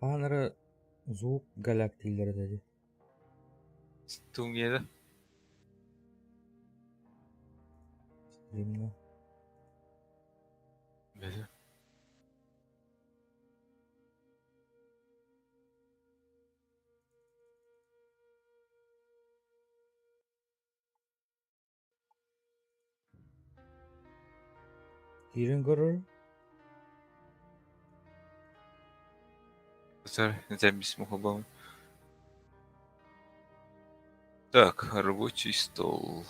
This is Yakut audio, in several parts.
Хаһан эрэ звук голяк дииллэр этэ дии. Стунгеда. Стримҥа. Бэлэ. Киирэн көрөр Запись мухобом. Так, рабочий стол.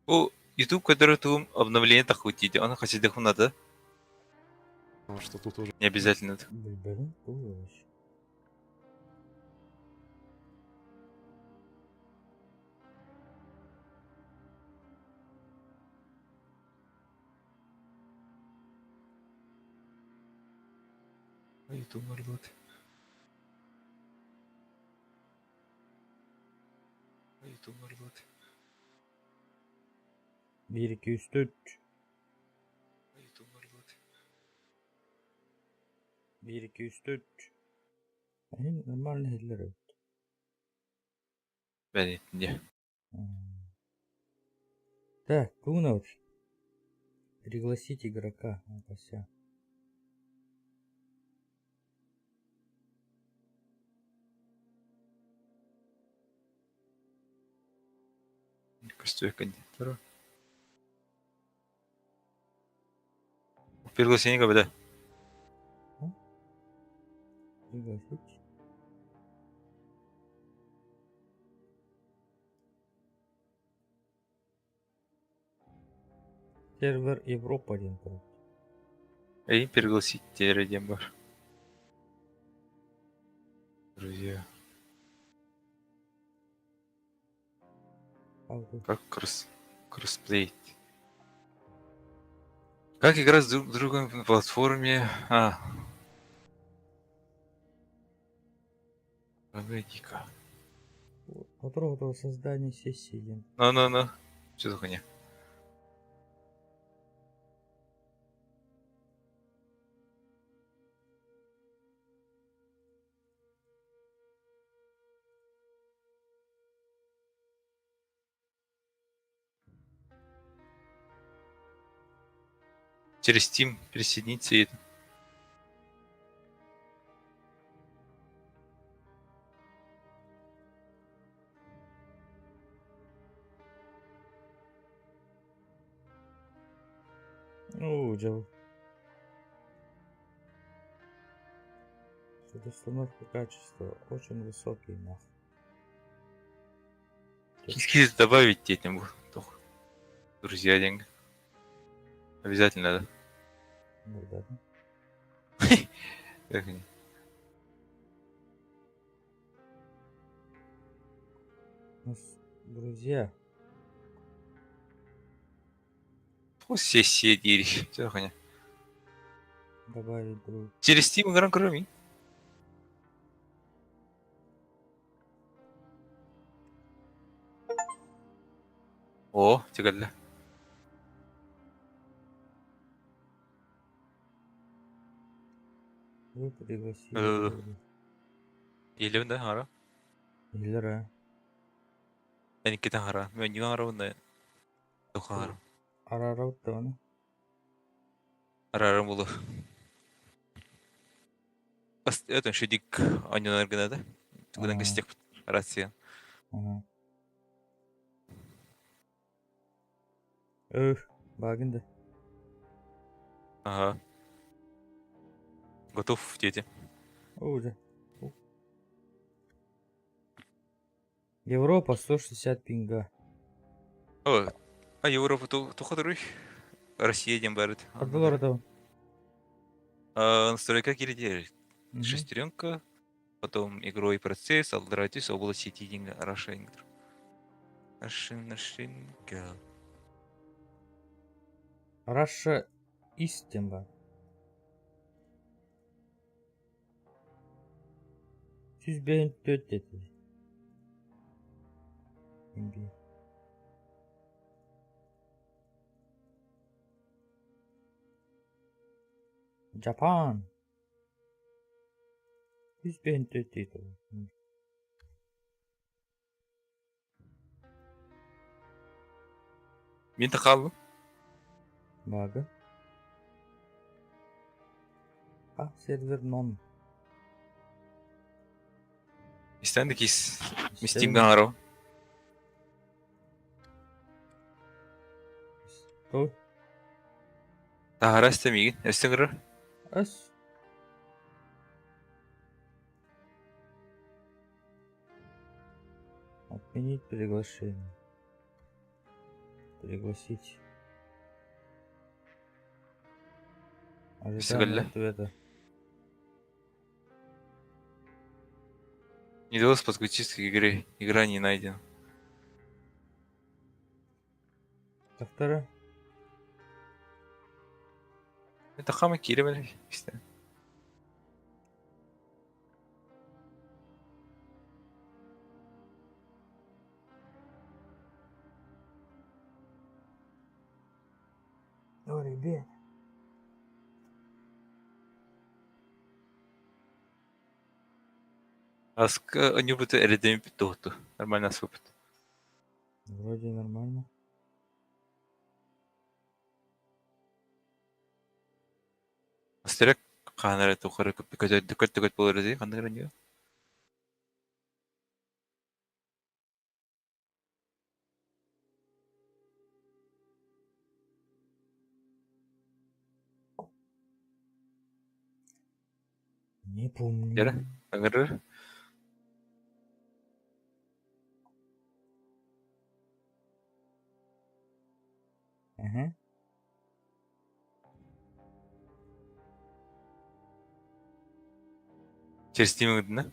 Бу YouTube көрдөрөр тугум обновление таххыбыт дии, ону хасыйдыахпын наада. Потому что тут уже Не обязательно. Билбэтим тугу вообще. YouTube барбыт. YouTube барбыт. Биир, икки, үс, төрт. YouTube барбыт. Биир, икки, үс, төрт. Эһин нормально иһиллэр эбит. Бэн итиннэ. Так, Кунов. Пригласить игрока. Вася. Көстүө кондиктора. Пригласение КБД. Пригласить. Сервер Европа диэн турар. Эй, пригласить диэн диэн бар. Друзья. Как кросс кроссплей? Как играть с друг другом на платформе? А. Погоди-ка. Сотору создание сессии диэн. Ну-ну-ну. Что за хуйня? Через Steam присоединиться и Ну, дьэ. Предустановка качества очень высокий нах. Кис добавить детям Друзья деньги. Обязательно, да? Ну да. Как они? У нас друзья. Пусть сессия дири. Все хуйня. Добавить друг. Через Steam игра кроме. О, тигеллэ. Вы пригласили друга. Илэбин да хара. Илэр аа. Эн иккитэн хара. Мен харавын да хара. Араарабыт даҕаны. Араарым булу. Это шедик анньанар гына да. Тугунан кистиэхпит рация. Өөх, баагын да. Ага. Готов, дети. О, уже. Европа 160 пинга. О, а Европа туха туруй. Россия диэн барыт. Ардылар да. Настройка киирдиэр Мгм. шестеренка, потом игровой процесс, алларатис, область сети Russia Russian, Russian, Russia East диэн баар. 154 диэтилэр. MB. Japan. 154 диэтилэр. Мин да хааллым. Бага. А, сервер нон. Истэн да кис. Мистим гаҥаро. Что? Таһара истэ миигин. Өссө ыҥырар. Өс. Отменить приглашение. Пригласить. Ожидание ответа. Не удалось подключиться к игре. Игра не найдена. Повтори. Это хама киирэ истэ. Ой, ребят. Аска онньуубуту эрэйдэммиппит туһуту, нормально аспыппыт. Вроде нормально. Астырак хаһан эрэ тухары көтөрдөкөт буолар дии, ханнык эрэ ньыга Не помню. Дьэрэ, ыҥырыр. Ага. Через Steam ыҥырдына?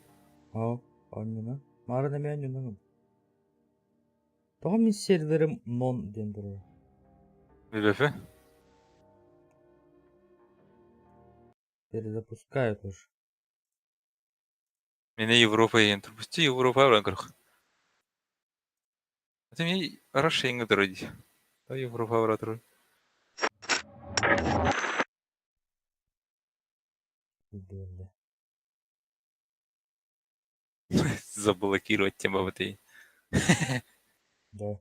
Оо, оонньууна. Маарын эмиэ оонньуунаҕын. Тоҕо мин серверим нон диэн турар? Билбэппин. Перезапускают уже. Меня Европа иһэн турбуччу Европа баран көрөх. Это мне Russia турар дии. Европа бара турар. Билбэт. Заблокировать тема этой. Да.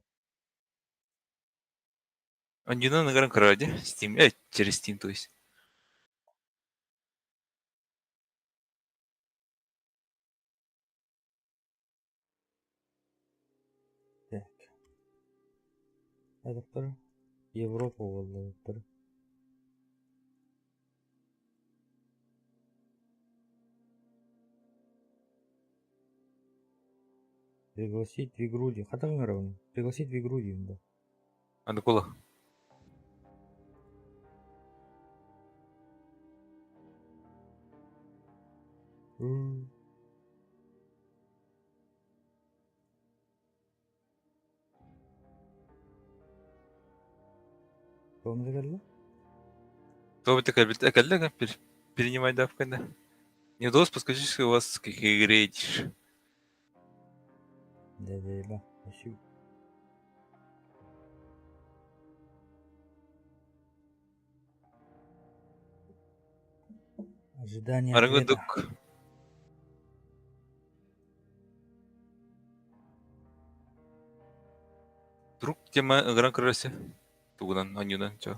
Онньуунан ыҥыран көрөр дии. Steam, через Steam то есть. Так. Это Европа буолла Пригласить в игру дии. Хата ыҥырабын. Пригласить в игру диибин да. Анукула. М. Туомна кэллэ? Кто бы кэлбит кэллэ принимай давканы. Не удалось подскажите, у вас к игре идешь. Да-да-да. Спасибо. Ожидание ответа. Арыгы Друг тема ыҥыран көрөрсө тугунан оонньуунан чо.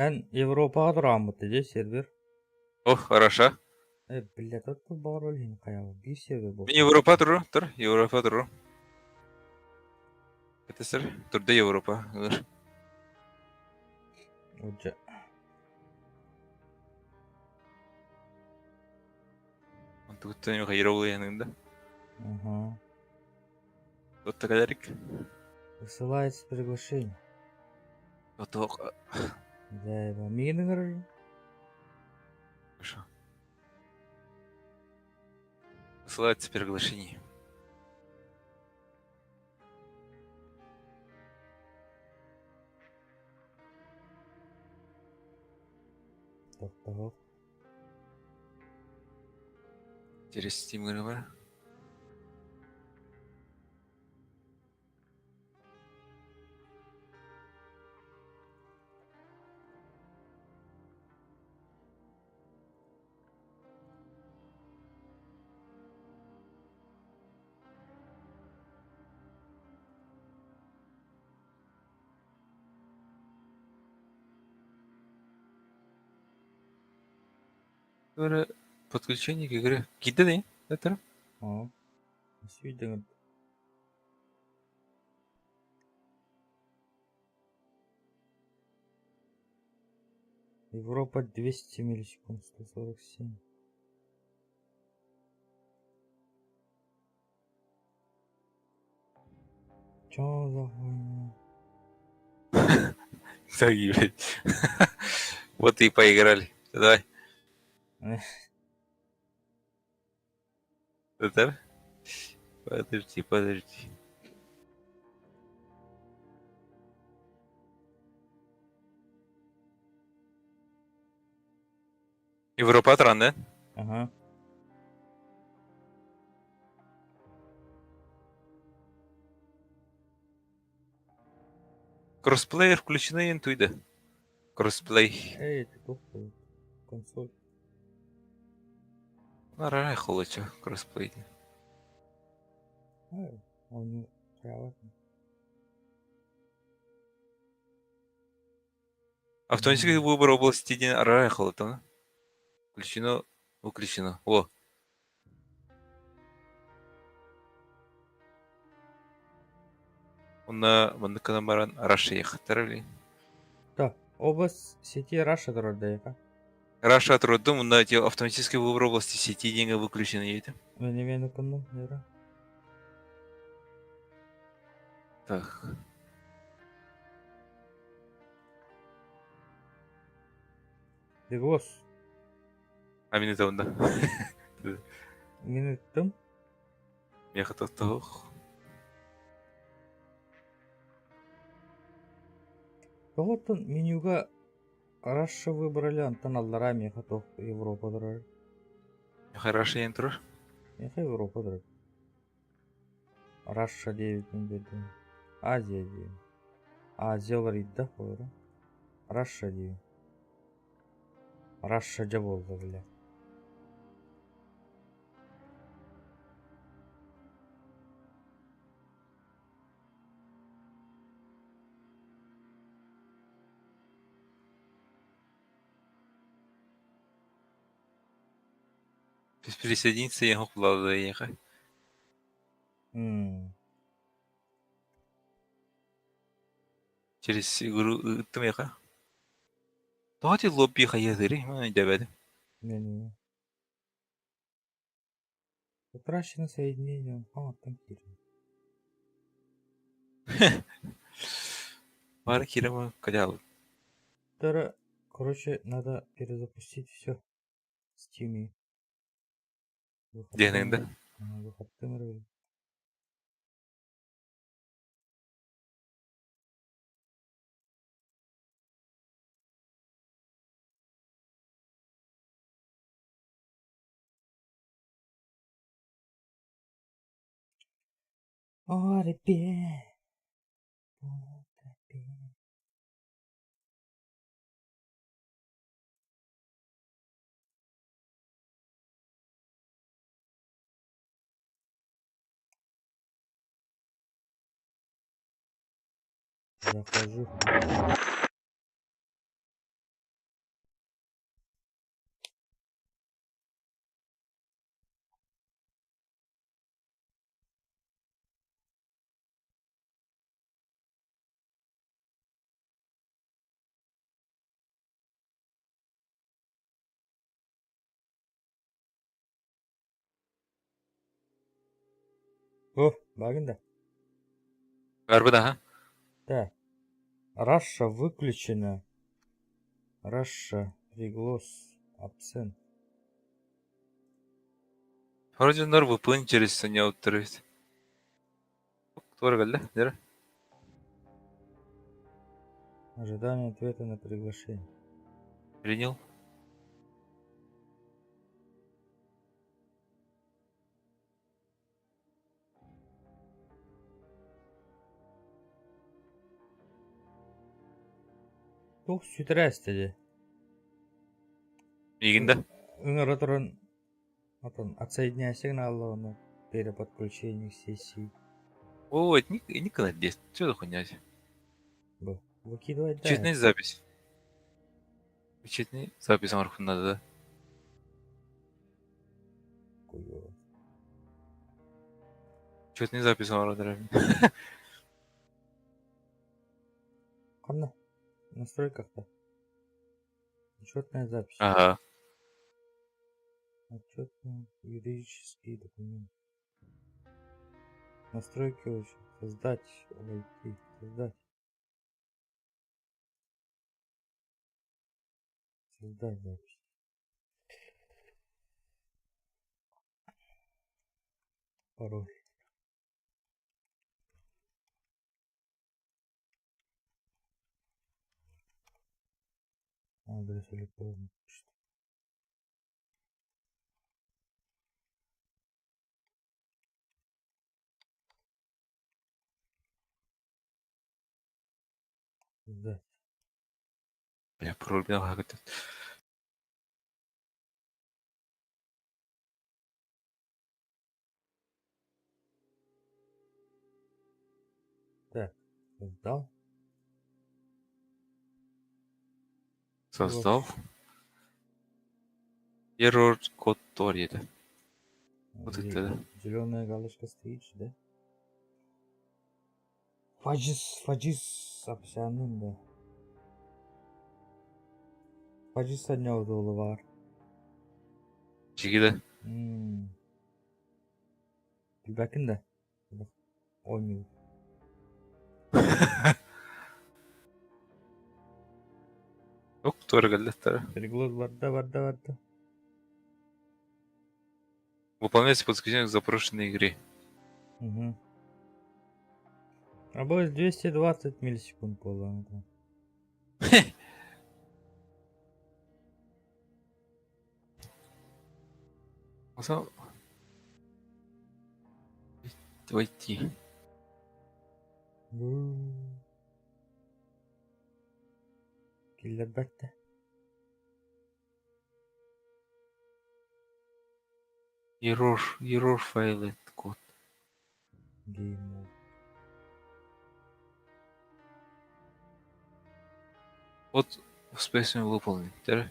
Эн Европаҕа турааммыт дии сервер. О, хорошо. Э, блядь, от баҕар ол иһин хайаабыт биир сервер Мин буолбут. Европа туру, тур, Европа туру. Это сэр, турда Европа. Ыр. Отже. Онтугуттан хайыра да. Ага. Отто кэлэрик. Высылается приглашение. Ото Дьэ, миигин ыҥырар. Хорошо. Посылается приглашение. Тохтоһуох. Через Steam гына Говорю, подключение к игре. Киирдэ дии, это? Оо. Сүйдүҥ. Европа 200 миллисекунд 147. Чё за хуйня? Так, блядь. Вот и поиграли. Давай. Это? Подожди, подожди. Европа да? Ага. Кроссплеер включены интуида. Кроссплей. Эй, это тухлый. Консоль. Арай холочо, кроссплей. Ай, он не Автоматический выбор области день арай холотона. Включено, выключено. О. Онна маннык баран Раша ехаттар блин. Да, область сети Раша дорогая. Раша трудом, на эти автоматический выбор области сети деньги выключены едет. Мен кынным, нера. Так. Бегос. А мин это да. Мин ыттым. Я хотел того. Тоҕоттон менюга Раша выбрали, онтон аллараа миэхэ туох Европа турар. Хороший интро. Миэхэ Европа турар. Раша диэбитин биэрдим. Азия диэн. Азия уларыйда холобура. Раша диэн. Раша дьэ буолла бile. Присоединиться я ехать. Через игру ыыттым эха. Тоҕо лобби хайыатырый маны өйдөөбөтүм. Меню. Утрачено соединение. Хаҥаттан киирдим. Бары киирэн кадял. Короче, надо перезапустить все. Steam. Диэн да? Выхаттым. О, ребят. Захожу. О, бааргын да? Баарбын аха. Да. Раша выключена. Раша, приглас, абсент. Вроде нор VPN через не уттарбит. Туора кэллэ, дьэ. Ожидание ответа на приглашение. Принял. Туох сүтэрэ эстэ Миигин да? Ыҥыра туран отон отсоединяйся гынааллаҕына переподключение сессии. О, это не молодец. Что за хуйня? Бу. Выкидывать да. Учетная запись. Учетная запись надо, да? Хуёво. Учетная запись надо. Ханна? В настройках-то. Учетная запись. Ага. Отчетный юридический документ. Настройки очень. Создать, войти, создать. Создать запись. Пароль. Адрес электронной почты. Создать. Бля, пароль бля, Так, создал. Создал. Error код это. Вот это да. Зеленая галочка стоит, да? Фаджис, фаджис, апсянын да. Фаджис одного бар. Чиги да. Билбэккин да? Оонньуур. Ок, туора кэллэхтэрэ. Переглот барда, барда, барда. Выполняйте подключение к запрошенной игре. Угу. А было 220 миллисекунд было. Войти. Киллэрбэттэ. Error, error файлы код. Game mode. Вот успешно выполнить, да?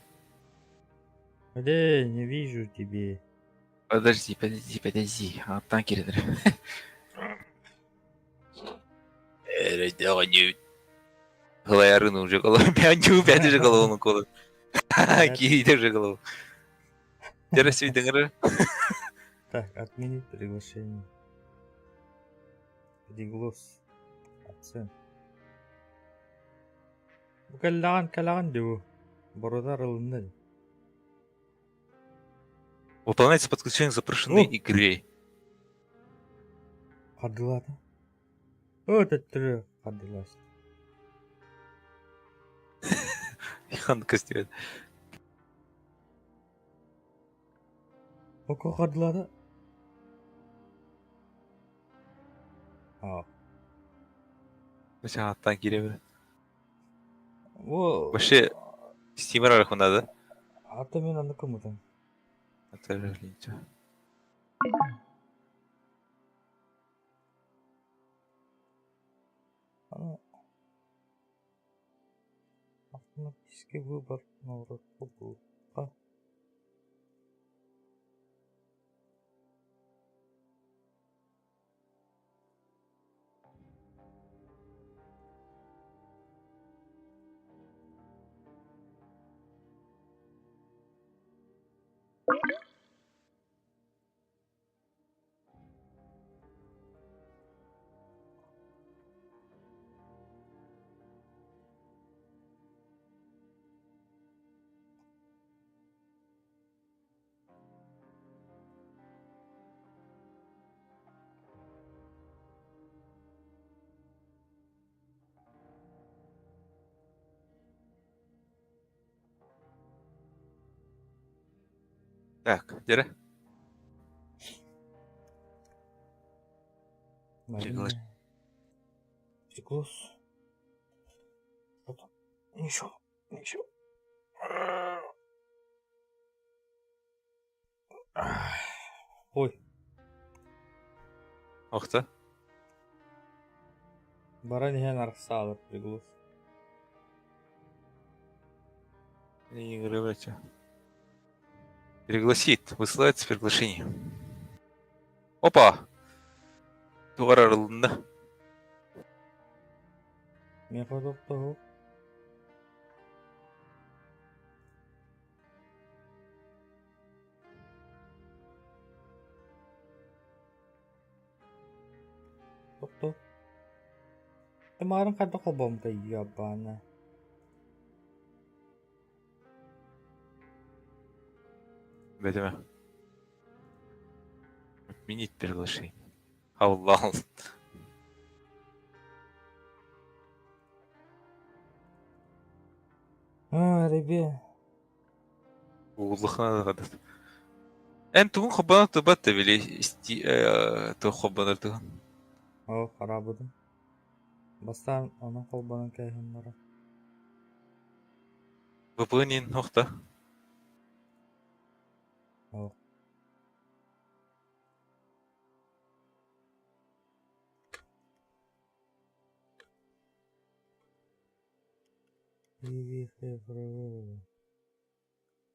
Да, не вижу тебе. Подожди, подожди, подожди. А танкер. Голоярыны уже голову. Пять уже голову на колы. Киди уже голову. Так, отменить приглашение. Приглас. Абсент. Кэллэҕин кэлэҕин дуу, борудар ылынна дии. Выполняйте подключение к запрошенной О! игре. Хардылаата. Оо, төттөрү хардыласта. Хан костюм. Око хардылаата. Аа. Аттан киирэ О, Вообще, Стимер арахунада. Ата мен аны кымытым. Это ничего. Аны автоматический выбор на был. Так, дьэрэ. Приглас. Приглас. Ничего, ничего. Ой. Охта. Баран иһэн арахсаалар приглас. Не игры, Пригласит. Высылается приглашение. Опа! Тугар арылынна. Миэхэ тохтоһу. Тохтоо. Марын хайдах холбооммута ебана. Бэтимэ. Отменить приглашение. Аллах. А, ребе. Улахана Эн тугун хоббанар тубат да били туох хоббанар тугун? Оо, хараабытым. Бастаан онон холбонон кээһиннэрэ. VPN охта. Оо.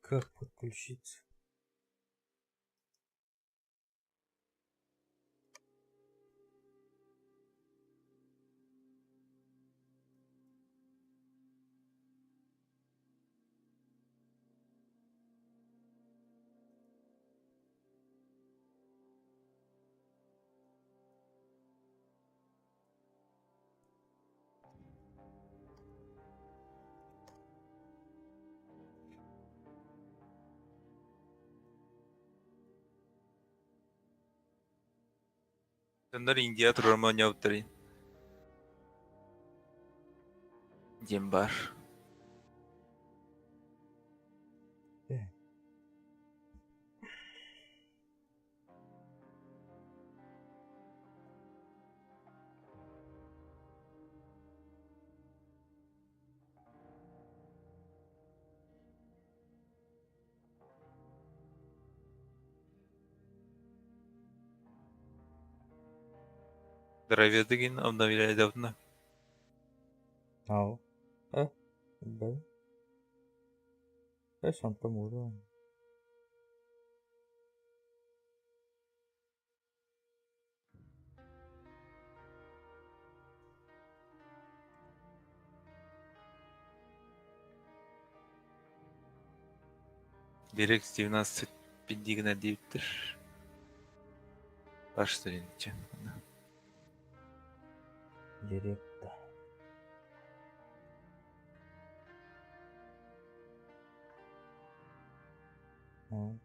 Как подключить? Дьоннор Индия турар оонньообуттарын диэн баар. Здороведыгин обновили давно. Ау. Э, бэл. Э, сонтон уурун. Direkt 19 пиндигинэ диэбиттэр. Баш студентче. Директор. Ну.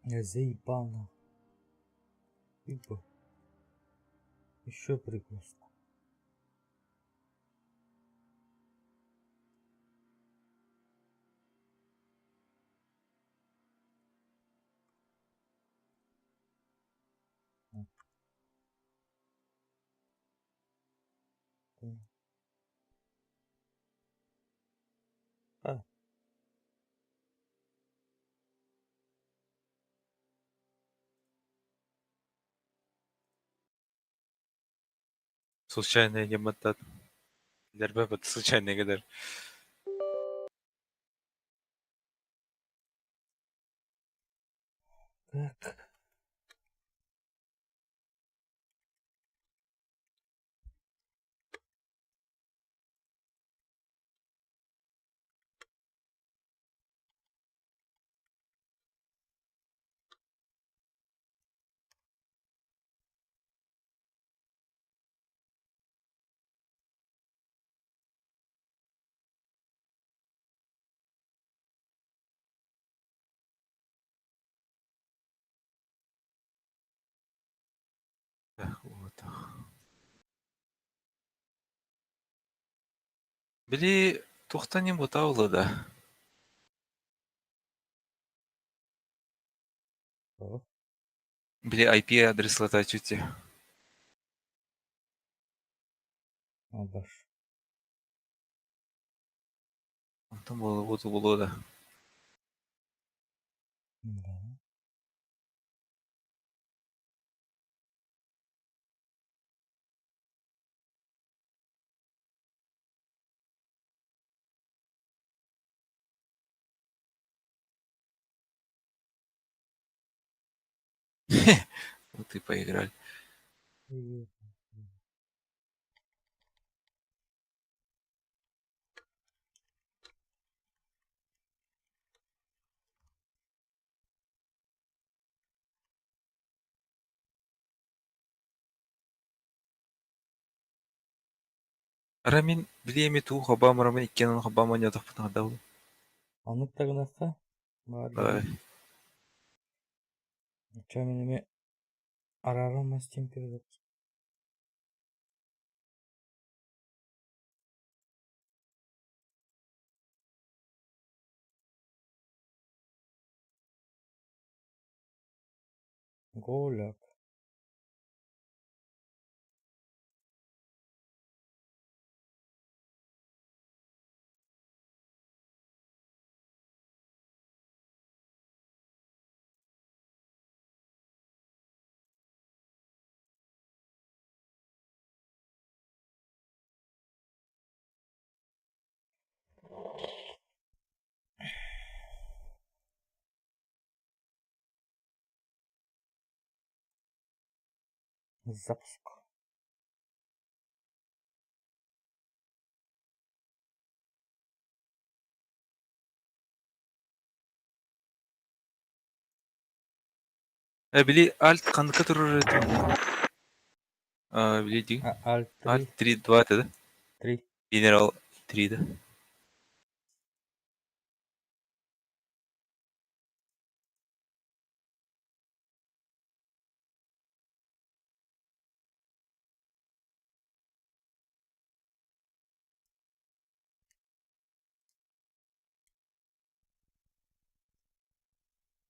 Я заебал нахуй. Типа. Еще прикус. А. Случайно не мотат. Лербеп случайно кэлэр. Так. Били туохтан иһин буотаа да? Тоҕо? Били IP адресылатааччы дии. Албаш. Онтон буолуо буолуо да. Да. Вот и поиграли. И- Ара мин били эми туу хобаам арамын иккиэн хобаам оонньоотохпун хардабыл. Оннук да гыныахха баар Давай. Чэ мин эмиэ араарар мас диэн передок. Голяк. Запуск. Э, били Alt ханныка турар этим? А, били дии. А, Alt 3. Alt 3 2 это да? 3. Генерал 3 да.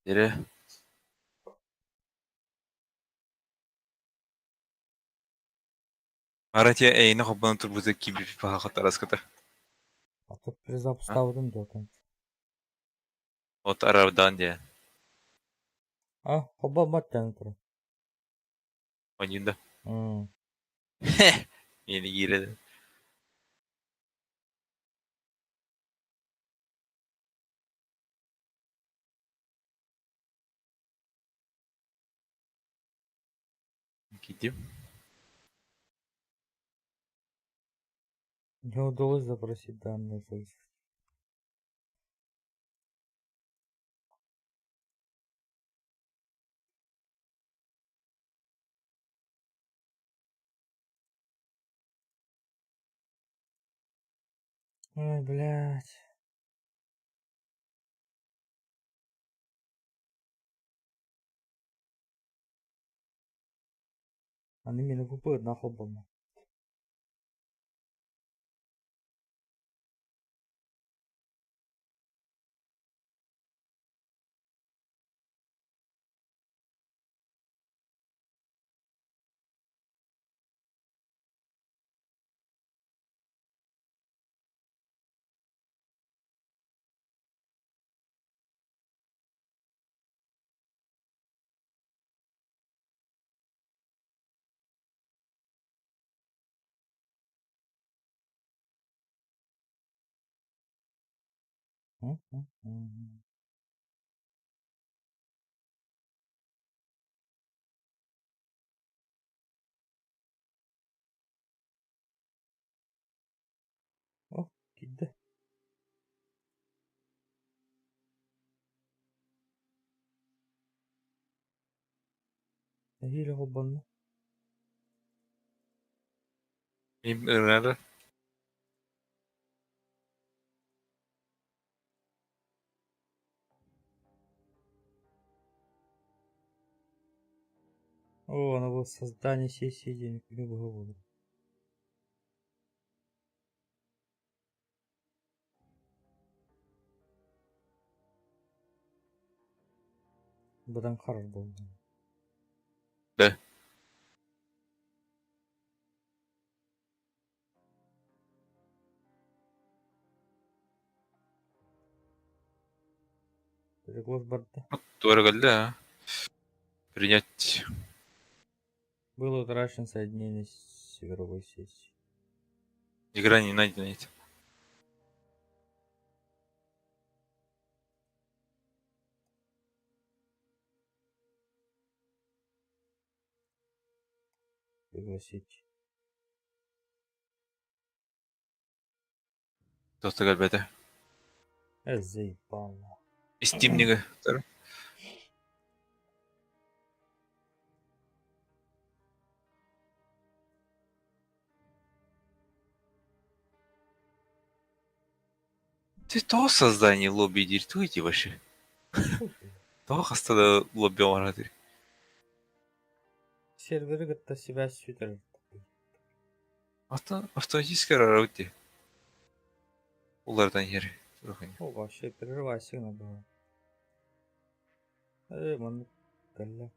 Yere. Аратия эйне хоббан турбуза киби паха тараската. А тут перезапустаабытым дуо? От аравдан диэн. А, хоббаммат диэн турар. Оньюнда. М. Мени киирэн. Киирдим. Не удалось запросить данные пользователя. Ой, блядь. Аны мени купы холбонно. М-м-м. О, киирдэ. Нэһиилэ холбонно. Мин ырыҥара. О, оно было создание сессии денег. Быдан харар буоллум. Да. Переглаз барда. Туора кэллэ аа. Принять. Было утрачено соединение с игровой сетью. Игра не найдена. Пригласить. Туохта кэлбэтэ. Э, заебал. Стимнига. Ты то создание лобби диир вообще? Тоҕо хаста да лобби оҥорор Сервери кытта сибээс сүтэрэр. Автоматически араарабыт дии. Уларытан иһэр. О, вообще прерывайся надо. Э, маннык кэллэ.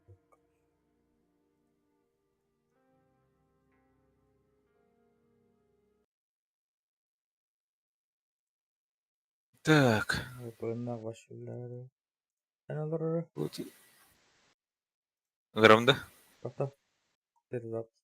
Так. Быыннаах вообще үлэлэр. Эн олорор. Вот. Грамда. Тоқта. Перезапуск.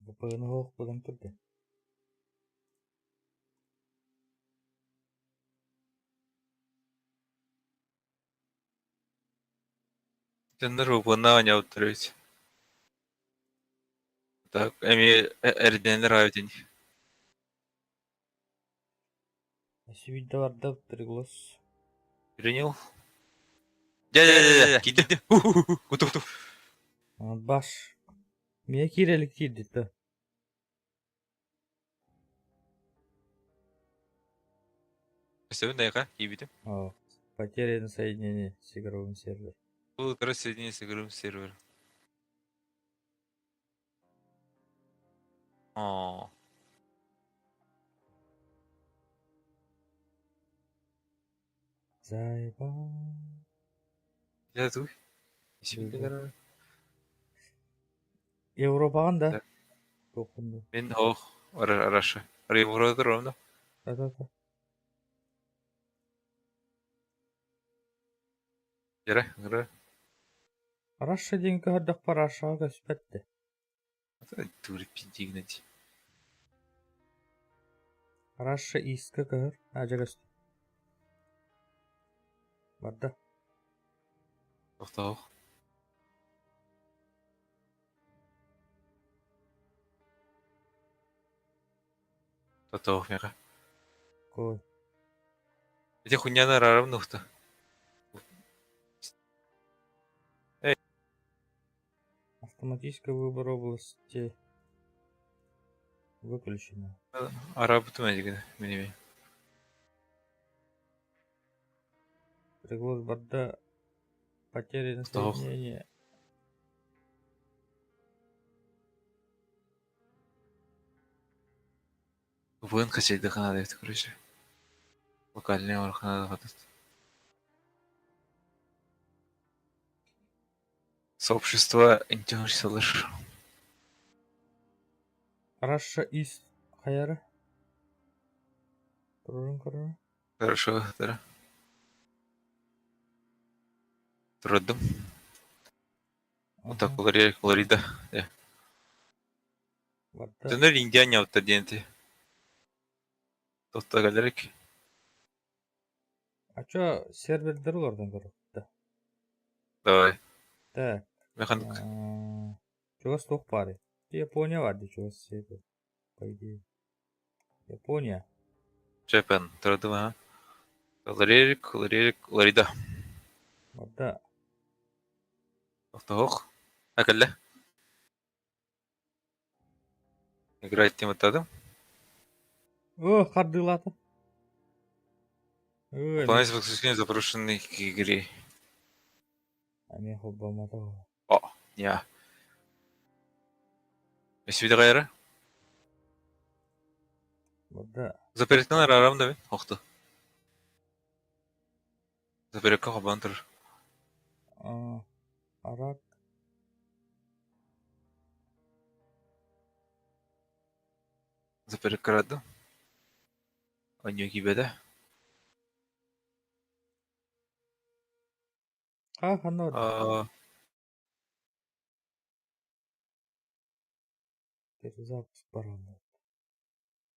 ВПН оһох буолан турда. Дьоннор ВПН оонньообуттар эбит. Так, эмиэ эрдэнэр аайытын. Сүүрдэ барда приглас. Принял. Дьэ-дьэ-дьэ, киирдим. Куту. Баш. Миэ киирэлик киирдит да. Сөбүн дайга киирбитим. О, потеряно соединение с игровым сервером. Был как раз соединение с игровым сервером. О. Заебал. Дьэ туй. Сибилер. Европаҕын да? Туоххун дуу? Мин ох, Раша. Европа ровно. Да-да-да. Дьэрэ, ыҥыра. Раша диэн көһөрдөхпөр Рашаҕа көспөт да. Тур пиздигнать. Раша иискэ көһөр, аа дьэ көстө. Барда. Тохтоох. Тохтоох миэхэ. Кой. Ити хуйняны араарабын дуохта. Эй. Автоматический выбор области выключено. Арабытым эдигин миними. Приглас барда потеряно Тохтоох. соединение. Вын хасейдыхана эбит короче. Локальный орхана хатат. Сообщество International. Russia is хайара. Турурун көрөр. Хорошо, да. Турдум. Вот так Флорида. Барда. Төнөр Индия нявта диэн ти. Тохто кэлэрик. А чё, сервердэр олордон көрүөхтэ. Давай. Так. Механик. Чугас туох баарый? Япония баар дии чугас сервер. По идее. Япония. Japan. Турадым ha. Ларерик, Ларерик, Ларида. Барда. Тохтоох. А кэллэ. Играть тем О, хардыылаата. Ой, Выполнять подключение запрошенной к игре. Эмиэ холбоммотох. О, не. Өссө хайара? Барда. Запретный арарам да Охту. Запретка хобан турар. Арак. Запретка Онньуу киирбэтэ. А, ханна барда? Аа, Перезапуск баран.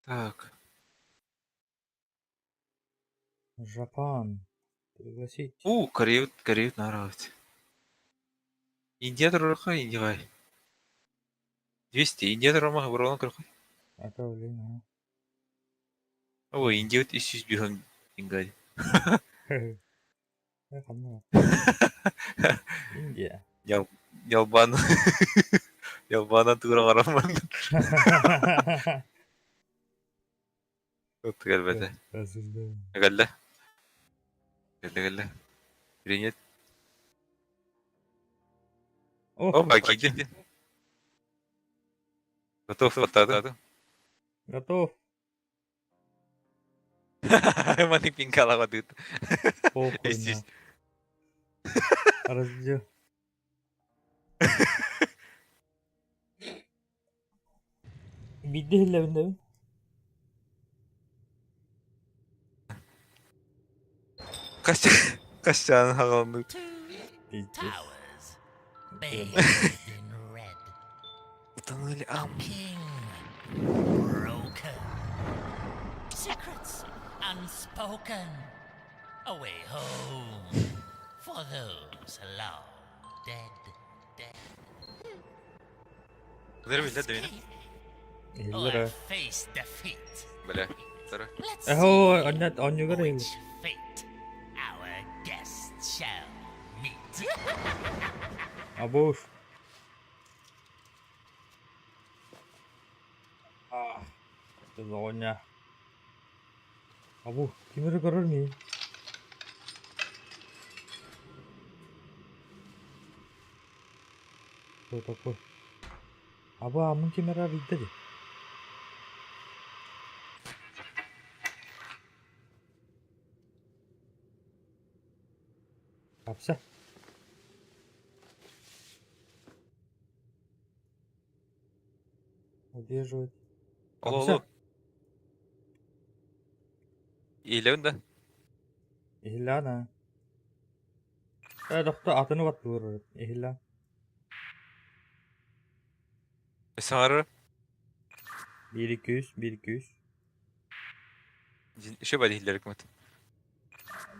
так. Жапан. Пригласить. У, Кореют, Кореют нравится. Индия туруха, Индия. 200. Индия турума, Буралан кырхай. Это, блин, а. Ой, Индия 300 биһон ингай. Э, ханна Индия. Ялбан. Ялбанан тура караман. Кэлбэтэ. Кэллэ. Кэллэ кэллэ. Принят. О, Опа, киирдим. Готов баттаатым. Готов. Маннык пинкалаҕа дыыт. Похуй Здесь. на. Раздел. Биирдэ иһиллэбин дэбин. Костян хаҕаланнык. Two Пиздец. towers bathed in red. Утонули A ам. king broken. Secrets unspoken. A way home for those long dead. Dead. Нер биллэ дэбин. Escape Иһиллэр or ээ. face defeat. Бля. Тара. Let's Эһоо, see онньо онньугар иһиллэр. which fate our guests shall meet. Абуш. А, Зоня. Абу, ким эрэ көрөр миин? Кто такой? Абу ааммын ким эрэ арыйда дии. Апса. Удерживает. Алло, Апса. алло. Иһиллэбин да? Иһиллээн Э, дохто атыны баттыыр иһиллээн. Саҥарар. Биир икки үс, биир икки үс. Еще бар иһиллэр кымат.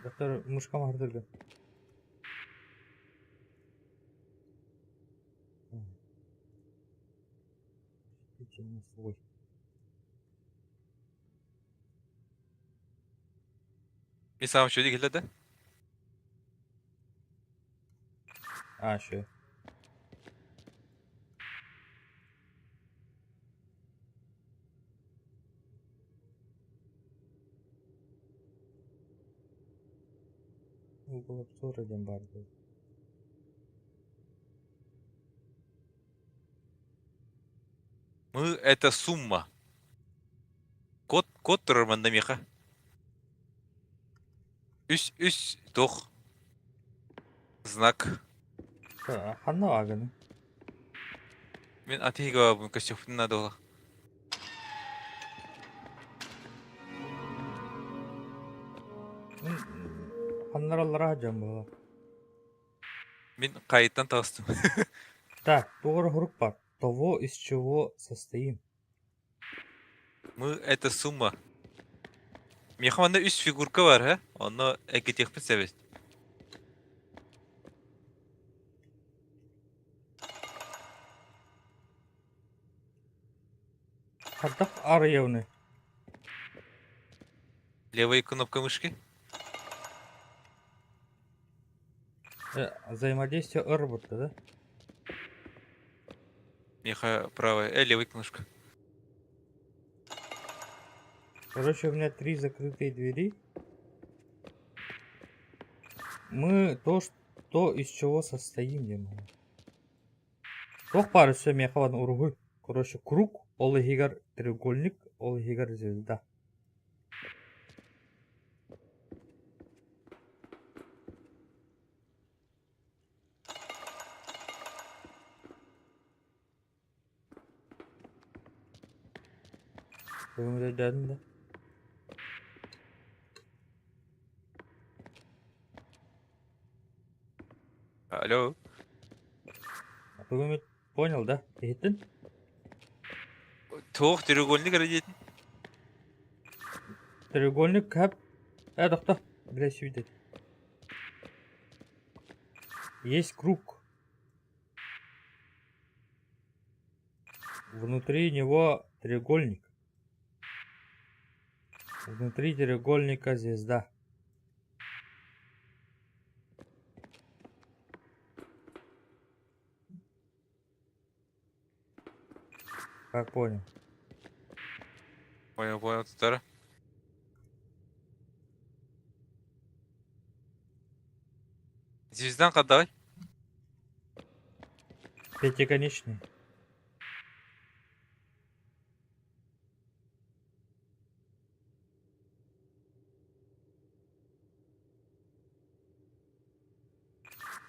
Доктор мышка маһырдыргын. Свой. Мин саҥам үчүгэй иһиллэр да? А, еще. Угол обзора диэн баар дуо? Мы это сумма. Код, код турар манна миэхэ. Үс, үс, туох. Знак. Ханна баагыный? Мин атыыга көстүөхпүн наада буолла. Ханнараллара сылдьан буолар. Мин хайыттан таҕыстым. Так, туох эрэ сурук баар. Того, из чего состоим. Мы это сумма. Миэхэ манна үс фигурка бар, һэ? Онно эргитиэхпин сөп. Хайдах арыйабыный? Левой кнопка мышки. Взаимодействие робота, да? Миэхэ правая, левый кнопка. Короче, у меня три закрытые двери. Мы то, что из чего состоим, я могу. Туох баар өссө миэхэ баран уруһуй. Короче, круг, ол иһигэр треугольник, ол иһигэр звезда. Бүгүн өйдөөтүм да. Алло. Бүгүн понял, да? Иһиттин? Туох треугольник эрэ диэтин? Треугольник кап. Тохто. Бля, сүйдет. Есть круг. Внутри него треугольник. Внутри треугольника звезда. Как понял? Понял, понял, Татара. Звездан хаддай. Пятиконечный.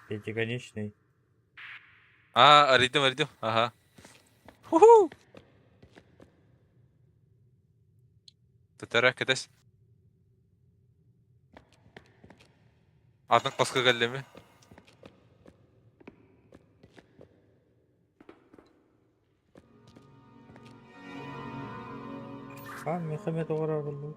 Пятиконечный. А, арыйдым, арыйдым. Ага. Ху-ху! Татара, кэтэс. Атын хоско кэллими? А, Мехмед оҕороруллубут.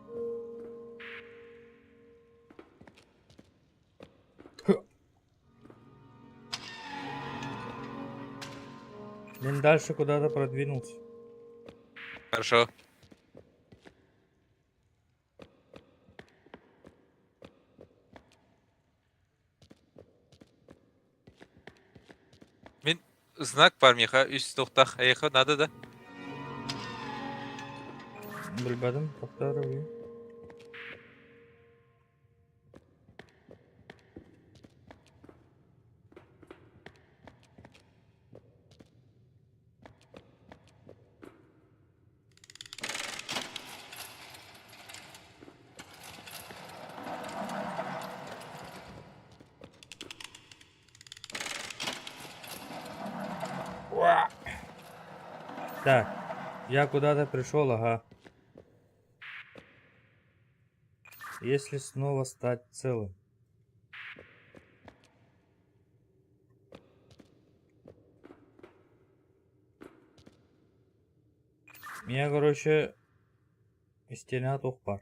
Мен дальше куда-то продвинулся. Хорошо. Мин знак бар миэхэ үс туохтаах эйиэхэ надо да? Билбэтим, повторю. Так, я куда-то пришел, ага. Если снова стать целым. Меня, короче, стена туох баар.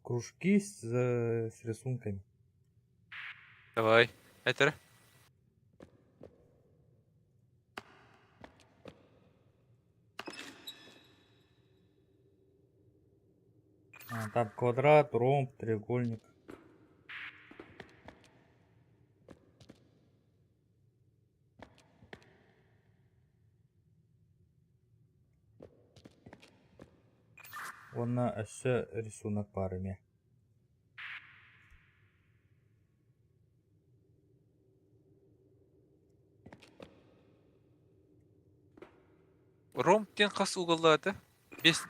Кружки с рисунками. Давай. Этэр. А, там квадрат, ромб, треугольник. Уонна өссө рисунок баар эмиэ. Ромб диэн хас уголлаата? Бес.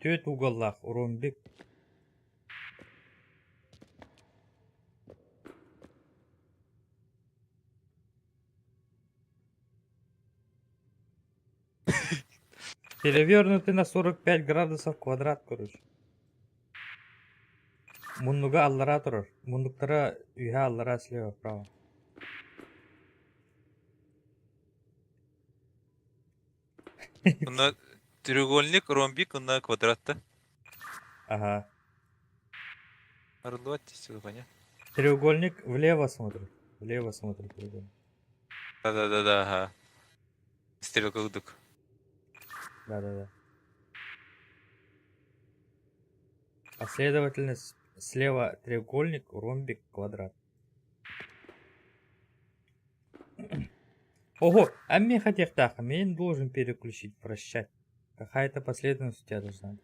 Түөрт уголлаах ромбик. Перевернутый на 45 градусов квадрат, короче. Муннуга аллара турар. Муннуктара үһэ аллара слева вправо. Уна треугольник, ромбик, уна квадратта. Ага. Арыллыбат дии понятно. Треугольник влево смотрит. Влево смотрит треугольник. Да-да-да-да, ага. Стрелка курдук. Да-да-да. Последовательность слева треугольник, ромбик, квадрат. Ого, а мне хотехтах, мен должен переключить, прощать. Какая-то последовательность у тебя должна быть.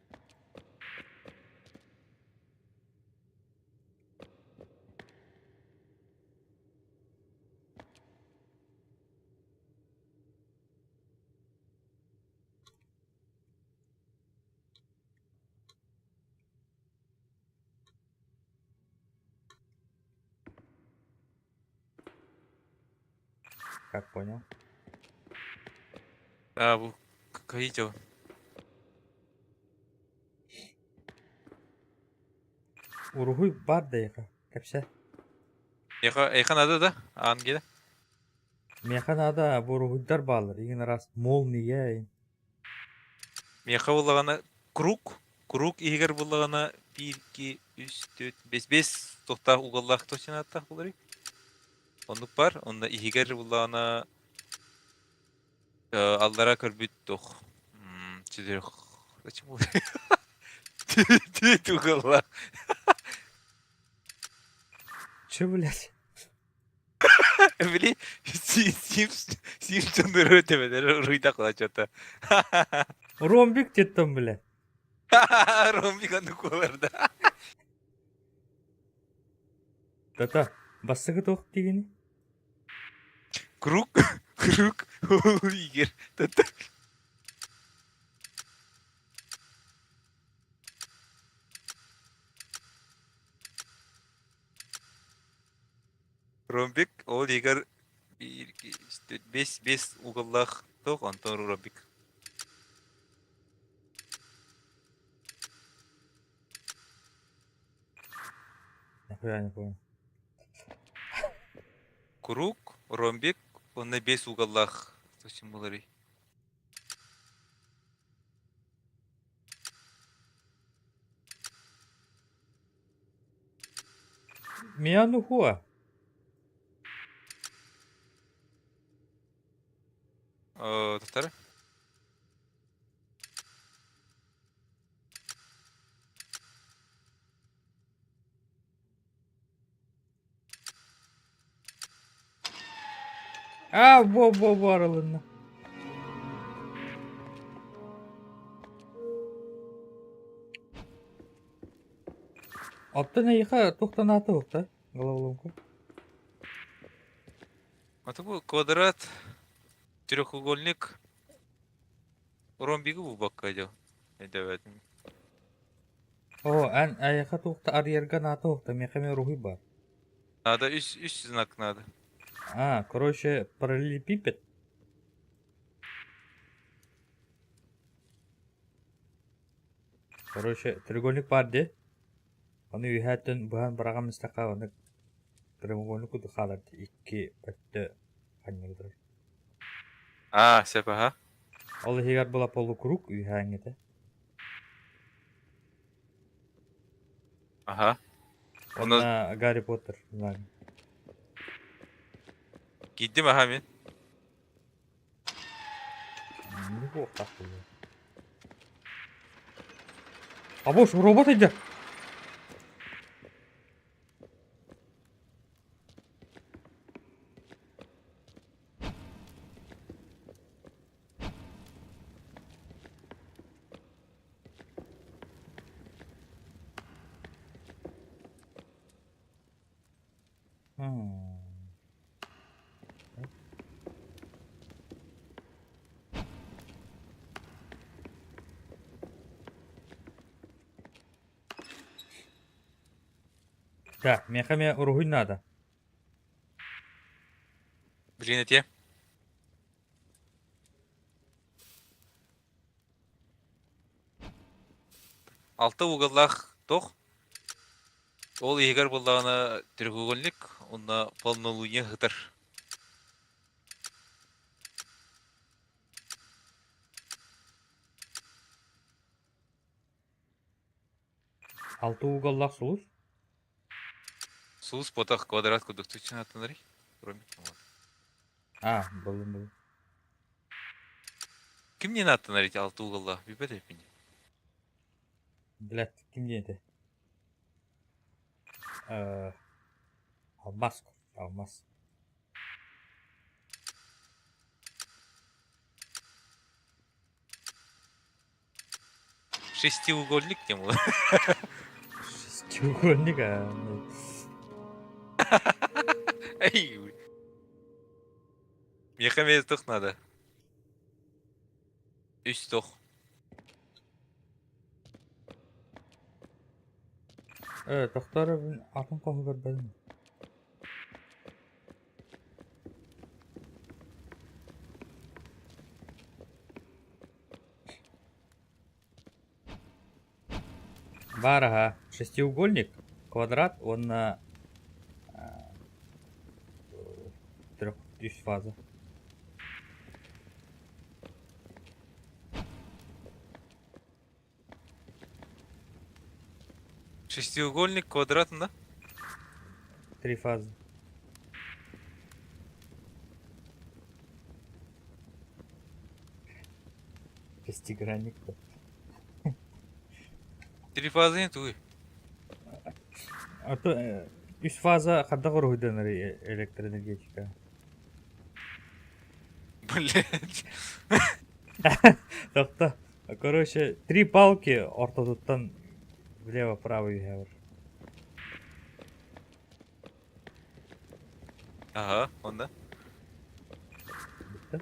Как понял? А, бу видео. Уруһуй бар да эйиэхэ, кэпсээ. Эйиэхэ, эйиэхэ надо да? Ангела? Миэхэ наада бу уруһуйдар бааллар, игин араас молния ин. Миэхэ буллаҕына круг, круг иһигэр буллаҕына биир, икки, үс, түөрт, бэс, бэс туохтаах угаллаах точно ааттаах буоларый? Оннук баар. Онно иһигэр буллаҕына аллара көрбүт туох четырех почему түөрт угаллаах. Че, блядь? Били Симпсоннары төбөлөрө уруйда кыла что-то. Ромбик где-то, блядь. Ромбик оннук буолар да. Та-та, бастакы туох диигиний? Круг, круг, игер. Та-та. Ромбик, ол игер биир, икки, үс, төрт, бес, бес уголлаах туох, онтон ромбик. Нихуя не понял. Круг, ромбик, онно бес уголлаах зачем буоларый? Мианухуа. Тохтары? А, во-во-во, арылынна. Оттон эйиэхэ туох да наада суох головоломка? А бу квадрат, треугольник, ромбигы булбакка дьэ. Өйдөөбөтүм. Оо, эн эйиэхэ туох да арыйарга наада суох да, миэхэ эмиэ уруһуй баар. Надо үс, үс знак надо. А, короче, параллелепипед. Короче, треугольник баар дии. Ону үөһээттэн быһан быраҕан истэххэ ону прямоугольник курдук хаалар дии икки өттө ханньыгы турар. А, сөп аха. Ол иһигэр была полукруг үөһээҥҥитэ. Аха. Ону Уонна Гарри Поттер знак. киирдим аха мин. Не буолуохтаах буолуо. Абош, робот идет! М. Так, миэхэ эмиэ уруһуй наада. Блин, этиэ. Алта уголлаах туох? Ол иһигэр буоллаҕына треугольник уонна полнолуние сытар. Алты уголлаах сулус. Сулус потах квадрат курдук түччүн Ромбик. А, буллум буллум. Ким диэн ааттанар ити алты уголлаах билбэт эппин. Блядь, ким диэн этэ? Э, алмаз, алмаз. Шестиугольник диэн буолар. Шестиугольник, а? Эй, миэхэ эмиэ туох надо? Үс туох. Э, тохтоор атын хоһу көрбөтүм. Баар аһа шестиугольник, квадрат уонна трех үс фаза. Шестиугольник квадрат да? Три фазы. Шестигранник. Три фазы не туй. А то үс фаза хайдах уруһуйданар электроэнергетика? Блять. Тохто. Короче, три палки ортотуттан влево-право үһэ бар. Ага, онно. Бүттэ.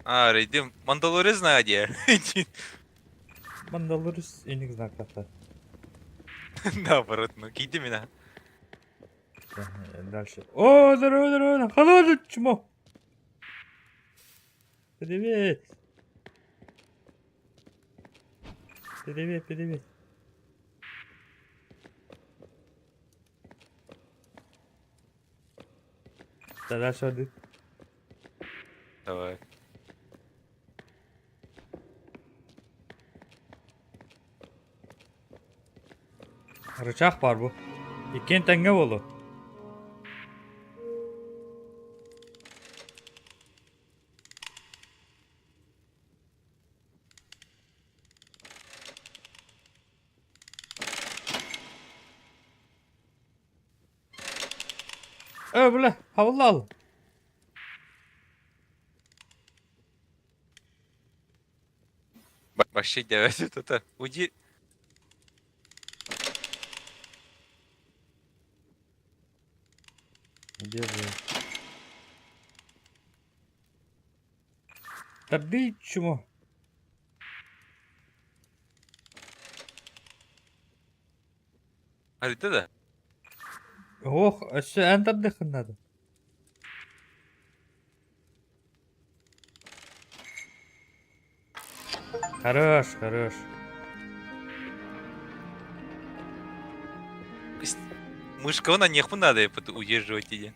А, рейдим. Мандалорец знает где. Мандалорец инник знактахта. Наоборот, ну киди меня. Дальше. О, здорово, здорово, холодно, чмо. Привет. Привет, привет. Да, дальше один. Давай. Рычаг баар бу. Иккиэн тэҥҥэ буолуо. Э, бля, хабыллаал. Вообще девять это. Уйди. Где же? Тарды чмо. Арыйда да? Ох, өссө эн тардыххын надо. Хорош, хорош. Мышка на неху надо удерживать иди.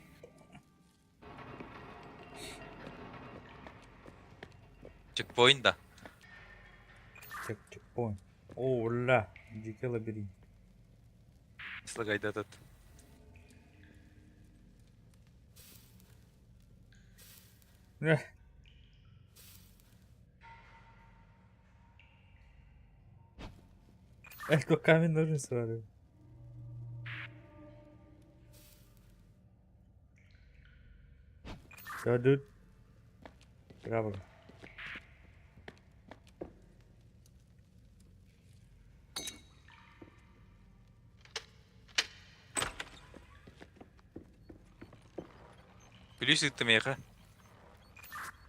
Чекпоинт да. Чек, чекпоинт. О, ля, дикий лабиринт. Слагай этот. Это камень нужен сразу. Да, dude. Браво. Плюс это меха.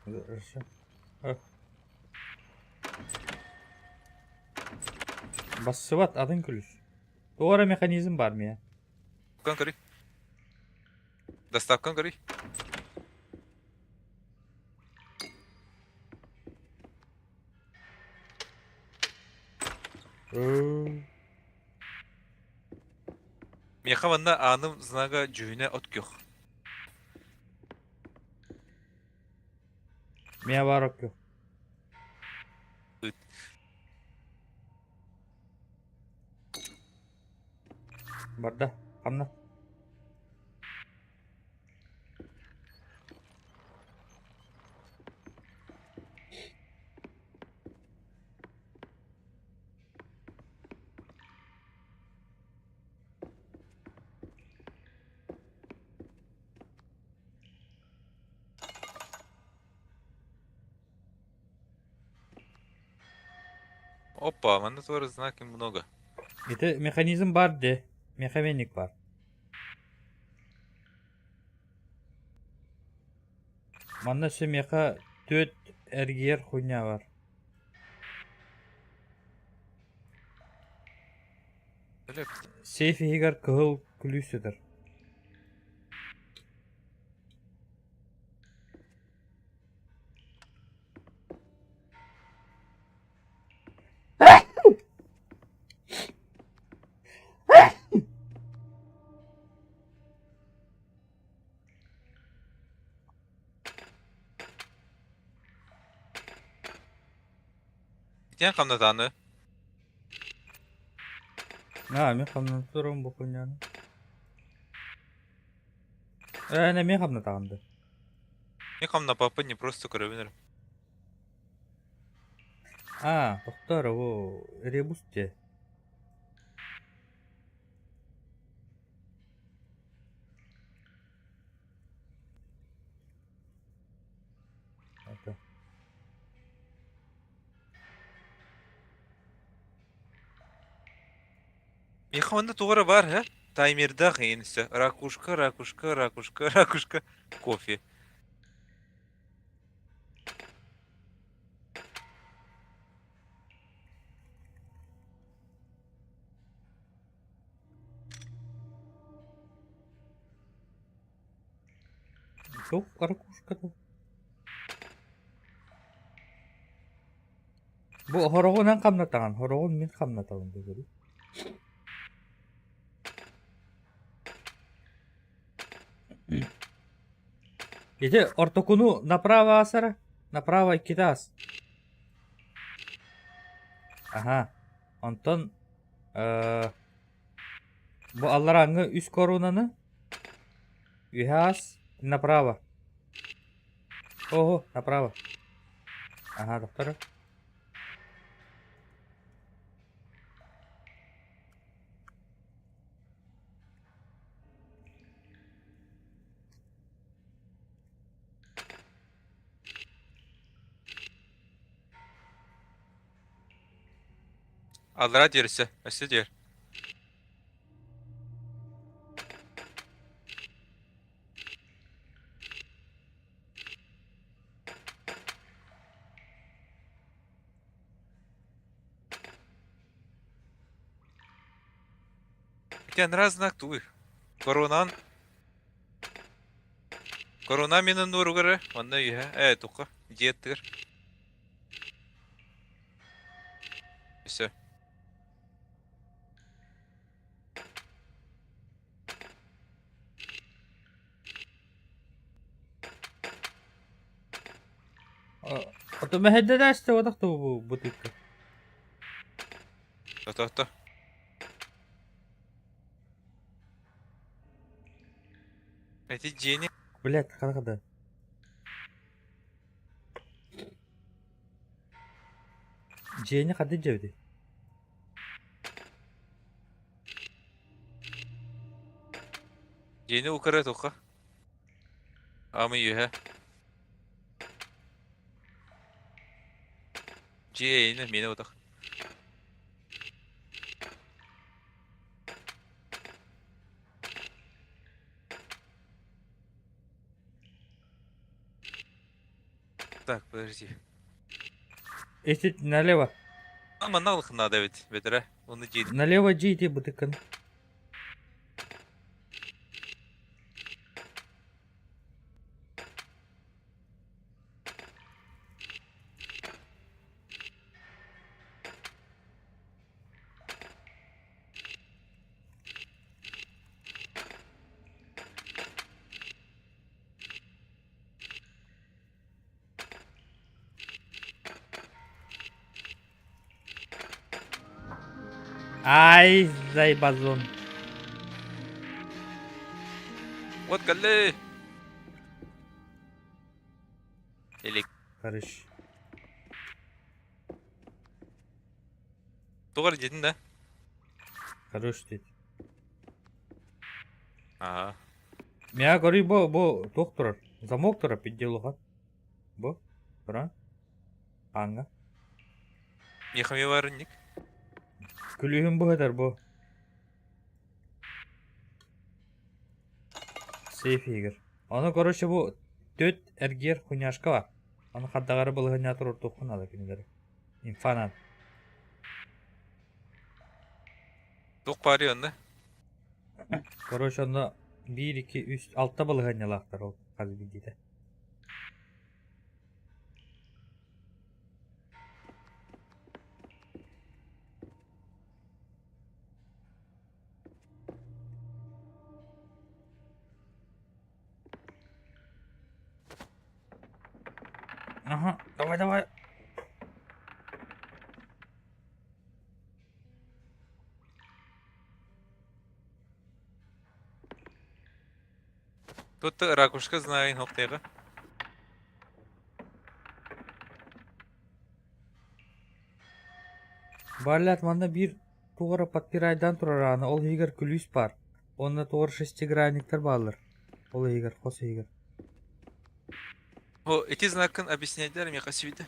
Хорошо. Бассыбат атын күлүс. Туора механизм бар мия. Көрүй. Доставкан көрүй. Меха манна ааным знага дьүһүнэ от күөх. Мия бар от күөх. Ыт. Барда. Хамна. Опа, манна тоже знаки много. Ити механизм бар де. Механик бар. Манна өссө миэхэ түөрт эргийэр хуйня бар. Сейф иһигэр кыһыл күлүүс сытар. Итиэн хамнатааны. Аа, мен хамната турарым бу хуйняны. Ээ, эмиэ хамнатаҕын да. Мен хамнапаппын не просто көрөбүн эрэ. Аа, тохтоор, бу ребус дьэ. Это. Миэхэ онно туох эрэ баар, һэ? Таймердаах эйиэн өссө. Ракушка, ракушка, ракушка, ракушка, кофе. Туох ракушката? Бу хороҕунан хамнатаҕын, хороҕун мин хамнатабын дэгири. Ити ортокуну направо асара, направо иккитэ ас. Аха. Онтон бу алларааҥҥы үс коронаны үһэ ас направо. Ого, направо. Ага, доктор. Аллараа диэр өссө, өссө диэр. Ити анараа знак тугуй? Коронан Корона мин оннуоругар манна үһэ ээ тука дьиэ аттыгар. Өссө. Ото мэһэйдэ да бу бутыкка. Ото-ото. Эти дьиэни Блядь, хана-хада. Дьиэни хады дьэбити. Дьиэни укара туха. Ама үһэ. Дьиэ эйинэ миэнэ утах. Так, подожди. Эти налево. Манна ылых надо ведь, бэтэрэ. Оны дьиэ. Налево дьиэ ити бытыккын. Ай, зайбазон. Вот кэллэ! Элик. Карыш. Туох эрэ диэтин да? Карыш диэт. Аа. Мя говорю, бу, бу туох турар? Замок турар пидде улахан. Бу, тура. Ааҥҥа. Миэхэ баарынньык. Күлүүһүм быһытар бу. Сейф иһигэр. Ону короче бу түөрт эргиэр хуйняшка бар. Ону хардаҕары балаһыанньа туруортуоххун наада кинилэри. Инфанан. Туох баарый онно? Короче онно биир, икки, үс, алта балаһыанньалаахтар ол хас биирдиитэ. Ага, давай, давай. Тут ракушка знаю хоктайга. Барлят манна биир туох эрэ подпирайдаан турар ааны, ол иһигэр күлүүс баар уонна туох эрэ шестигранниктар бааллар, ол иһигэр, хос иһигэр. О, ити знакын объясняйдар миэхэ сибитэ.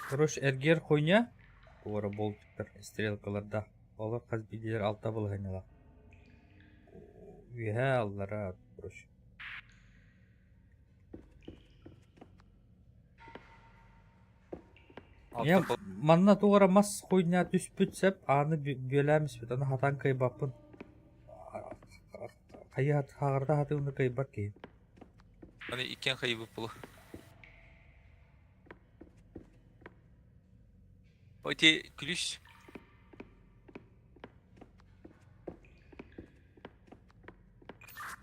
Короче, эргиэр хуйня, туох эрэ болтиктар, стрелкалардаах, олор хас биирдиилэр алта балаһыанньалаах. Үөһээ аллараа, короче. Ийэм манна туох эрэ мас хуйня түспүт сөп, ааны бүөлээн испит, аны хатаан кыайбаппын. Хайыы хаҕарда хатыыбын кыайбат киһи. Аны иккиэн хайыыбыт буолуо. Ити күлүс.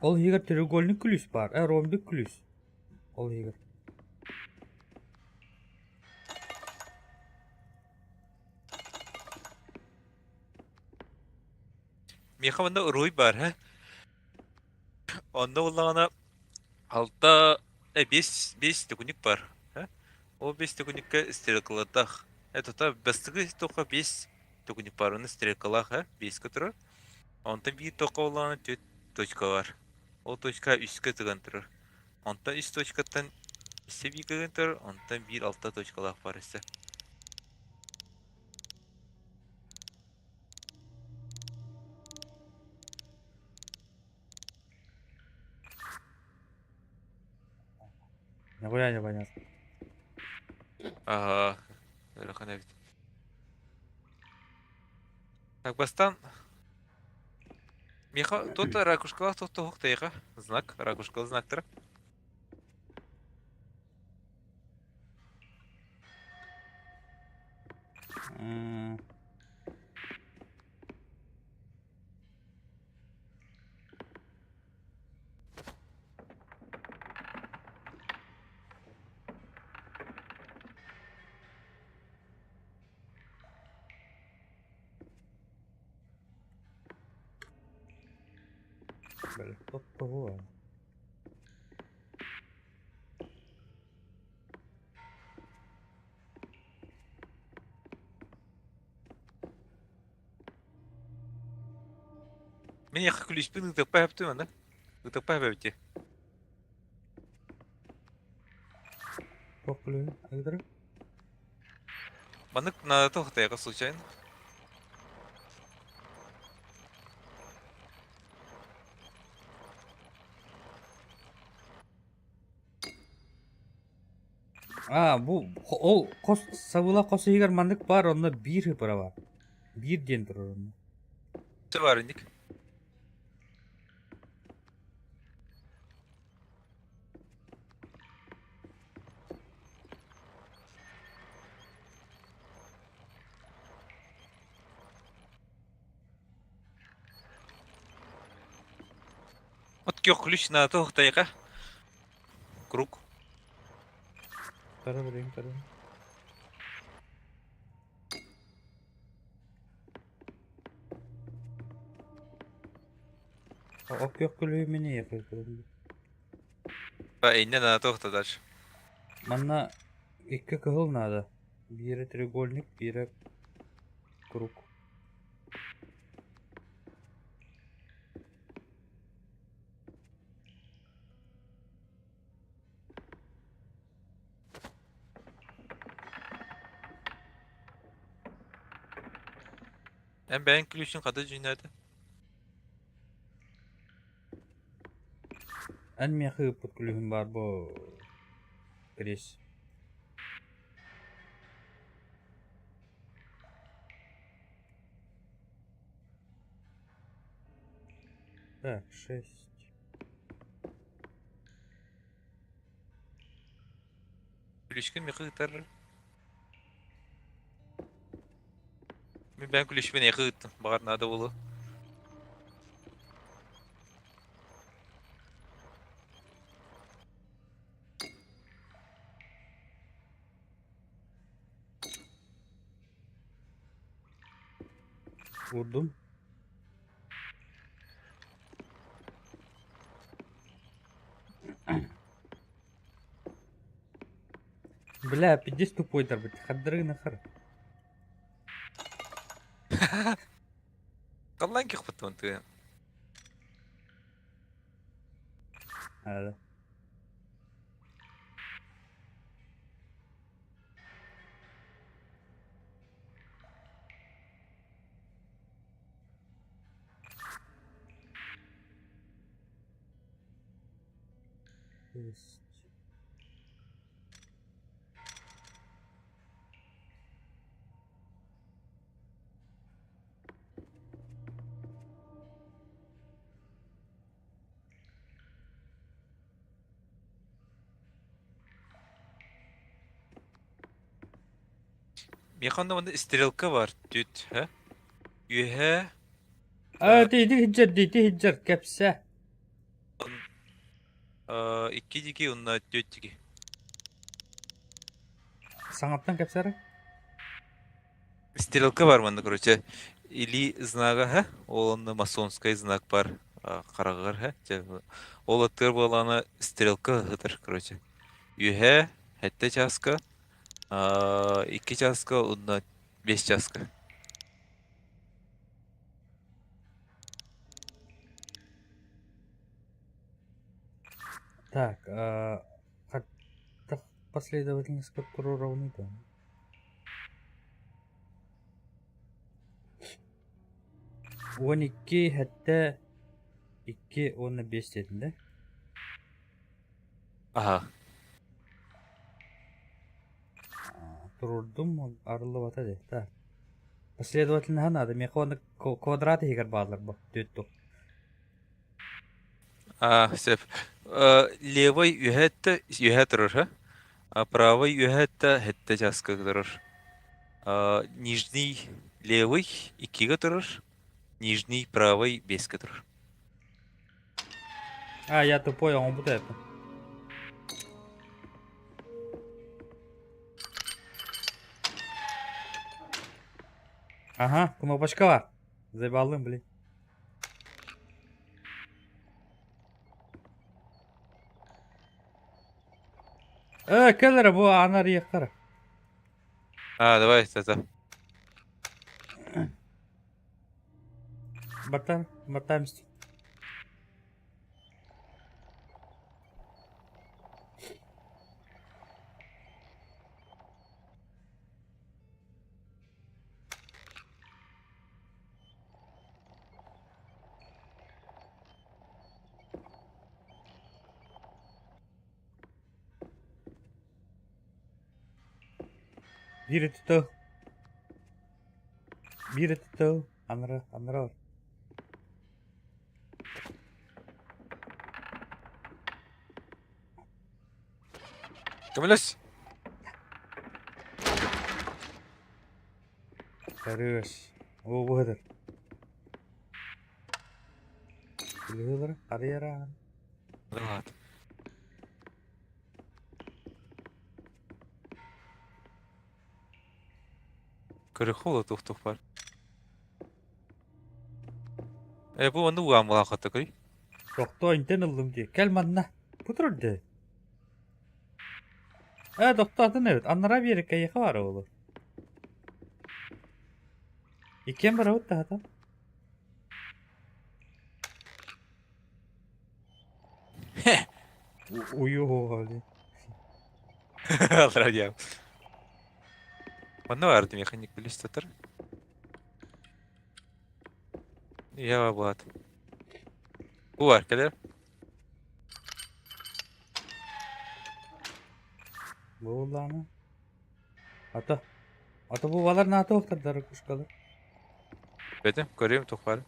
Ол иһигэр треугольник күлүүс баар, ромбик күлүүс. Ол иһигэр. Миэхэ манна уруһуй баар, һэ? Онно буоллаҕына алта, биэс, биэс төкүнүк баар. Һэ? Ол биэс төкүнүккэ стрелкалардаах. Тута бастакы туохха биэс төкүнүк баар, онно стрелкалаах, һэ? Биэскэ турар. Онтон биир туохха буоллаҕына түөрт точка баар. Ол точка үскэ тыган турар. Онтон үс точкаттан үстэ биир кыгын турар, онтон биир алта точкалаах баар өссө. Нихуя не понятно. Ага, ыарахан эбит. Так, бастаан Миэхэ тут ракушкалаах туох тайҕа знак, ракушкалы знактара. Бля, тоттоҕу Мин эйиэхэ күлүүспүн ыытыахпа сөптүм аны. Ыытыахпа сөп эбит дии. Туох күлүүһүн ыытарый? Маннык наадата суох случайно. Аа, бу ол хос сабыла хос иһигэр маннык баар, онно биир ыпыра баар. Биир диэн турар онно. Все баар инник. Вот көх ключ на то тайга. Круг. Тара берейин, тара. О күөх күлүһү мин эйиэхэ көрөбүн. Иннэ наада туохта дальше. Манна икки кыһыл наада. Биирэ треугольник, биирэ круг. Эн бэйэҥ күлүүсүн хата дьүннээтэ? Эн миэхэ ыыппыт күлүүһүм баар бу Крис. Так, шесть. Күлүүскүн миэхэ ыытар. Мин бэйэм күлүүспүн эйиэхэ ыыттым. Баҕар наада буолуо. Уурдум. Бля, пиздец тупойдарбыт, хардары нахар. Халлаан кихпыттыбын тыа. Ада. Есть. Миэхэ онно стрелка бар түт, һэ? Үөһэ А, ти ити хиджер, ити хиджер, кэпсэ. Икки дики уонна түөрт дики. Саҥаттан кэпсэрэ? Стрелка бар манна, короче. Или знага, һэ? Ол онно масонскай знак бар хараҕыгар, һэ? Чэ, ол аттыгар буоллаҕына стрелка ыһытар, короче. Үөһэ сэттэ чааска, икки чааска уонна биэс чааска. Так, хайдах последовательность туруорабыный да? 12, сэттэ, икки уонна биэс диэтин да? Аха. Туруордум, арыллыбата дии. Так. Последовательноһа наада. Миэхэ уонна квадрат иһигэр бааллар бу түөрт туох. А, сөп. Левый үөһэ өттө үөһэ турар, һа? А правый үөһэ өттө сэттэ чааска турар. Нижний левый иккигэ турар, нижний правый биэскэ турар. А, я тупой, оҥорбут этим. Ага, кнопочка бар. Заебалым, блин. Кэл эрэ, бу ааны арыйыахтара. А, давай, это. Баттан, баттаамст. Биир өттүтэ биир өттүтэ анара анара бар. Көмөлөс. Хорош. О, быһыдыр. Быһыдыр, арыйара. Ладно. Көрөхө тух-тух бар. Э, бу онну угаан буолан хатта көрүй. Тохтоо интэн ыллым дии. Кэл манна. Бу турар дии. Ээ, тохтоотун эбит. Аннараа биэрэккэ эйиэхэ баара буолуо. Иккиэн барабыт да хата. Уйуһуоҕа дии. Аллара диям. Манна баар механик плюс татар. Я баат. Бу бар кэлэр. Буоллаана. Ата. Ата бу балар наата охтардар кушкалар. Бэтим, көрүөм туох баар.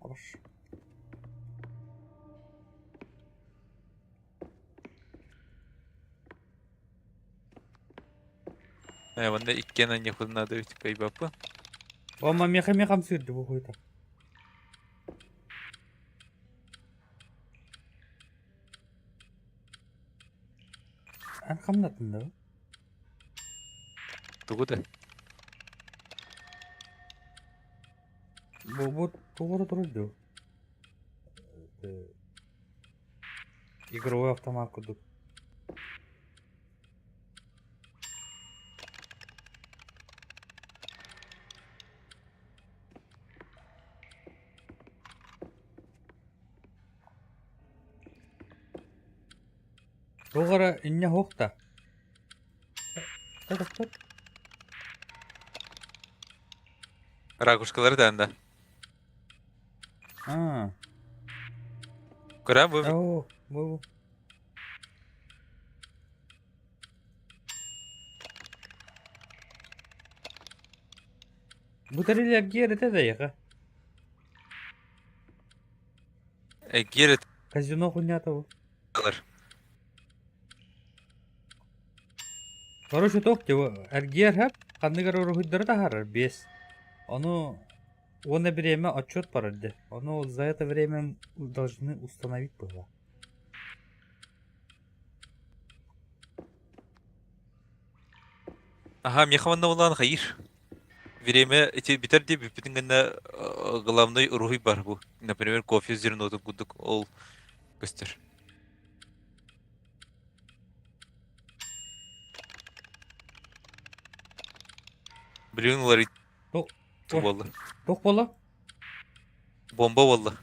Абаш. Э, манна иккиэн анньыахпытын наада эбит кыайбаппын. Ома меха мехам сүүрдү бу хуйта. Эн хамнатын да? Тугу да? Бу бу тугура турар дуу? Игровой автомат курдук. Туох эрэ инньэ суох да? Ракушкалары да да. Аа. Көрөн бу Оо, бу Бу тэрил эргиэр этэ да эйиэхэ? Эргиэр этэ. Казино хуйнята бу. Короче, туох дии эргиэр хэп ханнык эрэ уруһуйдары таһаарар биэс. Ону уонна бириэмэ отчет барар дии. Ону за это время должны установить было. Аха, миэхэ манна улаан хайыр. Время эти бүтэр дии бүппүтүн гэннэ главный уруһуй бар бу. Например, кофе зернотун курдук ол көстөр. Билигин уларый буолла. Туох буолла? Бомба буолла.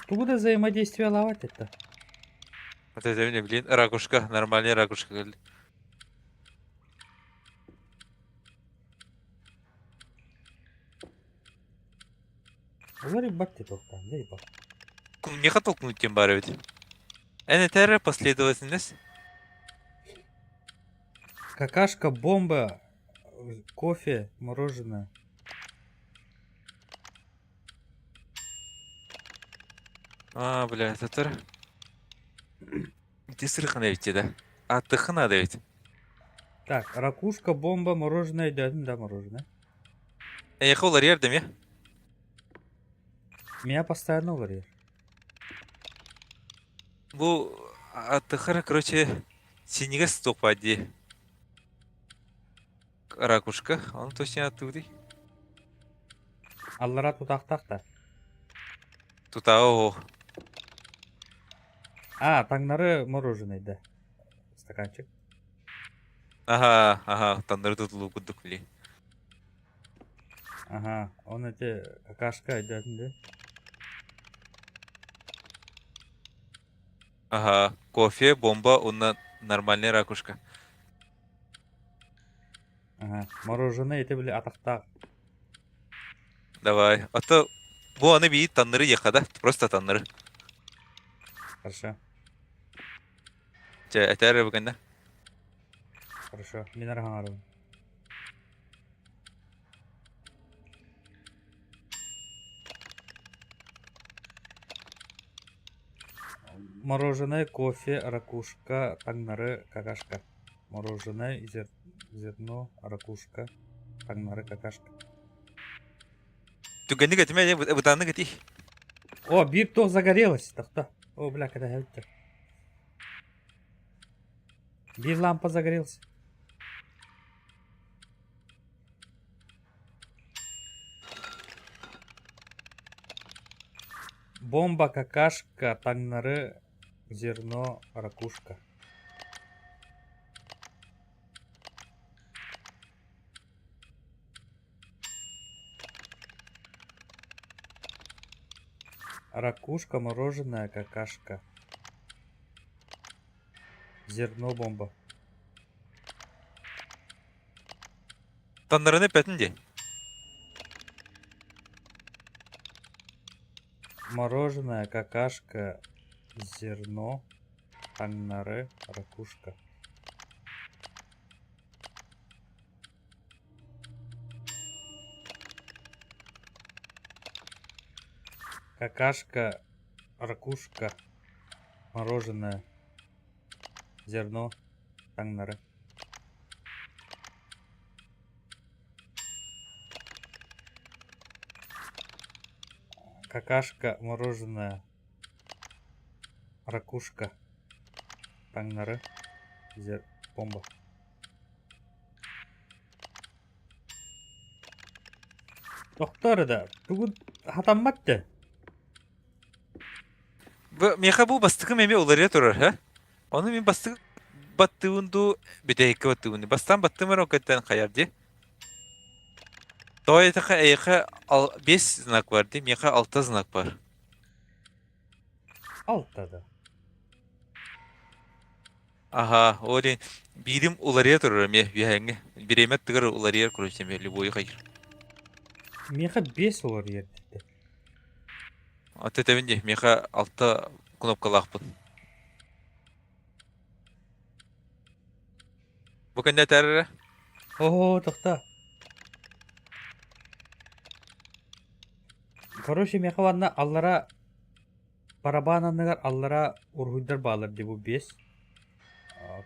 Тугу да взаимодействиелаабат это. Вот это мне, блин, ракушка, нормальная ракушка. Олор ебать ты тоқтан, да ебать. Меха толкнуть тем бары ведь. НТР последовательность. Какашка, бомба, кофе, мороженое. А, бля, это Ити сырхана ведь, да? А тыхына да ведь. Так, ракушка, бомба, мороженое, да, да, мороженое. Эйиэхэ уларыйар да эмиэ? Меня постоянно уларыйар. Бу аттыхара, короче, синигас туох дии. Ракушка, он точно аттыгый. Аллара тутаахтаах да. Тутааҕа оһох. А, таҥнары мороженое да. Стаканчик. Аха, аха, таҥнары тутулуу курдук били. Ага, он эти какашка өйдөөтүн дии. Аха, кофе, бомба уонна нормальная ракушка. Ага, мороженое ити били атахтаах. Давай. А то бу аны бии танныры диэххэ да, просто танныры. Хорошо. Чэ, этээр эрэ бүгэннэ. Хорошо, мин эрэ хаҥарабын. Мороженое, кофе, ракушка, таҥнары, какашка. Мороженое, зерно, ракушка, таҥнары, какашка. Түгэнник этимэ, бытааннык этий. О, биир туох загорелось, тохто. О, бля, когда это. Биир лампа загорелась. Бомба, какашка, таҥнары, зерно, ракушка. Ракушка, мороженое, какашка. Зерно, бомба. Таннараны эппэтин дии. Мороженое, какашка, зерно, таҥнары, ракушка. Какашка, ракушка, мороженое, зерно, таҥнары. Какашка, мороженое, ракушка, таҥнары, зер... бомба. Тохтоор да, тугун хатаммат да. Миэхэ бу бастакы эмиэ уларыйа турар, һэ? Ону мин бастакы баттыыбын дуу, бүтэһиккэ баттыыбын дуу. Бастаан баттыым эрэ кэттэн хайар дии. Тоҕо диэтэххэ эйиэхэ биэс знак бар дии, миэхэ алта знак бар. Алта да. Аха, ол иһин биирим уларыйа турар эмиэ үөһээҥҥи. Бириэмэ аттыгар уларыйар короче эмиэ любой хайыр. Миэхэ биэс уларыйар дии. Аты этэбин дии, миэхэ алта кнопкалаахпын. Бу кэннэ этээр эрэ. Оо, тохтоо. Короче, миэхэ уонна аллара барабан анныгар аллара уруһуйдар бааллар дии бу биэс,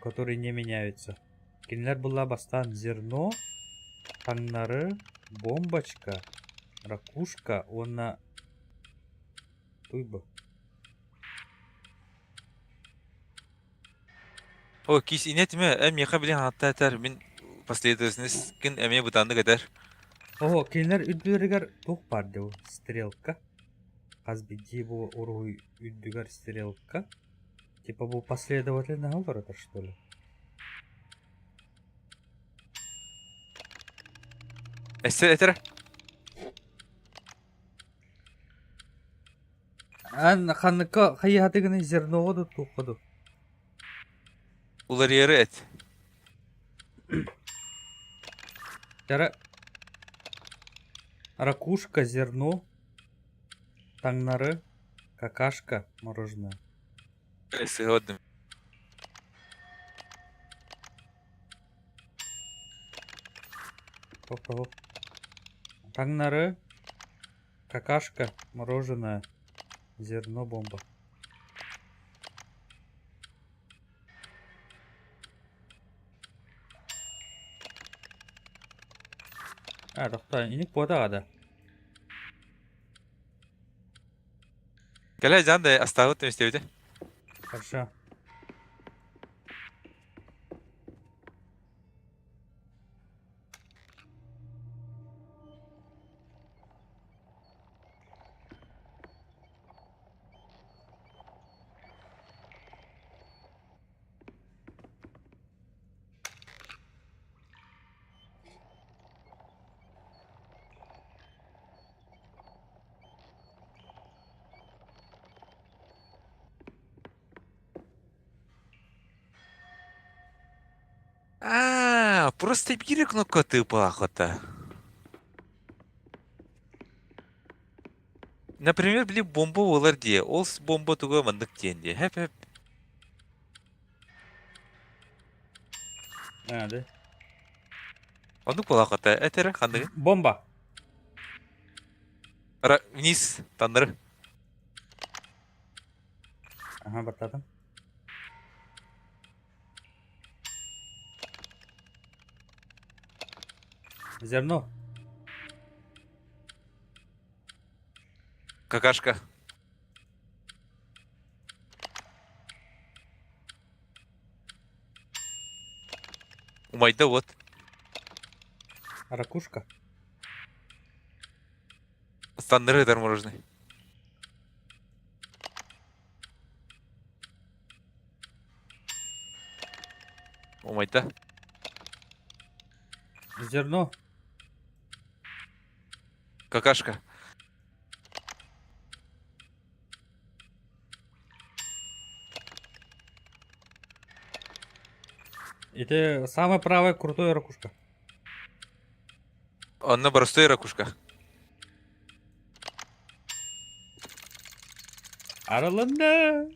которые не меняются. Кинилэр была бастаан зерно, таҥнары, бомбочка, ракушка уонна туйба. О, кис инэтимэ, эн миэхэ билин хаатта этэр, мин последовательность эмиэ бытааннык этэр. Оо, кинилэр үрдүлэригэр туох баар дии стрелка. Хас биирдии бу уруһуй үрдүгэр стрелка. Типа бу последовательно олорор что ли? Эссе этэр. Ан ханныкка хайыһатыгыный зерноҕа ду туохха ду? Уларыйары эт. Тара ракушка, зерно, таҥнары, какашка, мороженое. Сыһыардым. Топ-топ. Таҥнары, какашка, мороженое, зерно, бомба. А, тохтоо, инник буотаҕа да. Кэлэ дьаан да астаабыт истэбитэ. Хорошо. А, просто биир кнопка тыыпаахыта. Например, били бомба буолар дии. Ол бомба туга маннык диэн дии. Хэп хэп. А, да. Оннук буолаахыта. Этэрэ ханныгы? Бомба. Вниз, таннары. Ага, баттатым. Зерно. Какашка. Умайда вот. Ракушка. Станнары ытар мороженое. Умайда. Зерно. Какашка. Это самая правая крутая ракушка. Онно простой ракушка. Араланна.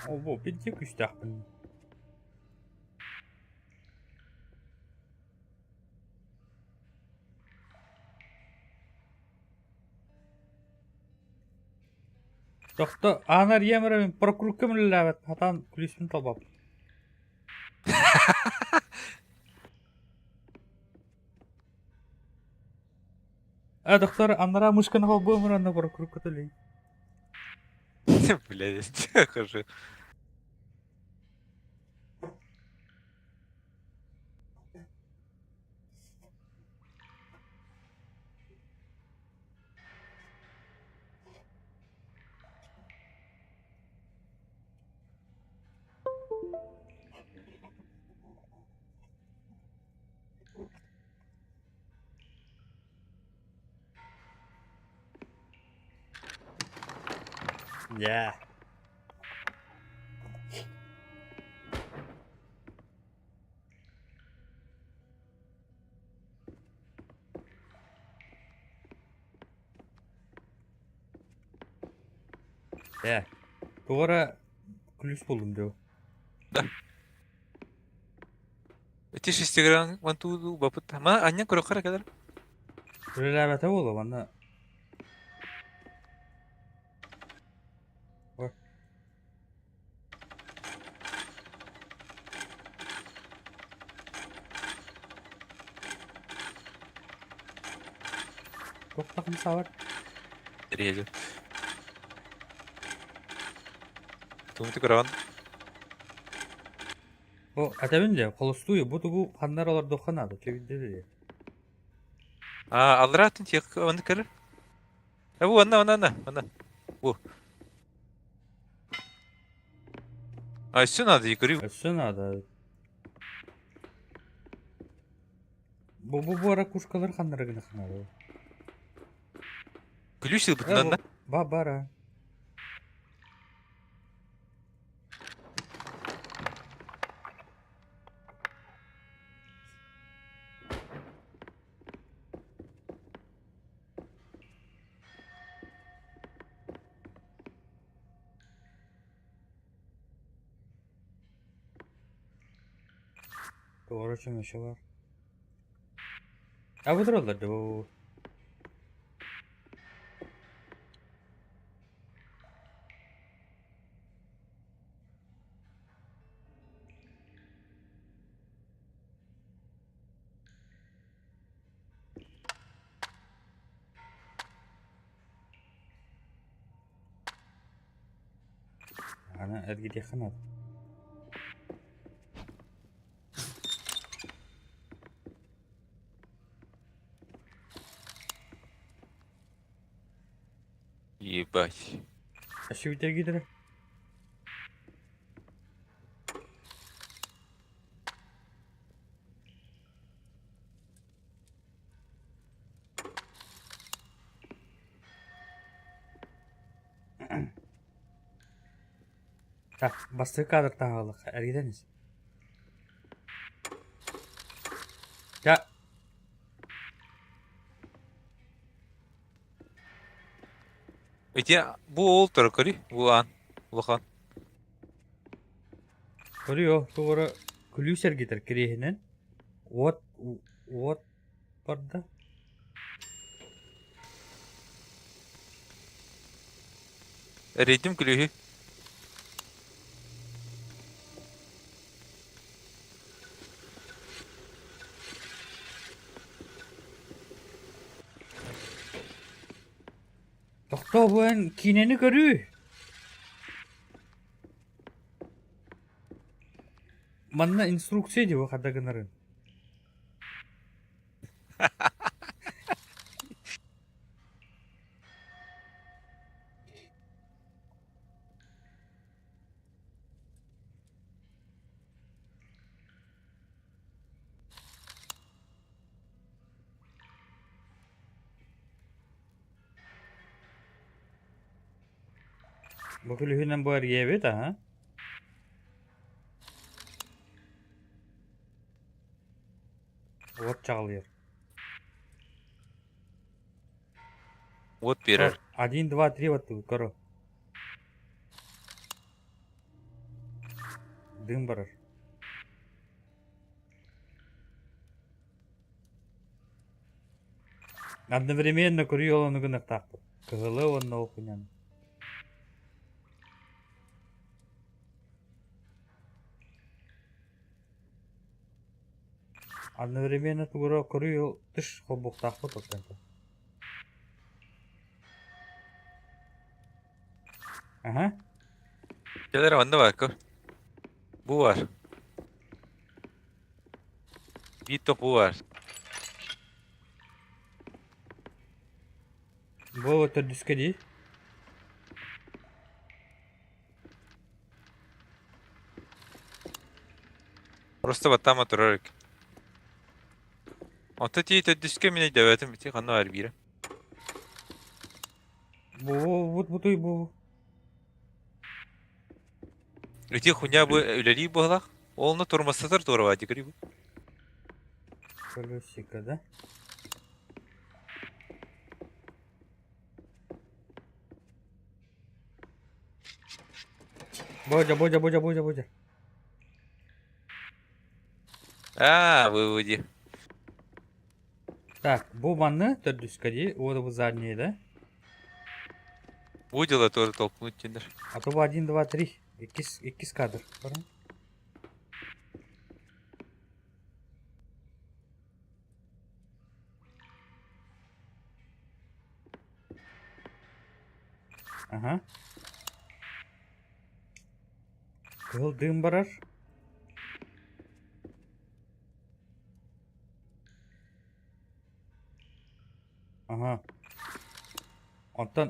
О, бинти күстәхпин. Тохто, аанар ийэм эрэ мин прокурка үлэлээбэт, хатаан күлүүспүн талбаппын. Э, доктор, анараа мышканы холбуом уранна прокурка төлөй. Блядь, хожу. Yeah. Ээ, туох эрэ күлүүс буллум дуу? Да. Ити шестигранник мантуу бапыт. Ма анньан көрөххө эрэ кэлэр. Үлэлээбэтэ буолуо манна. Ой. Туох да хамсаабат. Режет. Тугу көрөҕүн? О, этэбин дьэ, холостуй, бу тугу ханна эрэ олордуохха наада, чэбирдэ А, аллараа атын тиэх онно кэлэр. Э, бу онно, онно, онно, онно. Бу. А өссө надо, Игорь. Өссө наада. Бу бу бу ракушкалар ханнара гына ханара. Күлүүс ылбытынан да. Ба бара. Doğru çamaşır var. А bu dururlar bu. Аны эргитиэххэ наада. Ебать. Өссө эргитэрэ. Так, бастакы кадр таһаалык эргитэн ис. Дьэ Ити бу ол тура көрүй, бу аан улахан. Көрүө, тугу күлүүс эргитэр кириэһинэн уот уот барда. Эрэйдим күлүүһү. Тохтоо бу эн киинэни көрүү. Манна инструкция дии хата гынарын. Бу күлүһүнэн бу эргийэбит аһа. Уот чаҕылыйар. Уот биэрэр. Один, два, три вот көрө. Дым барар. Одновременно көрүү олону гыныахтаахпыт. Кыһылы уонна ол күнэн. Одновременно тугура көрүү тыш холбуохтаахпыт оттон. Аха. Кэлэр онно бар көр. Бу бар. Биир току бар. Бу төрдүскэ дии. Просто баттаама турар эбит. Онто тии төрдүскэ мин өйдөөбөтүм ити ханна баар биирэ. Бу бу бу бу. Ити хуйня бу үлэлиир быһалаах. Ол онно тормозтатар туора дии көрүү бу. Колесико, да? Бодя, Бодя, Бодя, Бодя, Бодя. Аа, выводи. Так, бу манны төрдүскэ дии, уода бу задние, да? Бу дела тоже толкнуть тендер. А то бу 1, 2, 3. Иккис, иккис кадр. Баран. Ага. Кыһыл дыым барар. Аһа. Онтон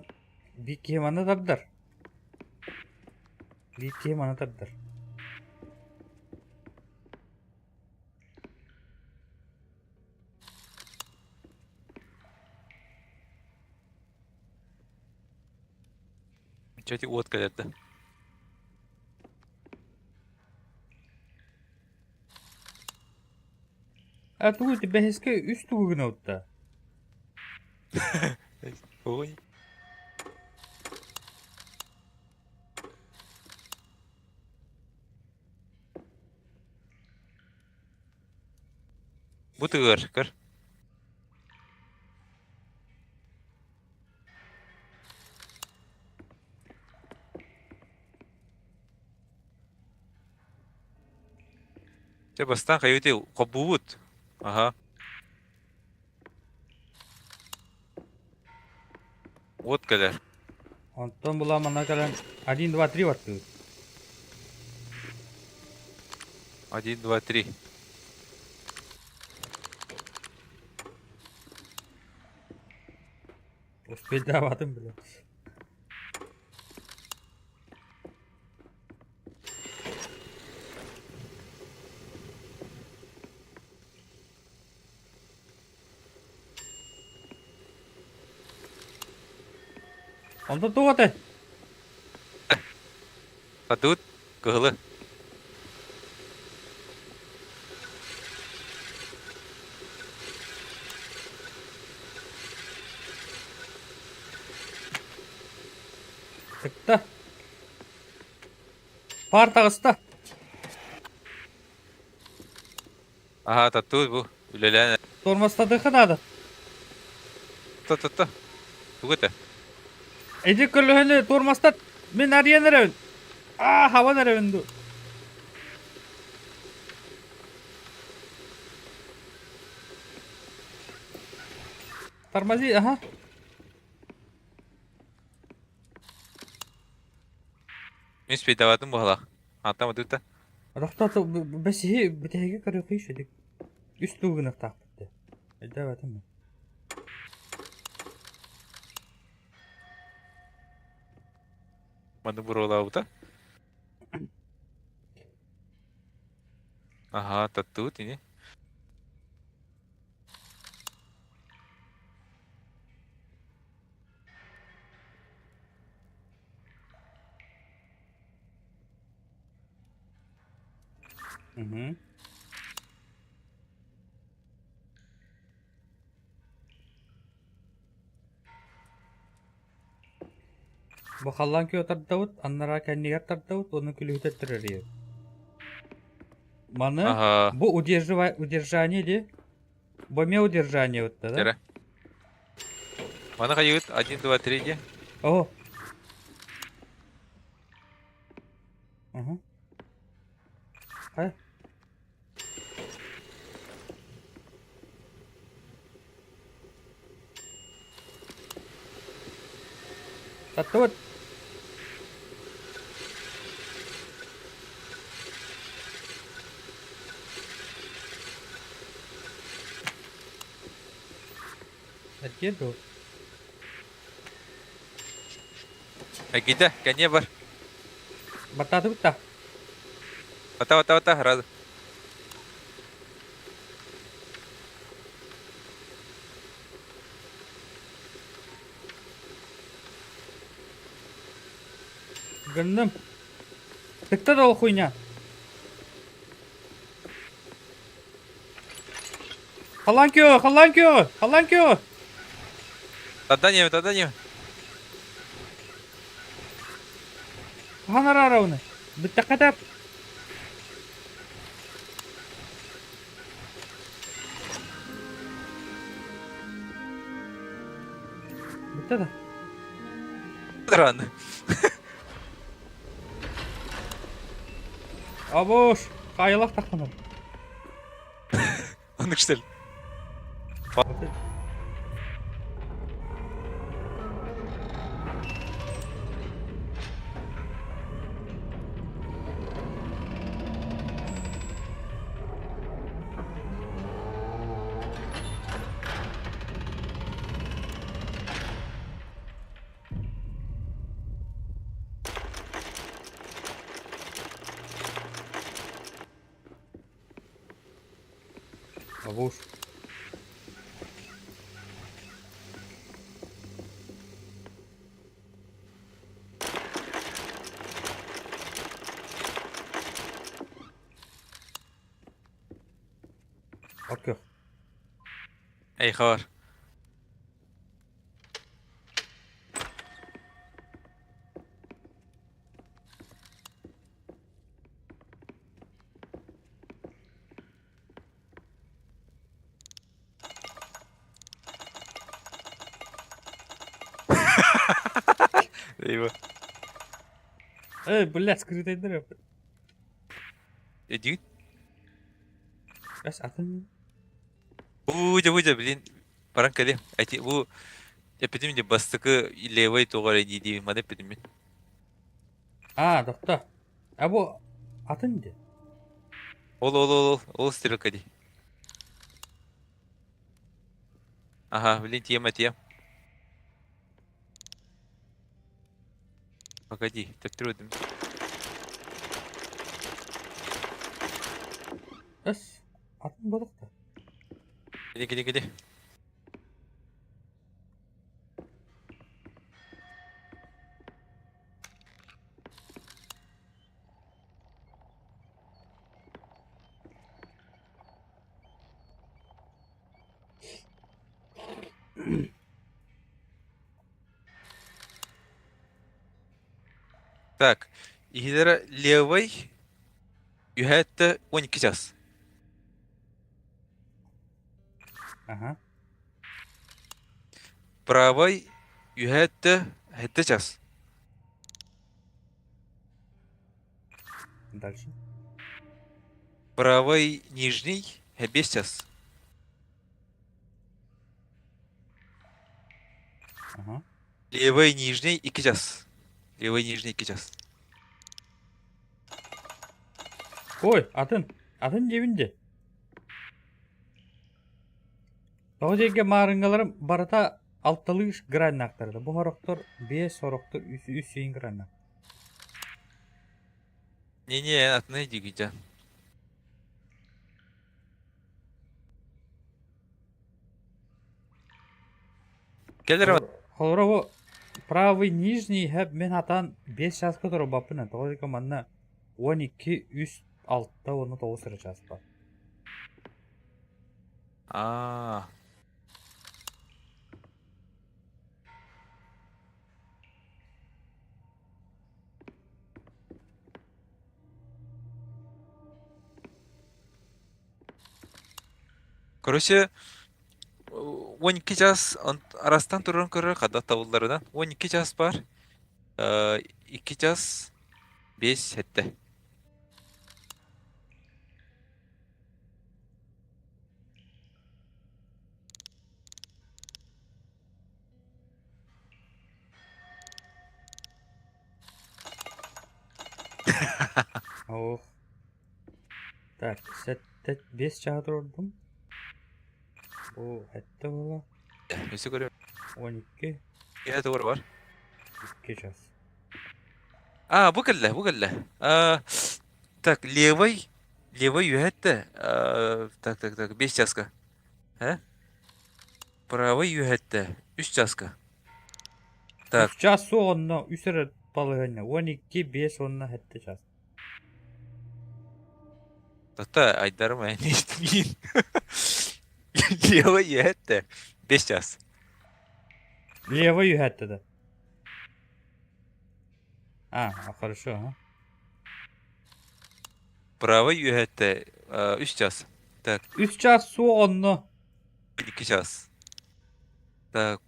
биир киһи манна тардар. Биир киһи манна тардар. Чэ ити уот кэлэр да. А тугу ити бэһискэ үс тугу гынабыт Ой. Бу тыгыр, көр. Чэ бастаан хайыты хоббуубут. Аха. Уот кэлэр. Онтон була манна кэлэн один, два, три баттыыбыт. Один, два, три. Успейдаабатым бile. Онтон туох этэй? Хатыбыт кыһылы. Тыкта. Паар таҕыста. Аһаа, таттыбыт бу. Үлэлээн. Тормозтадыахха наада. Та-та-та. Тугу этэ? Ити көлөһөнү тормозтат. Мин арыйан эрэбин. Аа, хабан эрэбин дуу. Тормози, аха. Мин спейдаватым быһалаах. Ааттам ытыта. Рахта бэсиһи бүтэһиги көрүөхүй шедик. Үс туу гыныахтаахпыт дэ. Өйдөөбөтүм мен. Маны буруолаабыта. Аха, таттыбыт ини. Угу. Бу халлаан күө тардабыт, аннараа кэннигэр тардабыт уонна күлүһүтэ төрөрүйэр. Маны Аха. бу удерживай удержание ди. Бу эмиэ удержание бытта да? Кэрэ. Маны хайыгыт? Один, два, три ди. О. Угу. Хайа? Таттыбыт. Эргиэ дуо? Эргийдэ, кэнниэ бар. Баттаатыбыт да? Бата, бата, бата, сразу. Гынным. Тыкта да ол хуйня. Халлаан күөҕэ, халлаан күөҕэ, халлаан күөҕэ! Тогда не, тогда не. Хаһан араарабыный? Бүттэххэ тэп. Бүттэ да. Рано. Абош, хайылах тахханар. Оннук что ли? Абуш. Окей. Эй, хабар. Eyvah. Эй, блядь, скрытайдыр. Эдигит? Эс атын. Бу дьэ, блин, баран кэлиэм. Эти бу эппитим дии бастакы левый тоҕо эрэ дии-дии маны эппитим мин. А, тохто. А бу атын дии. Ол ол ол ол стрелка дии. Ага, блин, тема тем. Погоди, төттөрү Эс атын балыкта. Киди киди киди. Так, иһилэрэ левый, үһэттэ 12 час. Ага. Правый, үһэттэ 7 час. Дальше. Правый нижний, 5 час. Ага. Левый нижний 2 час. Левый нижний 2 час. Ой, атын, атын диэбин дии. Тоҕо диэки маарыҥҥаларым барыта алталыы граннаахтар Бу сорохтор биэс, сорохтор үс, үс сүүн граннаах. Не-не, атын диги дьэ. Кэлэр Холоро бу правый нижний хэп мин хатан биэс чааска турбаппын тоҕо диэки манна 12, 3, 6 уонна 9 эрэ чаас баар. Аа. Короче, 12 час арастан туран көрөр хада табылларынан 12 час бар. 2 час 5 сэтте. Ох. Так, сэттэ биэс чааһы туруордум. Бу сэттэ буолла. Өссө көрүм. 12. Киһи тугур бар. 2 час. А, бу кэллэ, бу кэллэ. А, так, левый, левый үөһэттэ. А, так, так, так, 5 часка. Э? Правый үөһэттэ, 3 часка. Так. Үс час суох онно, үс эрэ балаһыанньа. 12, 5 уонна сэттэ час. Тата айдарым эниин. Левый үөһэттэ, 5 час. Левый үөһэттэ да. А, хорошо, ага. Правый үөһэттэ, 3 час. Так. Үс час суох онно. 2 час. Так,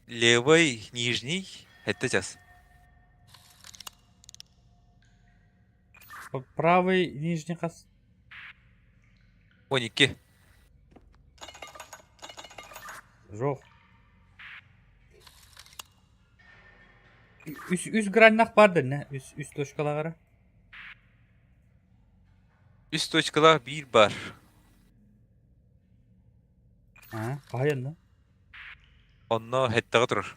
левый нижний, это час. Правый нижний хас. 12. Жоқ. Үс, үс граннах бар да не? Үс, үс точкалағара. Үс точкалаах биир бар. А, хаһайын да? Онно хэттэҕэ турар.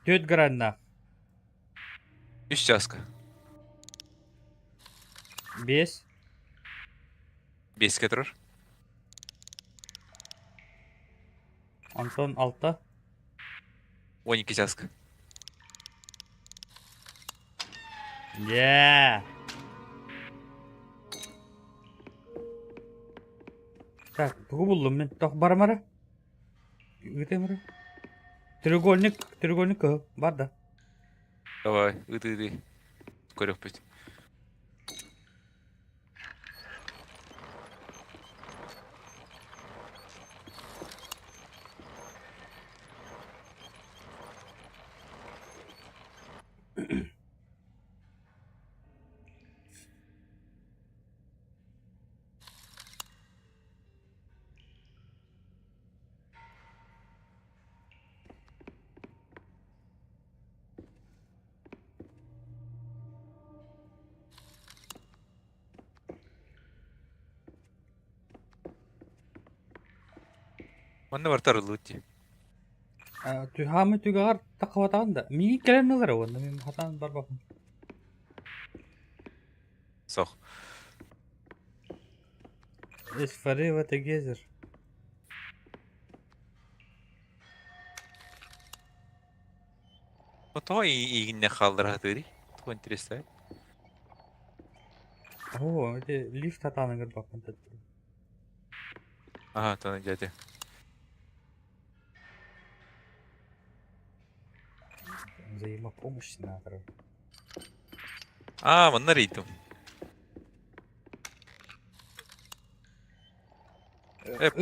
Түөрт граннаах. Үс чааска. Биэс. Биэскэ турар. Онтон алта. 12 чааска. Yeah. Так, тугу буллум мен? Тох барамара? Ыытым Треугольник, треугольник кыһыл бар да. Давай, ыты-ыты. Көрүөхпүт. Манна барыта арыллыбыт дии. Хаамыы түгэҕэр таххыбатаҕын да. Миигин кэлэн ылар уонна мин хатаан барбаппын. Сох. It's forever together. Тоҕо иигиннэ хааллара сатыырый? Туох интереснай? Оо, ити лифт хатааныгар көрбөппүн Аха, тана дьэ Взаимопомощь сенаторов. Аа, манна арыйдым.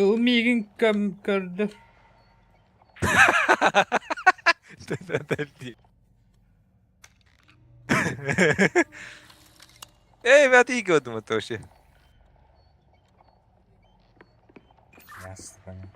Ыл миигин көм көрдө. Эй, бят iyi gördüm вообще. Ясно.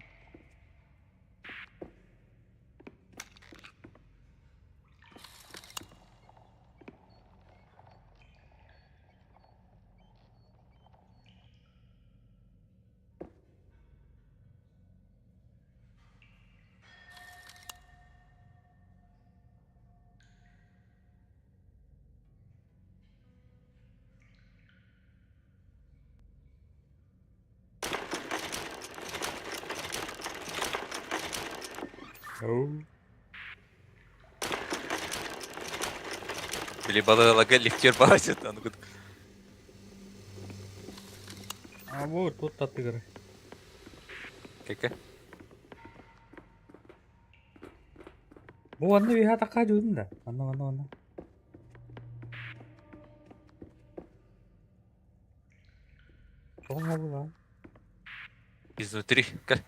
Били балыалага лифтер баачыт аны кут. А вот тут татыгыр. Кеке. Бу анны биһа такка дьудун да. Анна анна анна. Тоҕо була? Изнутри. Кэл.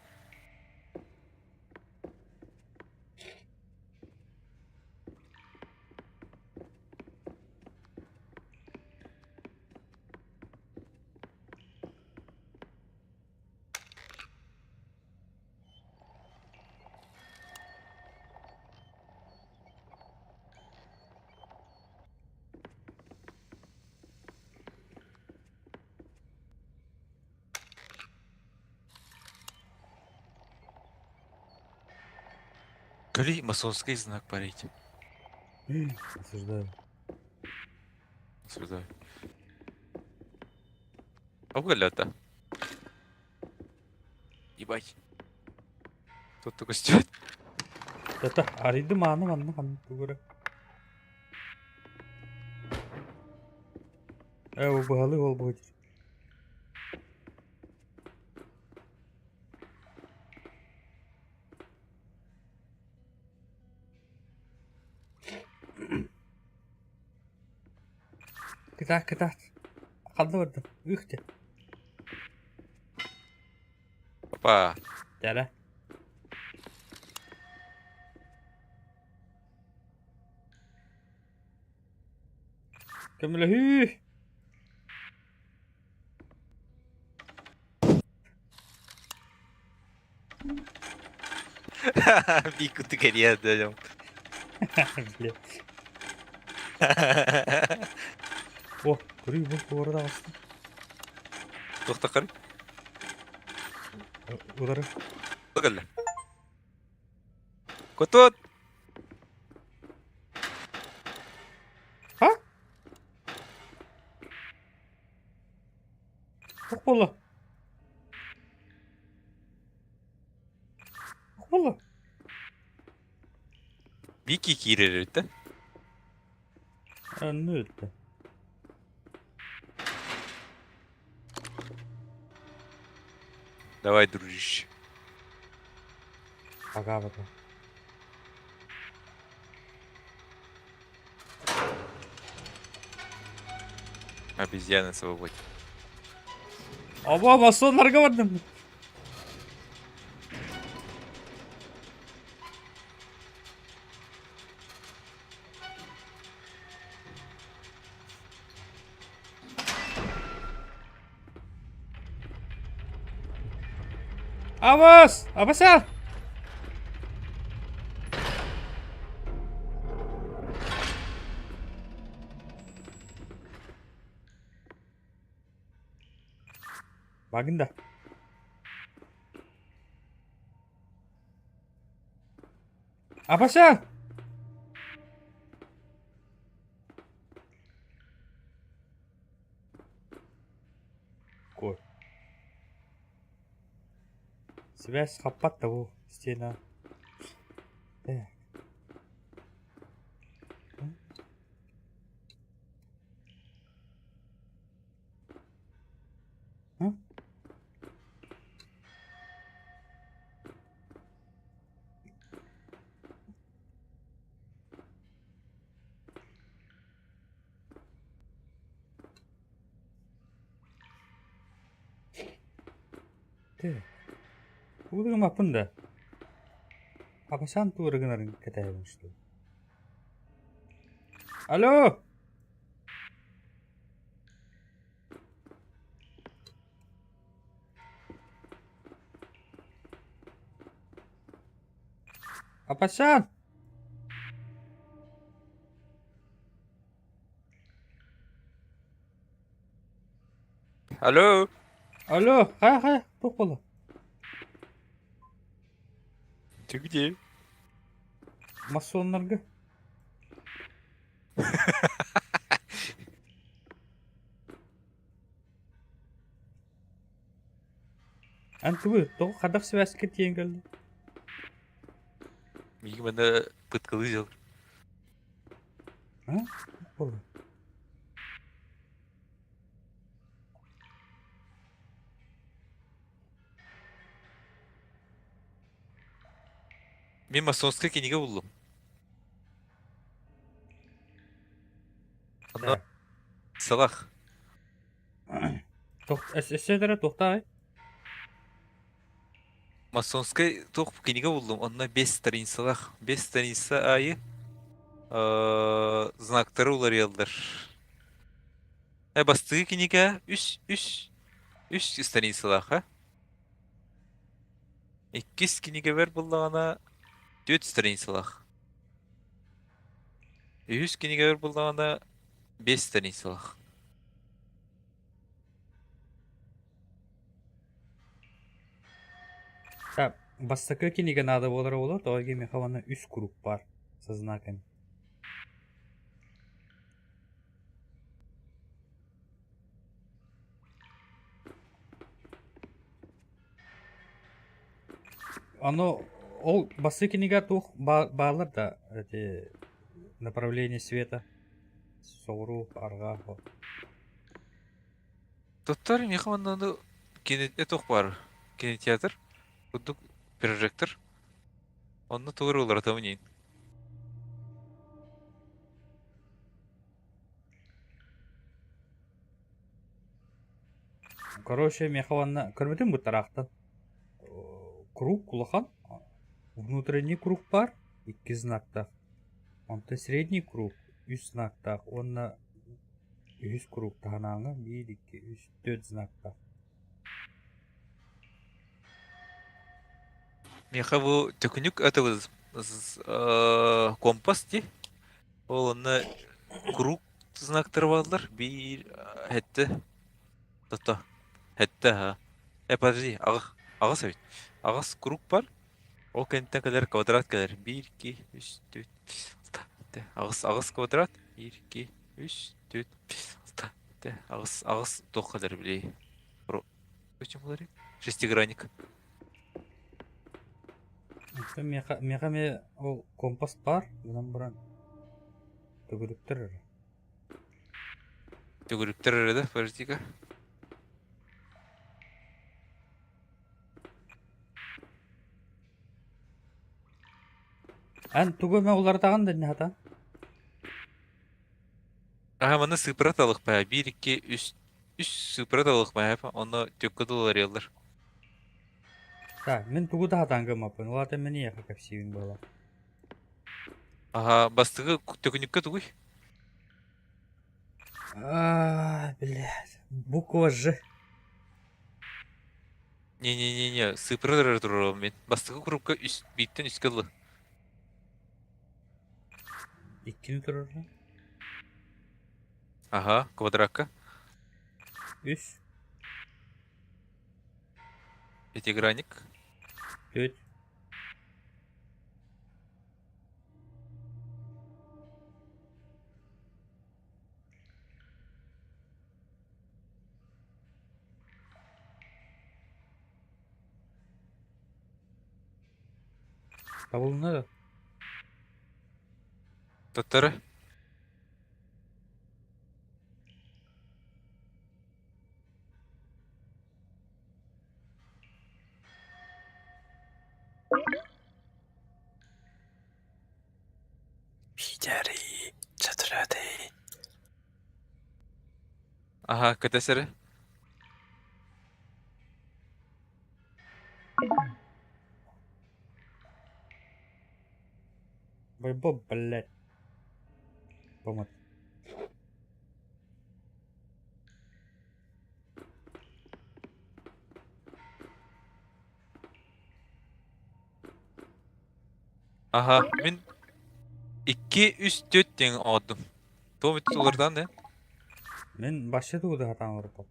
Кали масонский знак парить. Осуждаю. Осуждаю. Оголята. Ебать. Тут только стёт. Это ариды мааны манны ханны тугура. Э, быһалы ол будет. Кытаат, кытаат. Ханна бардым? Үхте. Опа. Дәрә. Көмөлөһүү! Бику ты кэрийэ Бля. О, көрүй бу туора таҕыста. Туохтаххын? Удары. Кэллэ. Кутут! Ха? Туох буолла? Туох буолла? Вики киирэр эбит да? Онно өлтө. Давай, дружище. Пока-пока. Обезьяны свободе. Аба масоннарга бардым. Абас! Абаса! Багында. Абаса! Кой. Связь хаппат да бу стена. Так. А? Так. Уулугум аппын да. Апасаан туора гынарын кэтэһэбин что ли? Алло! Апасаан! Алло! Алло, хайа хайа, туох буолла? Ты где? Масоннарга. Эн тугу, тоҕо хадах сибээскэ тиийэн кэллиҥ? Миигин манна пыткалыы дьыл. А? Буолла. Мин масонскай кинигэ буллум. Онно салах. Өссө эрэ туохтааҕый? Масонскай туох кинигэ буллум. Онно 5 страницалаах. 5 страница аайы знактары уларыйаллар. Бастакы кинигэ үс страницалаах, а? Иккис кинигэбэр буллаҕына түөрт страницалаах. Үһүс кинигэбэр буллаҕына биэс страницалаах. Так, бастакы кинигэ наада буолара буолуо, тоҕо миэхэ уонна үс круг баар со знаками. Ону ол бастакы кинигэ туох бааллар да эти направление света соҕуруу арҕаа Туттар миэхэ манна ону кино туох баар кинотеатр курдук прожектор онно тугу эрэ уларытабын иин. Короче, миэхэ уонна көрбүтүм быттараахтан круг улахан, внутренний круг баар икки знактаах, онтон средний круг үс знактаах уонна үһүс круг таһынааҥы биир, икки, үс, түөрт знактаах. Миэхэ бу төкүнүк атыбыз компас дии. Ол онно круг знактары бааллар. Биир сэттэ тото сэттэ аһа. Подожди, аҕыс эбит. Аҕыс круг бар. Ол кэнниттэн кэлэр квадрат кэлэр. Биир, икки, үс, түөрт, алта, сэттэ, аҕыс, аҕыс квадрат. Биир, икки, үс, түөрт, алта, сэттэ, аҕыс, аҕыс туох кэлэр били? Почему говорит? Шестигранник. Миэхэ, миэхэ эмиэ ол компас баар, гынан баран төгүрүктэр эрэ. Төгүрүктэр эрэ да, подожди-ка. Эн тугу эмэ уларытаҕын да иннэ Аха, манна сыыппара талыхпая. Биир, икки, үс, үс сыыппара талыхпая. Онно түөккэ долларыйаллар. Так, мин тугу да сатаан гыммаппын, ол аата мин эйиэхэ кэпсиибин буолар. Аха, бастакы төкүнүккэ тугуй? А, блядь, буква Ж. Не-не-не-не, сыыппара турар мин. Бастакы курупка үс, бииртэн үскэ дылы. Иккини турар. Аха, квадракка. Үс. Пятигранник. Түөрт. Табылынна да? Туттары. Пидоры, чатраты. Аха, көтөс эрэ. Бойбо, блядь. Помот. Аха, мин икки, үс, түөрт диэн оҥордум. Туом ити уларытан да? Мин вообще тугу да сатаан олорбот.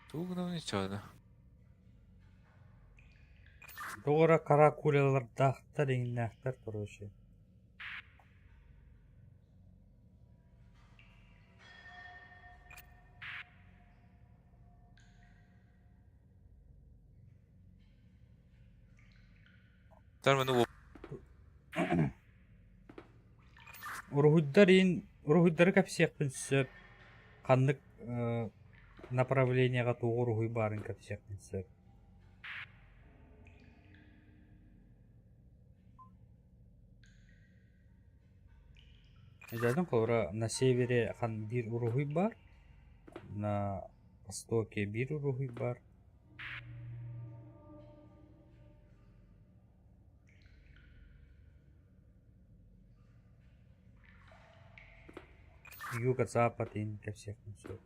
Тугу гынабын иччэҕинэ? Тоҕо эрэ каракулялардаахтар иҥнээхтэр короче. Тар Уруһуйдар иин уруһуйдары кэпсиэхпин сөп. Ханнык направлениеҕа туох уруһуй баарын кэпсиэхпин сөп. Дьэ, холобура, на севере хан биир уруһуй баар, на востоке биир уруһуй баар. Юго-запад иһин кэпсиэхпин сөп.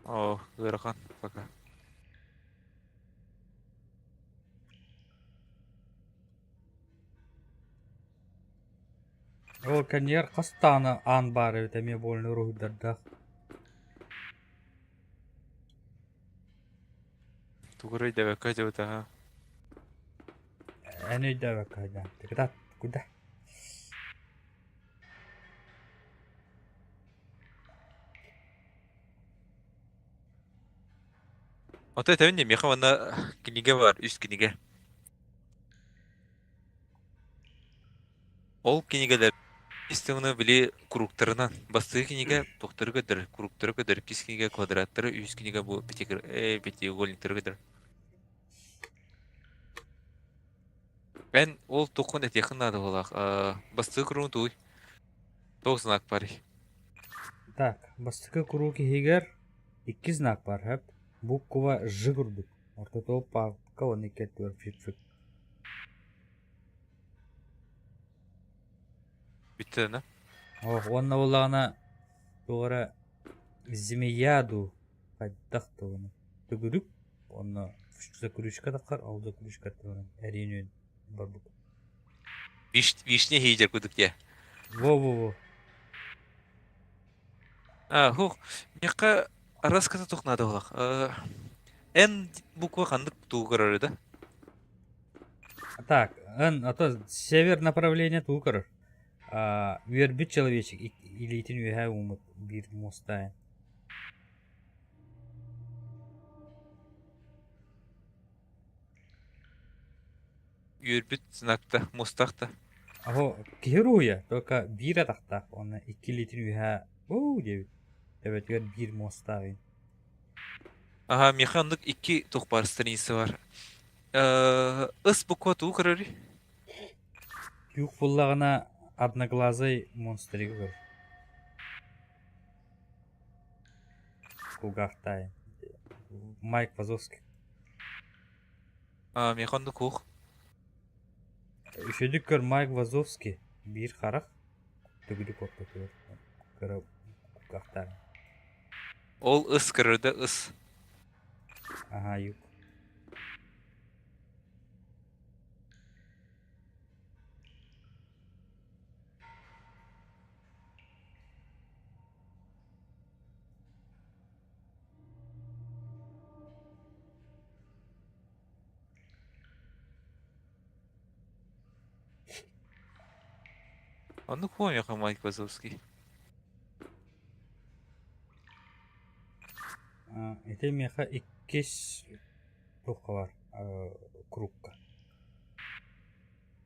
Оо, ыарахан пока. Ол кэннигэр хас даҕаны аан баар эбит эмиэ буолан уруһуйдардаах. Тугу эрэ өйдөөбөккө дьыбытаһа. Эн өйдөөбөккө сылдьаҕын. Кытаат, куда? Ото этэбин дии, миэхэ манна кинигэ бар, үс кинигэ. Ол кинигэлэр истэҕинэ били кругтарынан бастакы кинигэ туохтары көрдөрөр, кругтары көрдөрөр, иккис кинигэ квадраттары, үһүс кинигэ бу пятиугольниктары көрдөрөр. Эн ол туоххун этиэххин наада буолаах. Бастакы кругун тугуй? Туох знак барый? Так, бастакы круг иһигэр икки знак бар, хөп. Буква Ж курдук. Ортотугар папка уонна икки өттүгэр фиг-фиг. Бүттэ да? Ох, уонна буоллаҕына туох эрэ змея дуу, хайдах тугуну төгүрүк уонна закрючка таххар, ол закрючка туһунан эриин үөн барбыт. Вишня иһиидэр курдук дии. Во-во-во. А, хух, миэхэ араската туох наада буоллах. Н буква ханнык тугу көрөр да? Так, эн, а то север направление тугу көрөр? А, үөрбүт человечек илиитин үөһэ ууммут биир муостаайын. Үөрбүт знакта, муостаах да. Аһо, киһи уруһуйа, только биир атахтаах, уонна икки илиитин үөһэ уу диэбит. Төбөтүгэр биир муостаах Аха, миэхэ оннук икки туох баар страница бар. Ыс буква тугу көрөрүй? Юг буллаҕына одноглазый монстригы көр. Кулгаахтаайын. Майк Вазовский. А, миэхэ оннук уох. Үчүгүйдүк көр Майк Вазовский биир харах төгүрүк ортотугар кыра кулгаахтаах. Ол ыс көрөрдө ыс. Аһаа юг. Оннук хуомиэхэ Майк Вазовский. Ити миэхэ иккис туохха бар кругка.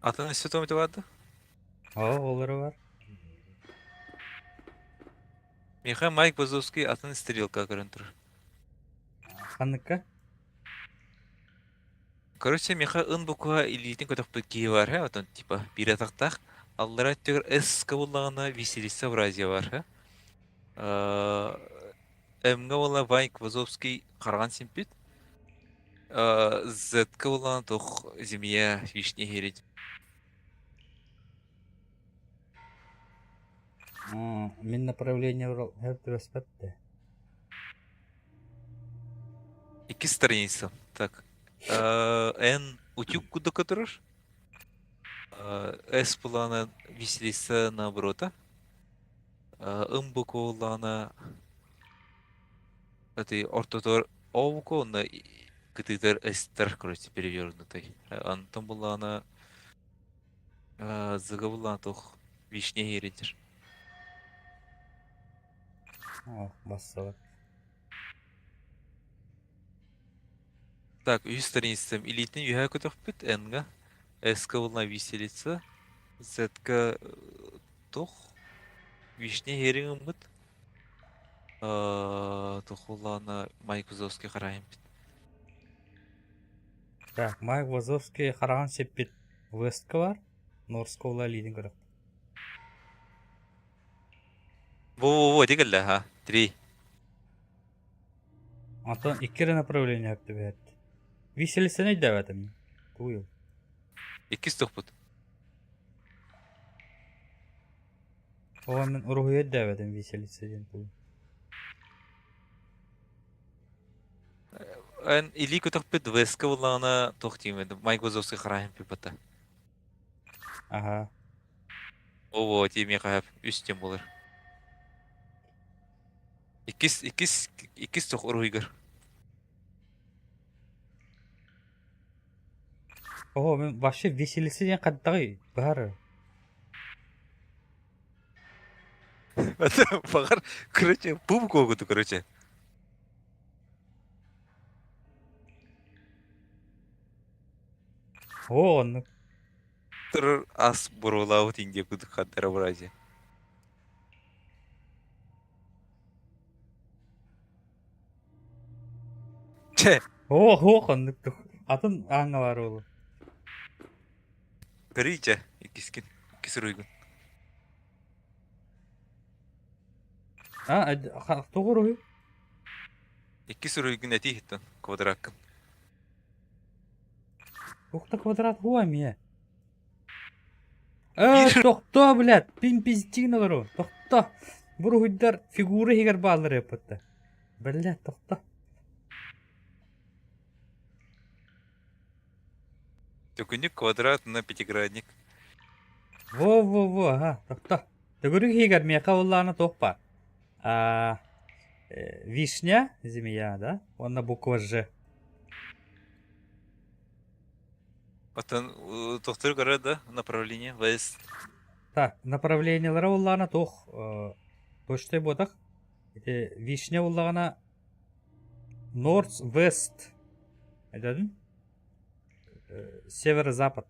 Атын өссө туом баар да? Оо, олоро бар. Миэхэ Майк Вазовский атын стрелка көрөн турар. Ханныкка? Короче, миэхэ ын буква илиитин көтөхпүт киһи бар һэ, отон типа биир атахтаах. Аллара өттүгэр С-ка буллаҕына Василиса Бразия бар һэ. М-ҥа буолла Вайк Вазовский хараҕын симпит. Z-ка буоллаҕына туох Змея вишня иһирит. Мин направление түбэспэт да. Икки страница. Так. Н утюг куда турар. С плана виселица наоборота. М буквалаана эти ортотор О буква уонна кытыытар С-тар короче перевернутый. Антон буллаана Зыга буллаана туох вишня иһиридир. О, бассыбыт. Так, үһүс страницам илиитин үөһэ көтөхпүт N-га, S-ка буолла виселица, Z-ка туох вишня иһиэриҥ ыммыт, туох буоллаҕына Майк Вазовский хараайыммыт. Так, Майк Вазовский хараҕын сиппит Вестка бар, Норска буолла илиитин көрөх. Во-во-во, ити кэллэ, ха, три. Онтон икки эрэ направление өптүбэт. Виселицаны өйдөөбөтүм. Тугуй ол? Иккис тохпут. Оо, мин уруһуйу өйдөөбөтүм виселица диэн тугуй. Эн илии көтөхпүт ВСК буоллаҕына туох диимин Майк Вазовский хараһын пипата. Аха. Оо, ити миэхэ үс диэн буолар. Иккис, иккис, иккис туох уруһуйгар? Оо, мин вообще веселиться диэн хайдаҕый? Быһаар. Баҕар, короче, пуб короче. Оо, оннук. Турар ас буруолаабыт Индия кудук хаттара бразия. Чэ. Оо, оо, оннук тух. Атын ааҥҥа баар буолуо. Көрүй чэ, иккискин, иккис уруйгун. А, тоҕо уруһуй? Иккис уруйгун этии иһиттэн, квадраккын. Ух ты квадрат хуа эмиэ. Э, тохтоо, блядь, пин пиздин олору, тохто. Буруһуйдар фигура иһигэр бааллар эппитте. Блядь, тохто. Төкүнүк квадрат на пятигранник. Во-во-во, ага, тохто. Төгүрүк иһигэр миэхэ буоллаҕына туох баар? А, вишня, змея, да? Уонна буква Ж. Оттон тохтор көрөр да направление вест. Так, направлениелара буоллаҕына туох почтой буотах. Ити вишня буоллаҕына North West. Этадын? Северо-запад.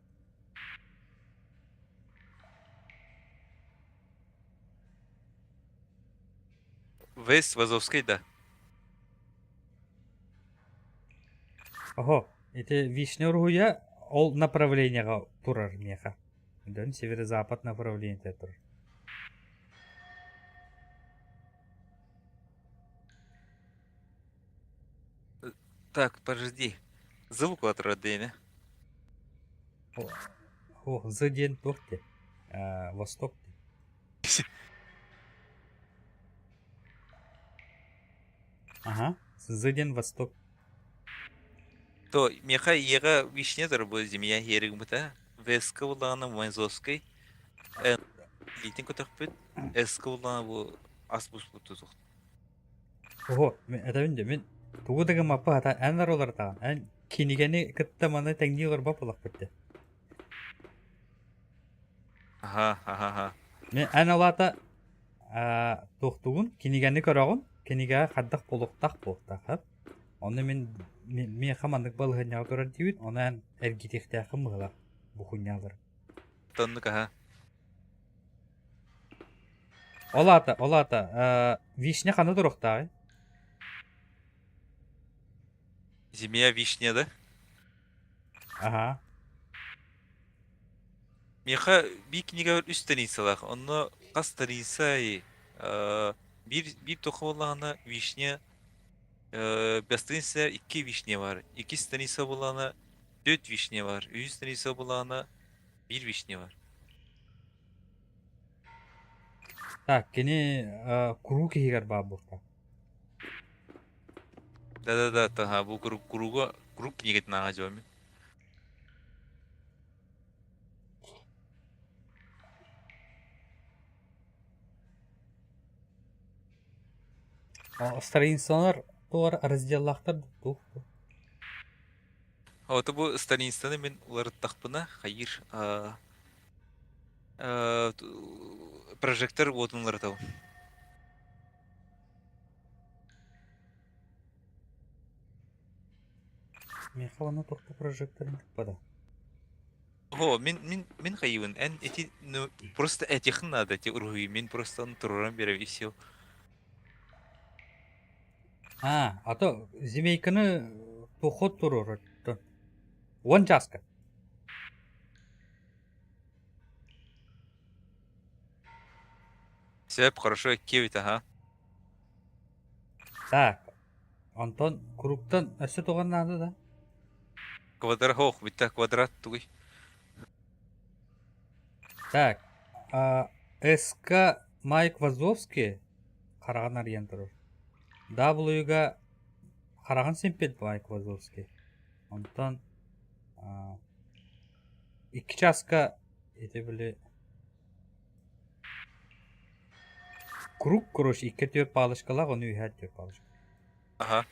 Вест Вазовский да. Ого, ити вишня уруһуйа ол направлениеҕа турар миэхэ. Дөн северо-запад направлениета турар. Так, подожди. Звук турар диэни. О, з диэн туох диэ? Восток диэ. Ага, з диэн восток. То миэхэ ийэҕэ вишня турар зимия иэригиммитэ. Веска буллаҕына Мазовский. Илиитин көтөхпүт. Эска буллаҕына бу ас буспут тутух. Оһо, этэбин дии, мин тугу да гыммаппын хата эн эрэ эн кинигэни кытта маны тэҥнии олорбот буоллахпыт дии. Аха, аха, аха. Мин эн ол аата туохтугун кинигэни көрөҕүн, кинигэҕэ хайдах буолуохтаах буолуохтаах Онно мин миэхэ маннык балаһыанньаҕа турар диибин, ону эн эргитиэхтээххин быһыылаах бу хунньаалары. Тоннук аха. Ол аата, ол аата, вишня ханна туруохтааҕый? Зимья вишня, да? Аха. Миэхэ биир кинигэбэр үс страницалаах. Онно хас страница биир биир тоҕо буоллаҕына вишня страница икки вишня бар. Икки страница буоллаҕына төрт вишня бар. Үһүс страница буоллаҕына биир вишня бар. Так, кини куруук иһигэр баар буолта. Да-да-да, таһа бу куруга курук кинигэтин ааҕа дьуоммун. Страницалар туох разделлаахтар туох Ото бу страницаны мин уларыттахпына хайыр прожектор уотун уларытабын. Миэхэ уонна туохха прожекторын туппата. О, мин мин мин хайыбын. Эн ити ну просто этих надо эти уруһуй. Мин просто оны туруран берем и все. А, а то змейканы поход турор. Уон чааска. Сөп, хорошо, иккиэбит, аха. Так, онтон куруктан өссө туган наада да? Квадрат, ох, бүтэ квадрат тугуй. Так, а, СК Майк Вазовский хараҕын арыйан турар. W-га хараҕын симпит Майк Вазовский. Онтон а, икки чааска ити били Круг, короче, икки түөрт палочкалаах, ону үһэ түөрт палочка. Аха.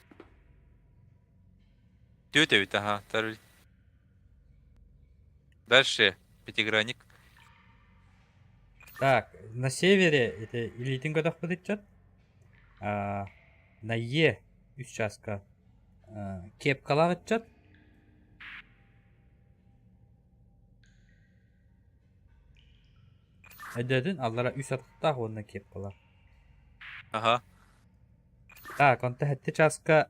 Түөрт эбит, аха. Второй. Дальше. Пятигранник. Так, на севере это илиитин көтөхпүт ыччат. А, на Е үс чааска а, кепкалаах ыччат. Өйдөөтүн аллара үс атахтаах уонна кепкалаах. Аха. Так, онто сэттэ чааска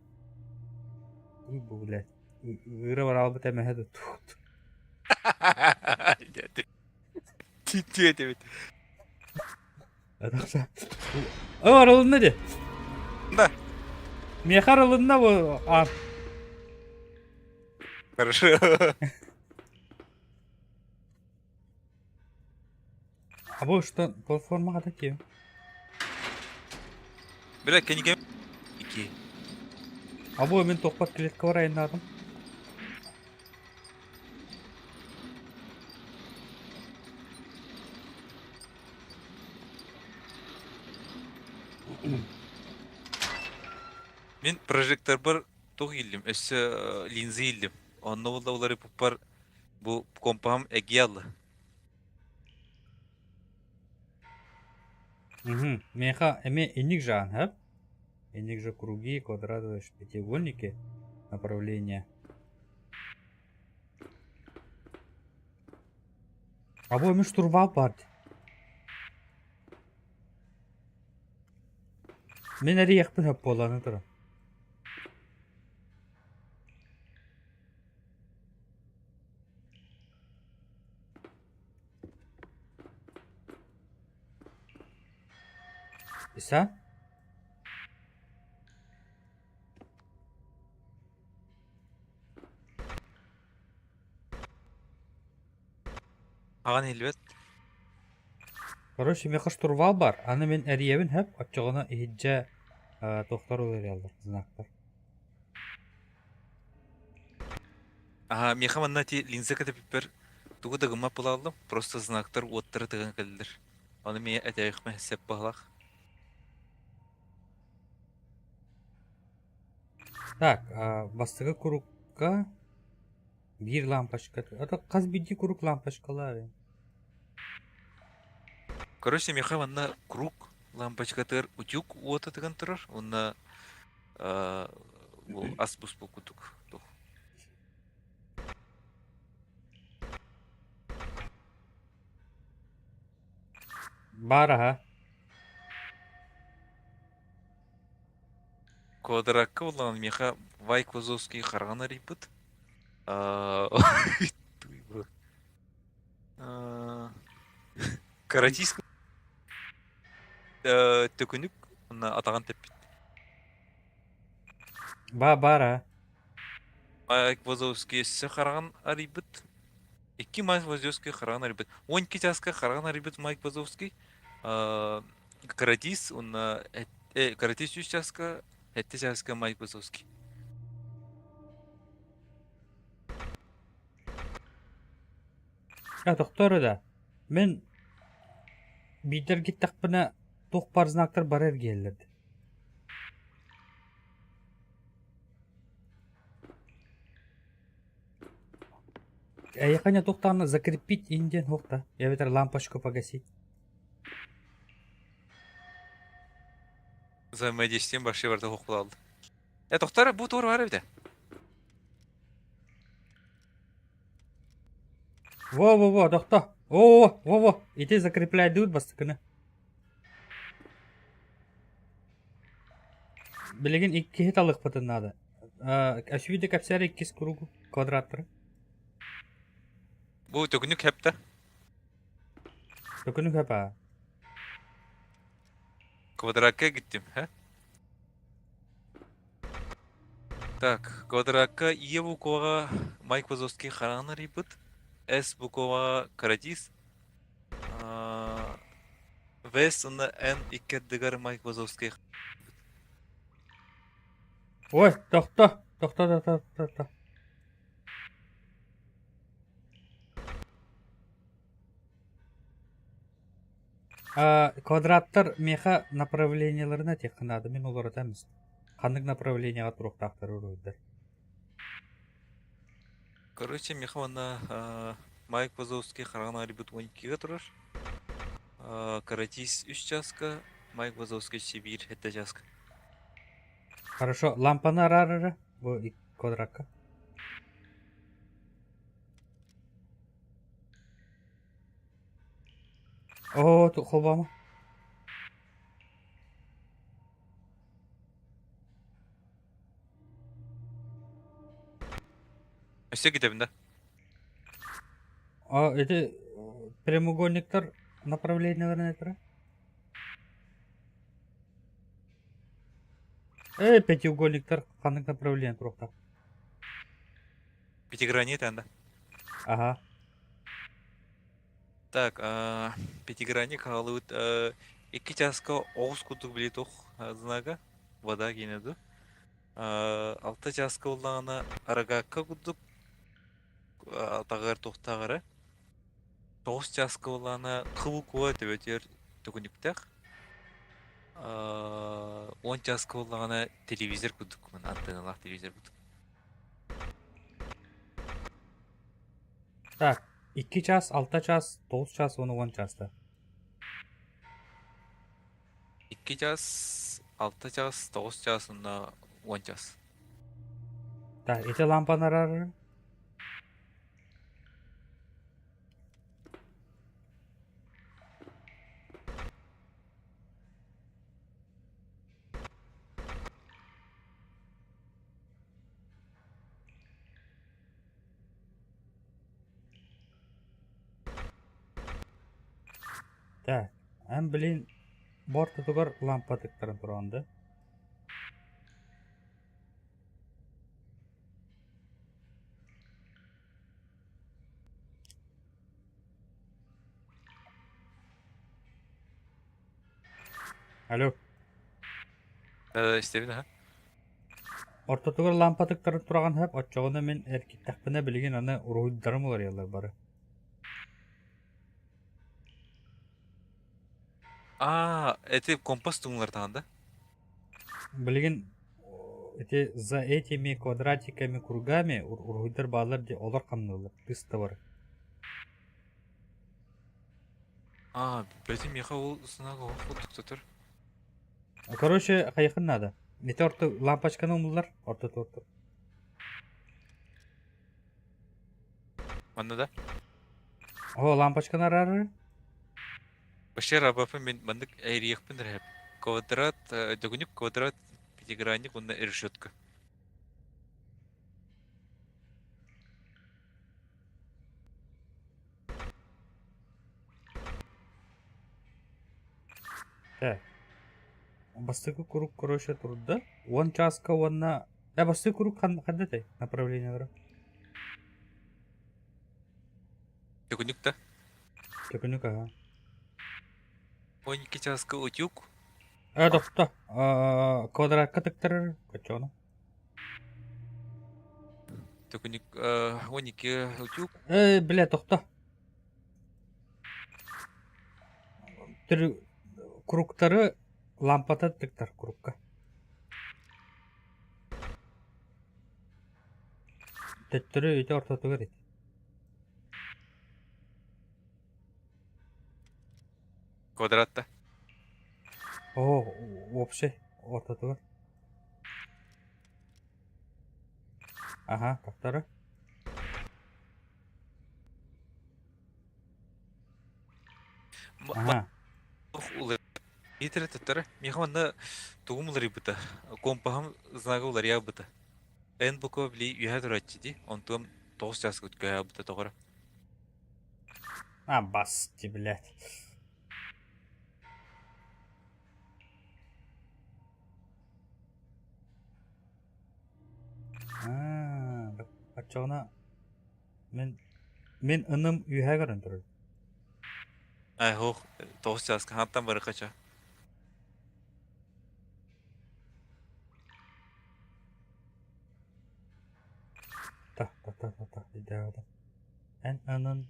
бу блядь, ыыра бараалбыт эмэһэ да туут. Түтүөт эбит. О, арылынна дии. Да. Миэхэ арылынна бу аан. Хорошо. А бу что платформаҕа да киэм. Бля, кинигэ ики. А бу мин тохпот клетка бар айаннаатым. Мин прожекторбар туох ииллим, өссө линза ииллим. Онно буолла уларыппыппар Бу компаһым эгиэ алла. Угу. Миэхэ эмиэ инник жаан, хөп? Инник же круги, квадраты, пятиугольники, направления. А бу эмиэ штурвал баар дии. Мин эрийэхпин сөп буоллаҕына туран. Иса? Аҕан иһиллибэт. Короче, миэхэ штурвал бар. Аны мин эрийэбин сөп, оччоҕуна иһирдьэ э, туохтар уларыйаллар, знактар. Аһа, миэхэ манна ити линза кэтэппиппэр тугу да гыммат буолааллым, просто знактар уоттара тыган кэллилэр. Ону эмиэ этээхпин сөп баһылаах. Так, а, бастакы курукка биир лампочка. Это хас биирдии курук лампочкалаах. Короче, миэхэ манна круг лампочкатыгар утюг уота тыган турар уонна э, бу ас буспут курдук туох. Баар аһа. Квадракка буоллаҕына миэхэ Вайк Вазовский хараҕын арыйбыт. Аа, Аа, Каратист э, төкүнүк уонна атаҕын тэппит. Ба баар аа. Майк Вазовский өссө хараҕын арыйбыт. Икки Майк Вазовский хараҕын арыйбыт. 12 чааска хараҕын арыйбыт Майк Вазовский. Э, Каратист уонна э, Каратист үс чааска, сэттэ чааска Майк Вазовский. Э, тохтоо да. Мин биирдэр гиттэхпинэ туох баар знактар бары эргийэллэр дии. Эйиэхэ не туохтаҕына закрепить ин диэн суох да, эбэтэр лампочку погасить. Взаимодействием вообще барыта суох буолаллар. Э, тохтоо эрэ, бу туор баар эбит ээ. Во-во-во, тохто. О, во-во, ити закрепляйдыыр бастакыны. Билигин иккиһи талыахпытын наада. Өсүбүтэ кэпсээр иккис кругу квадраттары. Бу төкүнүк хэпта. Төкүнүк хэп аа. Квадракка гиттим, һэ? Так, квадракка Е букваҕа Майк Вазовский хараҕын арыйбыт, С букваҕа Карадис, В уонна Н икки ардыгар Майк Вазовский Ой, тохто, тохто, тохто, тохто. Квадраттар миэхэ направлениеларына этиэххэ наада, мин олору этэммин. Ханнык направлениеҕа туруохтаахтар уруһуйдар? Короче, миэхэ уонна Майк Вазовский хараҕын арыйбыт 12-гэ турар. Каратист үс чааска, Майк Вазовский Сибиир сэттэ чааска. Хорошо, лампаны араарара бу квадракка. Оо, холбоомо. Өссө китэбин да? А эти прямоугольниктар направлениеларын этэрэ? Э, пятиугольниктар ханнык направление туруохтаах? Пятигранит анда. Ага. Так, пятигранник хаалыбыт икки чааска оҕус курдук били туох знага вода киинэ ду алта чааска буоллаҕына арагакка курдук атаҕар туохтааҕара тоҕус чааска буоллаҕына кыл куо төбөтүгэр төкүнүктээх 10 чааска буоллаҕына телевизор курдук антенналаах телевизор курдук. Так, 2 час, 6 час, 9 час, 10 часта. 2 час, 6 час, 9 час уонна 10 час. Так, ити лампаны араарар. Так, эн блин бортутугар лампа тыктаран тураҕын да? Алло. Да, истэбин аха. Ортотугар лампа тыктаран тураҕын сөп, оччоҕуна мин эргиттэхпинэ билигин аны уруһуйдарым уларыйаллар бары. Аа, эти компас туҥулар да? Билигин ити за этими квадратиками кругами уруһуйдар бааллар дии олор хамныыллар, тыс да бар. Аа, бэти миэхэ ол знак оһох курдук тутар. Короче, хайыхын наада. Ити орто лампочканы умуллар, орто орто. Манна да? О, лампочканы араарар. Вообще рабапын мин маннык эриэхпин рэп. Квадрат, дөгүнүк квадрат, пятигранник уонна решетка. Э, бастакы круг короче турда. 10 чааска уонна... Э, бастакы круг ханна этэй направлениелара? Төкүнүк да? Төкүнүк аха. 12 чааска утюг. Э, тохто. Квадратка тыктарар кочону. Төкүнүк 12 утюг. Э, бля, тохто. Кругтары лампата тыктар кругка. Төттөрү ити ортотугар ити. Квадратта. О, вообще ортотугар. Ага, тохторо. Аха. Итирэ төттөрө. Миэхэ манна тугум уларыйбыта? Компаһым знага уларыйабыта. Эн бука били үөһэ турааччы дии. Онтуом 9 чааска көһөөбүтэ тоҕоро. А, басти, блядь. Аа, оччоҕуна мин мин ыным үөһэ көрөн турар. Ай, һуох, 9 чааска хантан барыхача. Та та та та та идеалда. Эн ынын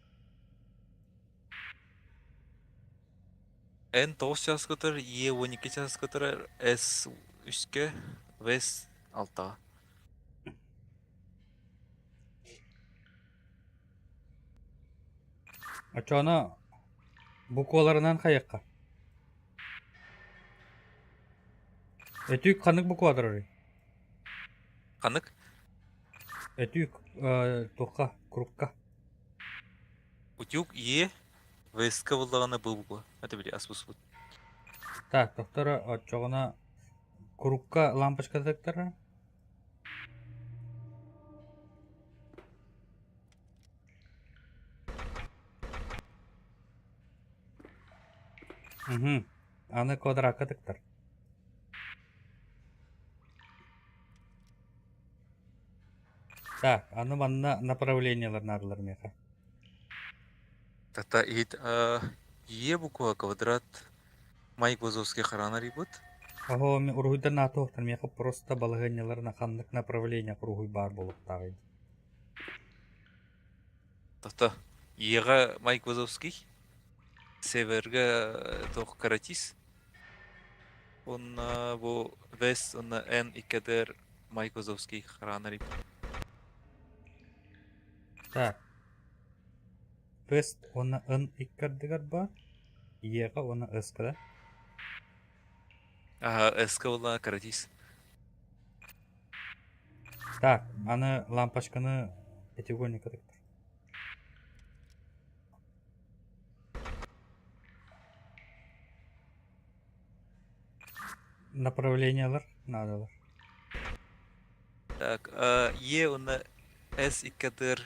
Н 9 чааска турар, Е 12 чааска турар, С үскэ, В алтаҕа. Оччоҕуна букваларынан хайыахха? Өтүүк ханнык буква турарый? Ханнык? Өтүүк э, туохха, курукка. Утюг Е, ВСК буоллаҕына Б буква. Это били ас буспут. Так, доктора оччоҕуна курукка лампочка тыктара. Угу. Аны квадракка тыктар. Так, аны манна направлениелар наадалар миэхэ. Тата иһит Е буква квадрат Майк Вазовский хараан арыйбыт. Оһо, мин уруһуйдар наатуохтар миэхэ просто балаһыанньаларына ханнык направление уруһуй баар буолуохтааҕый? Тата Еҕа Майк Вазовский, Северга туох Каратис, уонна бу Вест уонна Н иккэдэр Майк Вазовский хараан арыйбыт. Так, Вест уонна Н икки ардыгар баар, Еҕа уонна С-ка да? Аха, С-ка буолла Каратис. Так, аны лампочканы пятиугольникка тыктар. Направлениелар наадалар. Так, Е уонна С иккэтигэр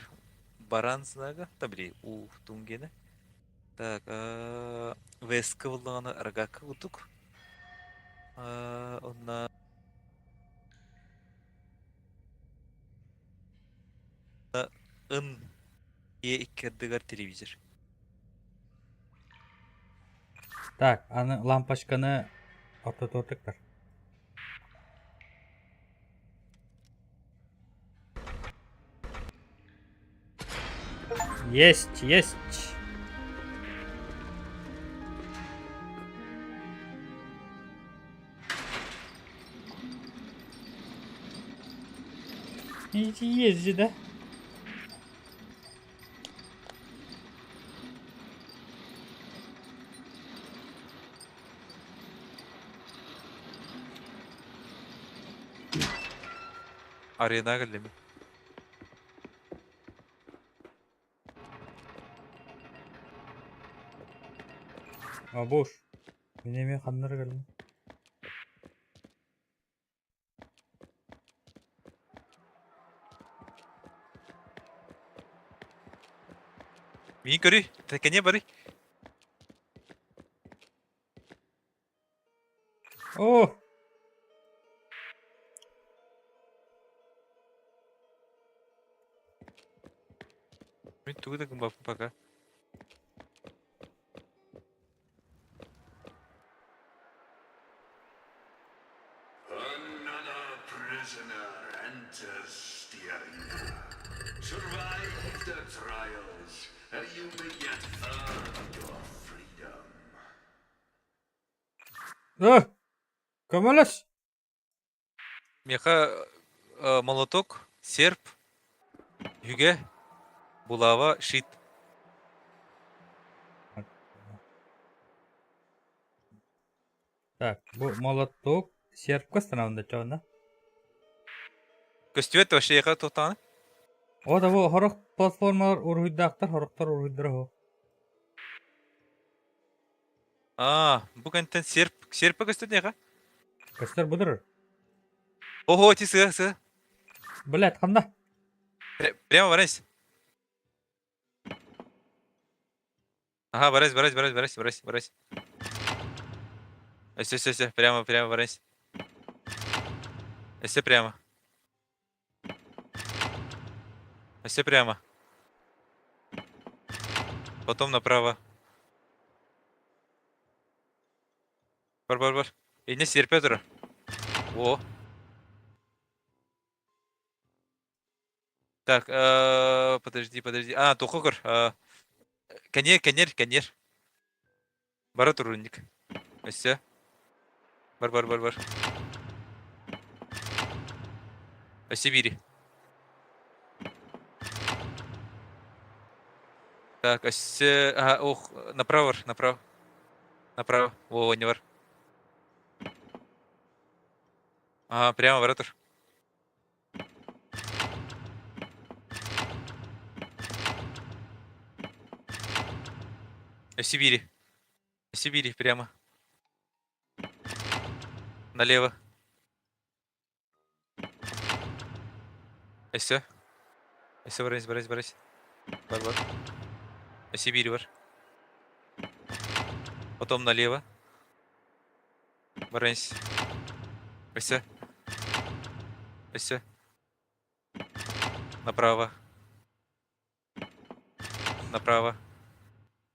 баран знага, да били У тунгене. Так, ВСК буоллаҕына рогатка курдук. Онно Ын Е икки ардыгар телевизор. Так, аны лампочканы ортотугар тыктар. Есть, есть! Есть же, да? Арена кэллим. А бош. Мин эмиэ ханнара кэллим. Миин көрүй, тэкэниэ барый. О! Мин тугу да гыммаппын пока. Another prisoner enters the arena. Survive the trials, and you may yet earn your freedom. Э! Көмөлөс! Миэхэ молоток, серп, үгэ, булава, щит. Так, бу молоток серпка становында чоҕуна. Көстүбэт вообще эйиэхэ туохтаҕына? О да бу сорох платформалар уруһуйдаахтар, сорохтор уруһуйдара суох. Аа, бу кэнтэн серп, серпэ көстөр диэхэ. Көстөр будур. Ого, ити сыа, сыа. Блядь, ханна? Прямо барайс. Ага, барайс, барайс, барайс, барайс, барайс, барайс. Все, все, все, прямо, прямо барайс. Все прямо. Все прямо. Потом направо. Бар, бар, бар. Инне сиэрпэ турар. О. Так, подожди, подожди. А, туохха көр. Кэньиэр, кэньиэр, кэньиэр. Бара турунник. Өссө. Бар, бар, бар, бар. Өссө биири. Так, өссө... Ага, ох, направо, направо. Направо. Во, не бар. Ага, прямо бара тур. В Сибири. В Сибири прямо. Налево. Өссө. Өссө барайс, барайс, барайс. Бар, бар. Сибирь бар. Потом налево. Барайс. Өссө. Өссө. Направо. Направо.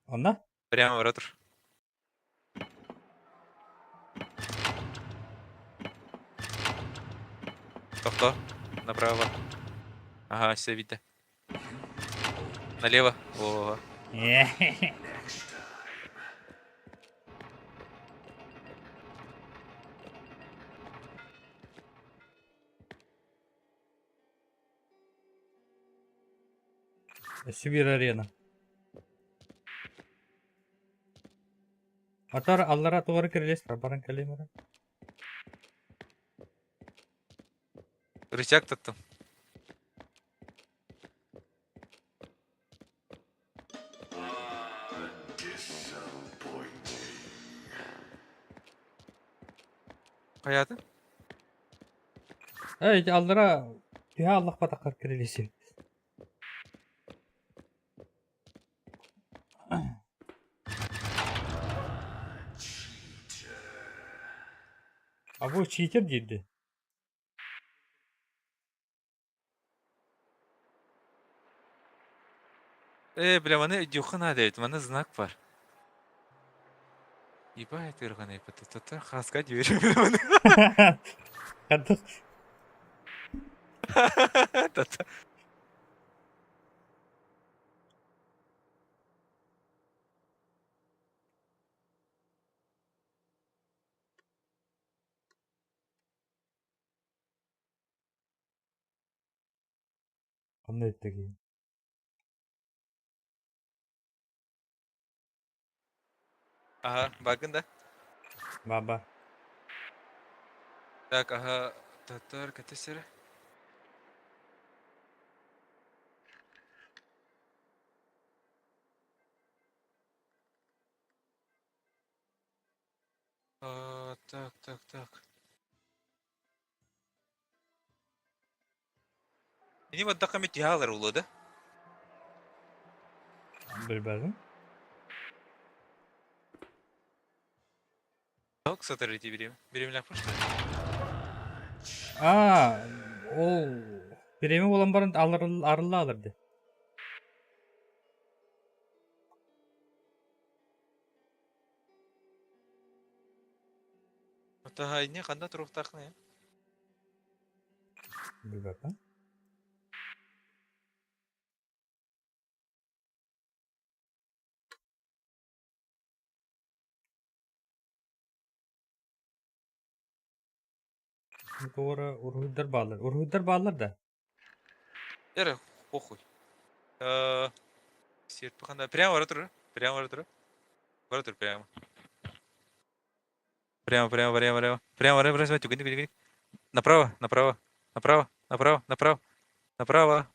Онно? Прямо бара тур. Тохто. Направо. Ага, все видно. Налево. О. Сибирь арена. Атар аллара тугары кирилес баран кэлиим эрэ. Рычаг тоттум. Disappointing. Хайаатын? Эй, ити аллара түһэ аллахпатаххар кирилиси. А бу читер диирди. Ээ, бля, маны өйдүөххэ наада эбит, манна знак баар. Ебать ырҕан эппит, хаска дьүөрэ маны. Хантах Тата. Ханна иттэгий? Ага, бакын да? Баба. Так, ага, татар кэтесere. А, так, так, так. Ини бардахха эмит түһэ хаалар буолуо да? Билбэтим. Тоҕо сытар ити бириэмэ? Бириэмэлээхпин что ли? Аа, ол бириэмэ буолан баран арылла дии. Оттон ини ханна туруохтааххыный? Билбэппин. Туора уруһуйдар бааллар. Уруһуйдар бааллар да? Эрэ, похуй. Серпі ханна? Прямо бара тур. Прямо бара тур. Бара тур прямо. Прямо, прямо, прямо, прямо. Прямо, прямо, прямо, түгэн, түгэн, түгэн. Направо, направо, направо, направо, направо, направо,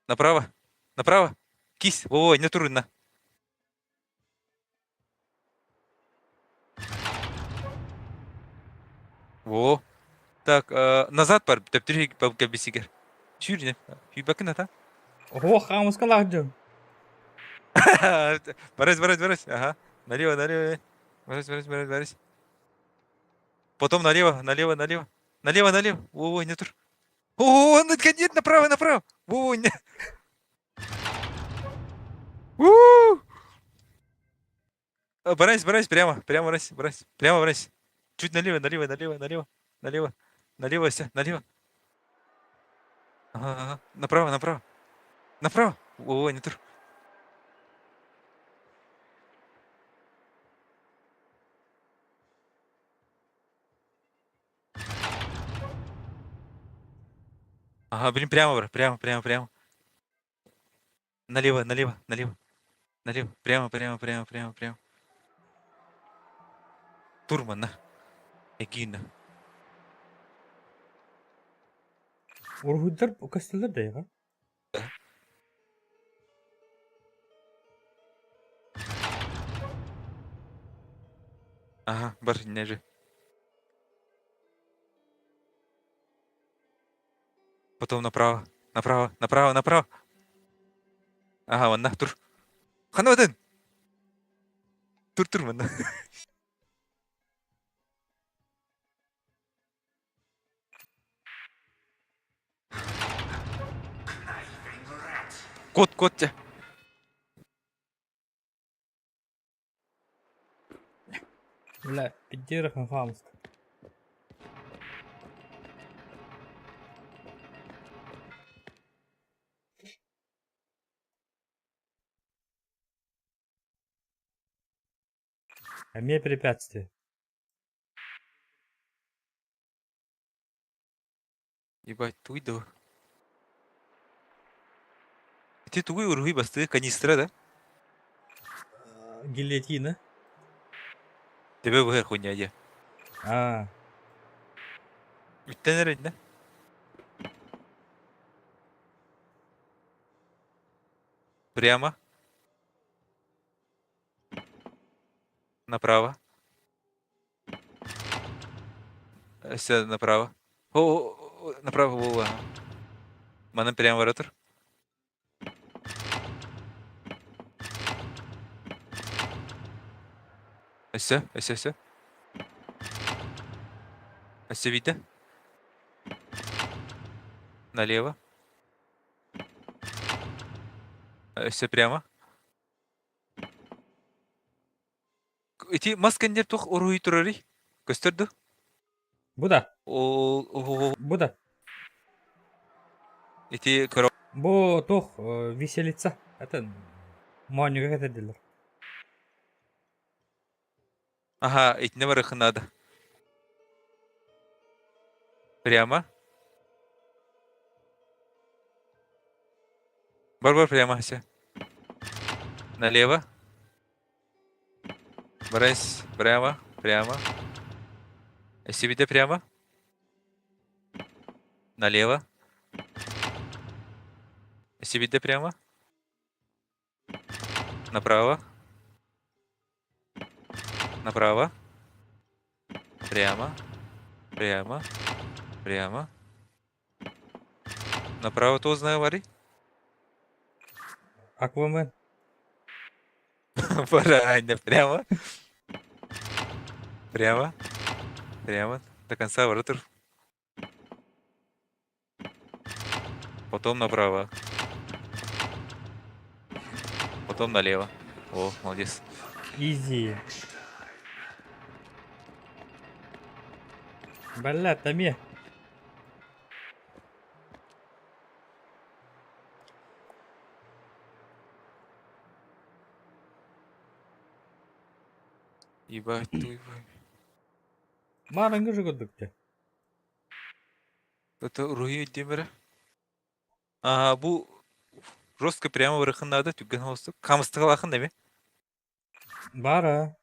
направо, направо. Кис, ой, не трудно. Во. Так, назад бар, төптүр кэлбисигэр. Сүүрүнэ. Сүүрбэккин ата. Ох, хаамыскалаах дьон. Барыс, барыс, барыс. Ага. Налево, налево. Барыс, барыс, барыс, барыс. Потом налево, налево, налево. Налево, налево. Во, не тур. О, он нет, направо, направо. Во, не. У! Брось, брось, прямо, прямо, брось, брось, прямо, брось. Чуть налево, налево, налево, налево, налево, налево, все, налево. Ага, ага. Направо, направо. Направо. О, не тур. Ага, блин, прямо, бро, прямо, прямо, прямо. Налево, налево, налево. Налево, прямо, прямо, прямо, прямо, прямо. Турман, Эгина. Уруһуйдар көстөллөр да иҕа. Ага, бар, нежи. Потом направо, направо, направо, направо. Ага, манна, тур. Ханна батын? Тур, тур, манна. Кот, кот дьэ. Бля, пиддиэрэхэн хаамыска. Эмиэ препятствие. Ебать, туй дуо? Ити тугуй уруһуй бастыы канистра да? Гильотина. Төбө быһар хуйня дии. Аа. Үттэн эрэ иннэ. Прямо. Направо. Все направо. О, направо, о, ага. Манан прямо ротор. Өссө, өссө, өссө. Өссө видно? Налево. Өссө прямо. Ити мас кэннигэр туох уруһуй турарый? Көстөр дуу? Бу да. Ол Бу да. Ити көрө Бу туох виселица. Это моонньуга кэтэрдилэр. Аха, итиннэ барыаххын наада. Прямо. Бар-бар прямо, все. Налево. Брось, прямо, прямо. Себе прямо. Налево. Себе прямо. Направо. Направо. Прямо. Прямо. Прямо. Направо то знаю, Вари. Аквамен. Правильно, прямо. Прямо. Прямо. До конца воротор. Потом направо. Потом налево. О, молодец. Изи. Бля, таме. Ебать, туй. Маарыҥҥы же көрдүк дьэ. Это уруһуй диэмэрэ. Аа, бу жестко прямо барыаххын наада, түргэн соҕустук. Хаамыстыгалааххын да эми? Баара.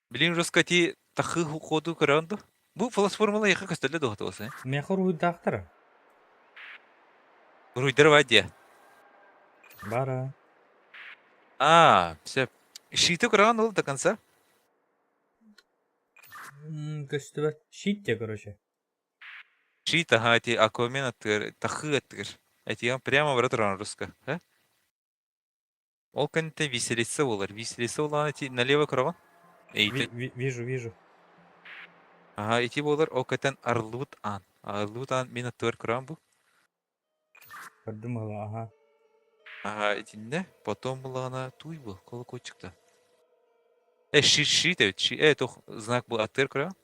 Билигин жестко ити тахыы ходу көрөҕүн дуо? Бу платформала эйиэхэ көстөллө дуо туос э? Миэхэ уруһуйдаахтара. Уруйдара баар диэ. Баара. Аа, сөп. Шиты көрөҕүн ол до конца? Көстүбэт. Щит те, короче. Щит, ага, эти Аквамен аттыгар, тахыы аттыгар. Этиэн прямо бара туран руска. Э? Ол кэнниттэн виселица буолар. Виселица буоллаҕына ити налево көрөҕүн. Эйти. Вижу, вижу. Ага, ити буолар, ол кэтэн арыллыбыт аан. Арыллыбыт аан мин аттыгар көрөҕүн бу. Көрдүм ыла, ага. Ага, итиннэ потом буоллаҕына туй бу, колокольчикта. Э, щит, щит эбит, щит, э, туох знак бу аттыгар көрөҕүн?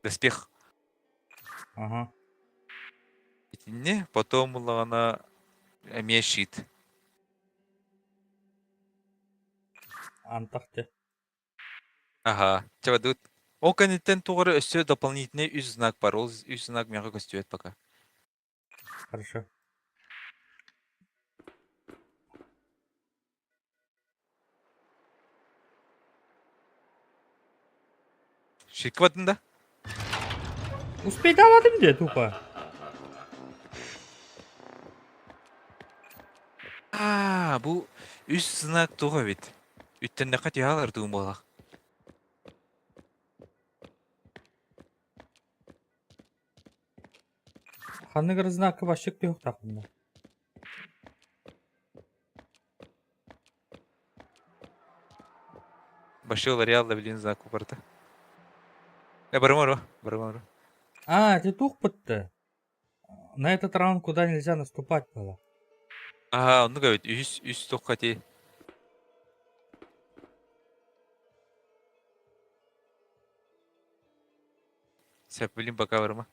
Доспех. Ага. Итиннэ потом буоллаҕына эмиэ щит. Антах дьэ. Аха, чэ бадыт. Ол кэнниттэн туох эрэ өссө дополнительный үс знак бар. Ол үс знак миэхэ көстүбэт пока. Хорошо. Щитка бардын да? Успейдаабатым дии тупо. Аа, бу үс знак туох эбит? Үттэннэххэ түһэ алар тугум буолах. Ханнык эрэ знакка вообще түһүөхтаахпын да. Башил Реал да билин знак барыта. Э, барымару, барымару. А, это туох бытты? На этот раунд куда нельзя наступать было. Ага, оннук эбит. Үһүс үс туохха ти. Сөп, билин пока барыма.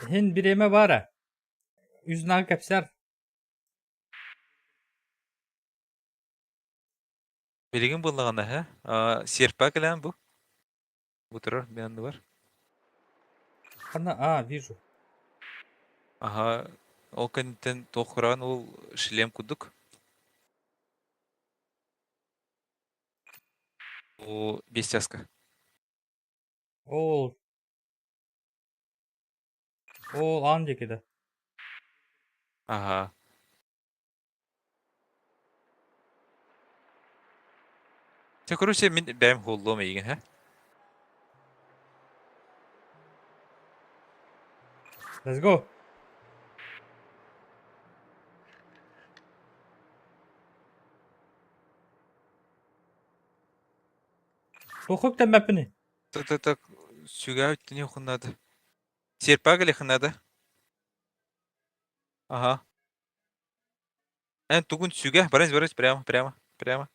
Иһин бириэмэ баара. Үс знак кэпсэр. Билигин буоллаҕына, һэ, серпа кэлээн бу. Бу турар, мин анныбар. Ханна? А, вижу. Аха, ол кэнниттэн туох кураан ол шлем курдук. О, 5 часка. Ол ол аан диэки да. Аха. Чэ, короче, мин бэйэм хуоллуом эйигин, һэ? Let's go. Туох үктэммэппиний? Так, так, так, сүгэҕэ үттэниэх наада. Серпа кэлиэх наада. Ага. Эн тугун сүгэ? Барыс, барыс, прямо, прямо, прямо.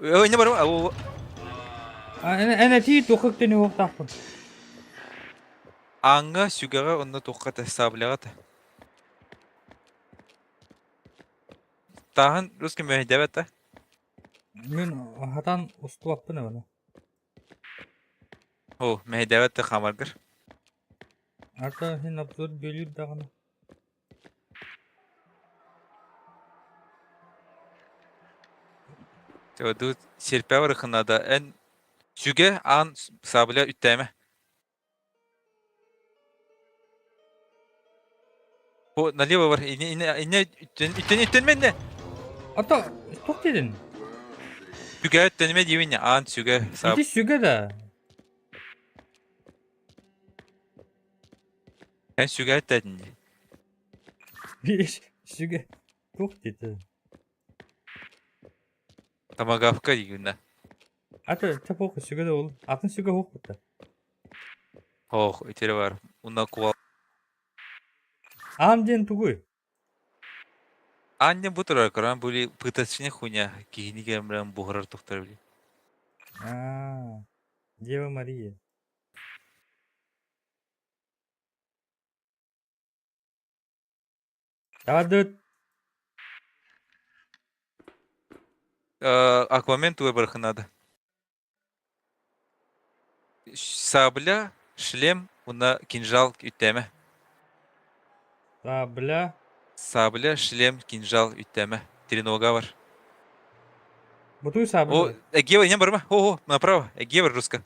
Ой, не барым, ау. Эн этии туох үктэниэхтаахпын? Ааҥҥа сүгэҕэ онно туохха та сабляҕа та. Тааһын русский мөһөйдөбөт та. Мин хатан устубаппын эбэни. О, мэһэйдээбэт да хаамаргар. Арта иһин обзор бүөлүүр даҕаны. Тут серпэ барыхына да эн сүгэ аан сабля үттээмэ. Бу налево бар ине ине ине үттэн үттэн үттэнмэ инне. Ата туох диэтин? Сүгэ үттэнмэ диибин аан сүгэ саб. Ити сүгэ да. Эн сүгэ үттэтин дии. Биш сүгэ туох диэтин? Томагавка диигин да. Ата чапок сүгэ да ол. Атын сүгэ суох бутта. Ох, итире бар. Уна куал. Аан диэн тугуй? Аан диэн бу турар, көрөн були пыточный хуйня киһини кэмрэн буһарар тухтар били. Аа, Дева Мария. Давай Аквамен тугай барыхын надо. Сабля, шлем уонна кинжал үттээмэ. Сабля. Сабля, шлем, кинжал үттээмэ. Тренога бар. Бутуй сабля. О, Эгева, не барма. О, о, направо. Эгева руска.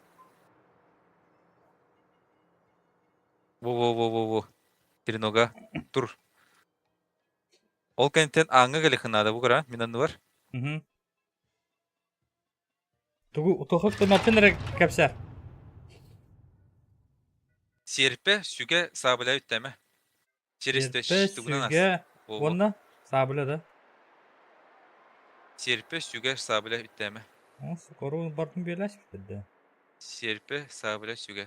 Во-во-во-во-во. Тренога тур. Ол кэнниттэн ааҥҥа кэлиэххин наада бу кыра мин анныбар. Мгм. Тугу утуохуттан эрэ кэпсээ. Сиэрпэ, сүгэ, саабыла үттээмэ. Через Сиэрпэ, тугунан ас. сүгэ Во-во. уонна саабыла да? Сиэрпэ, сүгэ, саабыла үттээмэ. О, скоро бардым биэлээспиттэр да. Сиэрпэ, саабыла, сүгэ.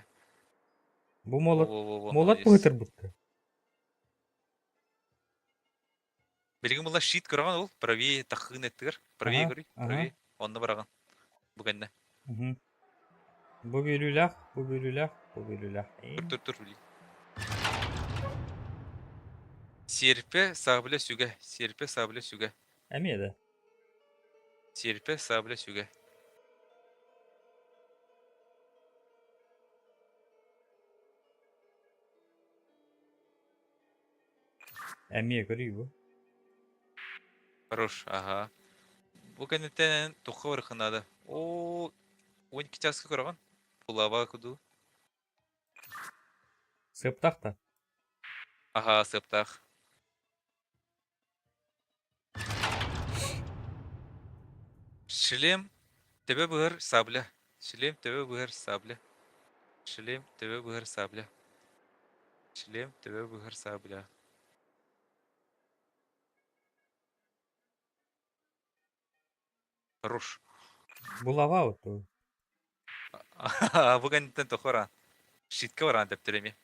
Бу молот Во-во-во, молот молодец. быһытырбытта. Билигин була щит көрөҕүн ол, правее таххыын эттигэр, правее Аха, көрүй, аха. правее, онно бараҕын. Бу кэннэ. Мгм. Бу бүлүүлээх, бу бүлүүлээх, бу бүлүүлээх. Тур тур тур билигин. Сиэрпэ, саабыла, сүгэ. Сиэрпэ, саабыла, сүгэ. Эмиэ да. Сиэрпэ, саабыла, сүгэ. Эмиэ көрүй бу. Хорош, аха. Бу кэнниттэн тухха барыххын наада. Оо, 12 часка көрөҕүн? Булаба куду. Сыаптаах да? Аха, сыаптаах. Шлем төбө быһар сабля. Шлем төбө быһар сабля. Шлем төбө быһар сабля. Шлем төбө быһар сабля. Хорош. Булава вот. Бу кэнниттэн тохо Щитка бараан тэптэр эмиэ.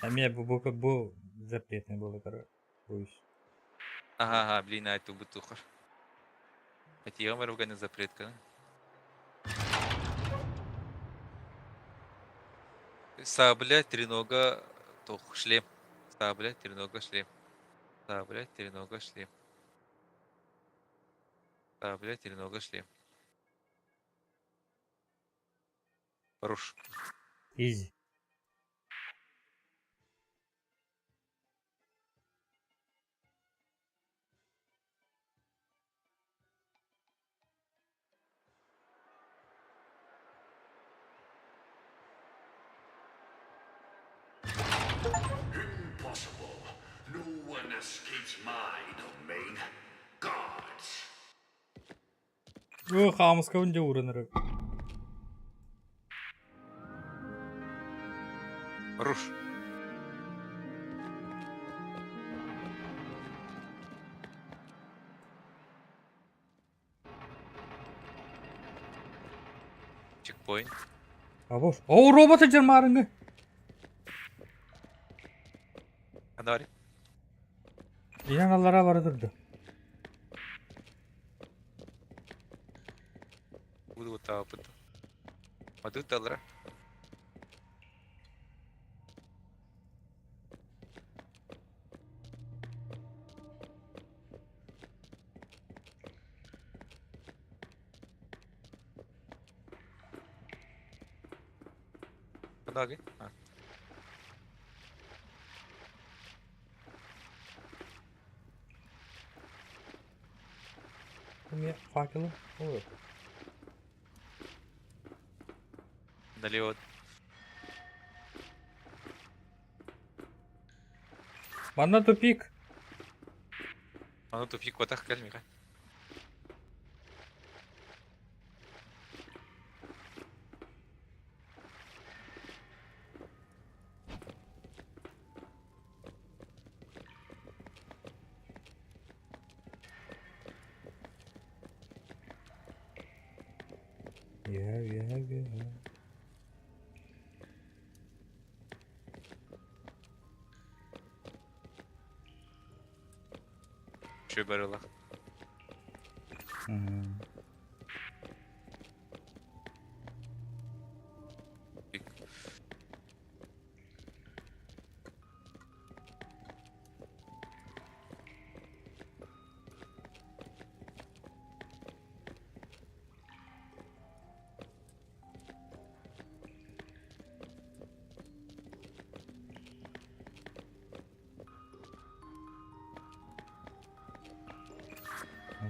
Эмиэ бу бу бу запретный было короче. Боюсь. Ага, ага, блин, а это бутухар. Этиэҕим эрэ бу запретканы. Сабля, тренога, туох, шлем. Сабля, тренога, шлем. Сабля, тренога, шлем. Сабля, тренога, шлем. Хорош. Изи. Impossible. No one escapes my domain. Gods. Өө хаамыскабын дьэ ууран эрэр. Хорош. Чекпоинт. Абов. О, робот сылдьар маарыҥҥы. Ханна Ийэҥ аллараа бара турда. Буду таапыт. Мадыт аллара. Ханна А. Эмиэ факелы. Ой. Налево. Манна тупик. Аны тупик батах кэл миэхэ. Yeah, yeah, yeah. Үчүгэй барыла.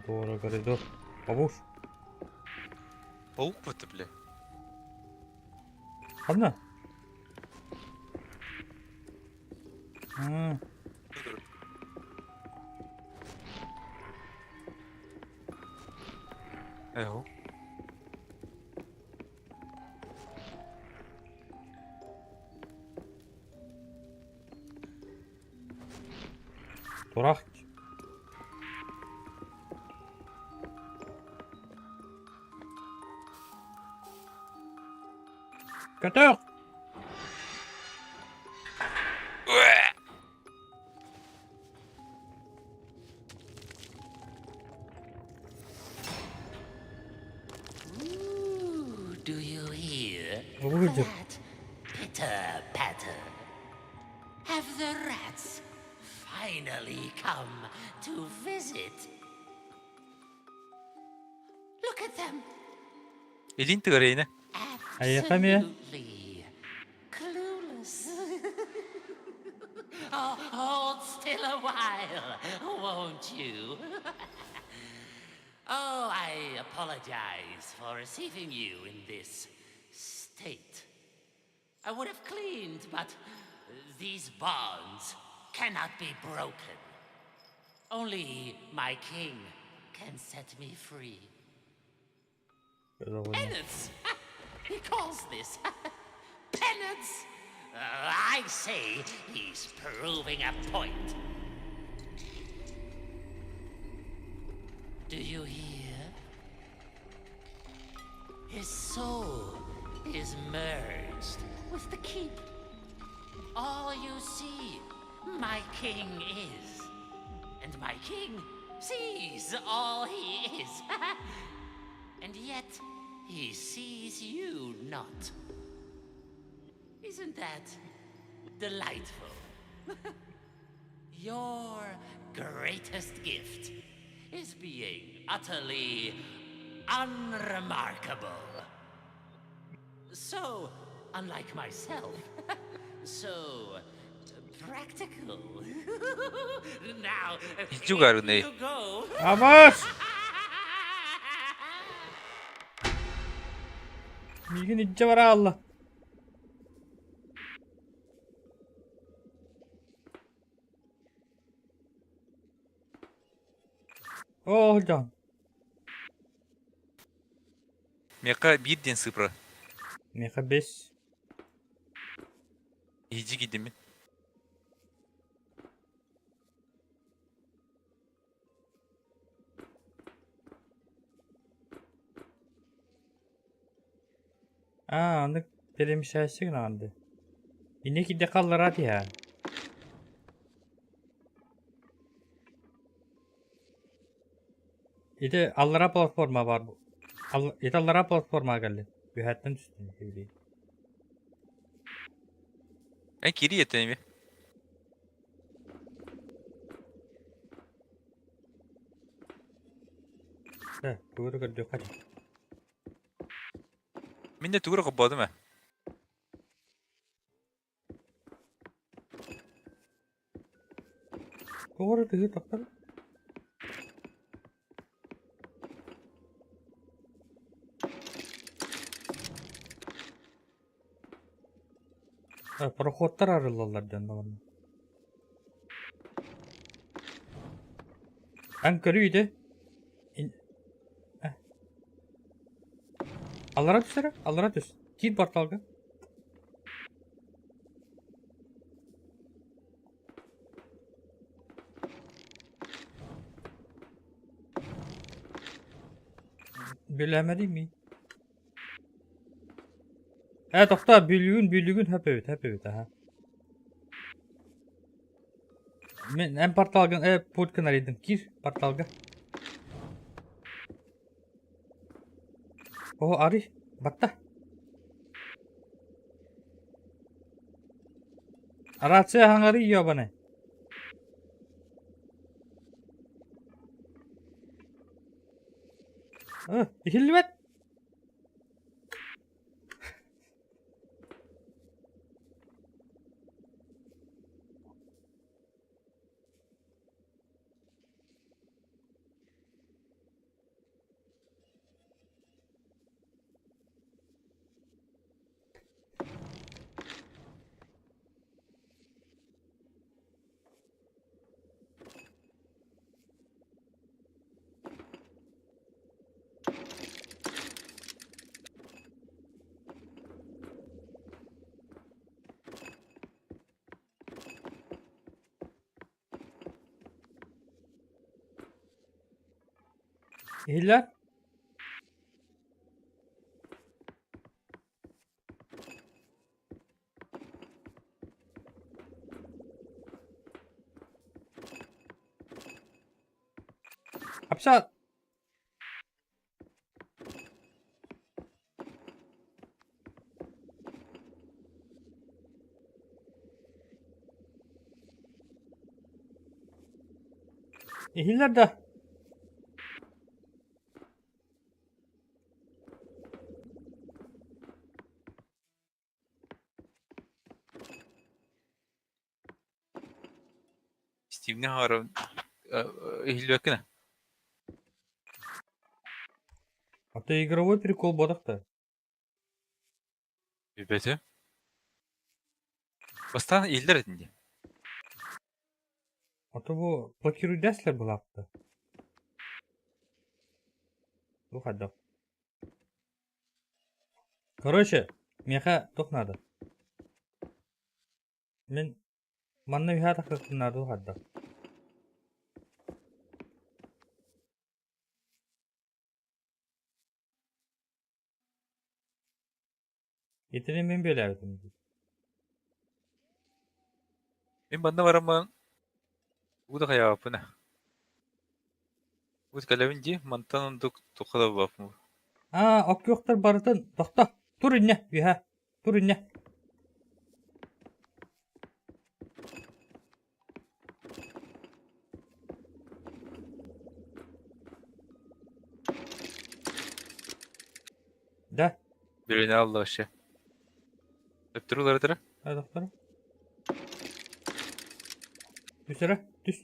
Туора коридор. Павуш. Паук это, бля. Ханна? Эһу. Турах. Көтөх! Ooh, do you hear Выйдет. that pitter patter? Have the rats finally come to visit? Look at them. Илин тыгар Айыха эмиэ. Absolutely clueless. Oh, hold still a while, won't you? Oh, I apologize for receiving you in this state. I would have cleaned, but these bonds cannot be broken. Only my king can set me free. Penance! He calls this penance! I say he's proving a point. Do you hear? His soul is merged with the keep. All you see, my king is. And my king sees all he is. And yet, he sees you not. Isn't that delightful? Your greatest gift is being utterly unremarkable. So, unlike myself, so practical. Now, Иджугаруней. you go. Абас! Миигин илдьэ бара хаалла. Оо, дьон. Миэхэ биир диэн сыпра. Миэхэ бэс. Иһдьи киирдим мин. Аа, аны перемещайся гынаҕын дии. Инньэ киирдэххэ аллараа түһээ. Ити аллараа платформа баар Ити аллараа платформаҕа кэллин. Үөһэттэн түстүн билии. Эн киирии этэ ими. Э, тугу эрэ көрдүөххэ дии. Мин да тугу эрэ холбоотум ээ. Тоҕо эрэ тыһыы тахсар. Э, пароходтар арыллаллар дьон даҕаны. Эн көрүүй ити. Э. Аллара түс эрэ, аллара түс. Киир порталга. Билэмэрий мин. Ээ, тохтоо, бүлүүгүн, бүлүүгүн хөп эбит, хөп эбит, аха. Мин эн порталгын, э, пульткын арыйдым. Киир порталга. О, арый, батта. Рация хаҥарый ёбаный. Э, иһиллибэт. Иһиллэр? Хапсаат! Иһиллэр да? Стивҥэ хаҥарабын иһиллибэккин ээ? А то игровой прикол буолбатах да? Билбэтим. Бастаан иһиллэр этин дии. А то бу блокируйдаслар былаапта. Бу хайдах? Короче, миэхэ туох наада? Мин манна үһээ тахсыахпын наада дуу хайдах? Итини мин бүөлээбитим дии. Мин манна бараммын уу да хайаабаппын ээ. Бу кэлэбин дии, мантан оннук туохха да булбаппын. Аа, оккуохтар барытын тохто, тур инньэ, үөһэ, тур инньэ. Да. Билини алла вообще. Өптөр уларытара? Айдахтара. Түс эрэ, түс.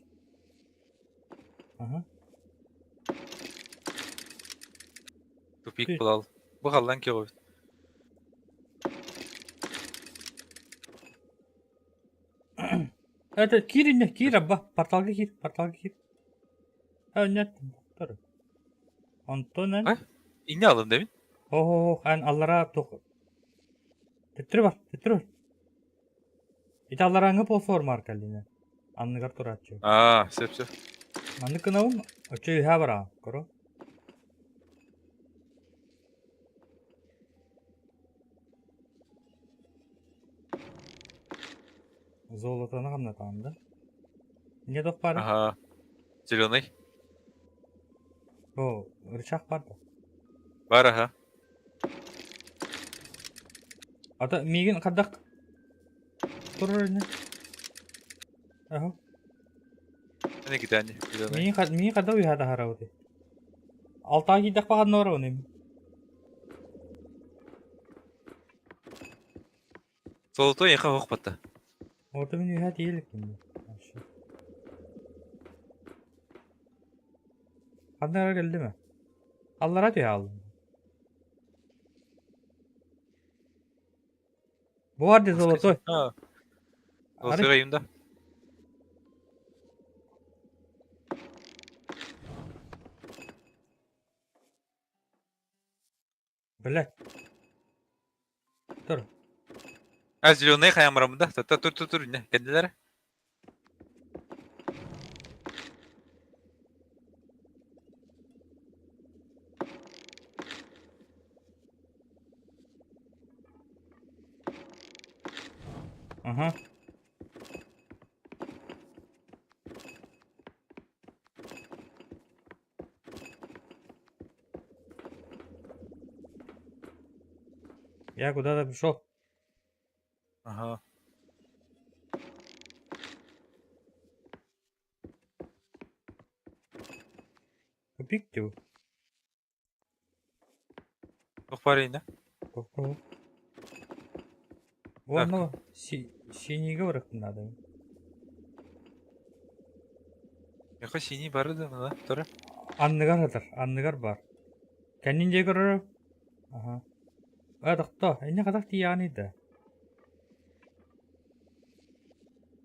Аха. Тупик булал. Бу халлан кеҕөбүт. Это киир иннэ, киир абба, порталга киир, порталга киир. Э, нет, тор. Онтон эн... А? Инне алым да мин? О, эн аллара тух... Төттөрү бар, төттөрү бар. Ити алларааҥҥы платформа аркалина. Анныгар турааччы. Аа, сөп сөп. Маннык гынабын, оччо үһэ бараҕын, көрө. Золотоны хамнатаҕын да? Не туох баарый? Аһаа. Зеленый. О, рычаг баар да? Бар аһа. Ата миигин хайдах турар ини? Аһа. Аны китаани зеленый. Миигин миигин хайдах үһэ таһаарабытый? Алтаҕа киирдэхпэ ханна барабын эми? Золотой эйиэхэ оһох батта. Орто мин үһэ тиийэ иликпин дии. Ханна эрэ кэллим ээ? Аллара түһэ хааллым. Бу бар дии золотой. А, Золотой районда. Блядь. Тур. А, зеленый хайамрам да? Та тур тур тур не, кэннилэр. Ага. Я куда-то пришел. Ага. Тупик тю. Туох баар иннэ? Туох Уонна синийгэ барыахпын наада. Миэхэ синий бары да мына тура. Анныгар сытар, анныгар баар. Кэннин дьиэ көрөрө. Аха. Э, тохто, инньэ хатах тиийэҕиний да?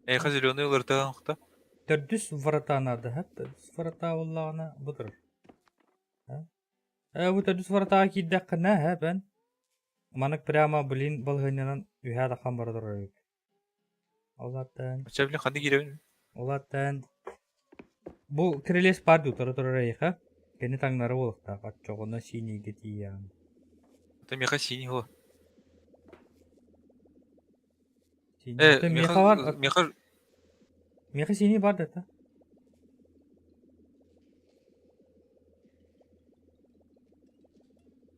Эйиэхэ зеленый уларытыаҕын охто. Төрдүс врата наада, һэ? Төрдүс врата буоллаҕына бу турар. Э, бу төрдүс вратаҕа киирдэххинэ, һэ, бэн Маннык прямо, блин, балаһыанньанан үһээ таххан бара турар эбит. Ол аттан, Оччо блин ханна киирэбин? ол аттан бу кирилиэс баар дуу, тура турар эйиэхэ. Кини таҥнары буолуохтаах, оччоҕуна синиигэ тиийэҕин. Это меха синий го. Синий. Это меха бар. Меха... Меха синий бар да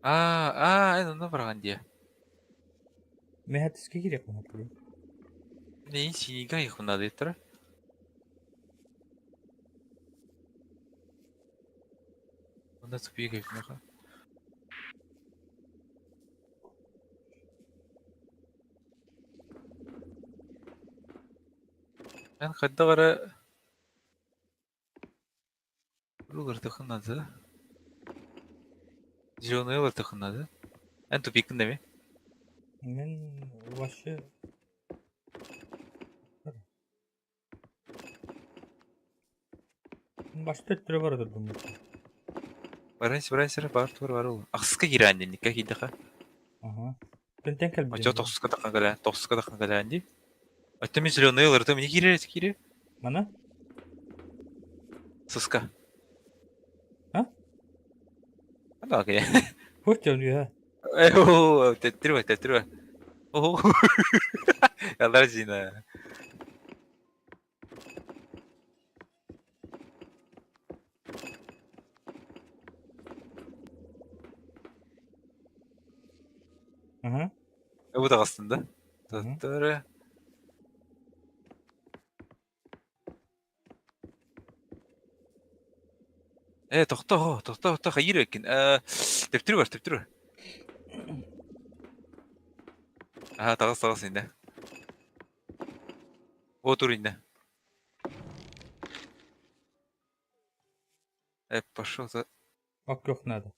Аа, аа, эн онно бараҕын дии. Меха түскэ киириэх блин. Мин синийгэ айыхпын наадыйыттара. Онно тупик меха. Эн хайдах эрэ Уларытыаххын наада да? Зеленый уларытыаххын наада. Эн тупиккын да эми? Мин вообще Башта өттүрэ бара турдум. Баран баран сир бар тур бар ол. Ахсыска киирэн динникка киирдэхэ. Аха. Төнтен кэлбитим. Очо тохсуска таххан кэлээн, тохсуска таххан кэлээн дии. Оттон мин зеленый уларытым не киирэр киирэр. Мана? Сыска. А? Да, окей. Вот он я. Э, тэттирбэ, тэттирбэ. Оо. Яллар Зина. Аха. Бу таҕыстын да? Төттөрө. Э, тохтоо, тохтоо, тохтоо, хайыр эккин. Э, төптүрү бар, төптүрү. Аха, таҕыс, таҕыс иннэ. Отур иннэ. Э, пошел за... Оккөх надо.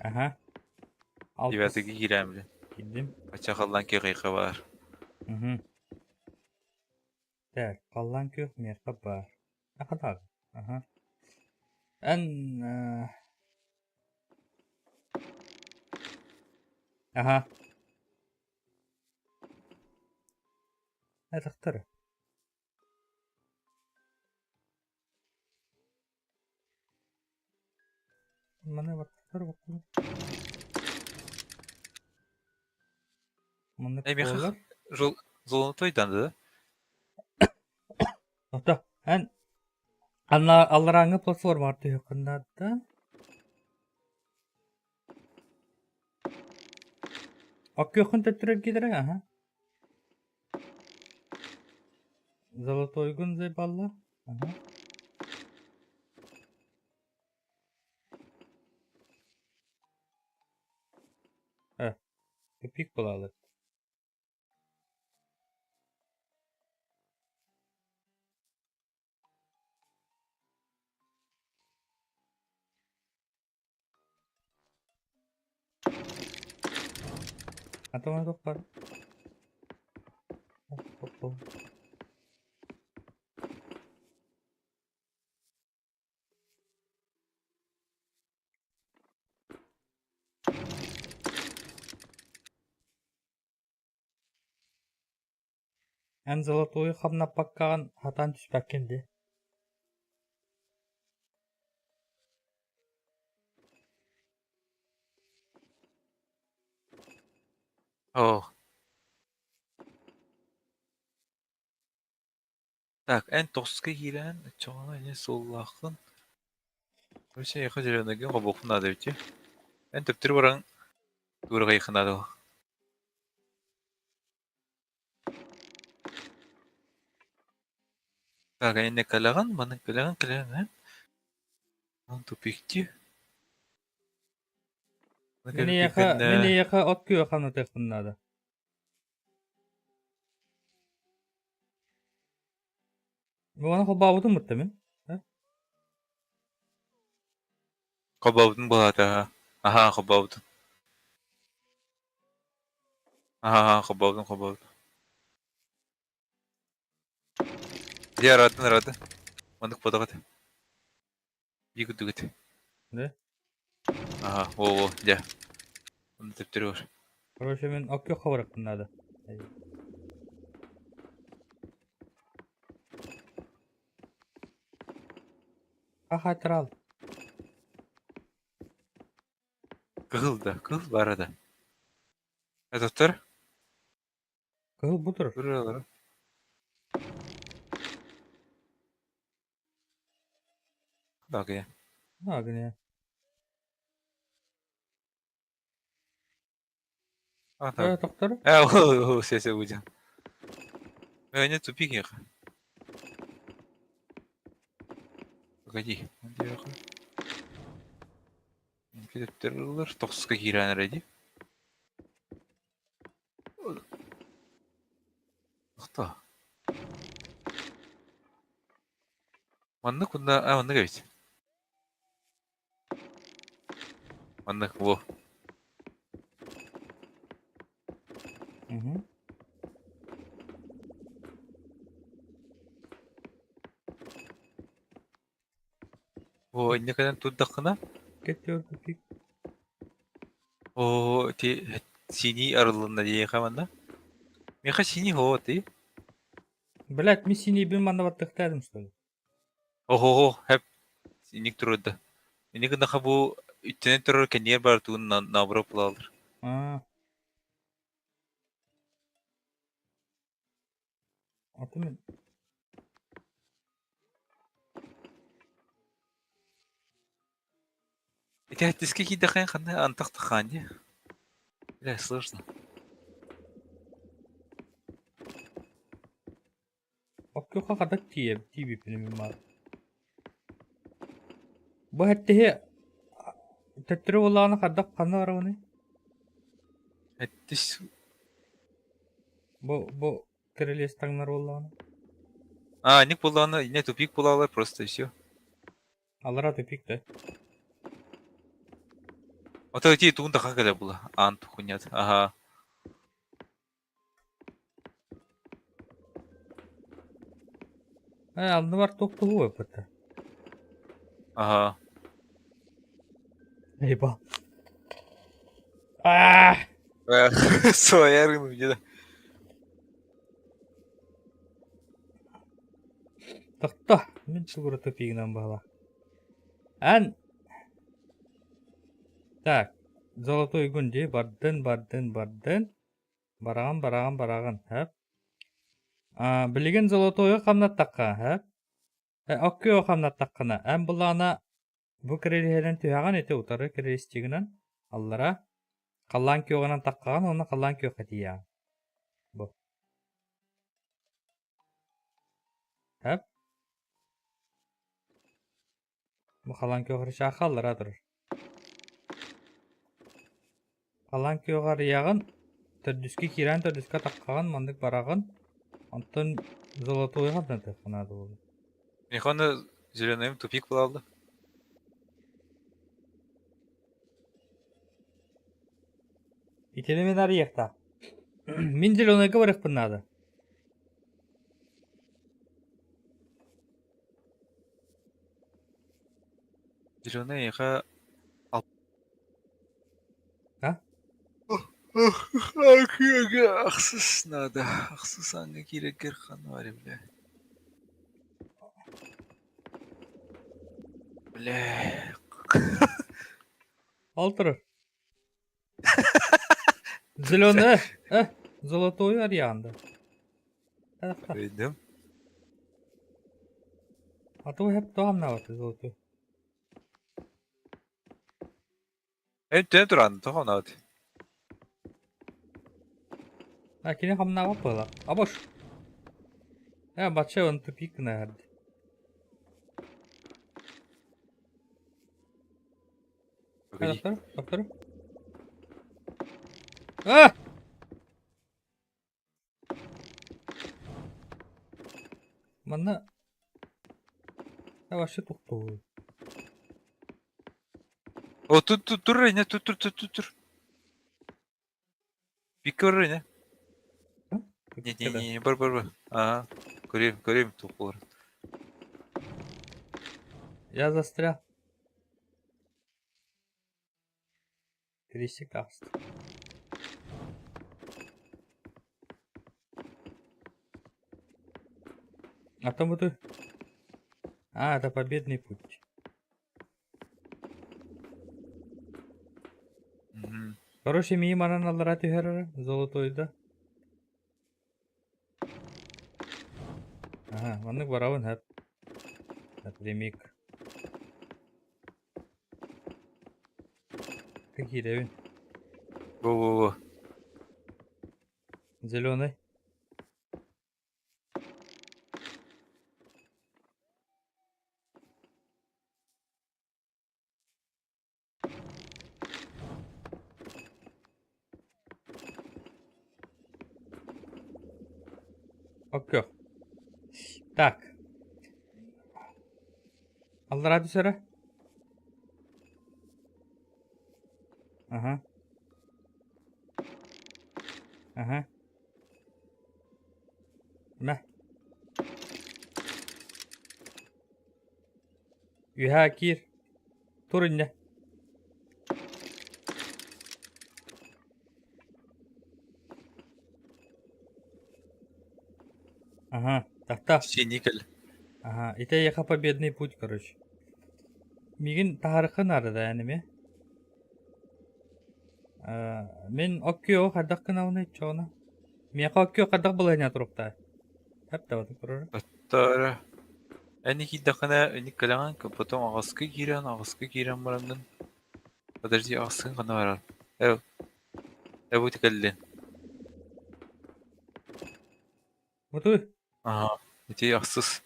Аха. Девятыйга киирэн блин. Киирдим. Ача халлаан киэҕиэхэ баар. Угу. Так, халлаан күөх миэхэ баар. Аха Аха. Эн Аха. Атахтара. Маны баттатар боккун. Маннык Э, миэхэ буолар. жол золотой да? Ото, эн анна алларааҥҥы платформаҕар түһүөххүн наада. Оккүөххүн төттөрү эргитэрэ, аха. Золотойгун заебалла. Ага. Э, тупик буолаалыт. А то туох баар? Эн золотойу хамнаппаккаҕын сатаан түспэккин дии Оо. Так, эн тохсуска киирэн, оччоҕуна эмиэ суоллааххын. Короче, эйиэхэ зеленыйгын хобуохпун наада эбит дии. Эн төптөрү баран туурахайыаххын наада Так, иннэ кэлэҕин, манна кэлэҕин, кэлэҕин эн. Онон тупикти. Мин эйиэхэ, мин эйиэхэ от күөх ханатыахпын наада. Муона холбообутум бутта мин. Холбообутун буолаата, аһаа, холбообутун. Аһаа, холбообутун, холбообутун. Дьэ, араатын, араатын. Маннык буоллаҕа этэ. Биир курдук этэ. Да? Аһаа, оо, дьэ. Онно төптөрү бар. Короче, мин оккө хабарыппын наада. Хахатрал. Кыһыл да, кыһыл баара да. Этоттор? Кыһыл бу турар. Туралара. Багыя. Агния. А, Э, так. тохтор. Э, о, все, все, будем. Э, нет, тупик их. Погоди. Тохсуска киирэн эрэ дии. Тохтоо. Маннык уонна а маннык эбит. Маннык во. Мгм. Во инньэ кэлэн турдаххына Кетер тупик. Оо ити синий арылынна диэхэ манна. Миэхэ синий һоо ти. Блять, мин синийбин манна баттыктаатым что ли? Оһоһо хэп инник турда. Инник гыннаха бу үттэнэн турар кэнниэр баар тугун наоборот булаалар. А. А ты мен Ити хэттискэ киирдэххэ ханна антах тахаан дии. Бля, сложно. Оккуха хатак тиийэ тиийбиппин мин баар. Бу хэттиһи төттөрү буоллаҕына хайдах ханна барабыный? Хэттис Бу бу кирилиэс таҥнар буоллаҕына? А, ник буоллаҕына инньэ тупик буолаалар просто и все. Аллара тупик да? Ото ити тугун таха кэлэ була аан тухунньат. Аха. Ээ, анныбар туох туһу эппэтэ. Аха. Ебал. Аа! Суойар гынным Тохто, мин чугура тупигынан баһыла. Эн Так, золотой гун дии бардын, бардын, бардын. Бараҕын, бараҕын, бараҕын, һэп. Аа, билигин золотойу хамнаттахха, һэп. Э, оккуо хамнаттаххына, эн былаана бу кирилиһинэн түһэҕин ити утары кирилистигинэн аллара халлаан күөҕүнэн таххаҕын уонна халлаан күөххэ тиийэҕин. Бу. Һэп. Бу халаан күөх ырычаахха аллараа турар. Халаан күөҕү арыйаҕын, төрдүскэ киирэн төрдүскэ таххаҕын, маннык бараҕын. Онтон золотойу хантан наада буолуо. Миханы зеленыйым тупик буолалла. Итини мин арыйыахтаах. Мин зеленойга барыахпын наада. Зеленый эйиэхэ А? Ахсыс надо. Ахсыс ааҥҥа киирэргэр ханна бля. Бля. Ол турар. Зеленый, э, золотой арыйаҕын да. Өйдüm. А то hep тоҕомнаабат золотой. Өйдөн туран тоҕомнаабат. А кини хамнаабат буолар. Абыш. Э, бачча он тупик гына Погоди. Доктор, доктор. А! Манна вообще тохтуу. О, тут тут тур не тут тут тут тут тур. Пикер не? Не не не бар бар бар. Ага. Көрем көрем туох буолар. Я застрял. Крестик таҕыста. А там вот... А, это победный путь. Короче, мии манан аллара түһэр эрэ, золотойда. Аха, маннык барабын хэп. Напрямик. Киирэбин. Во-во-во. Зеленый. Окко. Так. Аллараа түсэрэ? Аха. Аха. Мэ. Үһээ киир. Тур иннэ. Ага, так-так. Синий кэл. Ага, ити эйиэхэ победный путь, короче. Миигин таһаарыахха наада да эн эмиэ. Мин оккио хайдах гынабыный чоҕуна? Миэхэ оккио хайдах балаһыанньа туруктаай? Эп даҕаны көрөр. Отторо эн киирдэххинэ инник кэлэҕин, потом аҕыска киирэн, аҕыска киирэн бараҥҥын подожди аҕыскын ханна барар? Э, э бу кэллин. Бутуй. Ага, ити ахсыс.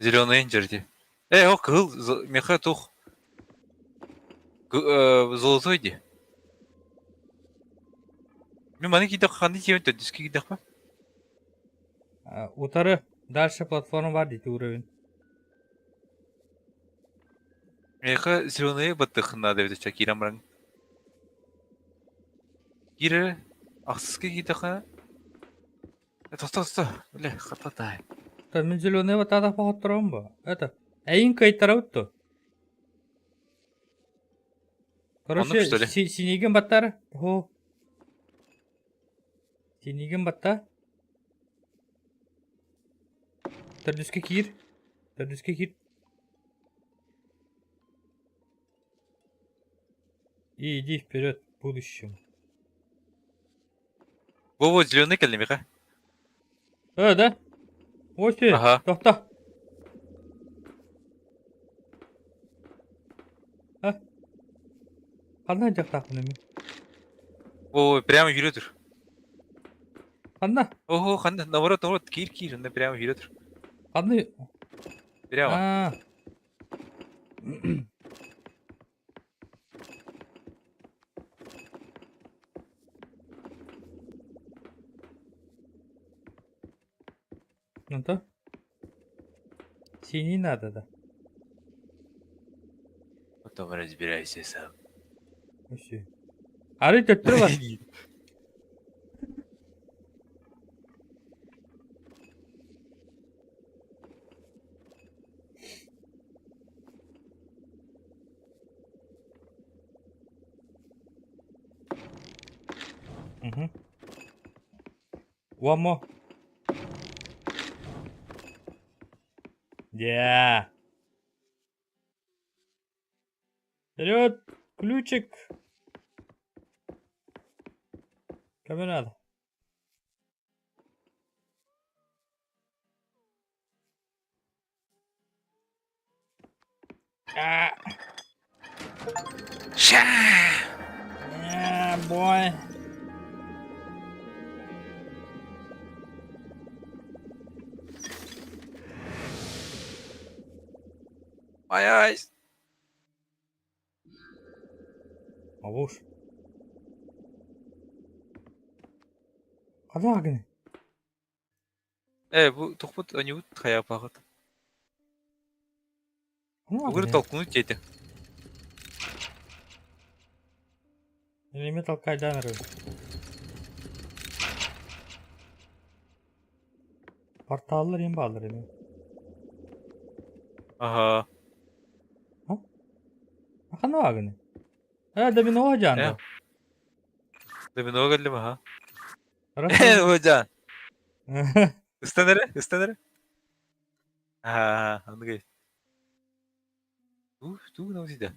Зеленый дьэр ити. Э, о, кыһыл, меха тух. Золотой ди. Мен маны киирдэх ханны тиэмэн төрдүскэ киирдэхпэ? Утары дальше платформа бар дии уровень. Миэхэ зеленые баттыхын наада эбит оччо киирэн баран. Киирэ ахсыска киирдэххинэ Тохто, тохто, бля, хататай. Мин зеленые батаатах поҕоттором бо. Это, эйин кыайтарабыт дуо? Оннук Короче, что ли? синигин баттар. Хо. Синигин батта. Төрдүскэ киир. Төрдүскэ киир. И иди вперед к будущему. Во-во, зеленый кэллэ миэхэ. Э, да? Ой, ты, Ага. тохто. А? Ханна дьахтаахпын эми? Во-во, прямо yürü тур. Ханна? Ого, ханна, наоборот, наоборот, киир, киир, онно прямо yürü тур. Ханна? Прямо. А. Ну то? Синий надо, да. Потом разбирайся сам. Вообще. Арый төттөрү бар. Мгм. One more. Yeah. Вперед! Ключик! Кому надо? Ah. Yeah, boy. My eyes! Обуш. Ханна гыны? Э, бу тухпут онньуут хайаапаҕыт. Ханна Угуру гыны? толкунут диэтэ. Элеме толкайдаан эрэ. Порталлар им бааллар эми. Аха. Ханна гыны? Э, домино Э, дьаанда. домино кэллим аха. Хорошо. Э, Ожан. Ыстан эрэ, ыстан эрэ. Аха, аныгы. Тух, тух наусида.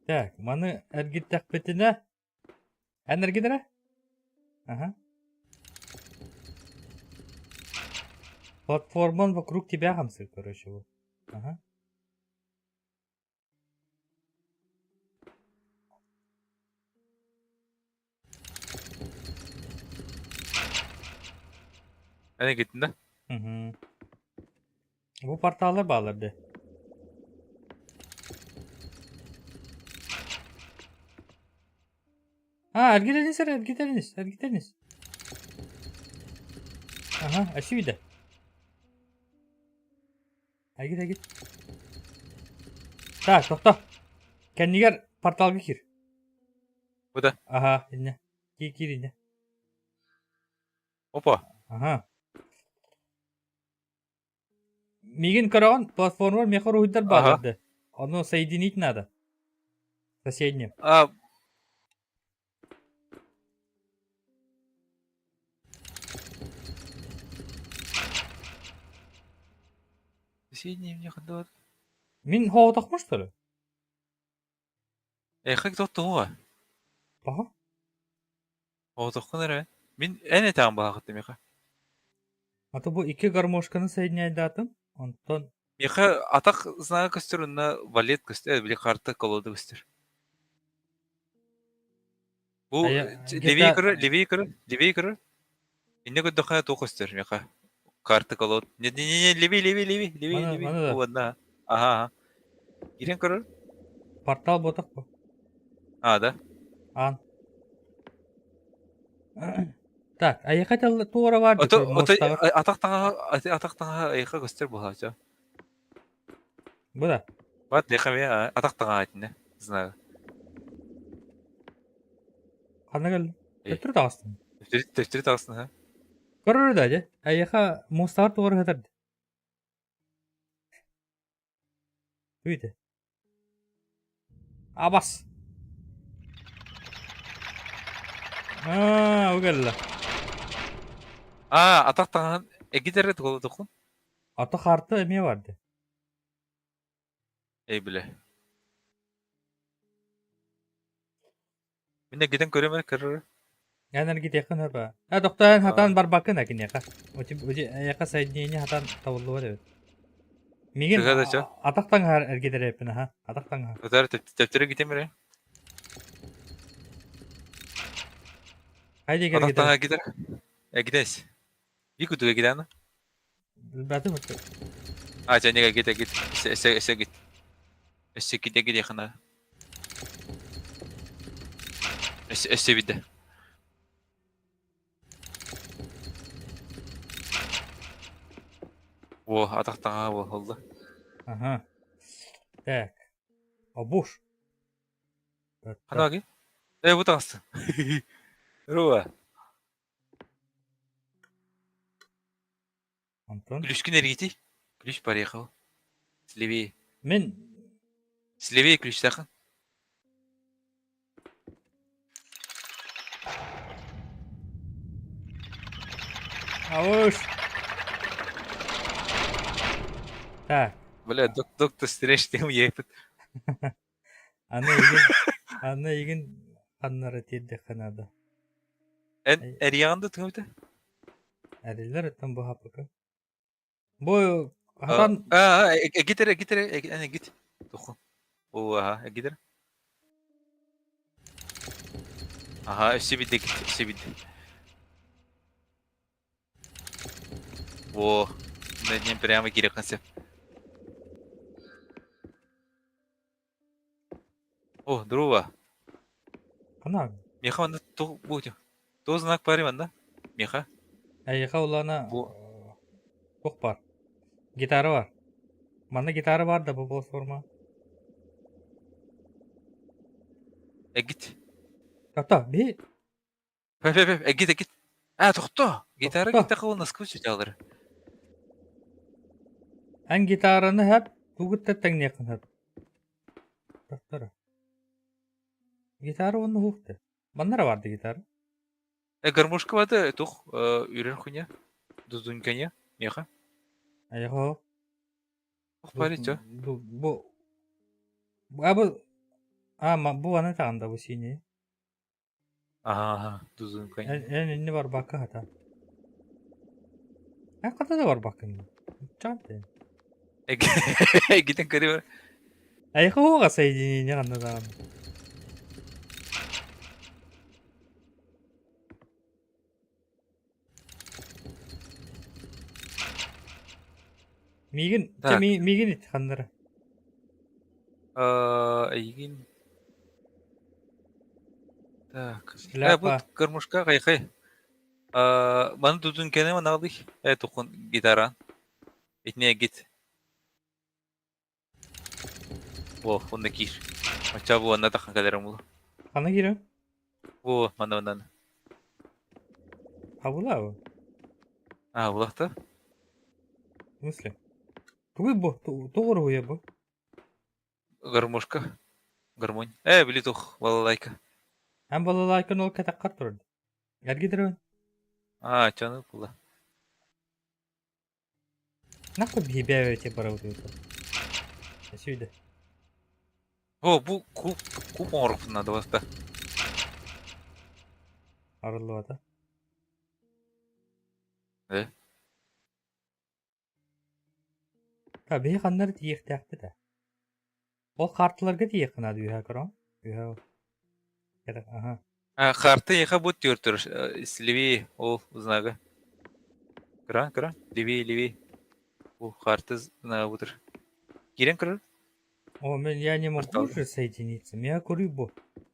Так, маны эргиттэхпитинэ. Эн эргитэрэ? Ага. Платформан вокруг тебя хамсыыр, короче, вот. Ага. Эн эргиттин да? Мгм. Бу порталлар бааллар дии. А, эргитэнис эрэ, эргитэнис, эргитэнис. Ага, өссө Эргит, эргит. Так, тохто. Кэннигэр порталга киир. Бу да. Аха, иннэ. Киир, киир иннэ. Опа. Аха. Миигин көрөҕүн, платформар миэхэ уруһуйдар бааллар да. Ону соединить надо. Соседним. А, соседний мне ходот. Мин хоҕотохпун что ли? Эхэ тоттуга. Тоҕо? Оҕотоххун эрэ. Мин эн этэҕин баҕахыттым миэхэ. А то бу икки гармошканы соединяйдаатым, онтон Миэхэ атах знага көстөр уонна валет көстөр, били карта колода көстөр. Бу левее көрөр, левее көрөр, левее көрөр. Инне көрдөххө туох көстөр миэхэ? Карта колод. Не не не левее, левее, левее, левее, левее. Уонна. Аха, аха. Киирэн көрөр. Портал буотах бу. А, да? Аан. Так, айыха туора бар Атах таҥаһа атах таҥаһа айыха көстөр буолааччы. Бу да? Бат лехаме атах таҥаһа итиннэ знаю. Ханна кэллиҥ? Төттөрү таҕыстым. Төттөрү таҕыстын ха. Көрөр да дьэ. Айыха муостаҕар туора сытар Видите? Абас. Аа, ол Аа, атах таҥаһын эгитэрэ тугу Ата харта эмиэ барды. Эй билэ. Мин эргитэн көрөм эрэ көрөр. Эн эргитиэххин сөп ээ. Ээ, доктор эн хатаан барбаккын ээ киниэхэ. Эйиэхэ соединение хатаан табыллыбат эбит. Миигин Тыга да чо. атах таҥаһар эргитэр эбиппин аха. Атах таҥаһар. Ытар төптөрү гитем эрэ. Хайда Атах эргитэр? таҥаһа гитер. Эгитес. Би кутуга гитана. Билбэтим өттө. А, чэ, неге гит, гит. Өссө, өссө, өссө гит. Өссө гит, гит яхана. Өссө, өссө бидде. Во, атах таҥаһа буолла. Ага. Так. Обуш. Ханаги? Э, бу таҥастын. Руа. Онтон? Күлүскүн эргитий. Ключ поехал. Сливей. Мин Сливей ключтаахын. Ауш. Так. Бля, док доктор Стрэндж диэн уйайбыт. Аны игин аны игин ханнара тиэрдиэххэ наада. Эн эрийэҕин да тыҥабыта? Эрилэр оттон бу хаппыка. Бу хатан Аа, эгитер, эгитер, эн эгит. Туху. Оо, аха, эгитер. Аха, өссө бидде, өссө бидде. Во, над ним прямо кириэххин сөп. О, друга. Ханна? Миэхэ манна туох бу туох знак баарый манна? Миэхэ? Эйиэхэ улаана Бу туох баар? Гитара бар. Манна гитара баар да бу платформа? Эгит. Тохто, биһи Пэ пэ пэ эгит эгит. Аа тохто. Гитара Тохто. гитара насквозь чалыр. Эн гитараны хэп тугутта тэҥниэххин сөп. Тохторо. Гитара уонна уһук да. Манна эрэ баар да гитара. Э гармошка бата тух үрэр хуйня. Дудуньканья. Меха. Айхо. Тух пари чё? Бу бу а бу а бу аны таҕында бу синий. Аха, дузункай. Эн, эн инни барбакка хата. Эн хата да барбаккын. Чаан тэн. Эгитин көрү. Айха хуга соединение ханна даҕаны. Миигин, чэ Так. миигин ит ханнара. Эйигин. Так. Э, Шляпа. бу гармошка кайхай. Маны тутун кене маналый. Э, тухун гитара. Итне гит. Во, онна киир. Оччо бу онно таххан кэлэрим буолуо. Ханна киирэн? Во, манна манна. Абылаа Аа, булахта. В смысле? Тугуй бу? Тоҕо уруһуйа бу? Гармошка. Гармонь. Э, били тух, балалайка. Эн балалайканы ол кэтэххэр турар. Эргитэрин. Аа, чаны була. Нахуй биһибээбэти барабытыыта. Сүйдэ. О, бу куб, куб оҥоруохпун наада баста. Арыллыбата. Э? Та биһи ханна эрэ тиийиэхтээхпит ээ. Ол хаартыларга тиийиэххэ наада үөһээ көрөҕүн. Үөһээ ол. Аха. А, карта еха будет тюртер. Левее, ол знага. Кыра, кыра. Левее, левее. Бу карта знага бутыр. Кирен кырыр? О, мен я не могу Портал. уже соединиться. Меня курю бу.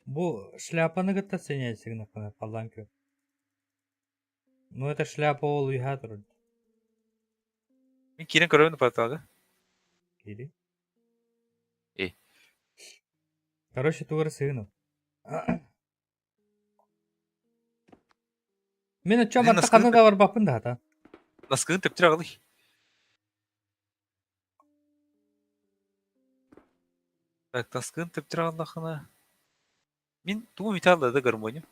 Бу шляпаны кытта соединяется гынаххына халлаан көр. Ну это шляпа ол үөһээ турар. Мин кирен көрөбүн порталга. Кири. Э. Короче, тугу эрэ сыһыным. Мин оччо Мин манта ханна наскыын да барбаппын да хата. наскыын төптүр аҕалый. Так, наскыын төптүр аҕаллаххына мин тугу металла да гармониум.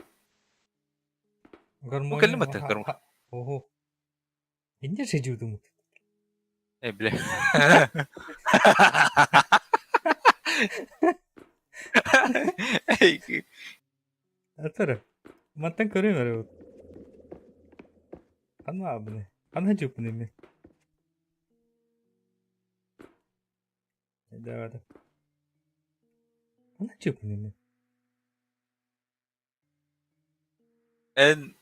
Бу Гармония кэллим ата гармония. Ого. Инде жедиудум. Э, бля. Эй, Атара. Мантан көрөм эрэ вот. Ханна абыны. Ханна жуппун эми. Да, Ханна жуппун эми. Эн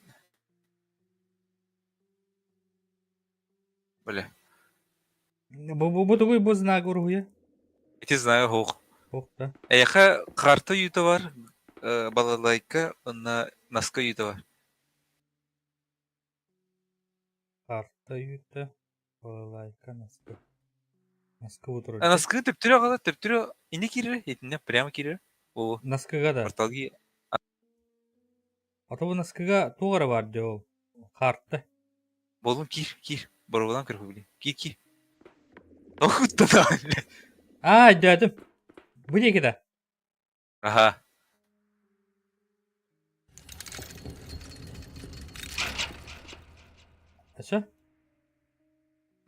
Бля. Бу бу бу тугуй бу знак уруһуйа? Ити знаю хоох. Ох да. Эйэхэ карта үйүтэ бар, э, балалайка уонна наска үйүтэ бар. Карта үйүтэ, балалайка, наска. Наска бу турар. А наскы төптөрү аҕала, төптөрү инне киирэр, итиннэ прямо киирэр. О, Наскыга да. порталги А то бу наскыга туох эрэ баар дии ол. Карта. Болун киир, киир. Боруобалаан көрүөххэ били. Киир, киир. Тоҕуттана. Аа, өйдөөтүм. Бу диэки да. Аха. Все?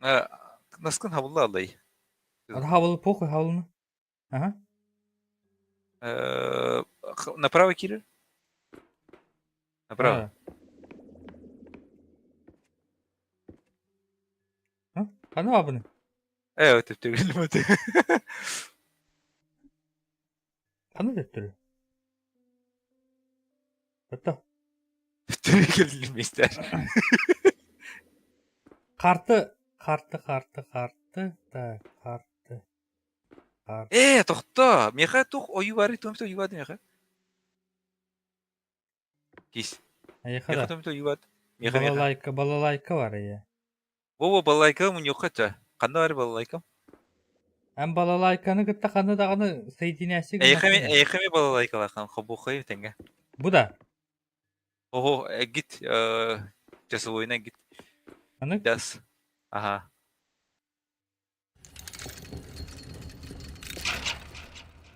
Э, наскын хабылла аллай. Хабыл, похуй хабылны. Ага. Э, направо киирэр? Направо. А? Ханна бабыны? Э, төптөрү Ханна төптөрү? Татта. Төптөрү кэллимистэр. Карты, карты, карты, карты, так, карты. Карты. Э, тохто! Миэхэ тух ойуу баар, туом ойуу баар миэхэ. Кис. Эйиэхэ Миэхэ да. туом ойуу баар. Миэхэ миэхэ. Балалайка, балалайка бар ийэ. Во-во, балалайка мунньуохха ча. Ханна баар балалайкам? Эн балалайканы кытта ханна даҕаны соединяйся Эйиэхэ гыннаххына. эйиэхэ эмиэ балалайкалааххын хобуоххай тэҥҥэ. Бу да. Ого, эгит, э, часовойна эгит. Аны Дас. Ага.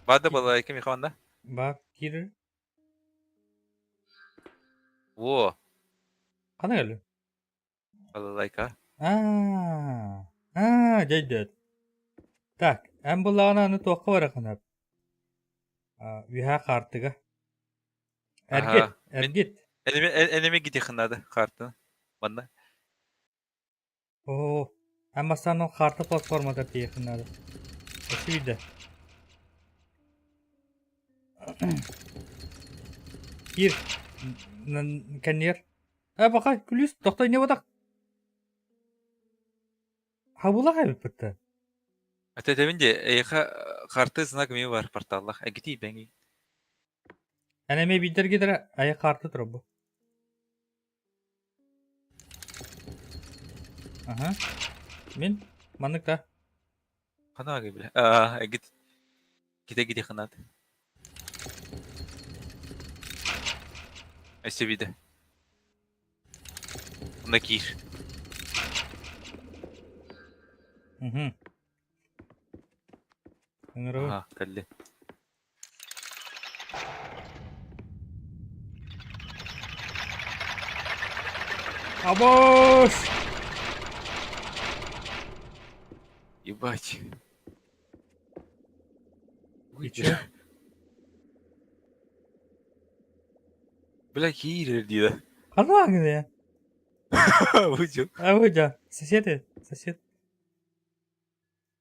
Баада балалайка миэхэ манна? Баар киирэр. Во, Ханна кэллиҥ? балалайка. Аа, аа, дьэ өйдөөт. Так, эн буллаҕына аны туохха бараххына? Үөһээ хаартыга. Эргит, Аһаа. Мин эргит. энеми энеми гитиэххин наада хаартаны. Манна. Оо, эн бастаан ол хаарта платформата тиийиэххин наада. Өссө биирдэ. Киир. Кэннигэр. Э, бака, күлүүс, тохто инньэ батах. Хабылах эбиппит да. Этэбин дии, эйиэхэ хаарты знак эмиэ бар порталлаах. Эгитий бэҥий. Эн эмиэ биирдэргит эрэ айа хаарты турар бу. Аха. Мин маннык да. Ханаа биле. Аа, эгит ките гити ханат. Өссө биирдэ. Онно киир. Мгм. Ыҥырабын. Аха, кэлли. Абос! Ебать. И чё? Бля, киирэр дии да. Ханна гына? Выйдем. А выйдя. Соседи, сосед.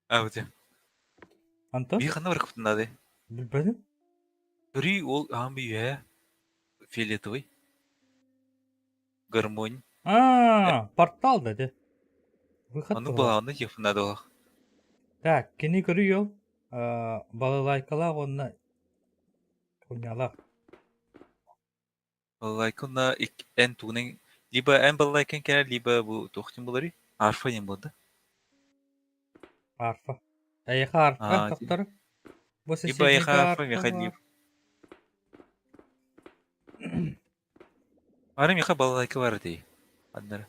А, выйдем. Антон? Биир ханна барыахпытын наадый? Билбэтим. Көрүүй ол аан үөһэ фиолетовый. Гармонь. А, портал да ити. Выход Ону буолар. балаҕанна диэхпин наадалаах. Так, кини көрүй ол. Балалайкалаах уонна кунньалаах. Балалайка уонна эн тугунан либо эн балалайкаҥ кэлэр, либо бу туох диэн буоларый? Арфа диэн буолла. Арфа. Эйиэхэ арфа Аа, тохтор. Бу либо эйиэхэ соседнийга арфа, арфа миэхэ баар. либо. Ары миэхэ балалайка баар этий. Аннары.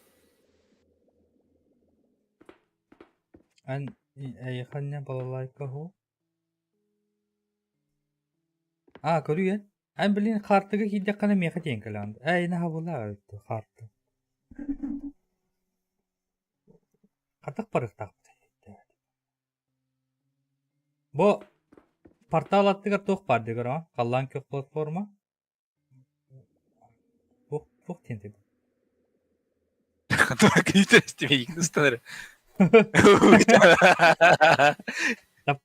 Эн эйиэхэ инньэ балалайка уһу. Аа, көрү Эн билин хаартыга киирдэххинэ миэхэ тиийэн кэлэҕин. Ээ, наһаа эбит хаарты. Хатах барыахтаахпыт. Бу портал аттыгар туох баар дии көрөҕүн? Халлаан күөх платформа. Туох туох диэн этэ?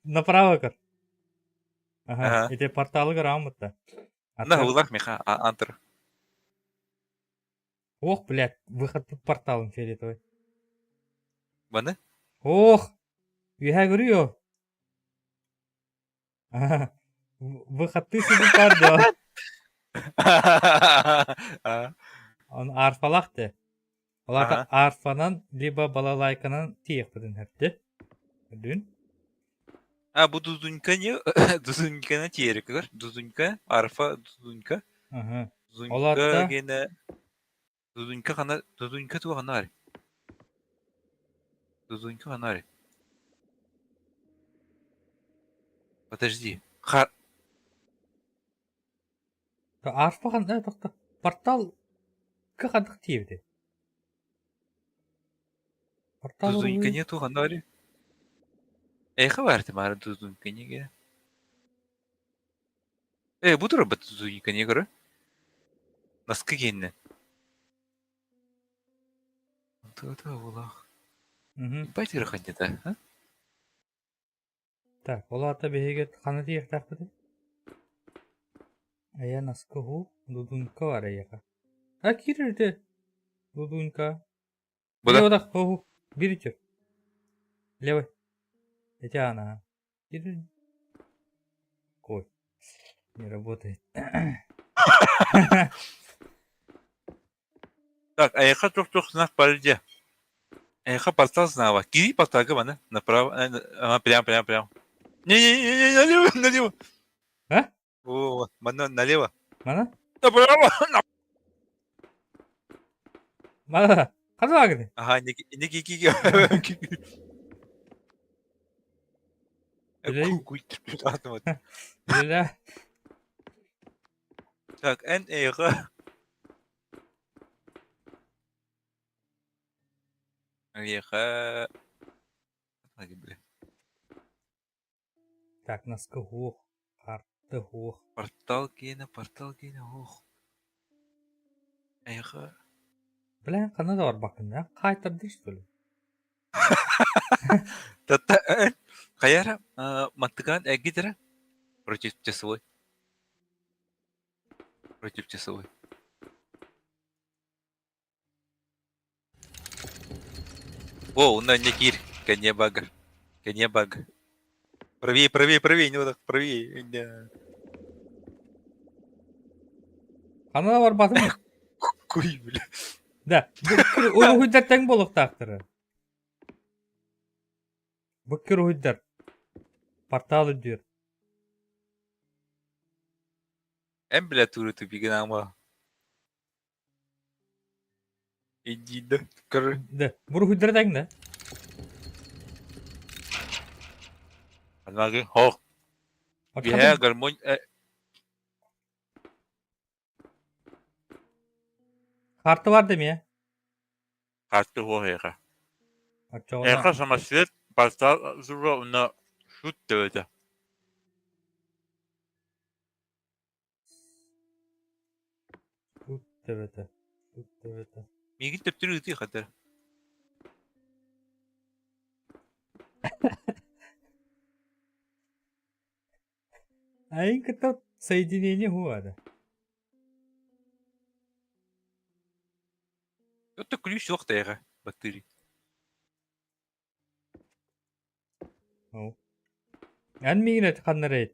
Направо көр. Аха, ити порталы көрөҕүн На улах меха антыр. Ох, блядь, выход тут порталым фиолетовый. Баны? Ох, үөһэ көрүө. Выходты сидит пардо. Он арфалах те. Оларга арфанан либо балалайканан тиэхпитин хэпти. Дүн. А бу дузунька не дузуньканы тиэри көр. Дузунька, арфа, дузунька. Дузунька гене Дузунька хана Дузунька туга ханна баар? Дузунька ханна баар? Подожди. Хар Арфа ханна тохто портал ханнык тиэбитий? Портал Дузунька нету ханна баарый? Эйхэ баар этэ маары Дузунька неге? Э, бу турарбыт Дузунька не көрө? Наскы гиэннэ. Тыата улах. Ебать ыараханньыта, а? Так, ол аата биһиги ханна тиийиэхтээхпитий? Айа наскы уһу, Дудунька бар эйиэхэ. А киирэр ити Дудунька. Буда. Левый уһу, биир үтүө. Левый. Ити аана. Киирэр. Ой, не работает. Так, эйиэхэ туох-туох знак бар дьэ. Эйиэхэ портал знава. Кири порталга маны. Направо, прямо, прямо, прямо. Не-не-не, налево, налево. А? О, маны налево. Мана? Направо. Мана. Ханна баагыный? Ага, не не ки ки Үлэлээ. Так, эн эйиэхэ Эйиэхэ Так, наскы уһуох, харты уһуох. Портал киэнэ, портал киэнэ уһуох. Эйиэхэ Бля, ханна да барбаккын да? Хаайтардыр что ли? Татта хайа эрэ маттыгаан эргит эрэ против часовой. Против часовой. О, онно инньэ киир, кэнниэ баг. Кэнниэ баг. Правее, правее, правее, не вот так, правее. Инньэ. Ханна да барбатым. Куй, бля. Да, уруһуйдар тэҥ буолуохтаахтара. Бу уруһуйдар. Портал үрдүөр. Эн бля тууру тупигин ама. Иди да, көр. Да, буруһуйдара тэҥ да. Анаги, хох. Биһэ гармонь Карта бар да эмиэ? Карта суох эйиэхэ. Оччоҕуна Эйиэхэ самосвет портал зура уонна шут төбөтө. Шут төбөтө, шут төбөтө. Миигин төптөрү ыытыы хатар. Айын кытта соединение хуада. Это ключ суох да баттыырый. Ол. Эн миигин эт ханнарай?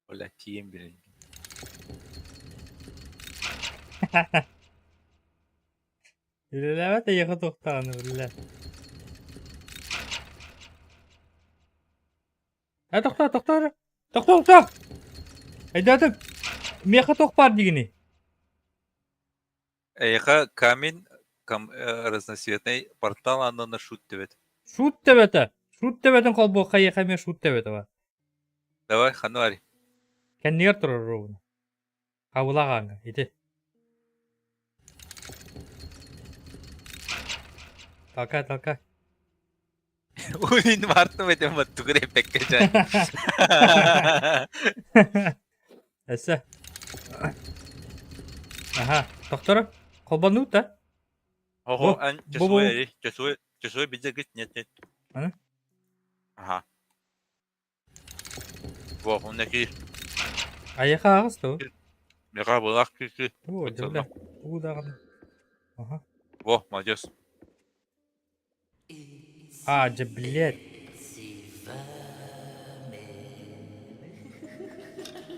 Оля тиийэн билэн. Үлэлээбэт эйиэхэ туохтаҕына биллэ. Э, тохтоо, тохтоо эрэ. Тохтоо, тохтоо! Өйдөөтүм. Миэхэ туох баар диигиний? Эйиэхэ камень кам, разноцветный портал аннына шут төбөт. Шут төбөтө. Шут төбөтүн холбуохха эйиэхэ эмиэ шут төбөтө бар. Давай, ханна барый? Кэннигэр турар ровно. Хабылах ааҥҥа, ити. Толкай, толкай. Уин бартым этим баттугар эппекке дьэ. Өссө. Аха, тохторо. Холбонуут да? Ого, ан часовой, часовой, часовой бидегит нет, нет. Аны? Аха. Во, оннеки. Айаха аҕыс дуо? Меха былах киси. Оо, дьэ Уу даҕаны. Аха. Во, молодец. А, дьэ, блядь.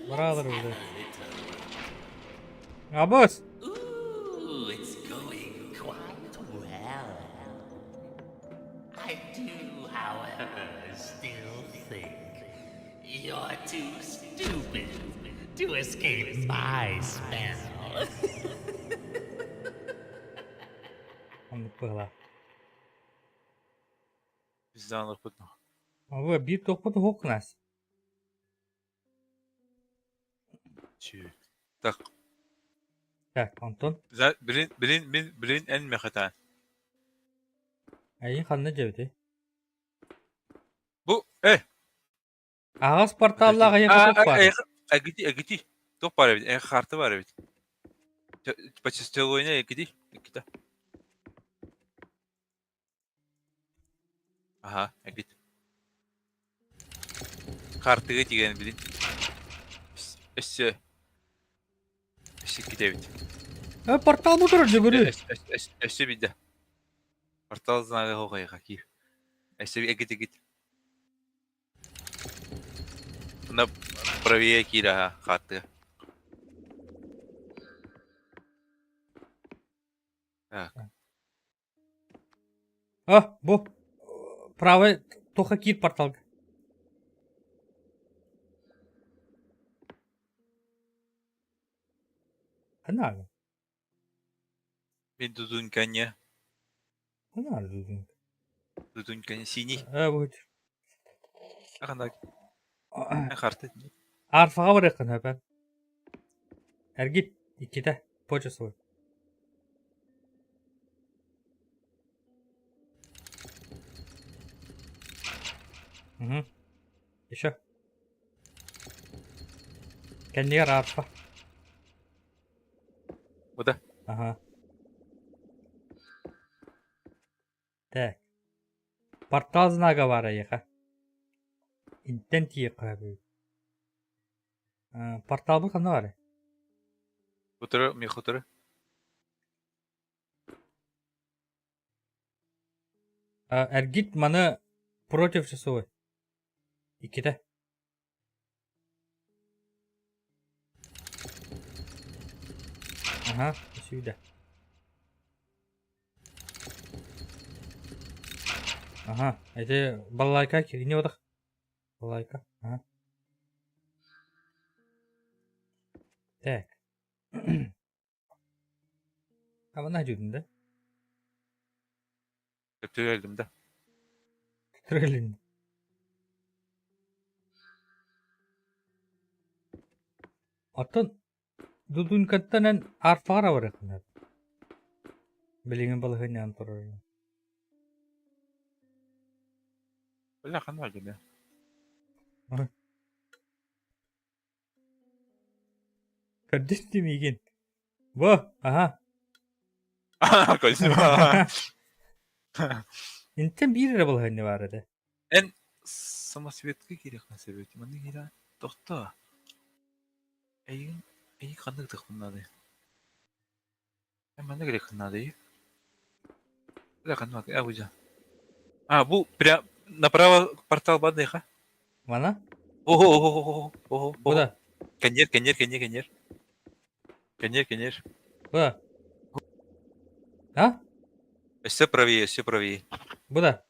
Бараалар уже. Абыс! Ooh, it's going quite well. I do, however, still think you're too stupid to escape my spell. Оннук быһалаах. Bizden Абы биир туохпут уһук нас. Так. Так, онтон? Блин, блин, блин, блин, эн мехатаан. Эйин ханна дьэбитий? Бу, э! Аҕас порталлаах эйиэхэ туох баар? Эгити, эгити. Туох баар эбит? Эйиэхэ карта баар эбит. Почастевойна эгити. Иккитэ. Аха, эгит. Картыга тиийэн билин. Өссө өссө иккитэ эбит. Э, портал бу турар дьөгүрү. Өссө биирдэ. Портал знага хоҕайга киир. Өссө эгит эгит. Уна правее киир аха хааттыга. Так. А, бу правый туха киир порталга. Ханна Мин тутунканья. Ханна тутун. Тутунканья синий. Э, будет. Ханна. Харта. Арфаҕа барыаххын сөп Эргит иккитэ почасовой. Угу. Еще. Кэннигэр арфа. Куда? Ага. Так. Портал знага баар эйиэхэ. Интэн тиийиэххэ сөбүй. Порталбыт ханна баарый? Утары, миэхэ утары. Эргит маны против часовой. Иккитэ. Ага, сюда. Ага, эти балалайка кирине отах. Балалайка. Ага. Так. Абана жүрдүм да? Төптөрү да. Төптөрү Оттон Дудункаттан эн арфаҕар абырыаххын Билигин балаһыанньаҕын турар Бля, ханна гына? Көрдүн миигин. Бу, аха. Көрдүм. Интэн биир эрэ балаһыанньа баар этэ. Эн самосветка киириэххин сөбүт. Манна киирэ тохтоо. Эйигин эйигин ханнык ытыахпын наадый? Эн манна кэлиэххин наадый? Бля, ханна а, бу А, бу прям направо портал бадыйха. Мана? Ого, ого, ого, Бу да. Кэннер, кэннер, кэннер, кэннер. Кэннер, кэннер. Бу да. А? Өссө правее, өссө правее. Бу да.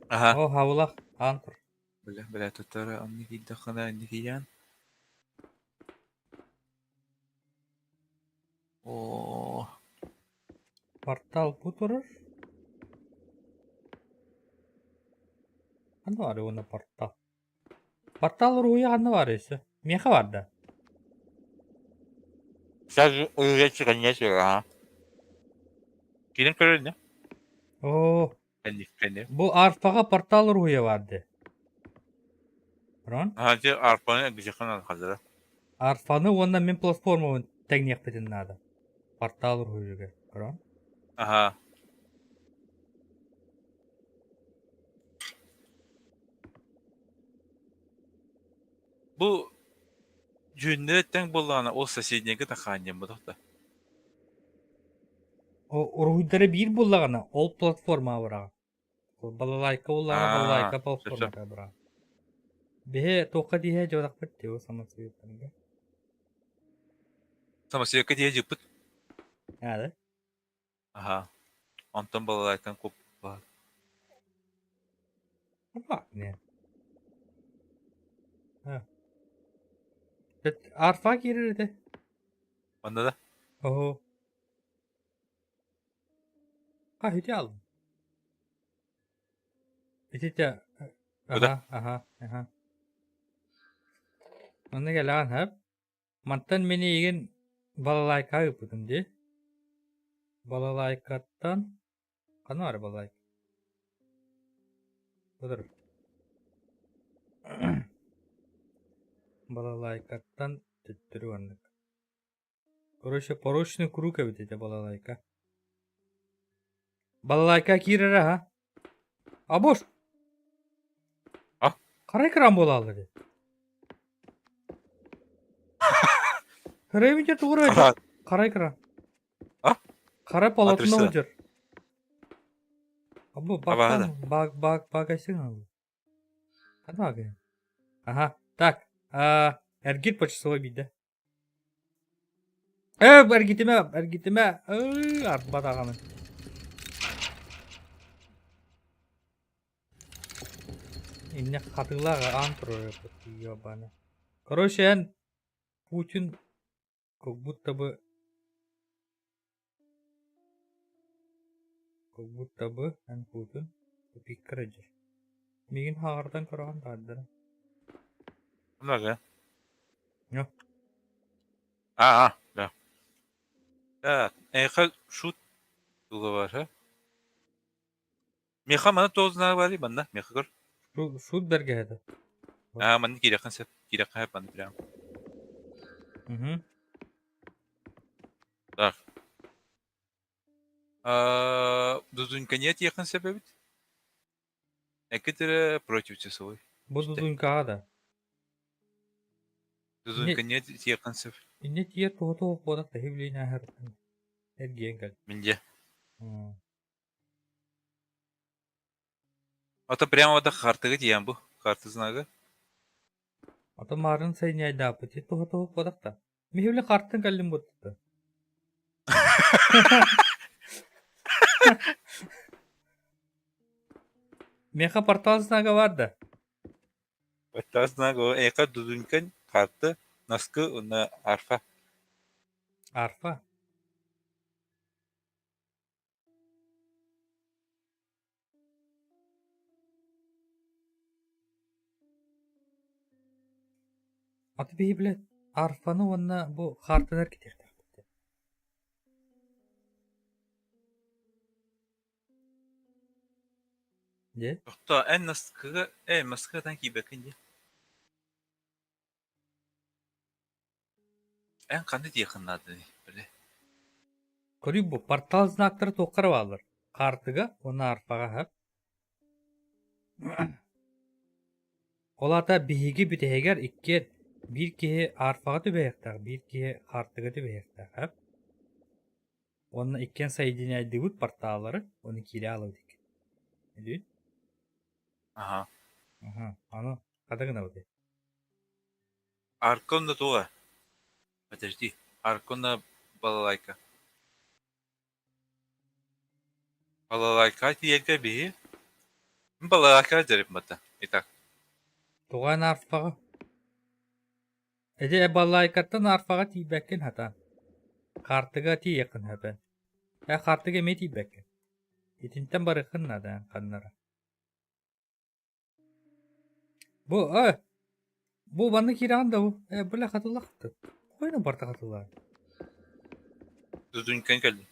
Ага. О, хабылах, аан тур. Бля, бля, туттара онно киирдэххинэ инник ийээн. Оо. Портал бу турар. Ханна баар уонна портал? Портал уруһуйа ханна баар өссө? Миэхэ баар да? Сейчас уезжайте, конечно, ага. Киирэн көрөр не? Оо, Кэнник, кэнник. бу арфаҕа портал уруһуйа баар дии. Рон? Ага, дьэ, арфаны бизихан алхазара. Арфаны уонна мин платформабын тэҥниэхпитин наада. Портал уруһуйугар. Рон? Ага. Бу дьүһүннэрэ тэҥ буоллаҕына ол соседнийга тахаанньаммытах да. Уруһуйдара биир буоллаҕына, ол платформаҕа быраҕа. Балалайка буоллаҕына, балалайка Аа, сөп платформаҕа быраҕа. Биһи туохха тииһэ дьуотахпыт дии ол самоцветтарга. Самоцветка тиийэ дьыппыт. Аа да? Аха. Онтон балалайкан куппа. Опа, не. Арфа киирэр этэ. Онно да? Оһо. Хаһыты алдым. Ититэ Куда? аха, аха, аха. Онно кэлэҕин хөп. Мантан мин эйигин балалайкаҕа ыыппытым дии. Балалайкаттан ханна баар балалайка? Отур. Балалайкаттан төттөрү барнык. Короче, порочный круг эбит этэ балалайка. Балалайка киирэрэ ха? Абош! А? Хара экран буолааллар дии. Көрөбүн дьэ тугу эрэ Хара. хара экран. А? Хара полотно Адреса. сылдьар. Абы Абаһа да. бактан баг баг багайсың Ханна багайын? Ага, так. А, эргит по часовой биирдэ. Ээ, эргитимэ, эргитимэ, ыы, арба даҕаны. Инньэ хатыылаах аан турар ёбаны. Короче, эн Путин как будто бы как будто бы эн Путин тупикка эрэ дьэр. Миигин хаҕардан көрөҕүн таардара. Много. Ньо. А, да. Так, эйиэхэ шут туга бар, һэ? Миэхэ маны тоҕус знак баарый манна, миэхэ көр. Суут бэргэһэтэ. Аа, манна киириэххин сөп. Киириэххэ сөп манна прям. Мгм. Так. Дудуньканья тиэххин сөп эбит. Эккит эрэ против часовой. Бу Дудунькаҕа да. Дудуньканья тиэххин сөп. Инне тиийэр туһа туох буолар таһи билиин ааһар эргийэн кэл. Мин дьэ. Ото прямо да хартыга тиийэн бу. Карты знага. Ото маарын сайняйдааппыт туһа туох буолар да. Михибили хартын кэллим бутту. Меха портал знага бар да. Портал знага эйка дудунькан карты наскы уна арфа. Арфа. Аты биһи блядь, арфаны уонна бу хаартанар китиэхтээхпит. Дьэ? Тохтоо, эн наскыга, э, Москваттан киирбэккин дии. Эн ханна диэххин нааданый, били? Көрүй бу, портал знактара туохха эрэ бааллар. Хаартыга уонна арфаҕа аһар. Ол аата биһиги бүтэһигэр иккиэн биир киһи арфаҕа түбэһиэхтээх, биир киһи хаартыга түбэһиэхтээх ээ. Уонна иккиэн соединяйдыыбыт порталлары, уонна киирэ аалабыт икки. Өйдүүн? Аха. Аха, аны хата гынабыт Арка онно туга? Подожди, арка онно балалайка. Балалайка тиийэргэ биһи балалайка дьарыпмата. Итак. Туган арфаҕа? Эдьэ балалайкаттан арфаҕа тиийбэккин хатаан. Хаартыга тиийэххин сөп. Э хаартыга эмиэ тиийбэккин. Итинтэн барыаххын наада ханнара. Бу э бу манна киирэҕин да бу э бля хатыллахты. Хойно барта хатыллаа. Дудунькан кэллим.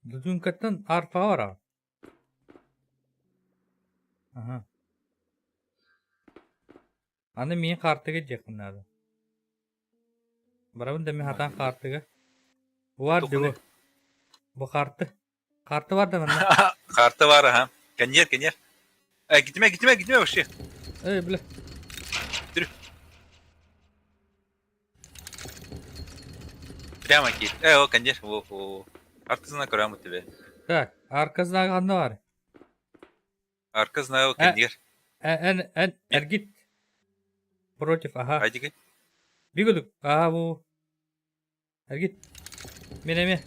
Дудунькаттан арфаҕа бараҕын. Аха. Аны миин хаартыга диэххин наада. Барабын да мин хатаан хаартыга. Бу бар ди бу. Бу хаарты. Карта бар да манна. Карта бар, аха. Кэньер, кэньер. Э, гитиме, гитиме, гитиме вообще. Эй, бля. Түрү. Прямо киир. Э, о, кэньер. О, о. Арка знак көрөм тебе. Так, арка знагы ханна бар? Арка знагы кэньер. Эн, эн, эргит. Против, ага. Айдиги. Бигудук. Ага, бу. Эргит. Мин эмиэ.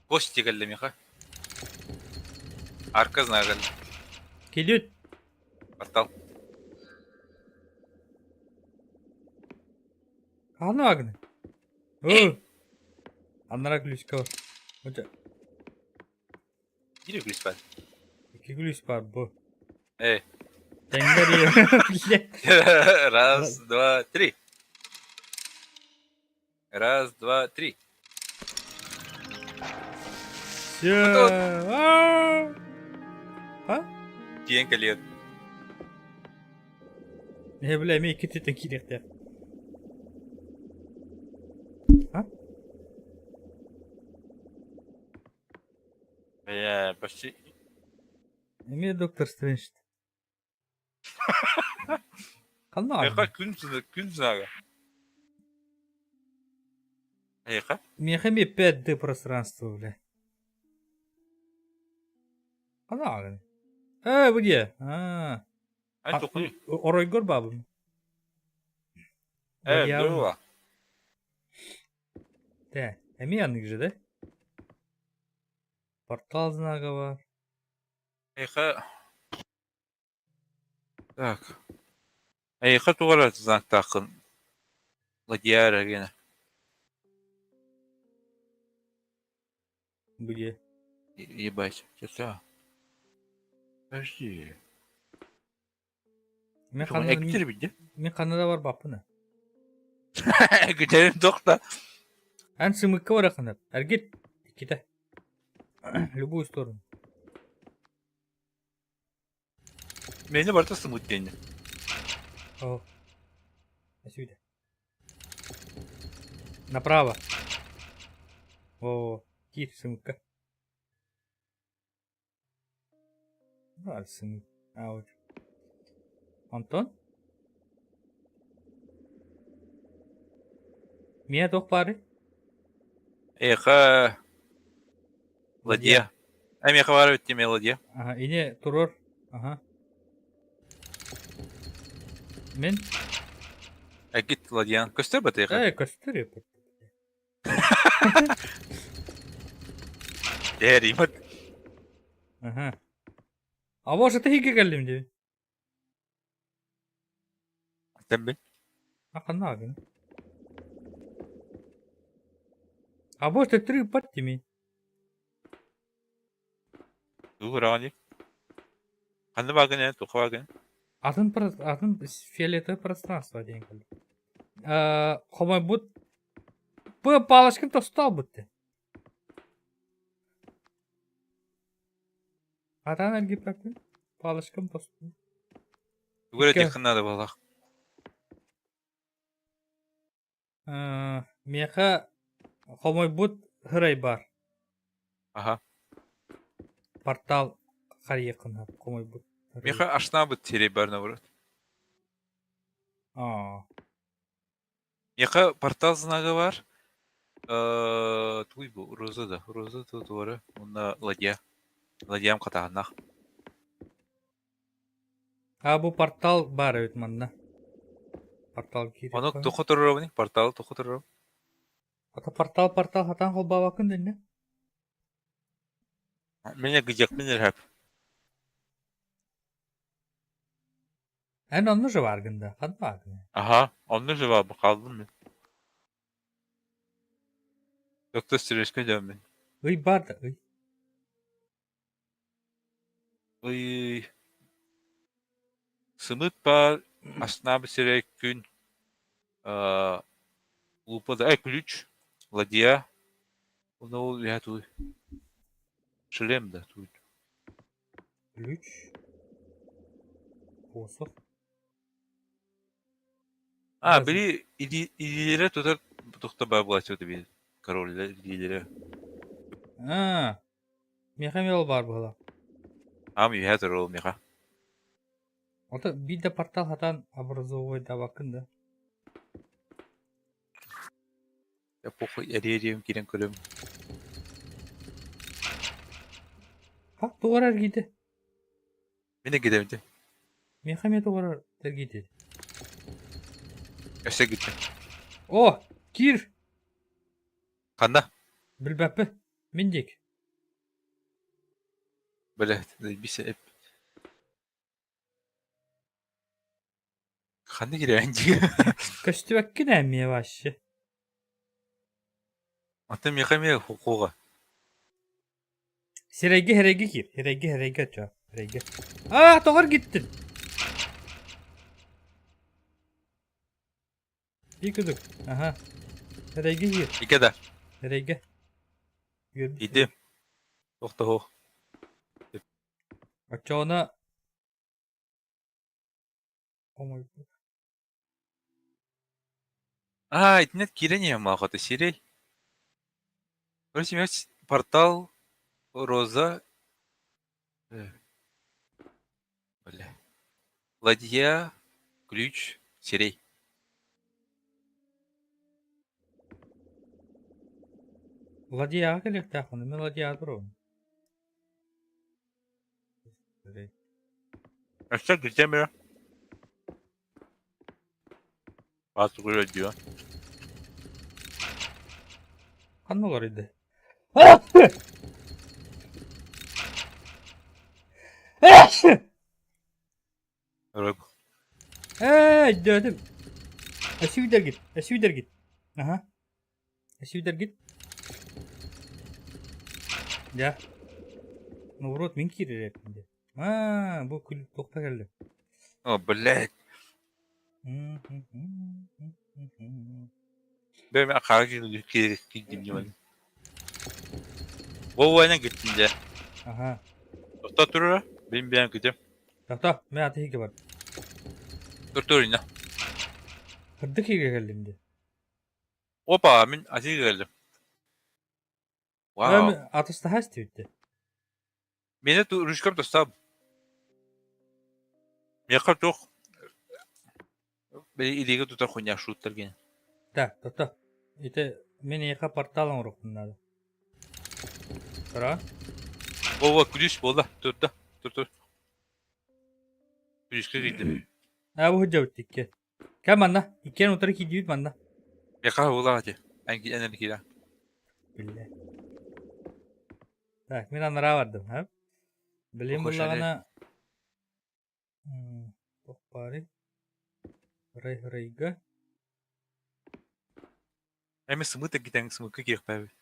Гости кэллэ миэхэ. Арка знага кэллэ. Килют. Портал. Ханна агны? О! Аннара ключка бар. Отя. Биир күлүс баар. Икки күлүс баар бу. Э. Тэҥнэр Раз, два, три. Раз, два, три. Все. А? Тиийэн кэлиэт. Э, бля, эмиэ икки түтэн киириэхтээх. А? Бля, почти... Эмиэ доктор Стрэндж. Ханна Миэхэ күн күн знага. Эйиэхэ? Миэхэ эмиэ 5D пространство, бля. Ханна ааҕын? Э, бу дьиэ. Аа. Ай тохуй. Оройгор баабын. Э, было. Тэ, эмиэ аннык же, да? Портал знага бар. Эйиэхэ... Так. Эйиэхэ туох эрэ знактааххын? Ладья эрэ гинэ. Где? Ебать, это... Подожди. Мен ханна Экитер билди. Мен ханна да барбаппын. Күтэрим тохта. Эн сымыкка барахынап. Эргит. Иккитэ. Любую сторону. Мені барыта сымыт диэннэ. О. Сюда. Направо. О, киир сымыкка. Сымык. А вот. Онтон? Миэ туох баарый? Эйиэхэ Ладья. Э, миэхэ баар эбит дии мелодия. Аха, ини туруор. Аха. Мин? Эгит Ладьян. Көстөр ба тыйха? Э, көстөр еппит. Дээримат. Аха. А может иһиге кэллим дии. Тэмбин. А ханна агын? А может төттөрү ыппат дими? Тугу көрөҕүн Ханна баагын ээ, туохха баагын? Атын атын фиолетовое пространство диэн кэллим. Э, хомойбут П палочкам тостообут дии. Атаан эргиппэппин. Палочкам тосту. Тугу эрэ диэххин наада буоллах. Э, миэхэ хомойбут һырай баар. Аха. Портал харыйыаххын хомойбут. Миэхэ ашнаабыт сирэй баар наоборот. Аа. Миэхэ портал знага баар. Э, тугуй бу? Роза да. Роза туора. Уонна ладья. Ладьям хатааһыннаах. А бу портал баар эбит манна. Портал киириэххэ. Ону туохха туруорабыный? Порталы туохха туруорабын? Ата портал портал хатаан холбообоккун дэннэ. Мин гыдьахпын эрэ Эн онно же бааргын да, ханна бааргын? Аха, онно же баар хааллым мин. Доктор Стережка диэммин. Ый баар да ый. Ый сымыт баар, астынаабыт сирэй күн, э, лупа да, э, ключ, ладья, уонна ол үһэ туй, шлем да туй. Ключ. Посох. А, били илиилэрэ тутар тухта баар буолааччы били короллар илиилэрэ. Аа, миэхэ эмиэ ол баар буолла. Аам үһээ турар ол миэхэ. Ото биир да портал хатаан образовывайдаабаккын да. Я похуй эриэ-эриэм киирэн көрөм. Ха, тугар эргийдэ? Мин эргитэбин дии. Миэхэ эмиэ тугар эргийдэ. Өссө эргиттим. О, киир! Ханна? Билбэппин. Мин диэки. Бля, заебись эп. Ханна кирэҕин дии? Көстүбэккин ээ эмиэ вообще. Оттон миэхэ эмиэ хукуга. Сирэйгэ сирэйгэ киир. Сирэйгэ сирэйгэ чо. Сирэйгэ. Аа, тоҕор гиттин. Ии кудук. Аха. Сирэйгэ киир. Ике да. Сирэйгэ. Иди. Тохтоһуох. Оччоҕуна Хомойбут. Аа, итиннэ киирэн иһэн маахата сирэй. Короче, портал Роза э, бля. Ладья, ключ, сирэй. Ладьяҕа кэлиэхтээхпин, мин ладьяҕа туруом. Өссө где эмэ Аатыгыр өйдүө. Ханна олоройду? Ээ, өйдөөтүм. Өсүүдэргит, өсүүдэргит. Аха. Өсүүдэргит. Дьэ. Наоборот, мин киирэр эбиппин дии. Аа, бу күл туохта кэллэ? О, блядь. Бэйэм хаара киирдим дьимэн. Вованы киттин дьэ. Аха. Тохто турура. Бин бэйэм китим. Тохто, мен аты иһигэ бар. Тур тур инна. Кырдык иһигэ кэллим дии. Опа, мин атыыга кэллим. Вау. Атыстаһа истибитте. Мені ручкам тостааб. Миэхэ туох били илиигэ тутар хуйня шуттар гин. Так, тохто. Ити мин эйиэхэ портал оҥоруохпун наада. Тура. Вова, күлүүс буолла. Турда. Тур тур. Күлүүскэ киирдим. А бу сылдьабыт икки. Кэм манна. Иккиэн утары киирдибит манна. Миэхэ буоллаҕа ити. Эн эн киирэ. Биллэ. Так, мин анараа бардым, һа? Билим буллаҕына туох баарый? Ырай ырайга. Эми сымыт эргитэн сымыкка киириэхпээбит.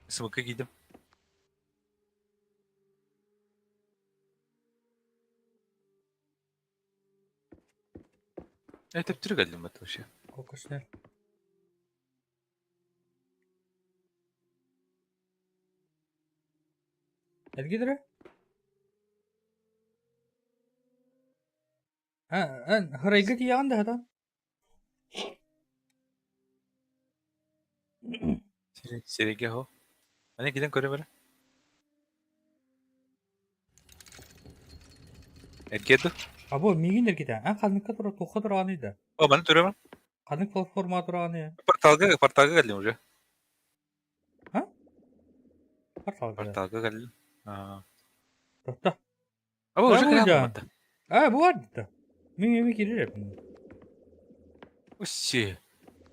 Сымыкка киирдим. Э, төптөрү кэллим бат вообще. Кокошнер. Эргидere? Ырайга тиийэҕин да сатаан? Сирэйгэ оһо. Аны киирэн көрө бара. Эргиэ дуо? Або миигин эргитэ. Эн ханныкка тура туохха тураҕыный да? О, маны тура Ханнык платформаҕа тураҕыный? Порталга, порталга кэллим уже. А? Порталга. Порталга кэллим. Аа. Тохто. Або уже А, кэлэн да. барда. А, бу бар да. Мин эми киирэр эбин. Усси.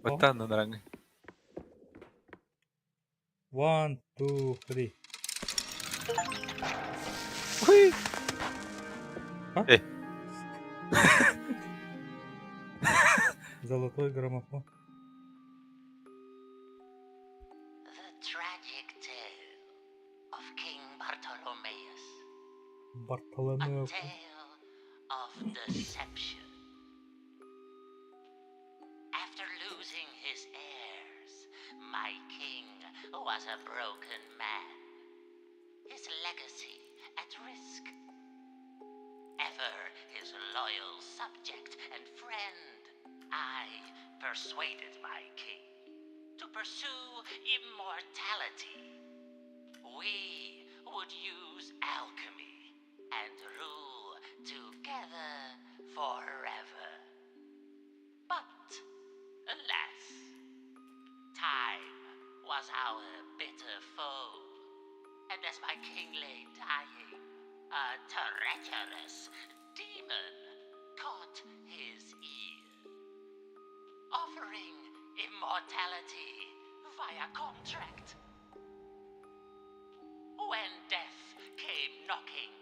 Баттаан нараҥы. One, two, three. Уй. А? Э. Золотой граммофон. The tragic tale of King Bartholomeus. Бартоломео. A tale of deception. After losing his heirs, my king was a broken man. His legacy at risk. Ever his loyal subject and friend, I persuaded my king to pursue immortality. We would use alchemy and rule together forever. But, alas, time was our bitter foe. And as my king lay dying, a treacherous demon caught his ear, offering immortality via contract. When death came knocking,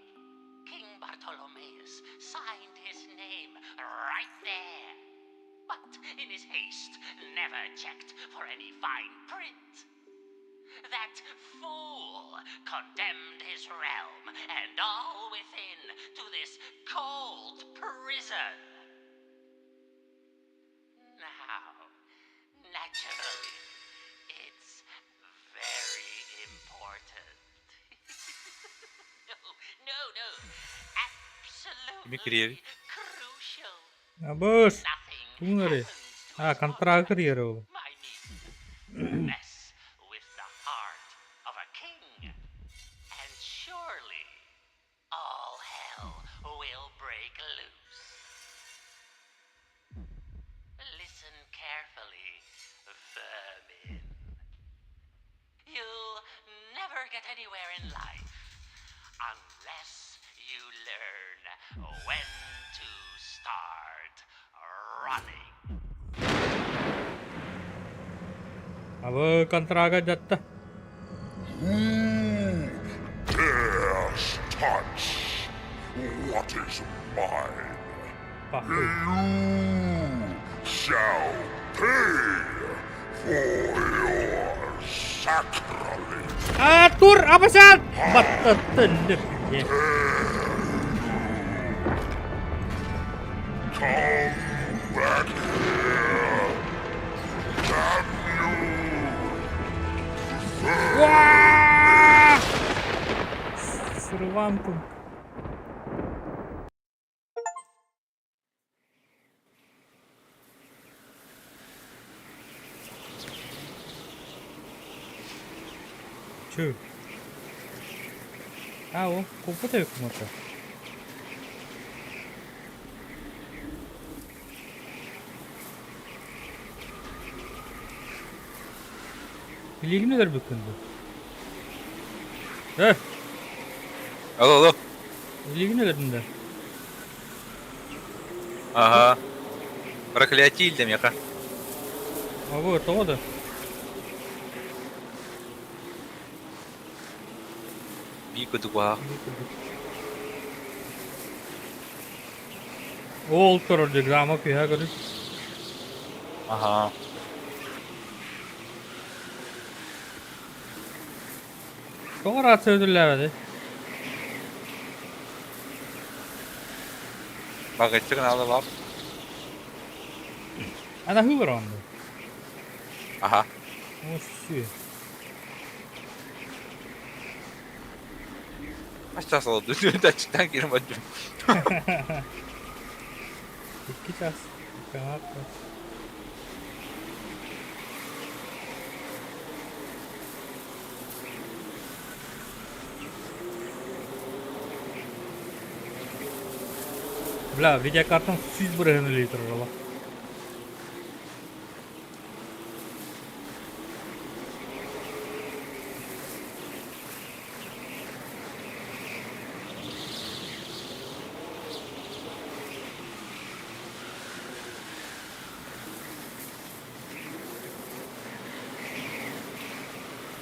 King Bartholomeus signed his name right there. But in his haste, never checked for any fine print. That fool condemned his realm and all within to this cold prison. Now, naturally, it's very important. no, no, no. кириэбит. Absolutely crucial. Абыс! Nothing Туҥнары. happens to А, his контракт heart. кырыйар ол. I mean, mess with the heart of a king, and surely all hell will break loose. Listen carefully, vermin. You'll never get anywhere in life unless you learn when to start running. Абы контрага дьатта. Who dares touch what is mine? Пахуй. You shall pay for your sacrilege. А, тур, абасаат! Баттаттын лүппе. Come back here. Damn you. Тоҕо Чү. А, о, куппут эбиппин ото. Билигин өлөрбүккүн дуу? Э! Алло, алло. Билигин өлөрдүн да? Ага. Проклятие илдэ миэхэ. Ого, тоҕо да? Биир курдук баһаах. Ол турар диграмма күһэ көрүс. Аха. Тоҕо рация өтүллээбэтэй? Багаччы гынаалы баар. Ана хыы бараҕын дуо? Аха. О, сүө. Хас чаас олорду? Тачтан киирэн бардым. Икки чаас. Икки чаас. Бля, видеокартам 100 бырыһын үлэлии турар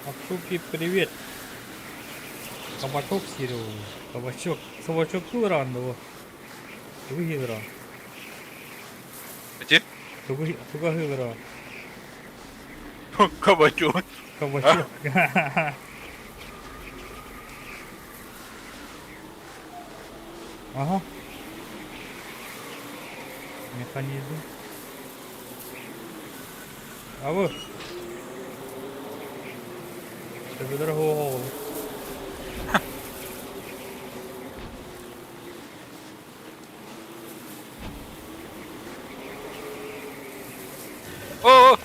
Апсуки, привет. Кабачок съел. Кабачок. Кабачок кылыраан да Тугу хилыраан? Эти? Тугу туга хылыраан? Кабачок. Кабачок. Ага. Механизм. А вот. Тебе дорогого голову. О,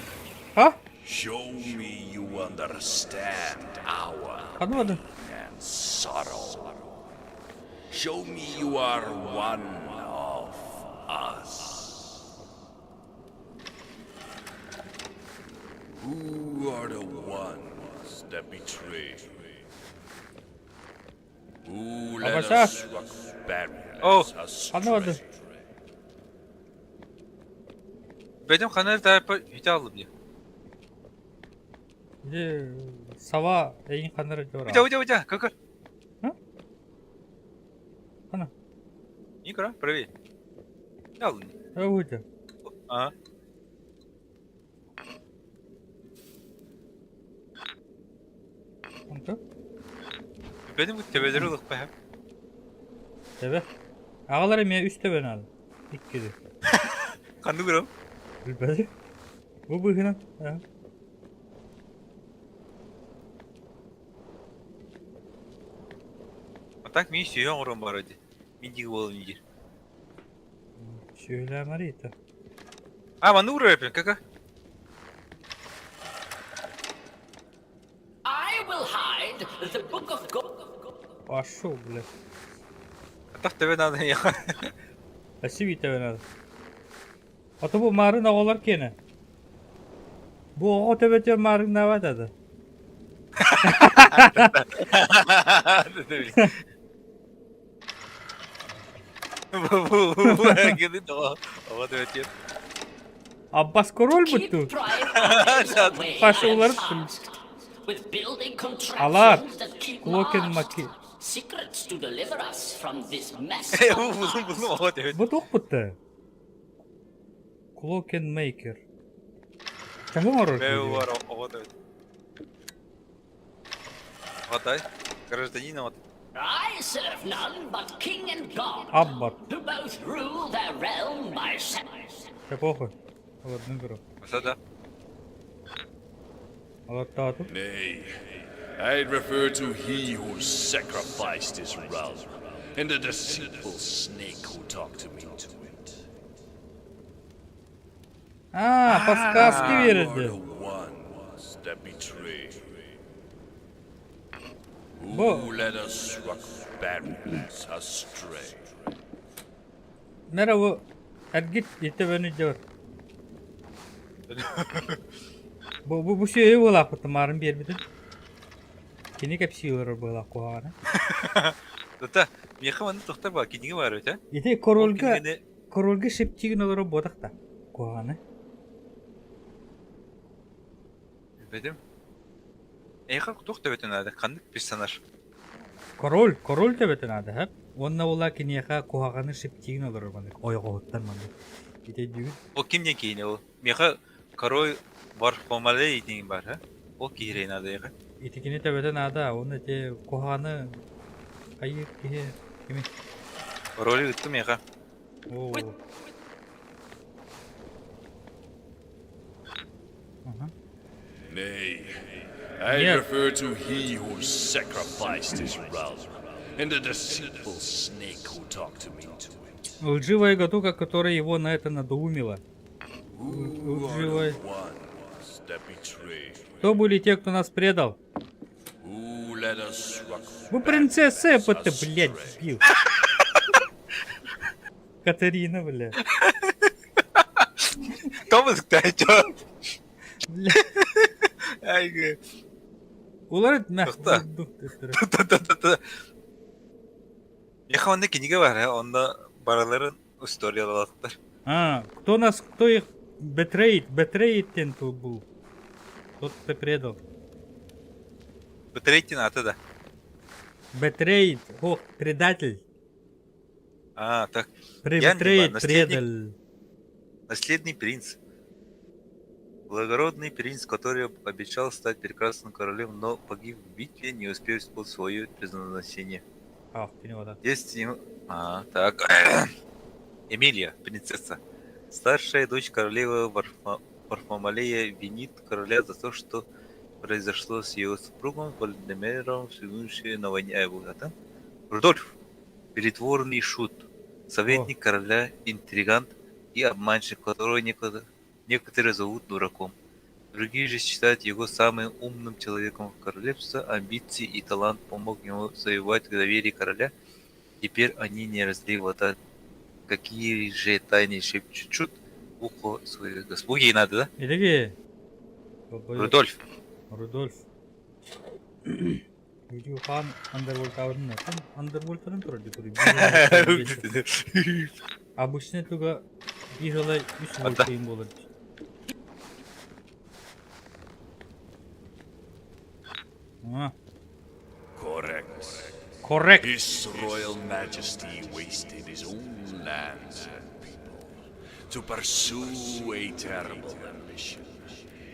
А? Show me you understand our Ханна and sorrow. Show me you are one of us. Who are the ones that betray? Who led Абаша. us rock barriers Oh. Ханна astray? Бэдим ханар тайпа үтэ аллым дии. Дьэ, сава эйин ханнара Үтэ, дьора. үтэ, үтэ, көкөр. Хана. Никра, проверь. Аллым. Өйдө. А. Онто? Бэдим бу төбөлөрү ылык баһа. Төбө. Аҕалар эмиэ үс төбөнү ал. Иккиди. Ханны көрөм? Билбэти. Бу быһынан. А так мин сүһү оҥорон баар ди. Мин диги буолан диир. Сүһүлээ Марита. А, манны уурар кака? I will hide the book of go- Пошел, блядь. Атах төбө надо я. Спасибо тебе надо. А то бу марын оҕолор киэнэ. Бу оҕо төбөтүгэр маарыҥнаабат ата. Бу бу гини то. Оҕо төбөтүгэр. Аббас король Keep бутту. prying eyes away, I am Пошел tasked with building Алар, contraptions that keep Клокен masked Маки. secrets to deliver us from this mess Бу of булдум булдум оҕо төбөт. Бу туох бутта? Клокен Мейкер. Чаһы оҥорор Бэ киһи. бар оҕо төбөт. Атай, гражданин вот. I serve none but king and god, Аббат. who both rule their realm by Чэ похуй. Олордун көрө. Масада. Олортоотум. Nay, I'd refer to he who sacrificed his realm, and the deceitful snake who talked him into it. А, подсказки You are биэрдэ. the ones that betrayed. Бу Who led us rock barons astray. Мера бу эргит итебени дьор. Бу бу бу сүөһү буолаахпыт маарын биэрбитин. Кини кэпсии олорор буолаах куһаҕана. Та, миэхэ манна тохтор баар, кинигэ баар эбит, э? Ити Ол корольга кинигэни корольга шептигин олорор буотах да куһаҕаны. билбэтим. Эйиэхэ туох төбөтө наада? Ханнык персонаж? Король, король төбөтө наада, һэ? Уонна уола киниэхэ куһаҕаны шептигин олорор маннык ойоҕоһуттан маннык. Ити өйдүүгүн? Ол ким диэн киһини ол? Миэхэ король Варфоломей диэн баар, һэ? Ол киһи наада эйиэхэ. Ити кини төбөтө наада, уонна ити куһаҕаны хайыыр киһи кими? Король ыыттым миэхэ. Оо. Ага. Nay, I Нет. refer to he who sacrificed his realm, and the deceitful snake who talked him into it. Лживая гадюка, которая его на это надоумила. Who are Лживая. the ones that betrayed? Кто были те, кто нас предал? Who led us rock Вы принцесса barons ты, блядь, astray? сбил. Катарина, бля. Томас Тайчо. Бля. Ай, Улар мэх. Тохта. Та-та-та-та. Миэхэ онно кинигэ баар, э? Онно барыларын историялаахтар. А, кто нас, кто их betrayed, betrayed тен тут был. Тот, кто предал. Betrayed аата да. Betrayed, ох, предатель. А, так. Пре Я не betrayed, наследник. предал. Наследный принц. Благородный принц, который обещал стать прекрасным королем, но погиб в битве, не успев исполнить свое предназначение. А, понял, да. Есть им... А, так. Эмилия, принцесса. Старшая дочь королевы Варфа... Варфоломея винит короля за то, что произошло с ее супругом Вальдемером, служившим на войне. А, вот это. Рудольф, придворный шут, советник короля, интригант и обманщик, которого некоторые зовут дураком. Другие же считают его самым умным человеком в королевстве, амбиции и талант помог ему завоевать доверие короля. Теперь они не разлей вода. Какие же тайны шепчут шут в ухо своих господ. Ей надо, да? Итаги. Рудольф. Рудольф. Видео хан Underworld Tower-ын Underworld-тан турар Обычный туга биир ыла үс Ата. вольт буолар. А, Correct. Correct. His Royal Majesty wasted his own lands and people to pursue a terrible ambition.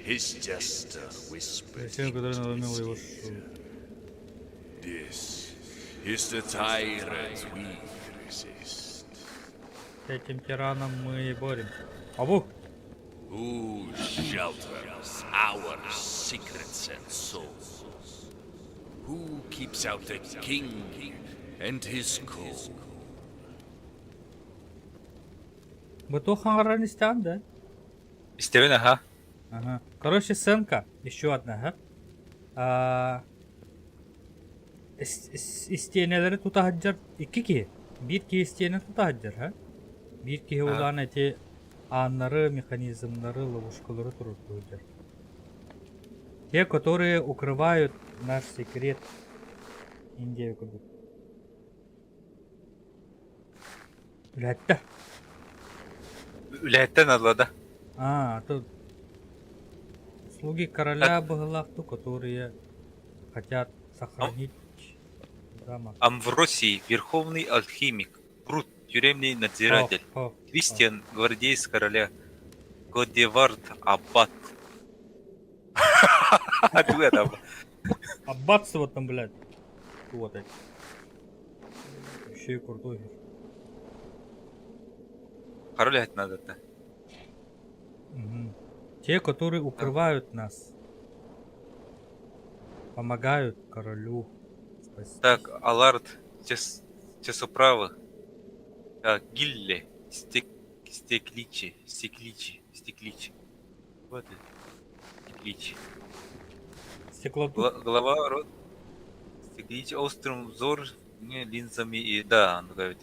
His jester whispered Причина, которая into наломила his его ear. шу. This is the tyrant we resist. С этим тираном мы и боремся. Абу! Who shelters our secrets and souls? Who keeps out the king and his co? Бу хаҥаран истэҕин да? Истэбин, ага. Ага. Короче, сценка. Еще одна, ага. А, истиэнэлэри тута сылдьар икки киһи. Биир киһи истиэнэ тута сылдьар, ха? Биир киһи Ага. улаан эти ааннары, механизмнары, ловушкалары туруордуу сылдьар. Те, которые укрывают наш секрет Индия курдук. Үлэттэ. Үлэһиттэн алла да. А, тут слуги короля быһыылаах, которые хотят сохранить замок. Амвросий, верховный алхимик. Брут, тюремный надзиратель. Ох, ох, Кристиан, гвардеец короля. Годевард, аббат. Ты это, Аббатство там, блядь. Вот эти. Еще и крутой. Король надо-то. Мгм. Те, которые укрывают нас. Помогают королю спасти. Так, Аларт, Чес, Чесоправы, так, Гилле, Стек, Стекличи, Стекличи, Стекличи. Вот это. Стекличи. Стеклодув. Глава род Стекличи острым взор не, линзами и да, он говорит.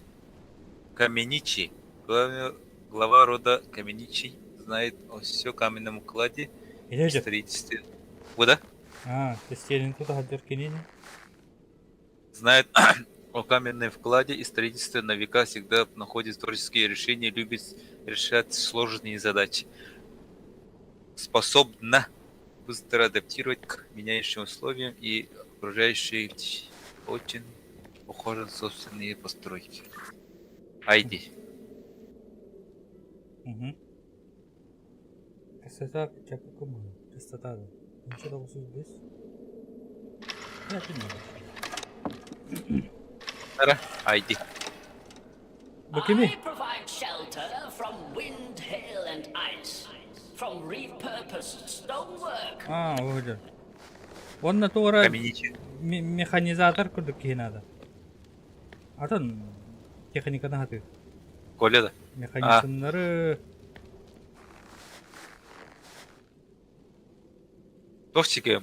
Каменичи. Глава, глава рода Каменичи знает о все каменном укладе Или и же? строительстве. Куда? А, ты стелен тут гадеркинини. Знает о каменной вкладе и строительстве на века всегда находит творческие решения, любит решать сложные задачи. Способна быстро адаптировать к меняющим условиям и окружающей очень похожа на собственные постройки. Айди. Угу. Красота чапакума. Красота. Ничего того здесь. Я не Айди. Бакими. I provide shelter from wind, hail, and ice, from repurposed stonework. А, вот. Он натура Каменичи. механизатор курдук киһи надо. Атын техниканы хаты. Коля да. Механизмнары Товчики,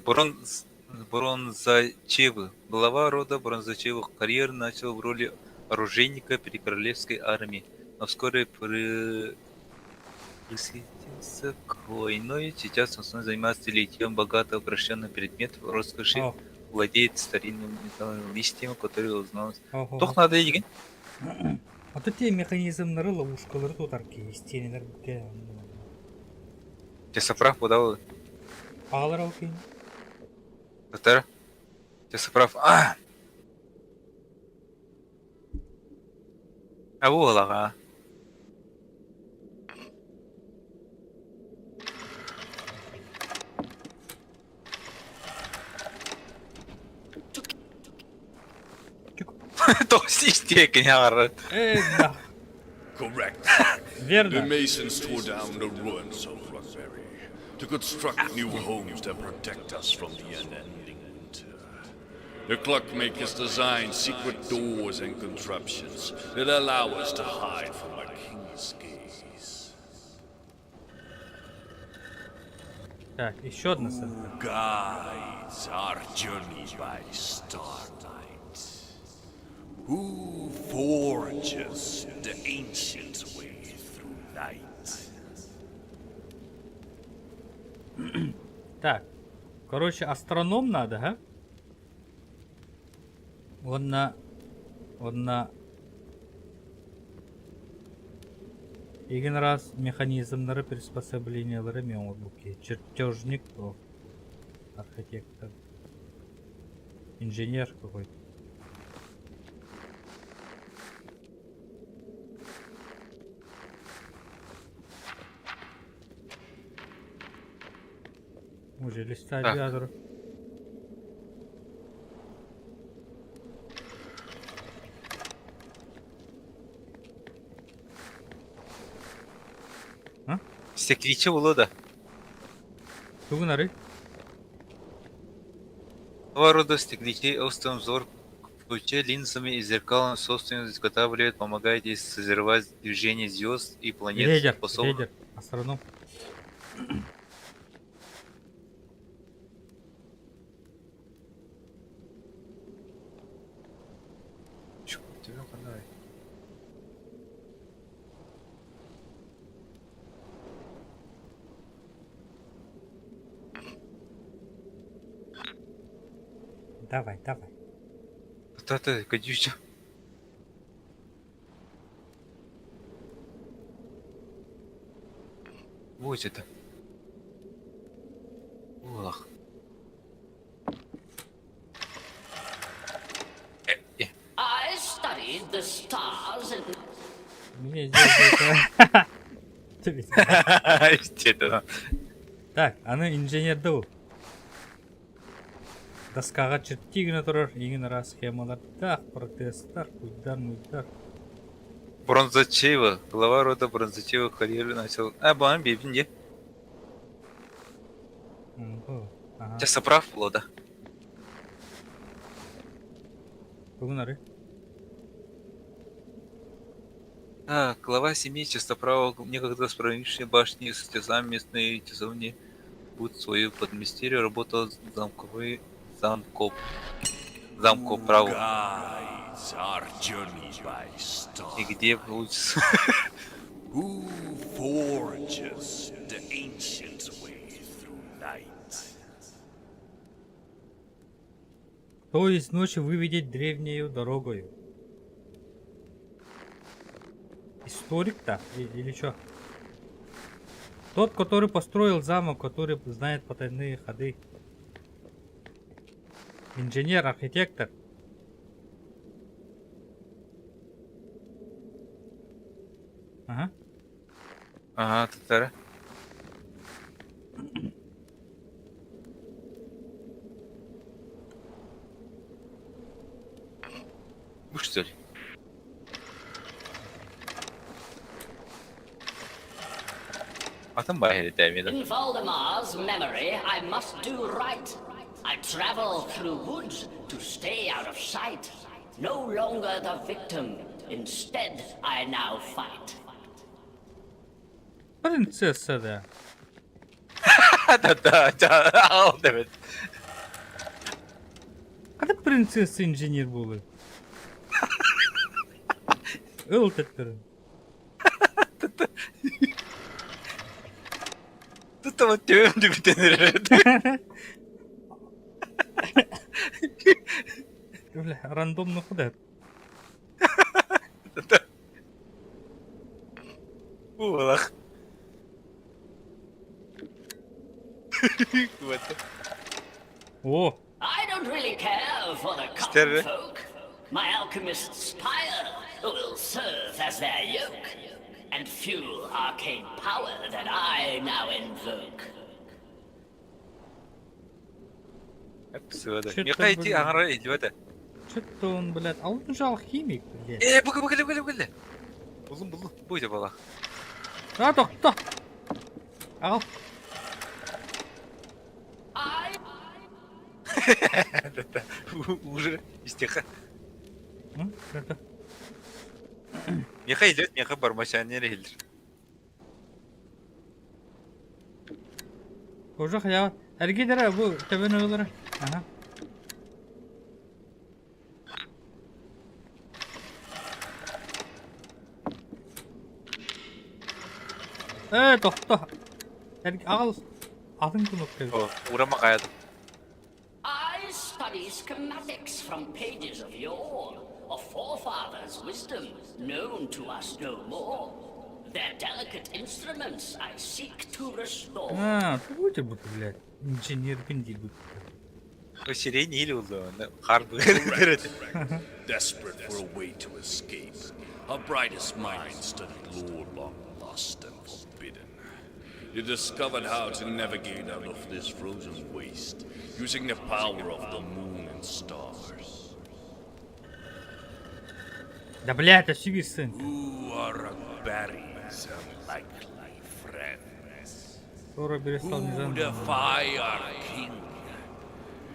Бронзачевы. Глава рода Бронзачевых карьеру начал в роли оружейника при королевской армии, но вскоре присоединился к войной. Сейчас он снова занимается литьем богато украшенных предметов роскоши, О, владеет старинным металловым листьем, который узнал. о, о. Тох надо деген. А то те механизмнары ловушкалары тутар ки, стенелер бүке. Тесоправ подал. Ағалар ал кейін. Татара. Тесоправ. А! А буолаҕа. Тоҕус истиэкини аҕарар. Э, да. Correct. The Верно. masons tore down the ruins of Rockberry to construct new homes that protect us from the unending winter. The clockmakers designed secret doors and contraptions that allow us to hide from our king's gaze. Так, еще одна сцена. Guides our journey by starlight. Who forges the ancient way through night? Так. Короче, астроном надо, га? Онна... Онна... Еген раз механизмнары приспособлениялары мен оңорбут Чертежник о. Архитектор. Инженер какой-то. Уже листа Так. ядро. Стекличи буолуо да. Тугун ары? Два рода стекличей острым взор включая линзами и зеркалом собственно изготавливает, помогает ей созерцать движение звезд и планет, Лидер, способен лидер, астроном. Давай, давай. Та-та, Кадюча. Вот это. Ох. I studied the stars and Мне здесь это... Ты ведь- Это. Так, аны инженерді ол. Доскаға чертигіне тұрар, ең ара схемалар, так, протесттар, куйдар, муйдар. Бронзачева. Глава рода Бронзачева карьеру начал. А, бан бибин де. Ага. Часоправ было, да. Тугун арый? А, глава семьи чистоправого некогда справившей башни с местной часовни будь свою подмастерью работал замковый замкоп. Замкоправу. Guides our journey by И star. где получится? Who forges the ancient way through night? Кто из ночи выведет древнею дорогою? Историк-то? Или что? Тот, который построил замок, который знает потайные ходы. Инженер, архитектор. Ага. Ага, татара. Вы что ли? Атын баһ этэми да. In Valdemar's memory, I must do right. I travel through woods to stay out of sight. No longer the victim. Instead, I now fight. Принцесса, да. Да, да, ал дебет. А ты принцесса инженер буолуй? Ыл төттөрүн. Тута төм бүтэн Бля, рандомно куда? Буолах. Вот. О, I don't really care for the common Стерве. folk. My alchemist's pyre will serve as their yoke and fuel arcane power that I now invoke. Чё-то, Миха ити блин. аҥара илбэтэ. что-то он, блядь, а он же алхимик, блядь. Э, бука бука бука бука. Буллум буллум. Буйда бала. А, тохто! Ал. I Уже истиха. М, это. Миха илбэт, миха бармашан нere илдир. Уже хотя Эргидера бу төбөн ылары. Ага. Э, тохто. Эрги агал атын кнопка. О, урама каядым. I study schematics from pages of yore, of forefathers' wisdom known to us no more. Their delicate instruments I seek to restore. А, ты будь, блядь. Инженер бинди будет. Сирень или улду. Хар Correct. Desperate for a way to escape, our brightest minds studied lore long lost and forbidden. They discovered how to navigate out of this frozen waste using the power of the moon and stars. Да, блядь, это Сибирь, сын. Who are Rugberry's unlikely friends? Скоро перестал не Who заново. defy our king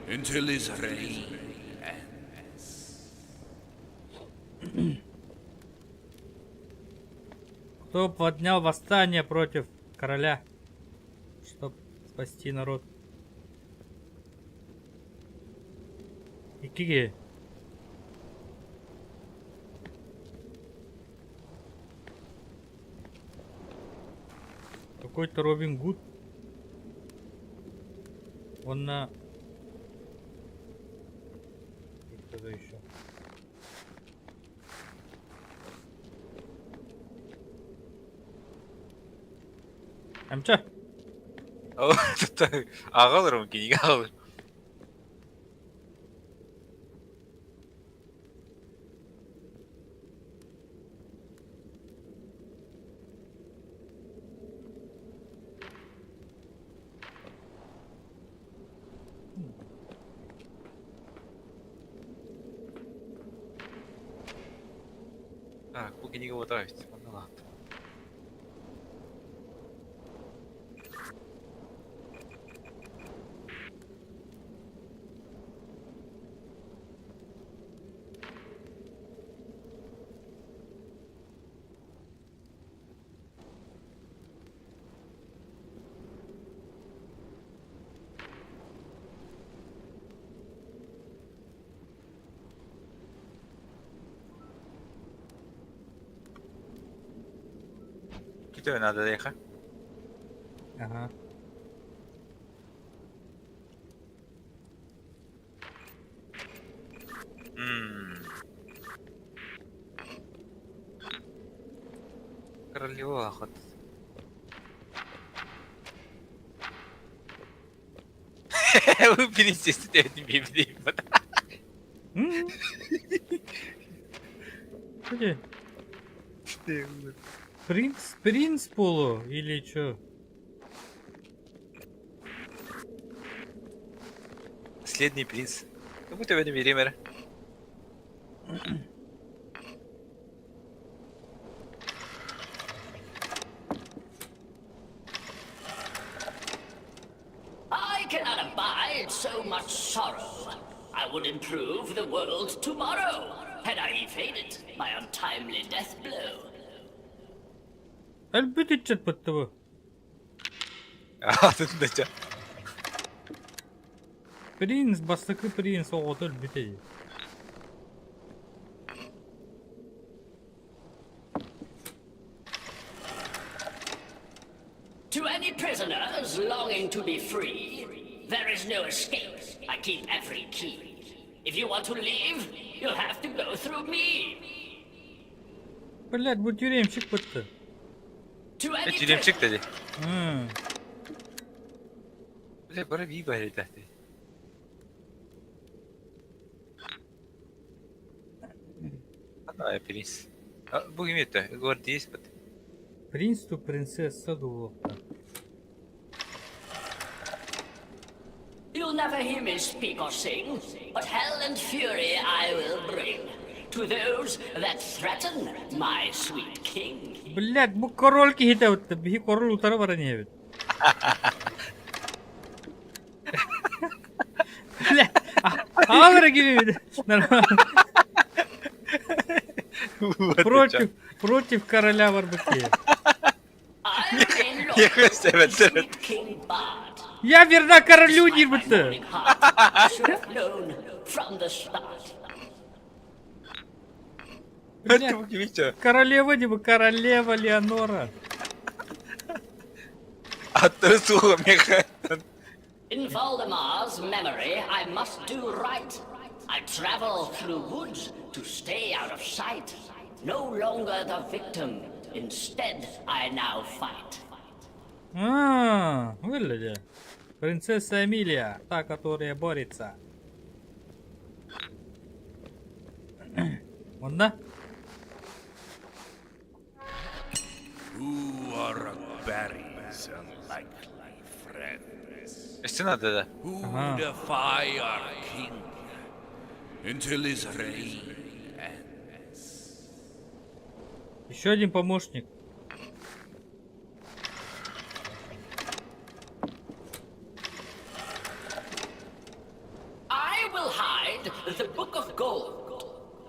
until his reign ends? Кто поднял восстание против короля, чтоб спасти народ? Икиги. Какой-то Робин Гуд. Он на... И Кто-то еще. Амча. Агаларым киниге агалар. Так, бу киниге отайт. Онна Төбө наада эйиэхэ? Ага. М. Королева охот. Принцесса биэбит М. Где? Принц, принц полу или чё? Последний принц. Как будто в этом мире. I cannot abide so much sorrow. I would improve the world tomorrow, had I evaded my untimely death blow. Өлбүт ыччат бытты Атын Принц, бастакы принц оҕото өлбүтэ To any prisoners longing to be free, there is no escape. I keep every key. If you want to leave, you'll have to go through me. Блядь, бу тюремщик бытты. To any Тюремщик dedi. М. Бля, бара би бар ди. А, принц. Бу ким это? Гвардеец бит. Принц ту принцесса дуулуохта. You'll never hear me speak or sing, but hell and fury I will bring to those that threaten my sweet king. Блядь, бу король киһитэ бытты. Биһи король утары баран иһэбит. Блядь, аҕалара киһибит. Нормально. Против, против короля барбыт киһи. I remain loyal Ехай to себет себет. sweet King Bard. Я верна королю Despite диир my бытты. morning heart, I should have known from the start. Блядь, Бу ким это? королева диби, королева Леонора. Аттары суға меха. In Valdemar's memory, I must do right. I travel through woods to stay out of sight. No longer the victim. Instead, I now fight. А, выглядит. Принцесса Эмилия, та, которая борется. Онна? Who are Barry's unlikely friends? Өстен ады да. Who Ага. defy our king until his reign ends? Еще один помощник. I will hide the Book of Gold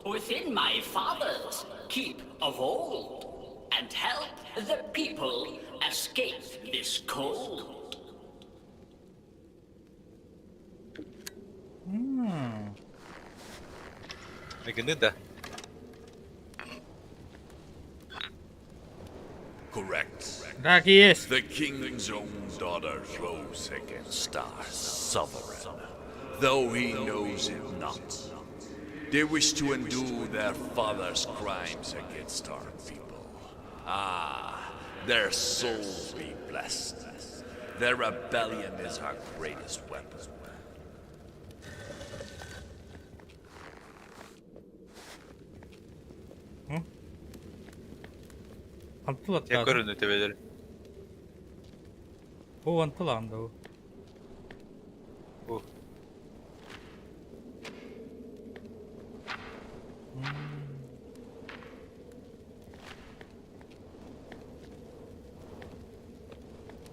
within my father's keep of old and help the people escape this cold. М, Мегіні да. Correct. Так и есть. The king's own daughters rose against our sovereign, though he knows it not. They wish to undo their father's crimes against our people. Ah, their souls be blessed. Their rebellion is our greatest weapon. Антыл Я аттаатын. көрүнү төбелер. Бу антыл анда бу. Бу.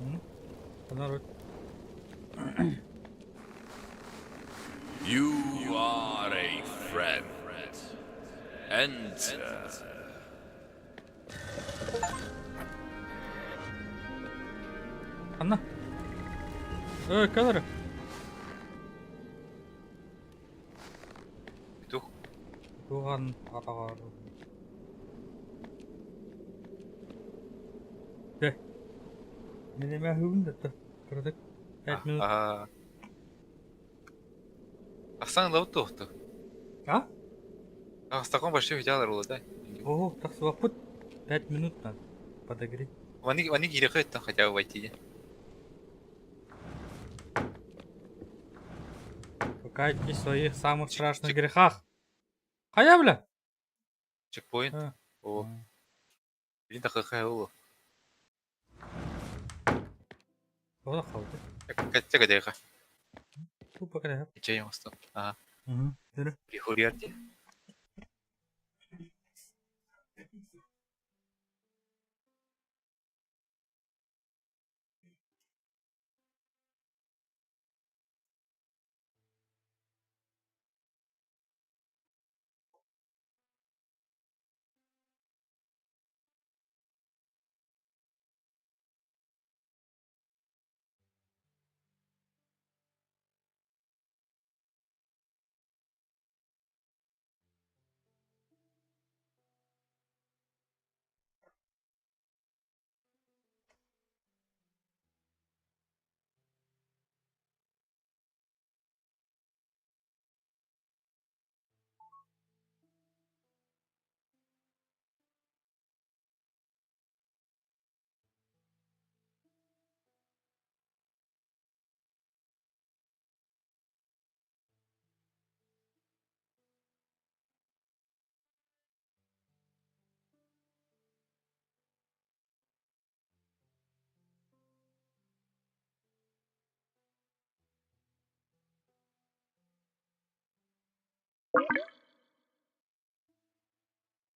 М. Народ. You are a friend. Enter. Анна. Э, кадр. Тух. Туган атаҕар. Дьэ, мин эмэ аһыыбын да то кыратык 5 минут. Аа. Ахсан ылабыт туохту? А? Ахстакон почти хотел рула, да? О, тахсыбаппыт. 5 минут надо подогреть. Они, они киирэхэ хотя бы войти. Покайтесь в своих самых страшных грехах. Хайа, бля? Чекпоинт. А. О, блин, так какая было. Тоҕо хаалбыт? Каття где Тупо кэлэ. Чей оҥостон. Ага. Мгм. Өрө. Прихуриарти.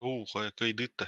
Уу, хайа кыйдыытта.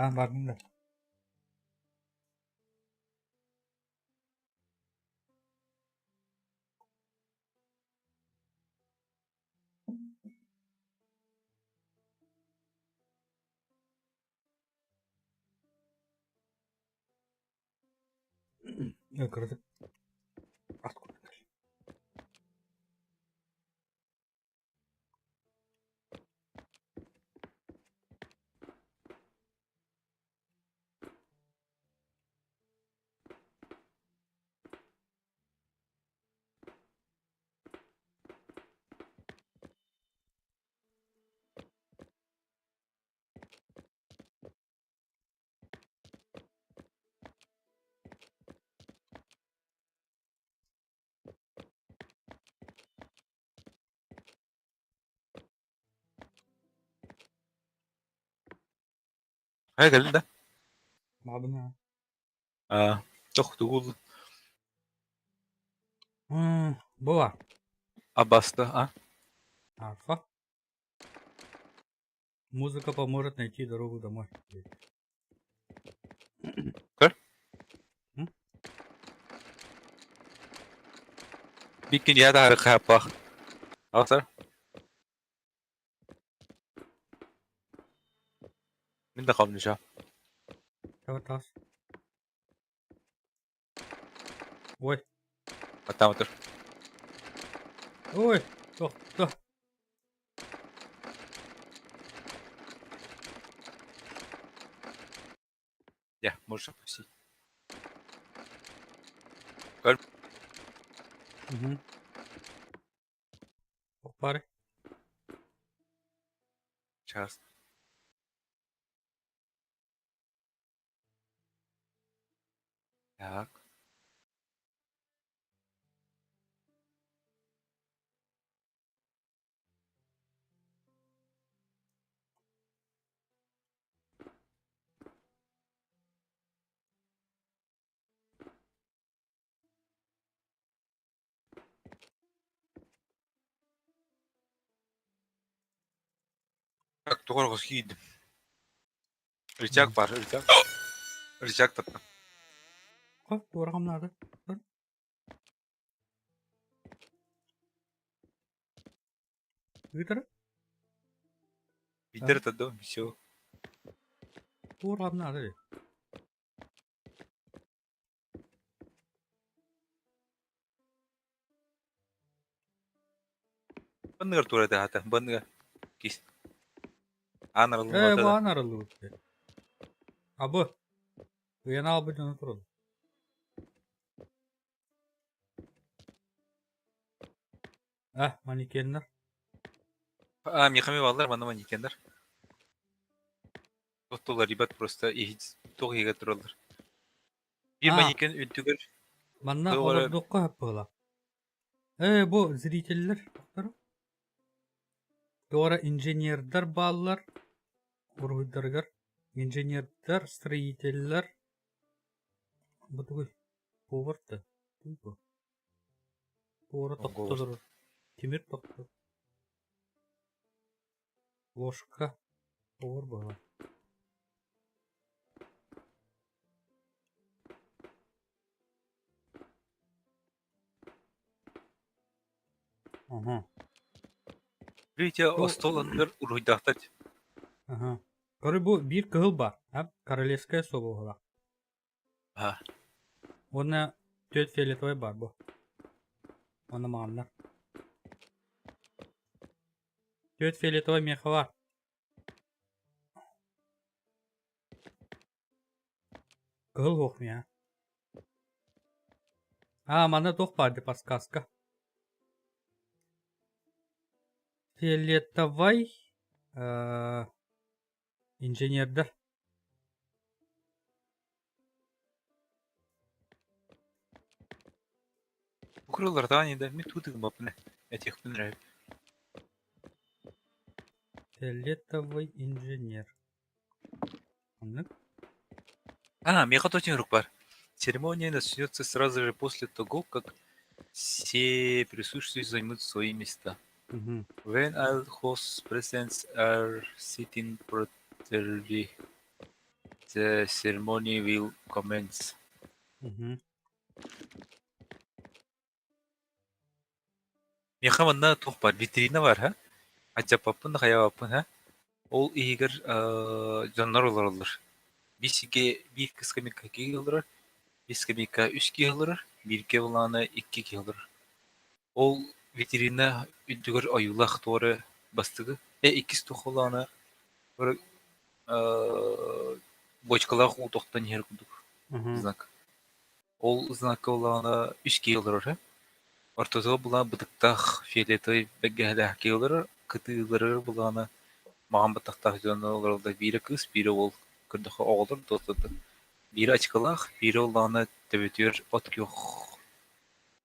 Аа бардым да. Кыратык ат курдук. Хайа кэллин да? Баҕабын Аа, тох тугул Була. Абаста, а? Арфа. Музыка поможет найти дорогу домой. Көр. Биккин я да хааппах. Алсар. Мин да хамныша. Давай тас. Ой. Аттааматыр. Ой, тохто. Я, можешь опустить. Көр. Угу. Пары. Сейчас. Так. Так, тоҕо киирдим. Рычаг бар, рычаг. Рычаг таттым. Туора надо. Ыытара? Питер таддым, все. Туора надо. Банныгар тура хата, банныгар. Кис. Аан Э, арыллыбата бу да. аан арыллыбыт. Абы. Уйана албыт дьоно турар. А, манекеннэр. А, михами баллар, манна манекеннэр. Тоттулар, ребят, просто туох иһигэр тураллар. Биир А. манекен үрдүгэр Манна Туох эрэ олордуохха сөп буолар. Ээ, бу зрителлэр Туора инженердэр бааллар уруһуйдарыгар инженердэр, строителлэр бу тугуй повар да тугуй бу Туора тохто турар тимир тохто ложка повар буолар Ага. Видите, Бу остуол анныгар уруһуйдаахтар. Ага. Короче, бу биир кыһыл бар, а? Королевская соболоһо. Аха. Уонна түөрт фиолетовай бар бу. Уонна маҕаннар. Түөрт фиолетовай миэхэ бар. Кыһыл суох миэхэ. Аа, манна туох баар дии подсказка. Фиолетовай э, инженердэр. Укрылар да, не да, мен тутыгым баппын этиэхпин эрэ. Фиолетовый инженер. Оннук. А, миэхэ точно рук баар. Церемония начнется сразу же после того, как все присутствующие займут свои места. Мгм. When all hosts present are sitting properly, the ceremony will commence. Мгм. Миэхэ манна туох баар, витрина баар һа? Аччаппаппын да хайаабаппын һа? Ол иһигэр дьоннор олороллор. Биир сиргэ биир скамейка киһи олорор, биир скамейка үс киһи олорор, бииргэ былаана икки киһи олорор. Ол витрина үрдүгэр ойуулаах туора бастакы, иккис туох былаана бочкалаах уу тохтон иһэр курдук Мгм. знак. Ол знакка буоллаҕына үс киһи олорор үһү. Ортотугар буоллаҕына бытыктаах фиолетовай бэргэһэлээх киһи олорор, кытыыларыгар буоллаҕына маҕан баттахтаах дьон олороллор, биирэ кыыс, биирэ уол, көрдөххө оҕолор да биирэ ачыкылаах, биирэ буоллаҕына төбөтүгэр от күөх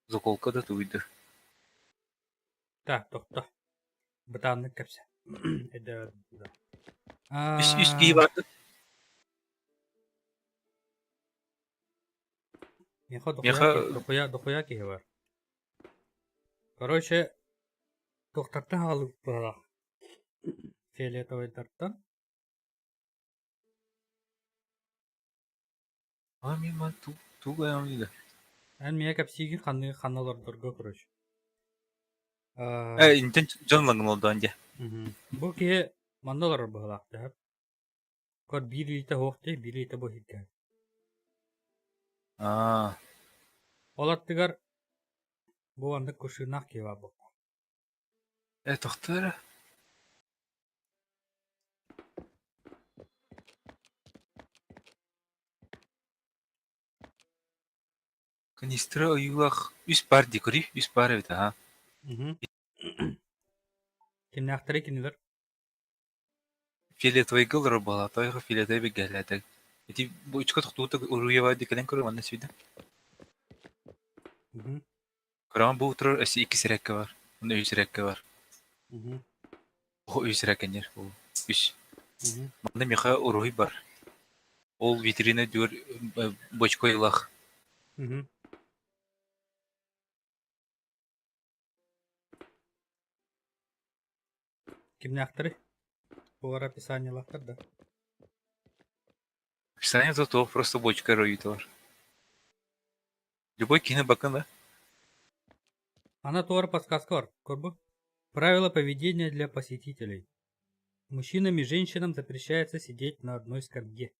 заколка да тугуйда. Так, тохто. Бытааннык кэпсэ. Үс киһи барды. Миэхэ Миэхэ дохуя, дохуя киһи бар. Короче, туохтартан хаалыппыһалаах фиолетовайдартан тугу Эн миэхэ кэпсиигин ханныгы ханна олордорго, короче. Э, интен дьон лаҥын дьэ. Бу киһи манна олорор быһыылаах дьэ. Көр биир илиитэ суох дии, биир илиитэ бу иһиргэ. Аа. Ол аттыгар бу маннык кушинаах киһи баар буолла. Э, тохтоо эрэ. Канистра ойуулаах үс паар дии көрүй, үс паар эбит аһаа. Кимнээхтэрий кинилэр? Фиолетовайга олорор буолла, тоойго фиолетовай бэргэһэлээтэ. Ити бу тохтуута уруйабай дии кэлэн көрөр манна сүүдэ. Көрөҕүн бу утурар өссө иккис эрэккэ бар, уонна үһүс эрэккэ бар. Оһо үһүс эрэккэннэр, ол үс. Манна миэхэ уруһуй бар. Ол витрина дүөр бочка ойуулаах. Кимнээхтэрий? Буолар описаниелаахтар да? Описание то просто бочка ойуута бар. Любой киһини бакын да? Ана туора подсказка бар, көрбү. Правила поведения для посетителей. Мужчинам и женщинам запрещается сидеть на одной скамье.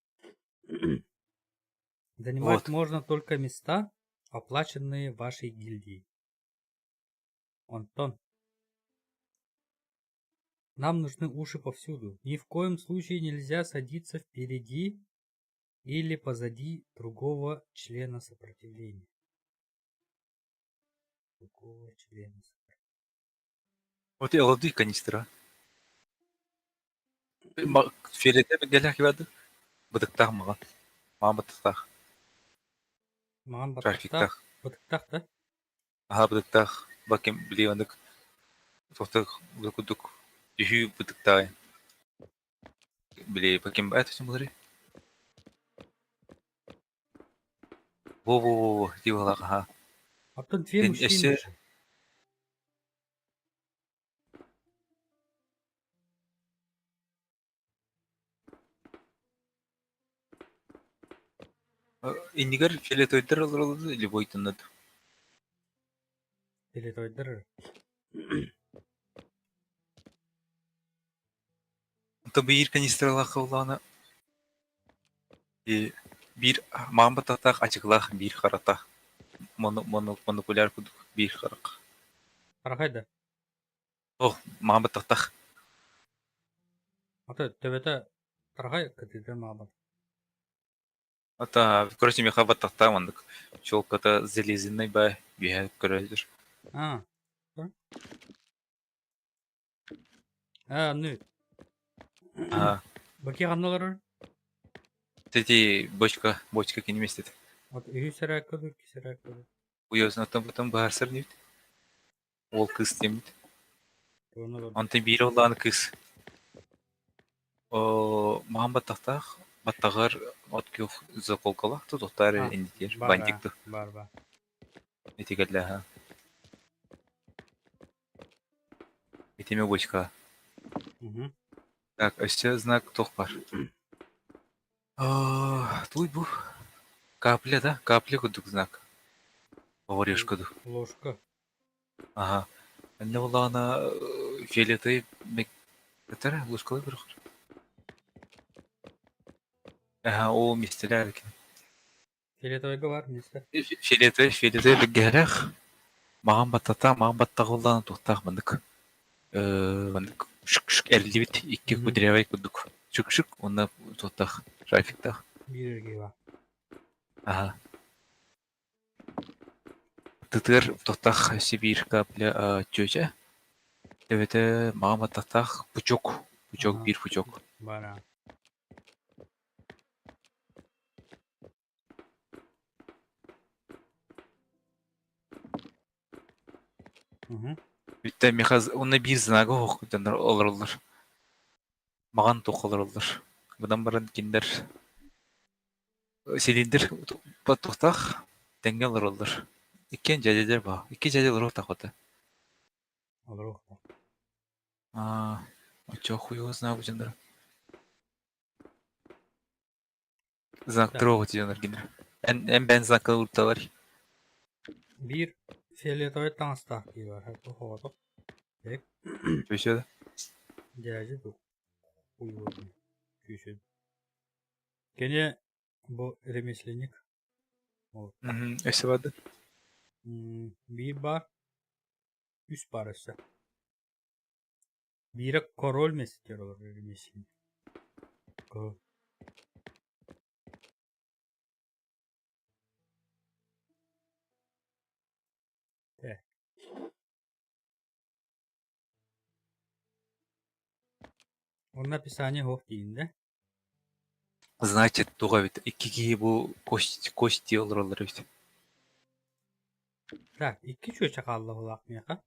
Занимать Вот. можно только места, оплаченные вашей гильдией. Антон. Нам нужны уши повсюду. Ни в коем случае нельзя садиться впереди или позади другого члена сопротивления. Другого члена сопротивления. Вот и олордуй канистра. Фиолетовый бэргэлээх кибады. Бытыктаах маҕан. Маҕан бытыктаах. Маҕан баттахтаах, Трафиктаах. бытыктаах да? Аһаа бытыктаах бакым били оннук туохтук курдук түһүү бытыктааҕын били бакым баай булары во-во-во дии буоллаҕа аһаа Оттон две Эн мужчины өссө же. Иннигэр фиолетовайдар олороллор любой туннат Фиолетовайдар. Онто биир канистралаах буоллаҕына биир маҥан баттахтаах ачыкылаах биир харата монокуляр курдук биир харах Харахай да? Ох, маҥан баттахтаах Ата төбөтө тарахай кытыыта маабат. Ата короче миэхэ баттахтаах маннык челката залезенный баа үөһэ көрө А. А, ну. Аа. Баки ханна олорор? Ити бочка, бочка кини миэстэтэ. Вот үһүс эрээккэ дуу, иккис эрээккэ дуу? Уйуознаттан потом быһаарсар инибит. Уол кыыс диэммит. Онтон биир уоллааны кыыс. Оо, маһын баттахтаах, баттаҕар от күөх заколкалаах дуу, туохтаар А, иннитиэр, бар бантик аа, дуу бар бар. ити кэллэ аһа. Итими бочка. Мгм. Так, өссө знак туох бар? Аа, туй бу? Капля да? Капля курдук знак. Орешка дуу. Ложка. Аһа. Иннэ буоллаҕына фиолетовый этэр лужкалыы көрөхөр. Аһа, оо миэстэлээх эбикин. Фиолетовайга бар миэстэ. Фиолетовый, фиолетовый бэргэһэлээх. Маҕан баттата, маҕан баттаҕа буоллаҕына туохтаах маннык маннык шик-шик эриллибит икки кудрявай курдук шик-шик уонна туохтаах шарфиктаах. Биир эргиэ бар. Аһа. Тытыар туохтаах Сибиир капля чүөчэ, эбэтэ маҕан баттахтаах пучок, пучок биир пучок. Бара. Бүттэ миэхэ уонна биир знага суох дьоннор олороллор. Маҕан туох олороллор. Гынан баран кинилэр Силиндир туохтаах тэҥҥэ олороллор. Иккиэн дьээдьэлэр баа. Икки дьээдьэ олоруохтаах этэ. Олоруохтаах. Аа, оччо хуйуга знак дьоннор. Знактар оҕо дьоннор кинилэр. Эн эн бэйэн знакка уурталар. Биир фиолетовай таҥастаах киһи бар. Оҕотох. Чүөчэ да? Дьээдьэ дуу. Хуйуотун. Күүсүн. Кини бу ремесленник. Өссө барды. Биир баар, үс баар өссө. Биирэ король миэстэтигэр олорор ремесленник. Так. Онно описание суох диигин да? Значит, туох эбит, икки киһи бу кость, кости олороллор эбит. Так, икки чүөчэ хаалла булаах миэхэ.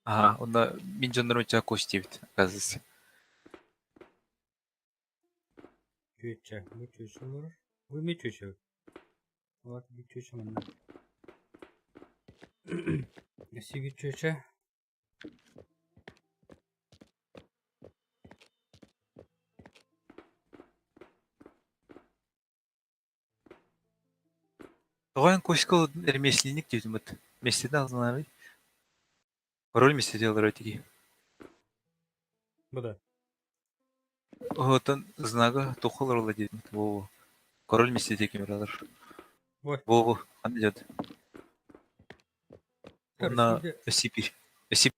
Ага, онно мин дьоннорум ча кости эбит, оказывается. Чүөчэ, бу чүөчэ олорор. Бу эмиэ чүөчэ. Вот бу чүөчэ манна. Өссө биир чүөчэ. Тоҕо эн Коська ремесленник диэтим быт. Миэстэтин алынарый? Король миэстэтин олорор этигий. Бу да. Оттон знага туохха олороллор диэтим. Во король миэстэтэ ким олорор? Ой. Во ханна дьиэт? Уонна SCP. SCP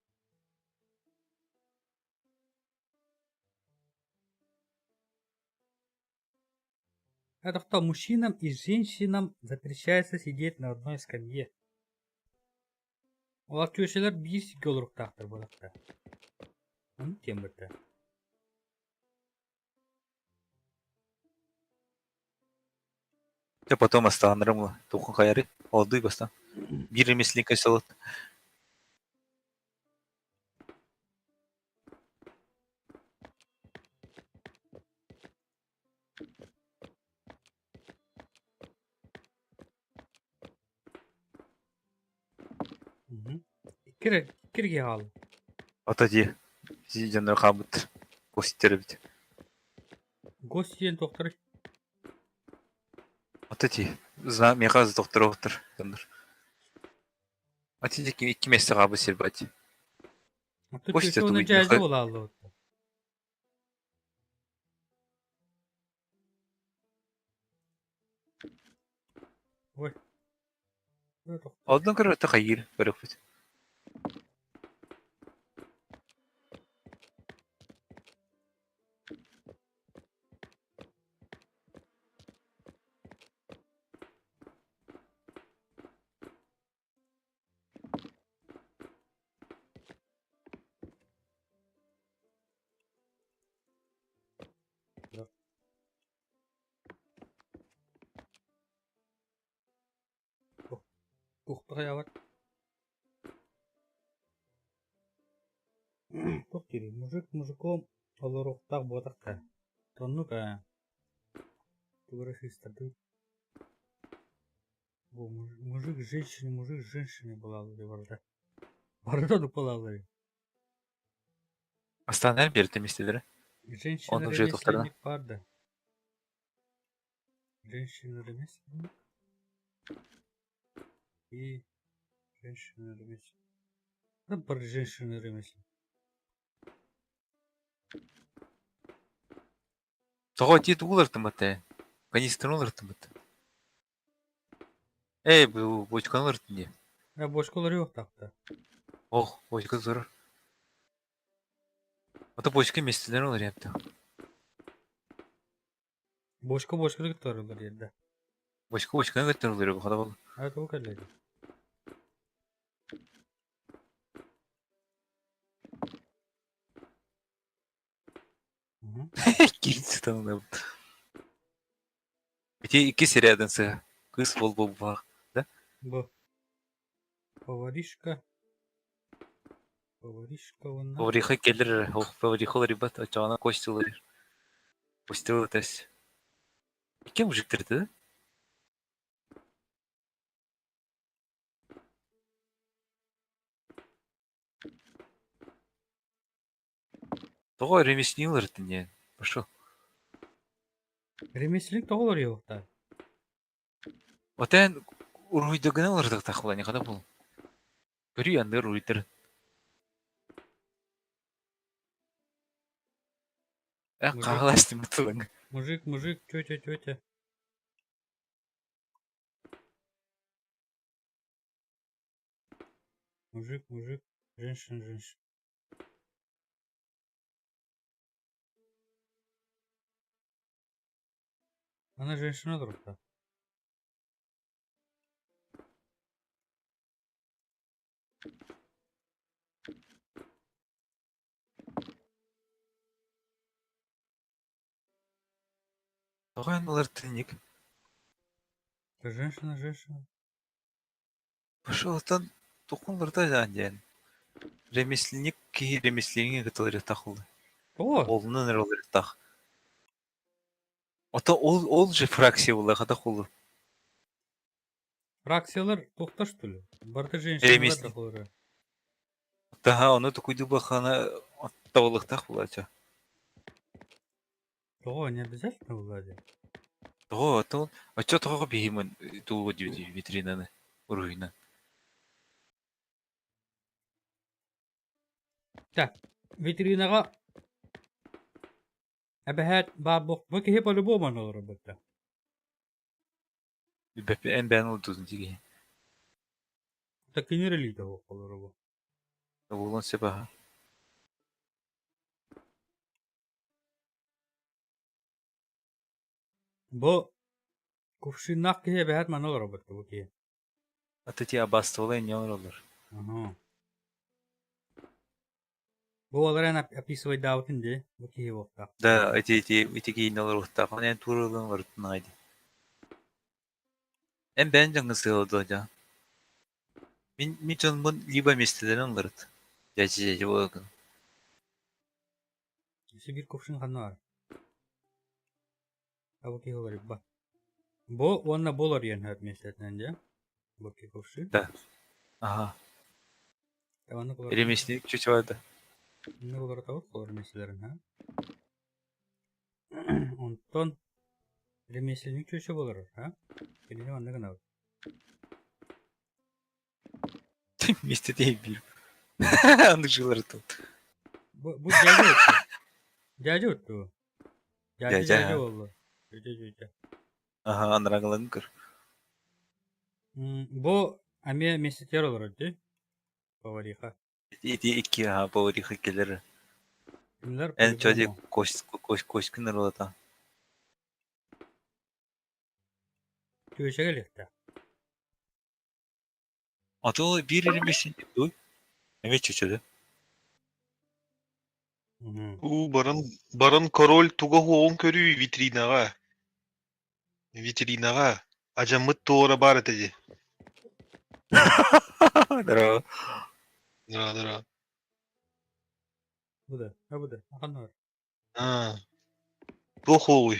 Это кто? Мужчинам и женщинам запрещается сидеть на одной скамье. Олар чүөчэлэр биир сиргэ олоруктаахтар буолахтара. Ону диэн барда. Дьэ потом астааннарым туохха хайары олдуй бастаан. Биир ремесленникка салат. Икки хаалла. Ото дии дьоннор хаалбыттар. Гостер эбит. Гость диэн туохтарый? Ото дии миэхэ доктор дьоннор. Ати икки миэстэ хаалбыт сир бать. Костя Тугу тугуй буолааллыбыт. Ой. Онно көрөтө хайыыр көрөкпүт. Туохта хайаабат. Туох диирий, мужик мужиком олоруохтаах буотах да, оннук ээ, тугу эрэ сыыстардым. Бу мужик женщине, мужик женщине буолаллар барыта. Барыта оннук буолаллар. Астанар биэртим истилэрэ. Женщина Оннук же тохторуна. ремесленник баар да. Женщина ремесленник и женщина ремесленник. Да бар женщина ремесленник. Тоҕо ити тугу уларытыммыт Канистраны уларытыммыт. Эй, бу бочканы уларыттын дии. Э, бочка уларыйыахтаахтар. Ох, бочка турар. Ото бочка миэстэлэрин уларыйапта. Бочка бочканы кытта уларыйда. Бочка бочканы кытта уларыйар хата буолла. А тугу кэллэ дии? Киин сытан ылабыт. Ити иккис рядом сыһа. Кыыс буолбуһах, да? Бу поваришка поваришка уонна Повариха кэлэр эрэ, ол повариха уларыйбат, оччоҕуна Костя уларыйар. Костя уларытас. Икки мужиктар этэ да? Тоҕо ремесленник уларыттын диэн? Пошел. Ремесленник тоҕо уларыйыахтаах? Отен уруһуйдагына уларытыахтаах буолан хата бул. Көрүй анныгар уруһуйдарын. Э, Мужик, хаалаастым тылыҥ. мужик, мужик, тетя, тетя. Мужик, мужик, женщина, женщина. Она женщина турукта. Тоҕо эн уларыттынньык? Женщина, женщина. Пошел-тан туоххун уларыта диэн. Ремесленник киһи ремесленниги кытта уларыйыахтаах буолла. Тоҕо? Уолунан эрэ уларыйыахтаах. Ото ол ол же фракция буолла хата хулу. Фракциялар туохтар что ли? Барыта женщиналар да Ремесленник. холоро. Таһа ону тукуйдубахана табылыктаах буолааччы. Тоҕо не обязательно была диэн? Тоҕо оттон оччо тоҕо биһимин тугу диэбитий витринаны уруһуйунан. Так, витринаҕа эбэһээт баар бу киһи по-любому олорор буолта. Эн бэйэн олордуутун тигиһи. Так кинилэр илиитэ суох олоробу. Буолуон сөп аһа. Бу кувшиннаах киһи эбэһээт манна олоробут бу киһи. Аты ти абастывала инне олороллор. Аһа. Бу олорон описывайдаабытын дии, бу киһи буолтаах. Да, ити ити ити киһини олоруохтаах. Оны эн тууралыын олоруттун аҕай дии. Эн бэйэн дьоҥҥун сыалдыа дьа. Мин мин дьонмун либо миэстэлэрин ыларыт. Дьэ дьэ дьэ буолгун. Сибирь кувшин ханна баар? Абы киһи олоруйба. Бу уонна бу олоруйан сөп миэстэтинэн дии. Бу киһи кувшин. Да. Аха. Маннык олорор. Ремесленник чучуада. Маннык олоротобут олор миэстэлэрин ха. Онтон ремесленник чүөчэ болорор, ха? Кинини маннык гынабыт. Вместе биир. Андык жилар тут. Бу, бу дядя утту. Дядя утту. Дядя Дядя. дядя буолла. Дядя дядя. Аха, анрагалан көр. Бу эмиэ миэстэтигэр олорор дии. Повариха. Ити икки аха повариха келер. Кинилэр Эн чоди по-любому. кос кос коскун ырылата. Түөчэгэ илиэхтээх. А то биир ремесленник дуй. Эмиэ чөчөлө. Уу баран баран король туга уоҕун көрүү витринаҕа витринаҕа адьаммыт туора баар этэ дии. Здорово. Дра дра. Бу да, бу да, ханна бар? Аа, туох уолуй?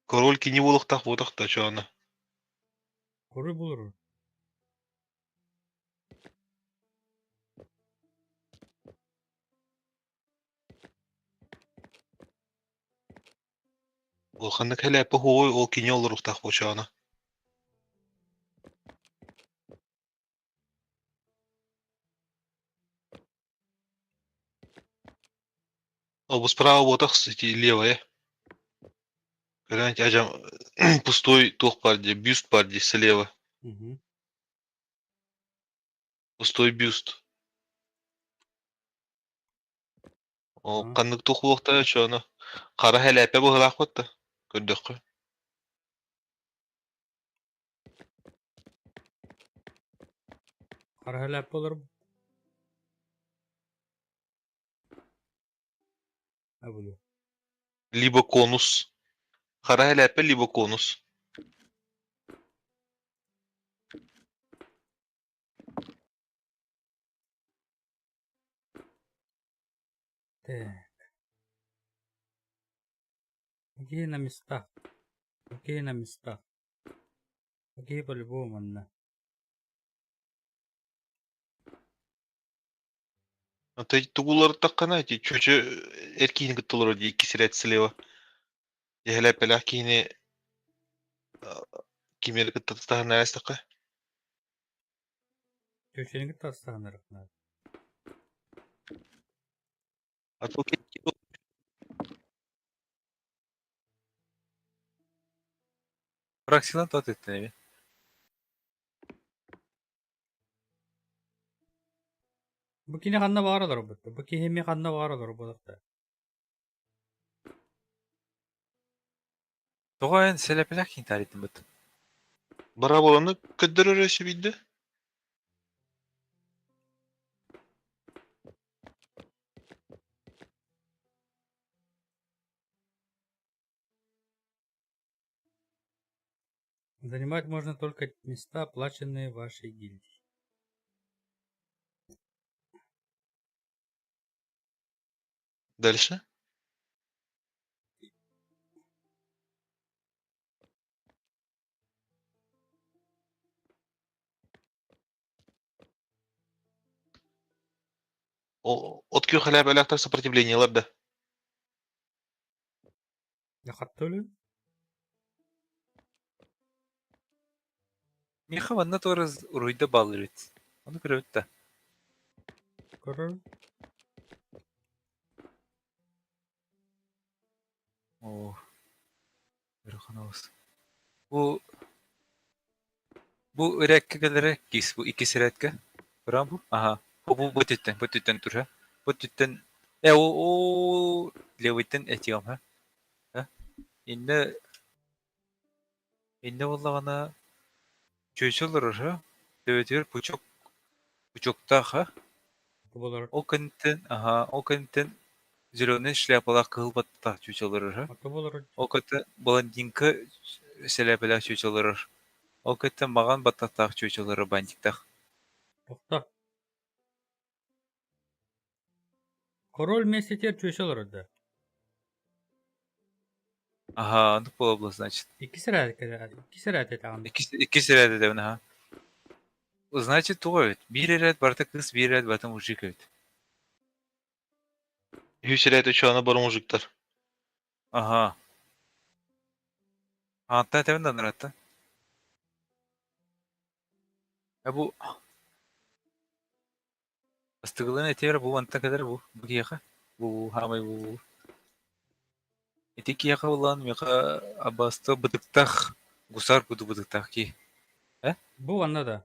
Король кини буолуохтаах буотах да чоона. Король булur. Улаханнык хэлээппэ хуой ол кини олоруохтаах буочаана. Ол справа буотах ити левая. Көрөн ажам пустой туох бар дии, бюст бар дии слева. Угу. Пустой бюст. Ол ханнык туох буолуохтара чоону хара хэлээппэ быһыылаахпыт да көрдөххө. Хара хэлээппэ олор Абылы. Либо конус. Хара хэлээппэ либо конус. Так. Окей на местах. Окей на местах. Окей по-любому манна. А ты тугулар таххана ити чүчү эр киһини кытта олорор дии икки сирээт слева. Дьэһэлээппэлээх киһини кими эрэ кытта таһыннара истэххэ. Чүчүнү кытта астаһынарыкна. А то Праксилан тот эттин эби. Бу кини ханна баҕар олорбут? Бу киһи эмиэ ханна баҕар олорбутахта. Тоҕо эн сэлэпэлээх киһи таарыйтыммыт? Бараболаны көрдөрөр өссө биирдэ. Занимать можно только места, оплаченные вашей гильдией. Дальше. От күөх хэлээпэлээхтэр сопротивлениелар да. Хаттөлү? Миэхэ манна туора уруйда бааллар эбит. Ону көрөбүт да. Көрөр. Оо, ыарахан оҕус. Бу бу ирээккэ кэлэрэ иккис, бу иккис ирээккэ. Быраан бу? Аха. Бу бу бу өттүттэн, бу өттүттэн тур, Бу өттүттэн э оо левыйтан этиэҕим ха. Иннэ иннэ буоллаҕына чүөчэ олорор ха, төбөтүгэр пучок пучоктаах ха. Болор. Ол кэнниттэн аһаа, ол кэнниттэн зеленый шляпалаах кыһыл баттаах чүөчэ олорор ха. Болор. Ол кэнниттэн блондинка сэлээпэлээх чүөчэ олорор. Ол кэнниттэн маҕан баттахтаах чүөчэ олорор бантиктаах. Тохто. Король миэстэтигэр чүөчэ олорор да? Аһаа, оннук буола значит. Иккис эрээт иккис эрээт этэҕин. Иккис иккис эрээт этэбин аһаа. Значит туох эбит? Биир эрээт барыта кыыс, биир эрээт барыта мужик эбит. Үһүс эрээт учуона бары мужиктар. Аһаа. Ааттан этэбин да анараттан. Э бу Астыгыларын этиэрэ бу мантан кэлэр бу бу киһиэхэ бу хаамай бу ити киһиэхэ ылан миэхэ абаста бытыктаах гусар курдук бытыктаах киһи э Бу манна да.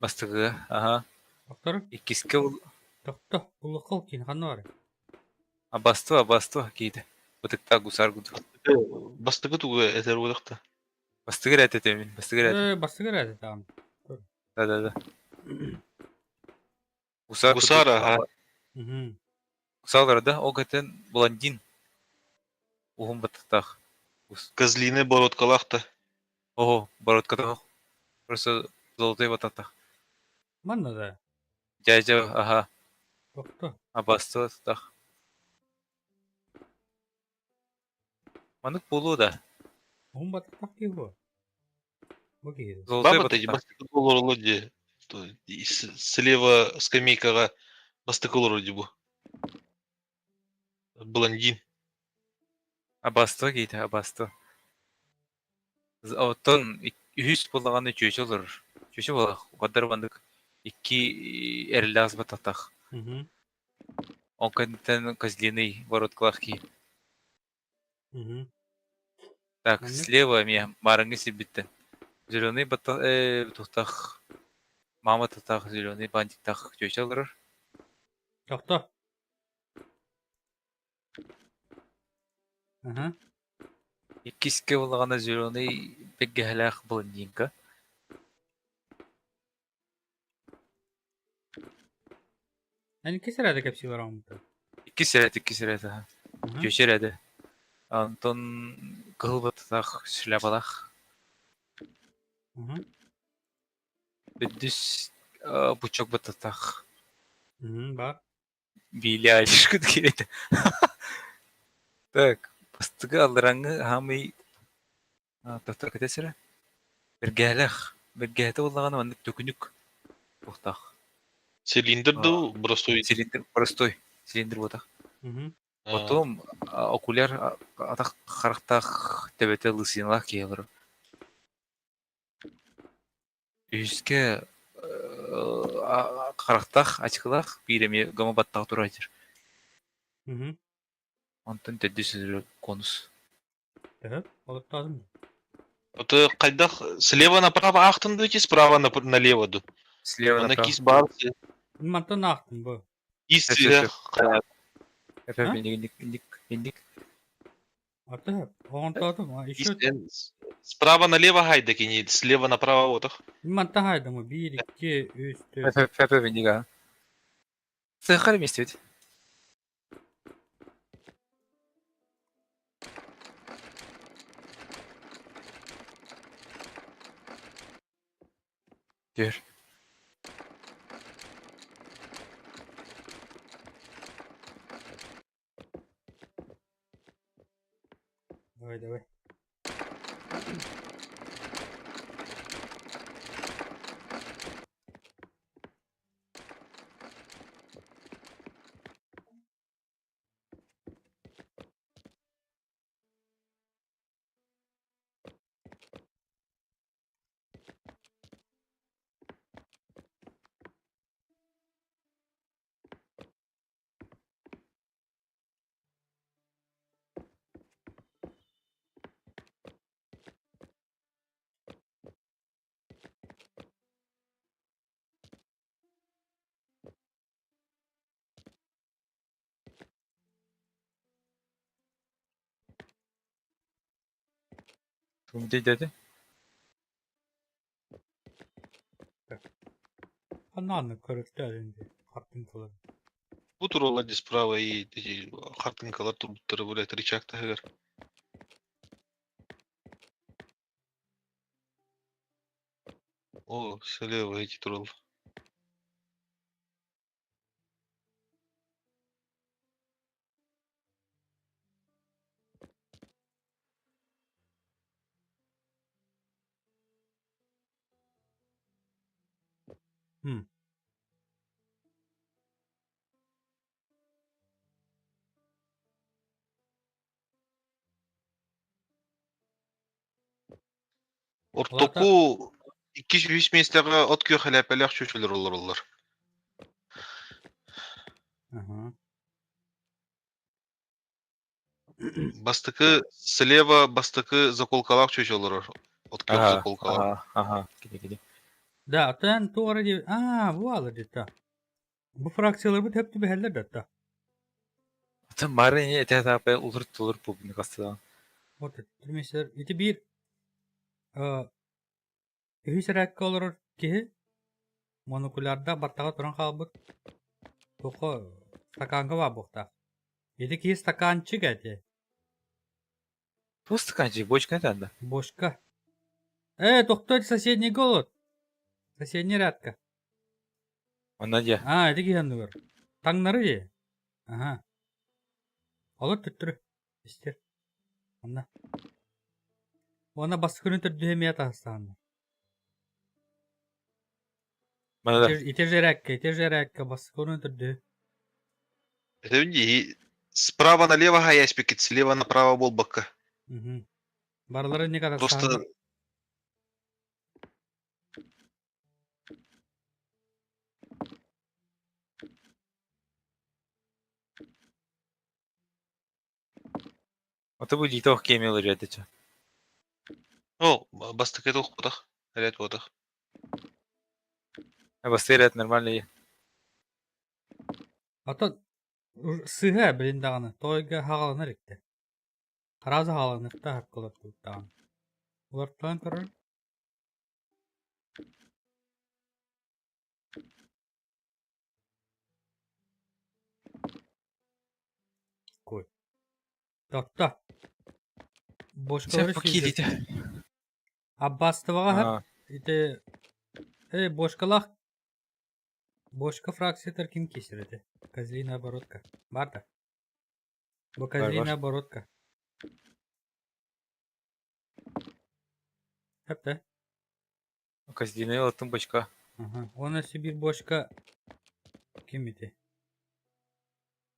Бастакыга аһа Доктор иккискэ ыл тохто улукул киин ханна бар? абасту абасту киһитэ бытыктаах гусар курдук Бастакы тугу этэр буолуохта. Бастыгы эрэ этэмин бастыгы эрэ Э, бастыгы эрэ этаҕын. Да да да Гусар Гусар курдук аһа. Мгм. Гусалар да ол кэтэн блондин уһун баттахтаах Гус Козлиный бородкалаах да. Ого, бородката просто золотой баттахтаах. Манна да. Дьээдьэ, аһа, Тохто. абастыа тутах. Маннык буолуо да. Уһун баттах киһи буо. Бу киһи. Золотой Баба эти баттах. бастакы олороллор дии. Слева скамейкаҕа бастакы олорор дии бу. Блондин. Абастыа киһитэ, абастыа. Оттон үһүс буоллаҕына чүөчэ олорор. Чүөчэ буоллах, угадар маннык икки эрэллээх баттахтаах. Мгм. Ол кэнниттэн козлиный бородкалаах киһи. Мгм. Так, Маннык. слева эмиэ маарыҥҥы сирбиттэн. Зеленый баттах туохтаах маама тутаах зеленый бантиктаах чүөчэ олорор. Тохто. Аха. Иккискэ буоллаҕына зеленый бэргэһэлээх блондинка. Эн иккис эрээдэ кэпсии бараҕын Иккис эрээт, иккис эрээт аһа. Аха. Чүөчэ эрээдэ. Онтон кыһыл баттатаах шляпалаах. Аха. Үрдүс пучок баттатаах. Мм, баар. Билли Айлишкыт киирэтэ. Так, бастакы алларааҥҥы хаамый тохтор кэтэ сирэ. Бэргэһэлээх. Бэргэһэтэ буоллаҕына маннык төкүнүк туохтаах. Цилиндр дуу, простой? Цилиндр простой. Цилиндр буотах. Мгм. Потом окуляр атах харахтаах төбөтө лысиналаах киһи олорор. Үһүскэ харахтаах, ачыкылаах, биир эмиэ гама баттаҕа турар дьир. Мгм. Онтон төрдүс конус. Төһө? Олуттаатым. Это хайдах слева направо аахтын дуу, справа налево дуу? Слева Онно направо. кис баар Мантан аахтым бу. кис Сөп, сыыһа сөп. хайа. Эф, инник, инник, инник. А төһө? Оҕонтоотум. А Кис еще справа налево хайда кини, слева направо отох. мантан хайдам 1, 2, 3, 4. Эф, эф, инник, а. Сыхар местебит. Түөр. Давай, давай. Деді. Ханнааны көрүктэрин дии хартыҥкалар. Бу туруоллар дии справа и эти хартыҥкалар турбуттара блядь рычаг таһыгар. О, слева эти турал. Хм. Ортоку 2-3 миэстэҕэ от күөх элээпэлээх чүөчэлэр олороллор. Аха. Бастакы слева бастакы заколкалаах чүөчэ олорор. От күөх Аха, заколкалаах. аха, аха, кини кини. Да, оттон туох эрэ дии аа, бу баалар дии Бу фракцияларбыт хөп түбэһэллэр да та. Оттон бары ини этэ таапай улур тулур пубник астыдаан. Вот түрмесер ити биир үһүс эрээккэ олорор киһи монокулярдаах баттаҕа туран хаалбыт туохха стакаҥҥа баар буолуохтаах. Ити киһи стаканчик этэ. Туох стаканчик, бочка этэ да? Бочка. Э, тохтой соседний голод. Соседний рядка. Онно дьэ. Аа, ити киһи анныгар. Таҥнары дии. Аһа. Олор төттөрү. Истэр. Онно. Уонна бастакыны төрдүһэ эмиэ таһыстааннар. Мана да. Ити жэрээккэ, ити жэрээккэ бастакыны төрдүһэ. Это дии справа налево хаяспикит, слева направо буолбакка. Мгм. Барылары не Просто катастааннар. Ото бу дьиитэ ох киэми ылырыа этэ чэ. О, бастакы туох Ряд буотах. Бастыыр эт нормально. Ото сыһа билин даҕаны тоойго хаҕаланар иттэ. Араас хаҕаланыахтаах аккылар даҕаны. Улартаан көрөр Кой. Тотто. Бошкалары Сеп сүүрдэ. Аббастоваҕа А, ити э бошкалаах бошка фракциятар ким киирсэр этэ? Козлиная оборотка. Бар да? Бу бар. козлиная оборотка. Хэп да? Козлиная ылаттым бочка. Аха. Уонна Сибирь бошка ким ити?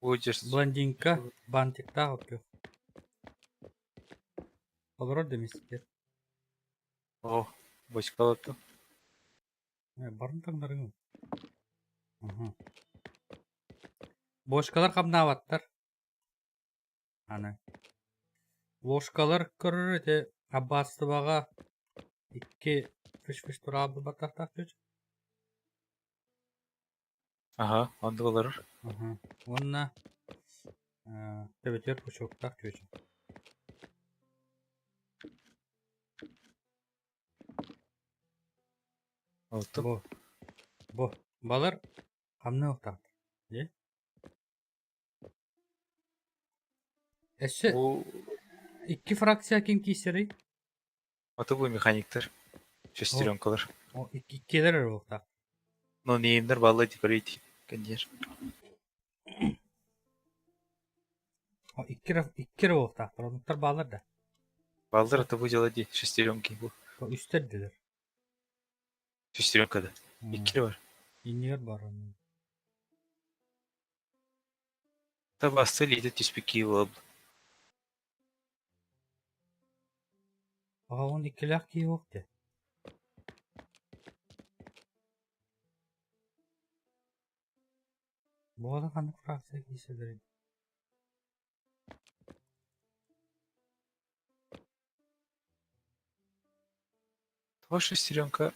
Будешь. Блондинка бантиктаах оккө. Олорор да мистер. О, бочка ылаттым. Э, барын таҥнарыҥ. Аха. Бошкалар хамнаабаттар. Аны. Ложкалар көрөр ити Аббаастыбаҕа икки фыш-фыш тураабы баттахтаах түч. Аха, оннук олорор. Аха. Уонна төбөтүгэр пучоктаах чүөчэ. Алтым. Бу. Бу. Балар хамныахтаахтар. Дии. Өссө Бу икки фракция ким киирсэрий? аты бу механиктар. Шестеренкалар. О, иккилэр эрэ буолуохтаах. Но неймдер балла декорейт. Кендер. О, икки эрэ буолуохтаахтар. Оннуктар бааллар да. Баллар аты бу дела ди шестеренки бу. О, үстэр дилэр. Шестеренка да. Иккилер бар. Иннигэр бар онно. Табасты лиитэ түспүт киһи буолабын. Аҕа 12-лээх киһи суох дии. Буола ханнык фракция киирсэллэрий? Тоҕо шестеренка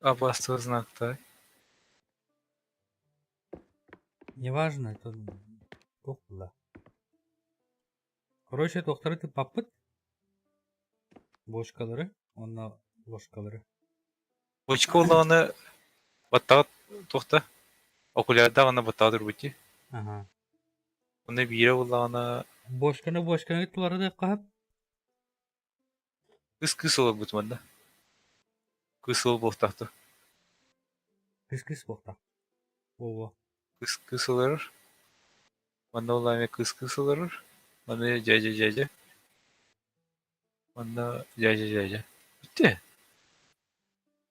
абаастыга знактаай? Неважно, это туох буолла. Короче, туохтары тыппаппыт. Бочкалары уонна ложкалары. Бочка буоллаҕына баттаҕа туохта окулярдаах уонна баттаҕа турбут дии. Аха. Уонна биирэ буоллаҕына Бочканы бочканы тулары хаһап Кыс кыыс олорбут манна. Кыыс уол буолтах дуо? Кыс кыс буолтах. Буолуо. Кыс кыыс олорор. Манна ол эмиэ кыс кыыс олорор. Манна дьээдьэ дьээдьэ. Манна дьээдьэ дьээдьэ. Бүттэ.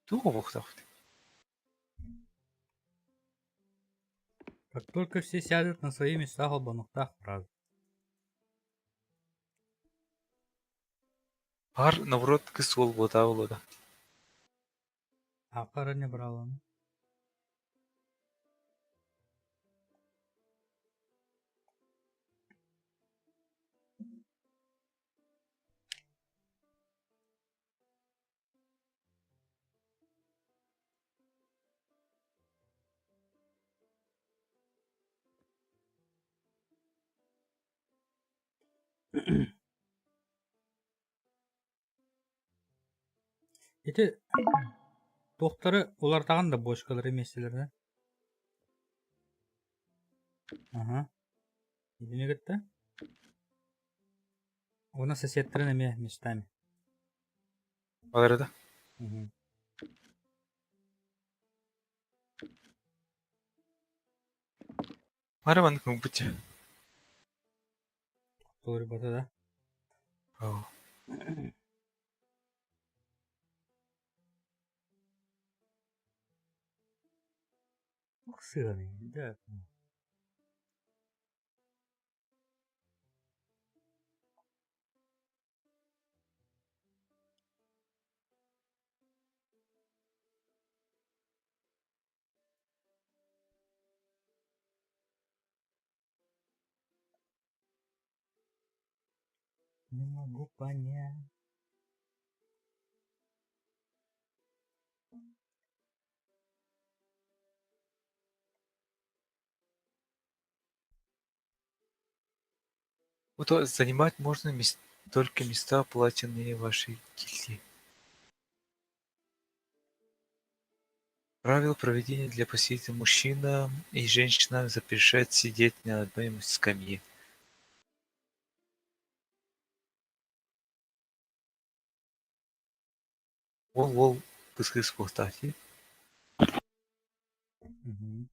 Туох буолуохтаахпыт? Как только все сядут на свои места холбонуохтаах фраза. Аар наоборот кыс уол буотаа буолуо да. Аакка не брала. Ити туохтары уларытаҕын да бочкалары миэстэлэринэн? Аһа. Итини кытта? Уонна соседтарын эмиэ местами. Балары да? Мгм. Мары маннык ылбычча. Толорбата да. Оо. Туох сыаный, да. Не могу понять. Вот занимать можно только места, оплаченные вашей гильдией. Правила проведения для посетителей: мужчинам и женщинам запрещают сидеть на одной скамье. Ол ол кыс-кыс буолтаати. Мгм.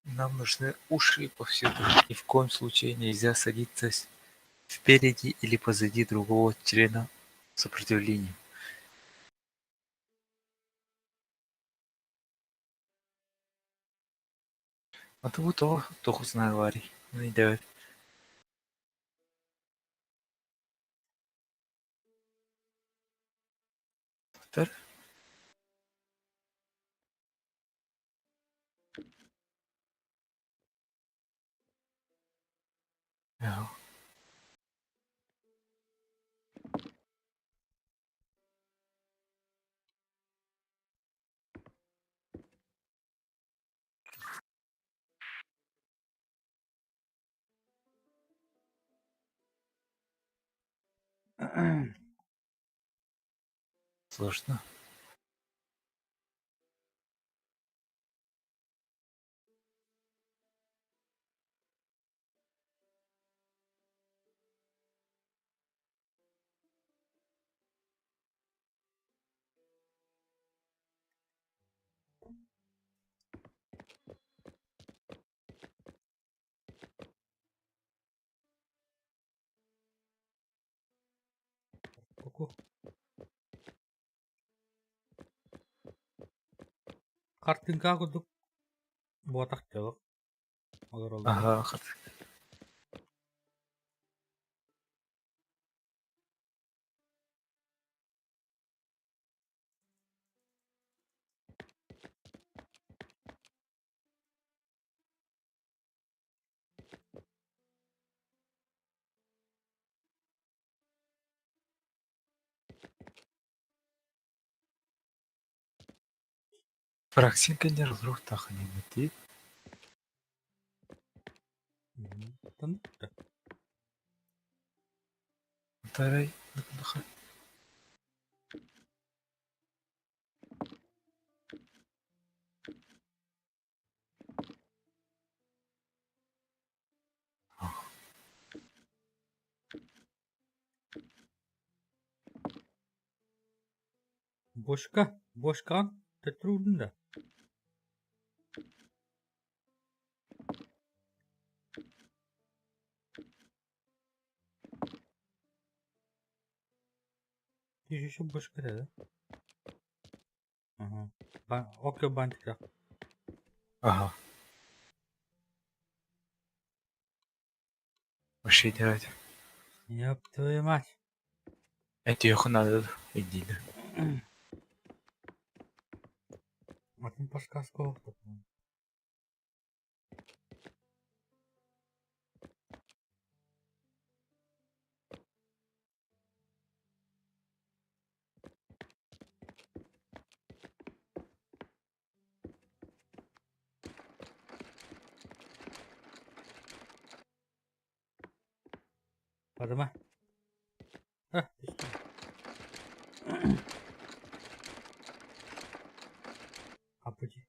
Нам нужны уши повсюду. Ни в коем случае нельзя садиться впереди или позади другого члена сопротивления. А то то тоҕус нааларый өйдөөбөт. Тар. Сложно. Ку. Хартыҥка курдук буотах дьоло олороллор. Ага. Фраксин кэннер олоруохтаах ини Тон да. Тарай. Бошка, бошкаҕын төттөрү да? Еще бошка да? Ага. Окей, бантика. Ага. Вообще делать. Ёб твою мать. Это надо иди. Атын подсказку. Подымай. А, Апути.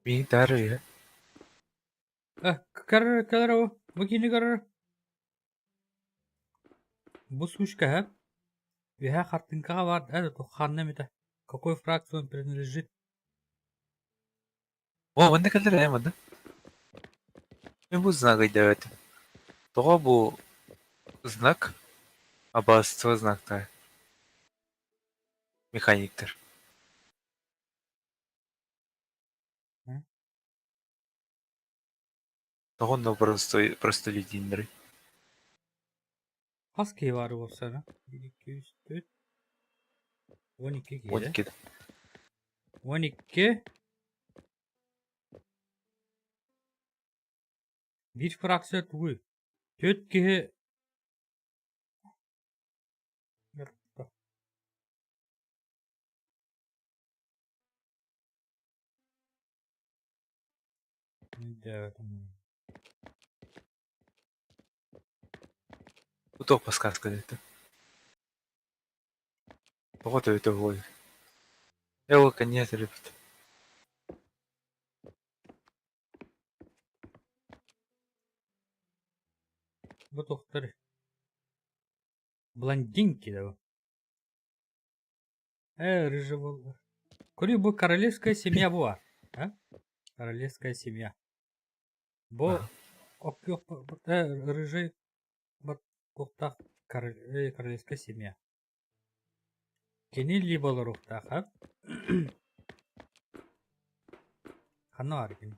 Миигин таһар үһү. Көр, көр, бу кини көр. Бу сучка, һэ? Үөһэ хартыҥкаҕа баар ээ ханна эмитэ. Какой фракции он принадлежит? О, манна кэллэр ээ, манна. Мин бу знак өйдөөбөтүм. Тоҕо бу знак аббатство знактара механиктар. Тоҕо онно простой простолюдиннары? Хас киһи баар уопсайынан? 1, 2, 3, 4, 12 киһи Он да? икки. 12 Биир фракция тугуй? Түөрт киһи Бу туох подсказка диэтэ? Тоҕо төбөтө уһуой? Ээ ол конец эбит. Бу туохтар блондинки да бу. Э, рыжевол. Көрү бу королевская семья буолар. А? Королевская семья. Бу рыжий куохтаах королевская семья. Кини либо олоруохтаах, а? Ханна баар кини?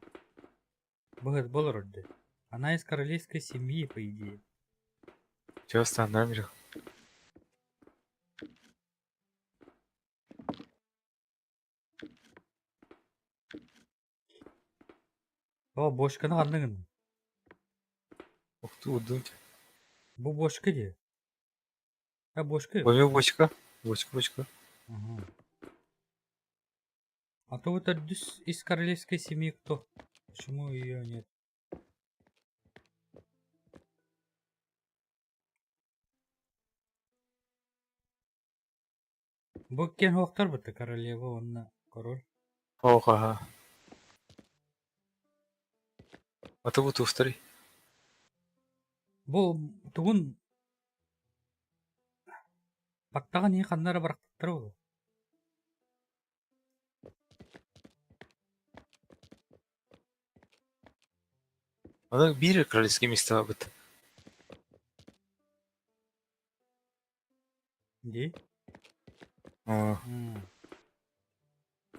Быһыт бу олорор дии. Она из королевской семьи, по идее. Чё останавливал? О, бочканы ханна гынныҥ? Ух ты, удуть. Бу бочка дии. А бочка? Возьми бочка. Бочка, бочка. Ага. А то вот из королевской семьи кто? Почему ее нет? Бу киэн уохтар бытта королева уонна король. Ох, ага. А то вот уфтарый. Бу тугун баттаҕын иһи ханна эрэ бырахпыттара буолуо. Аны биир королевский место быт. Дии? О,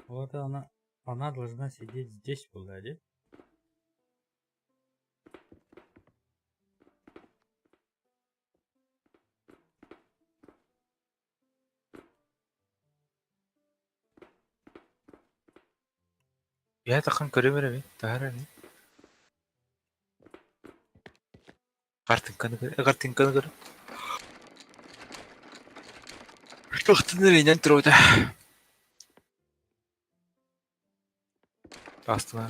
Вот она, она должна сидеть здесь была, дии? Я тахан көрөм эрэ мин, таһар ини. Картинканы көр, картинканы көр. Тохтун эринэн турбута. Астына.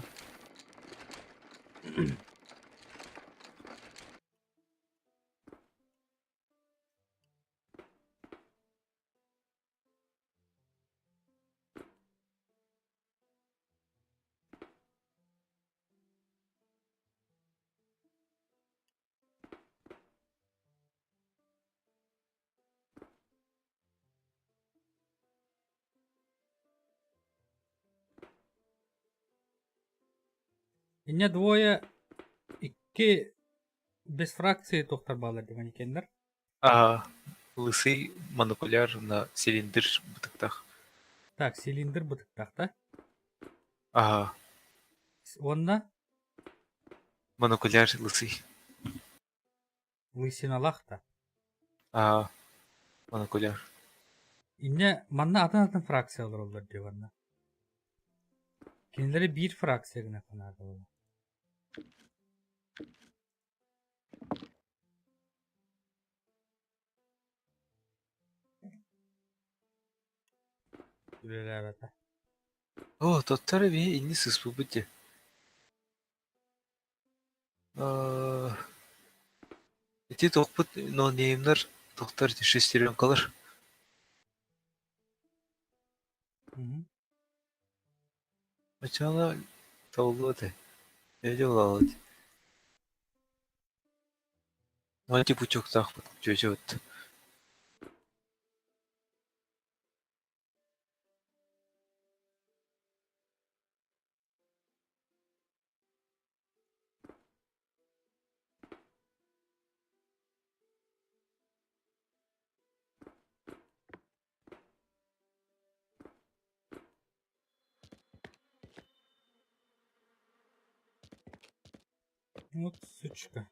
Инньэ двое икки без фракции туохтар бааллар диэн иккиэннэр. А, лысый монокуляр на цилиндр бытыктаах. Так, цилиндр бытыктаах да? Ага, Уонна монокуляр лысый. лысиналаах да? А, монокуляр. Инньэ манна атын-атын фракция олороллор дии манна. Кинилэри биир фракция гына наада Үлэлээбэтэ. О, тоттор эбии инни сыспыппыт дии. Э, Ити туохпут ноунеймнар туохтар шестеренкалар. Мгм. Сначала Тобуллуо этэ. Эдьэ булаалыт. Мальчик пучоктаахпыт, чүөчэбит. Вот сучка.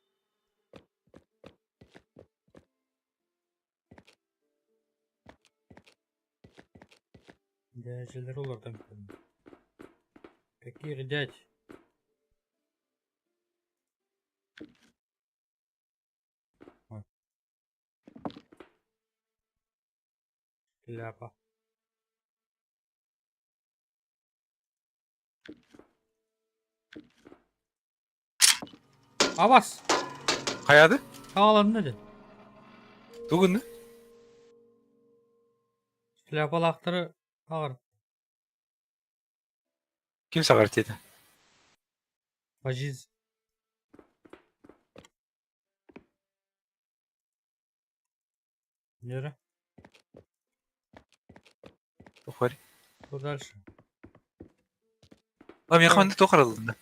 Дядялар олордон көрдүм. Каких дядь? Ой. Шляпа. Авас! Хайады? Хааланна дьэ. Тугуну? Шляпалаахтары аҕар. Ким саҕар диэтэ? Бажиз. Нера. Тухар. Что дальше? А миэхэ манна туох арылынна?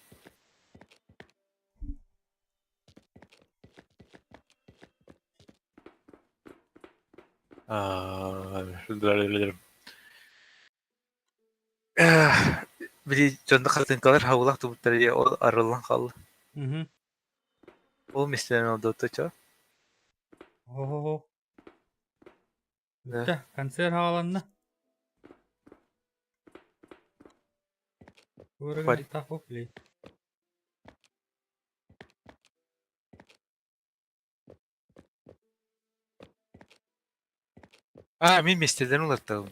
Били дьонно хартыынкалар хабылах тубуттар ол арыллан хаалла. Угу. Ол мистен олдотто чо. О-хо-хо. Бүттэ, концерт хааланна. Пари. А, мин миэстэлэрин уларытабын.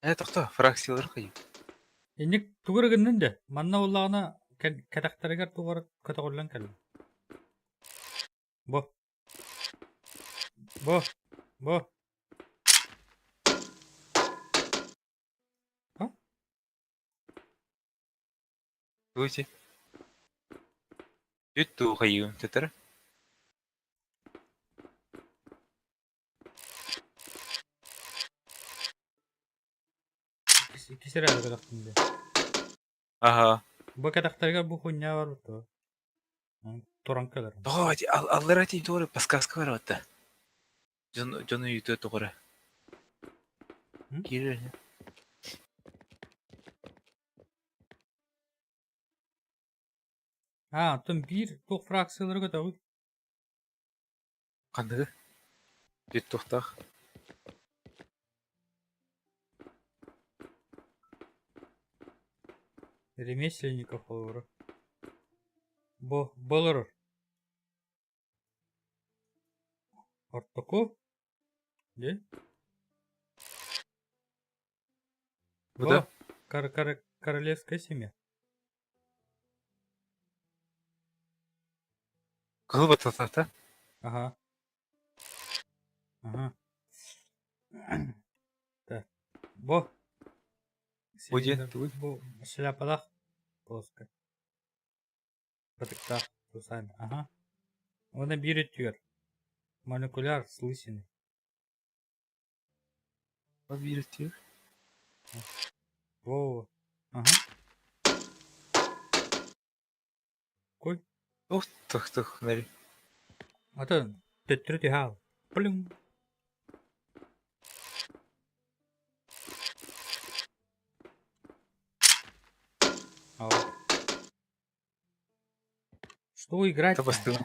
Ээ, тохтоо, фракциялары хайыы. Инник тугу эрэ гыннын дэ, манна буоллаҕына кэтэхтэригэр туох эрэ көтөҕүллэн кэллэ. Бу. Бу. Бу. А? Тугуй Түт туу хайыым тэтэр. Иккис эрэ кэтэхтин дии. Аха. Бу кэтэхтэригэр бу хуйня бар то. Туран кэлэр. Тоҕо аллара тиий туора подсказка барабатта. Дьон дьон ыйытыа тоҕо эрэ. Киирэр Аа, оттон биир туох фракциялары көтөҕүй? Ханныгы? Бүт туохтаах? Ремесленников олоро. Бу болорор. Ортоку? Дии? Бу да? Кор кор королевская семья. Кыһыл бататата? Ага. Ага. Так. Бу. Бу диэн тугуй? Бу шляпалаах плоская. Кытыктаах тусами. Ага. Уонна биир өттүгэр монокуляр с лысиной. Бу биир өттүгэр? Во. Ага. Кой? Ух, тух тух, нари. Атын төттөрү түһэ аал. Плюм. Что играть? Бастыҥ.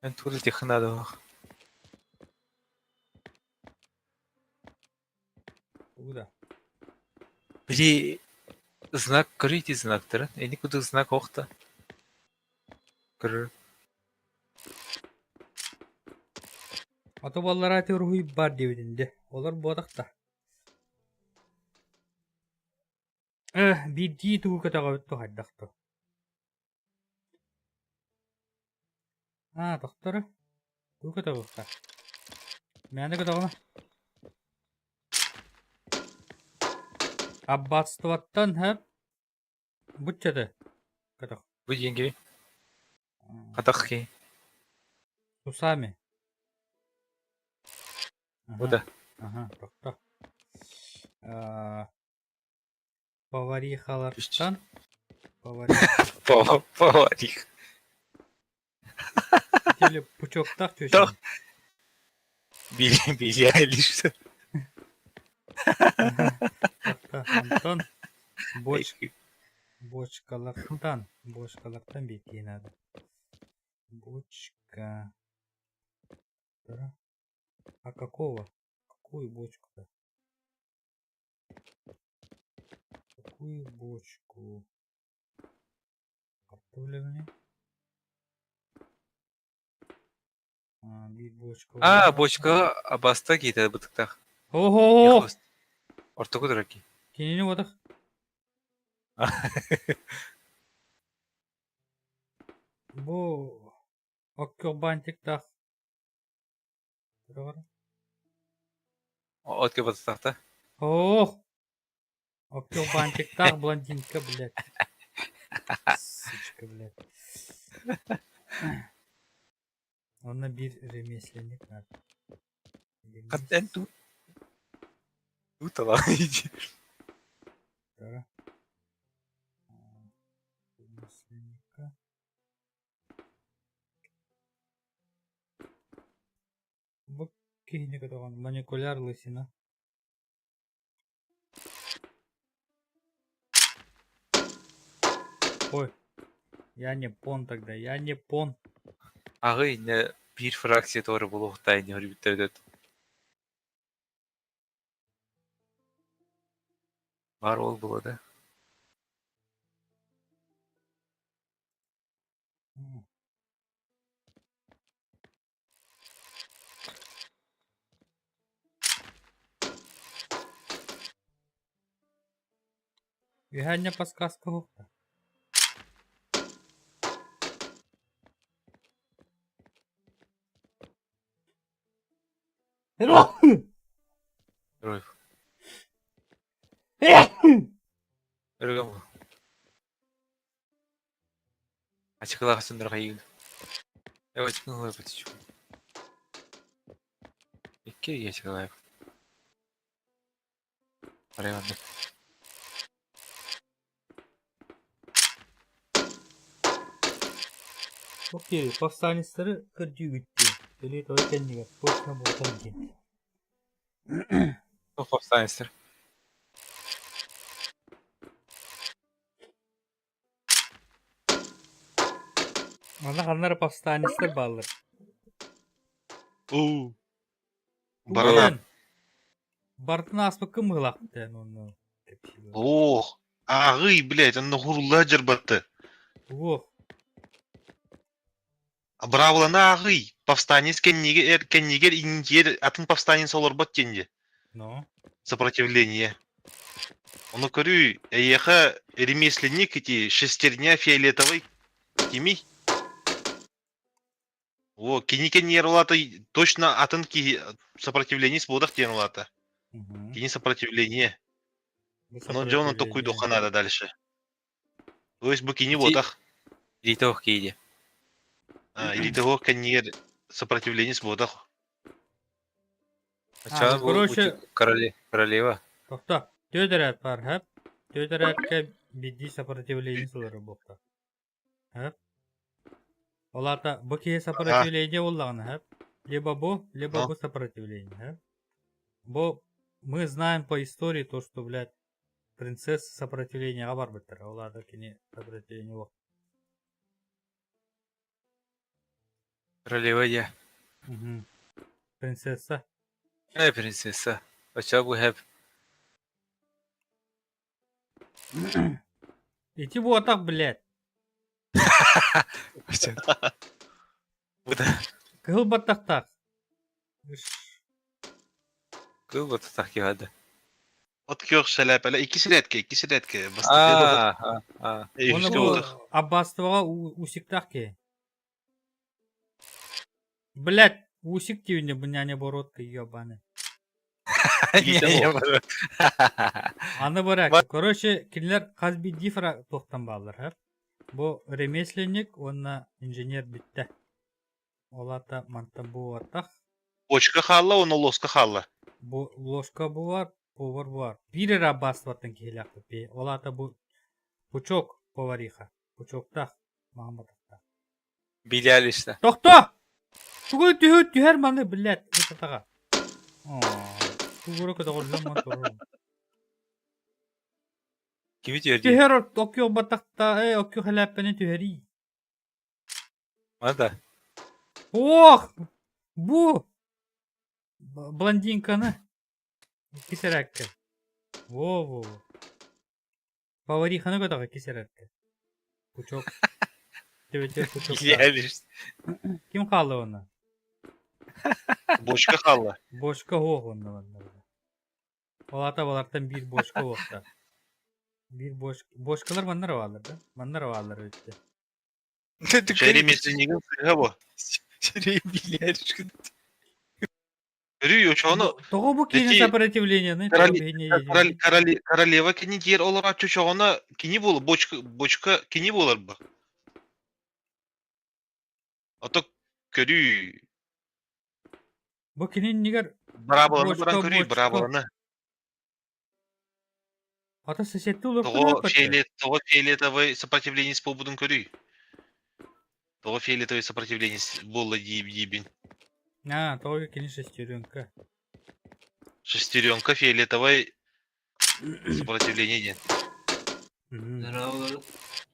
Эн тугу да наадалаах. Куда? Били знак көрүй знактарын. Эни кудук знак охта. Көрөр. Ото баллара уруһуй баар диэбитин дэ. Олор буотах да. Э, биирдии тугу көтөҕөбүт туһайдах дуо? Аа, тохторо. Тугу көтөҕүөххэ? Мээнэ көтөҕүмэ. Аббатствоттан һэп буччаты көтөх. Бу диэн кими? Хатах киһи. Сусами. Бу да. Аха, тохто. Поварихалартан Поварих. Или пучоктаах чүөчэ. Билли Айлиш. Антон бочкалартан бочкалартан биирдии наада. Бочка. А какого? Какую бочку-то? Какую бочку? Картофельный. Биир бочка. А, бочка абаста киитэ бытыктаах. Ого! Ортоку дураки. Кинини уотах. Бу оккох бантиктаах. От кыбытыктаах Ох! Оккох бантиктаах блондинка, блядь. Сучка, блядь. Онно биир ремесленник надо. Хаттан тут тут Да. Ремесленника. Бу киһини көтөҕөн маникуляр лысина. Ой, я не пон тогда, я не пон. Аҕый иннэ биир фракция туора буолуохтаах ини өрүбүттэр Баар уол буолуо да. Үһээнньэ подсказка уһукта. Рой. Өргөм. Ачыкылаах сыннар хайыгын. Э ачыкын ылар битичу. Икки ачыкылаах. Арай маннык. Окей, повстанецтары көрдүүгүт дии. Өлүү той кэннигэр точно буолтар диэн. Повстанецтар. Манна ханна эрэ повстанецтар бааллар. Уу. Барана. Бартын ааспыккын быһыылаахпыт онно. Ох, ааҕый, блядь, онно хурулла дьарбатты. Ох. Брабланы ааҕый, повстанец кэннигэр, кэннигэр иннигэр атын повстанец олорбот диэн дии. Но. Сопротивление. Ону көрүй, эйиэхэ ремесленник ити шестерня фиолетовый кимий? О, кини кэннигэр улаата точно атын киһи сопротивление буолах диэн улаата. Кини сопротивление. Ону дьону токуйдуохха наада дальше. То есть бу кини буотах. Илиитэ киһи Илиитэ кэннигэр сопротивление буотах. Короче, королева. Тохто, түөдэрээт бар, хэп? Түөдэрээккэ биирдии сопротивление сылары буолта. Хэп? Ол аата бу киһи сопротивление буоллаҕына, хэп? Либо бу, либо бу сопротивление, хэп? Бу мы знаем по истории то, что, блядь, принцесса сопротивлениеҕа барбыттара. Ол аата кини сопротивление буол. Королева я. Мгм. Принцесса. Э, принцесса. Оччо бу хэп. Ити буотах, блядь. Бу да. Кыһыл баттахтаах. Кыыл баттахтаах киһи да. От күөх сэлээпэлэ икки сэлээткэ, икки сэлээткэ. Аа, аа. Оны бу Аббастоваҕа усиктаах киһи. Блядь, усик тиүнэ бу няня бородка ебаный. Аны барак. Короче, кинилэр хас биирдии фра туохтан бааллар, һэ? Бу ремесленник уонна инженер бүттэ. Ол аата мантан бу уоттах. Бочка хаалла уонна лоска хаалла. Бу ложка бу повар бу Биир эрэ аббаастыбаттан киһилээхпит бии. Ол аата бу пучок повариха. Пучоктаах маҥан батахтаах. Билялишна. Тохто! Тугу түһү түһэр маны блядь ытатаҕа. Тугура көтөҕүллэн ман турар. Кими түһэр Түһэр оккио батахта э оккио хэлээппэни түһэрии. Мана да. Ох! Бу блондинканы иккис эрээккэ. Во-во. Повариханы көтөҕө иккис эрээккэ. Пучок. Төбөтүгэр пучок. Ким хаалла уонна? Бочка хаалла. Бочка суох уонна манна. Ол аата балартан биир бочка уохта. Биир боч... Бочкалар манна эрэ бааллар да? Манна эрэ бааллар эбит Ремесленнигин сыыһа бу. Сирей билэришкин. Өрүү очону Тоҕо бу киинэ сопротивлениены королева кини диэр олорооччу чоҕуна кини буол бочка бочка кини буолар бу. Ото көрүү Бу кини иннигэр быраабыланы баран көрүү быраабыланы. Ата соседты Тоҕо фиолет тоҕо фиолетовый сопротивление буолбутун көрүй. Тоҕо фиолетовый сопротивление буолла диибин. А, тоҕо кини шестеренка. Шестеренка фиолетовый сопротивление диэн. Здорово.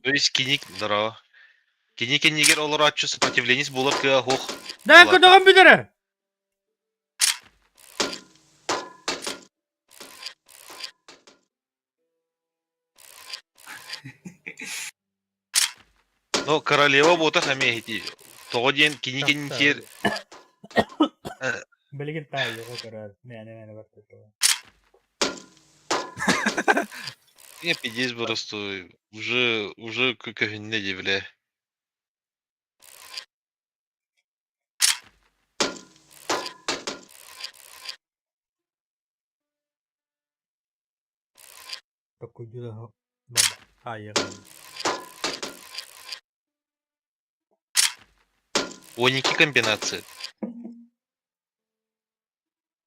То есть кини здорово. Кини кэннигэр олорооччу сопротивление буолар кыа суох. Да, көтөҕөн бүтэрэр! Но королева буотах эмиэ иһити. Тоҕо диэн кини кэнникиэр Билигин таайыаҕа көрөр. Мээнэ-мээнэ барбыт. Не пиздец просто уже уже көһүннэ дии бile. Такой баба. Аайыаҕа. Оники комбинации.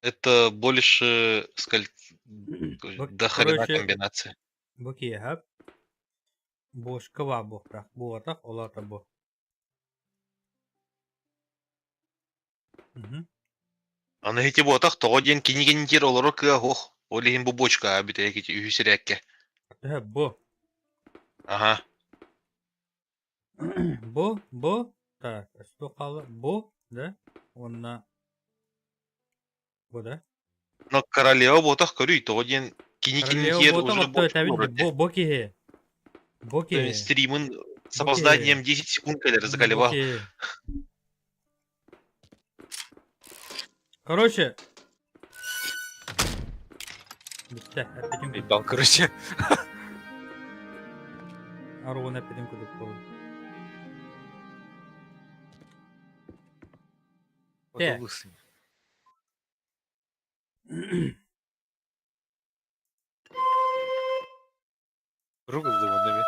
Это больше сколь... до хрена Короче, комбинаций. Бу киэһэ бошка баар буохтаах. Буолатах, ол аата бу. Мгм. Аны ити буотах тоҕо диэн кинигинтир олоро кыа суох. Ол иһин бу бочка бүтэйик ити үһүс ирээккэ. Төһө бу? Аха. Бу, бу, так, что хаалла? Бу, да? Уонна бу да? Но королева буотах көрүй тоҕо диэн кини Королева кинигиэр буотах уже отто бочка этэбин олорор бу, бу киһи. Бу киһи. Стримын с Бу опозданием киһи. 10 секунд кэлэр Бу заколебал. киһи. Короче, бүттэ, эппитин курдук. Ебал, короче. Аруун эппитин курдук буолла. Вот Те. лысый. Ругал да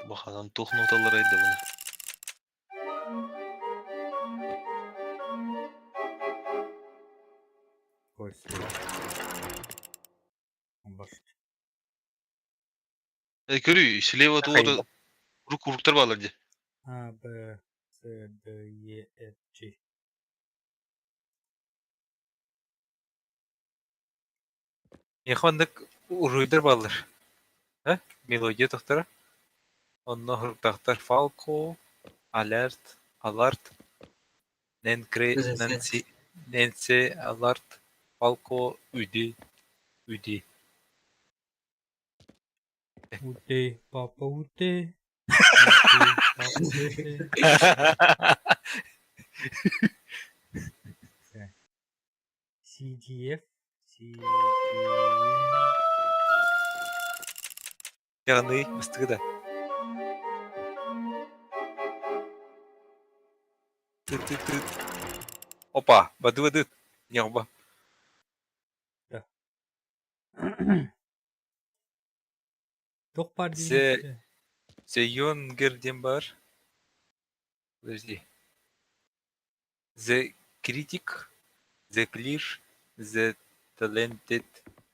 Баханан туох ноталар айда буну. Э, көрүй, слева туора курук куруктар баалар дии. А, Б, С, Д, Е, Ф, G. Миэхэ оннук уруйдар бааллар. Э? Мелодия тохторо. Онно уруктаахтар Фалко, Алерт, Аларт, Нэнкре, Нэнси, Нэнси, Аларт, Фалко, Үди, Үди. Утей, папа, утей. Утей, папа, утей. C, D, F, C, D, E. Яғни мыстығы да. Ты-ты-ты. Опа, бады-бады. Ньоҕбо. Да. Туох баар Се диэбит Сеёнгер диэн баар. Подожди. The Critic, The Clear, The Talented,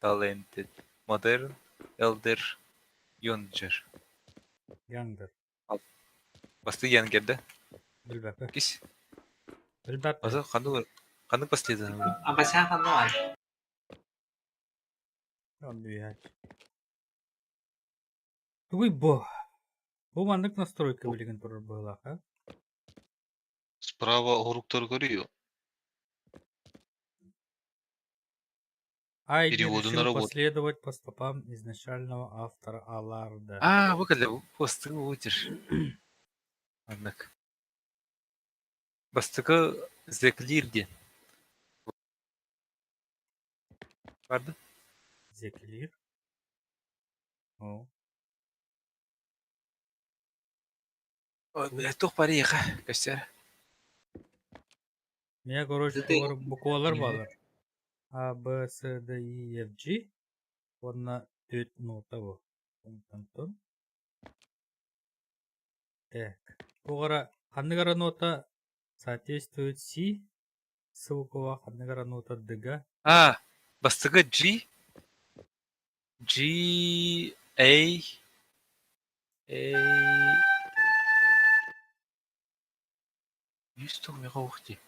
Talented, Modern, Elder, Younger. Younger. Бастыы Younger да? Билбэппин. Кис. Билбэппин. Аса ханнык ханнык последовательно? Абасян ханна Оннуйаач. Тугуй бу? Бу маннык настройка билигин турар быһыылаах, а? Справа оһуруктары көрүө. Айди Переводы на решил работу. последовать по стопам изначального автора Аларда. А, бу кэллэ бастакы утер. Маннык. Бастакы The Clear диэн. Барды? The Clear. О. Ой, бля, туох барыйха, көстөр. Меня, короче, Ты- олар буквалар баалар. А, Б, С, Д, И, Ф, G. Уонна түөрт нота бу. Онтон. Так. Тугара ханнык эрэ нота соответствует C, С буква ханнык эрэ нота Д-га. А, бастакы G, G, A, A, Үс тугмеҕа уох дии.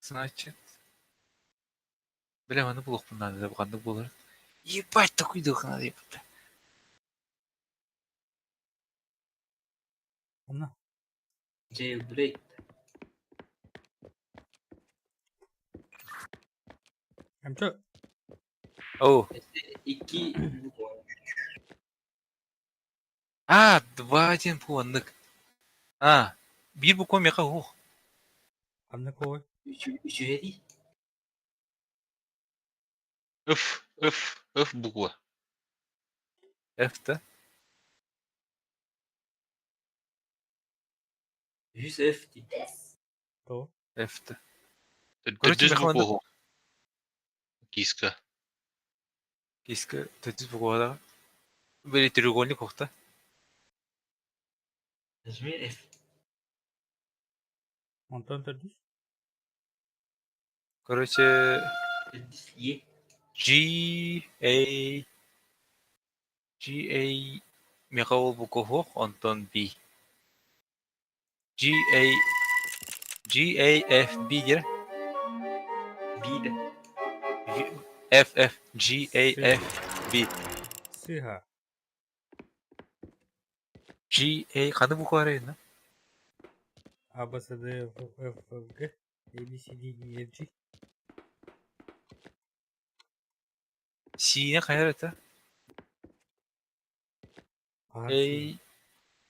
Значит, бля, маны булуохпун наада да ханнык буоларын. Ебать, такой надо ебать. Онно Jailbreak. Эмчэ О, Икки а, два один буоннык. А, биир буква меха уох. ханнык ой? Үчүгэйдии. F, F, F буква. F да? Үс F дии. То. F да. Короче, Төрдүс меха буква маннык. оһо. Киска. Киска төрдүс буквалара. Били треугольник уохта. Нажми F. Онтон төрдүс. Короче, Төрдүс Е. G A G A меха ол буква уох, онтон B. G A G A F B диэр. B да. F F G A F B. Сыһа. G A ханнык буква арайына? А, Б, С, Д, Ф, Ф, Г, A, B, C, D, E, F, G. C-не хайар это? А, A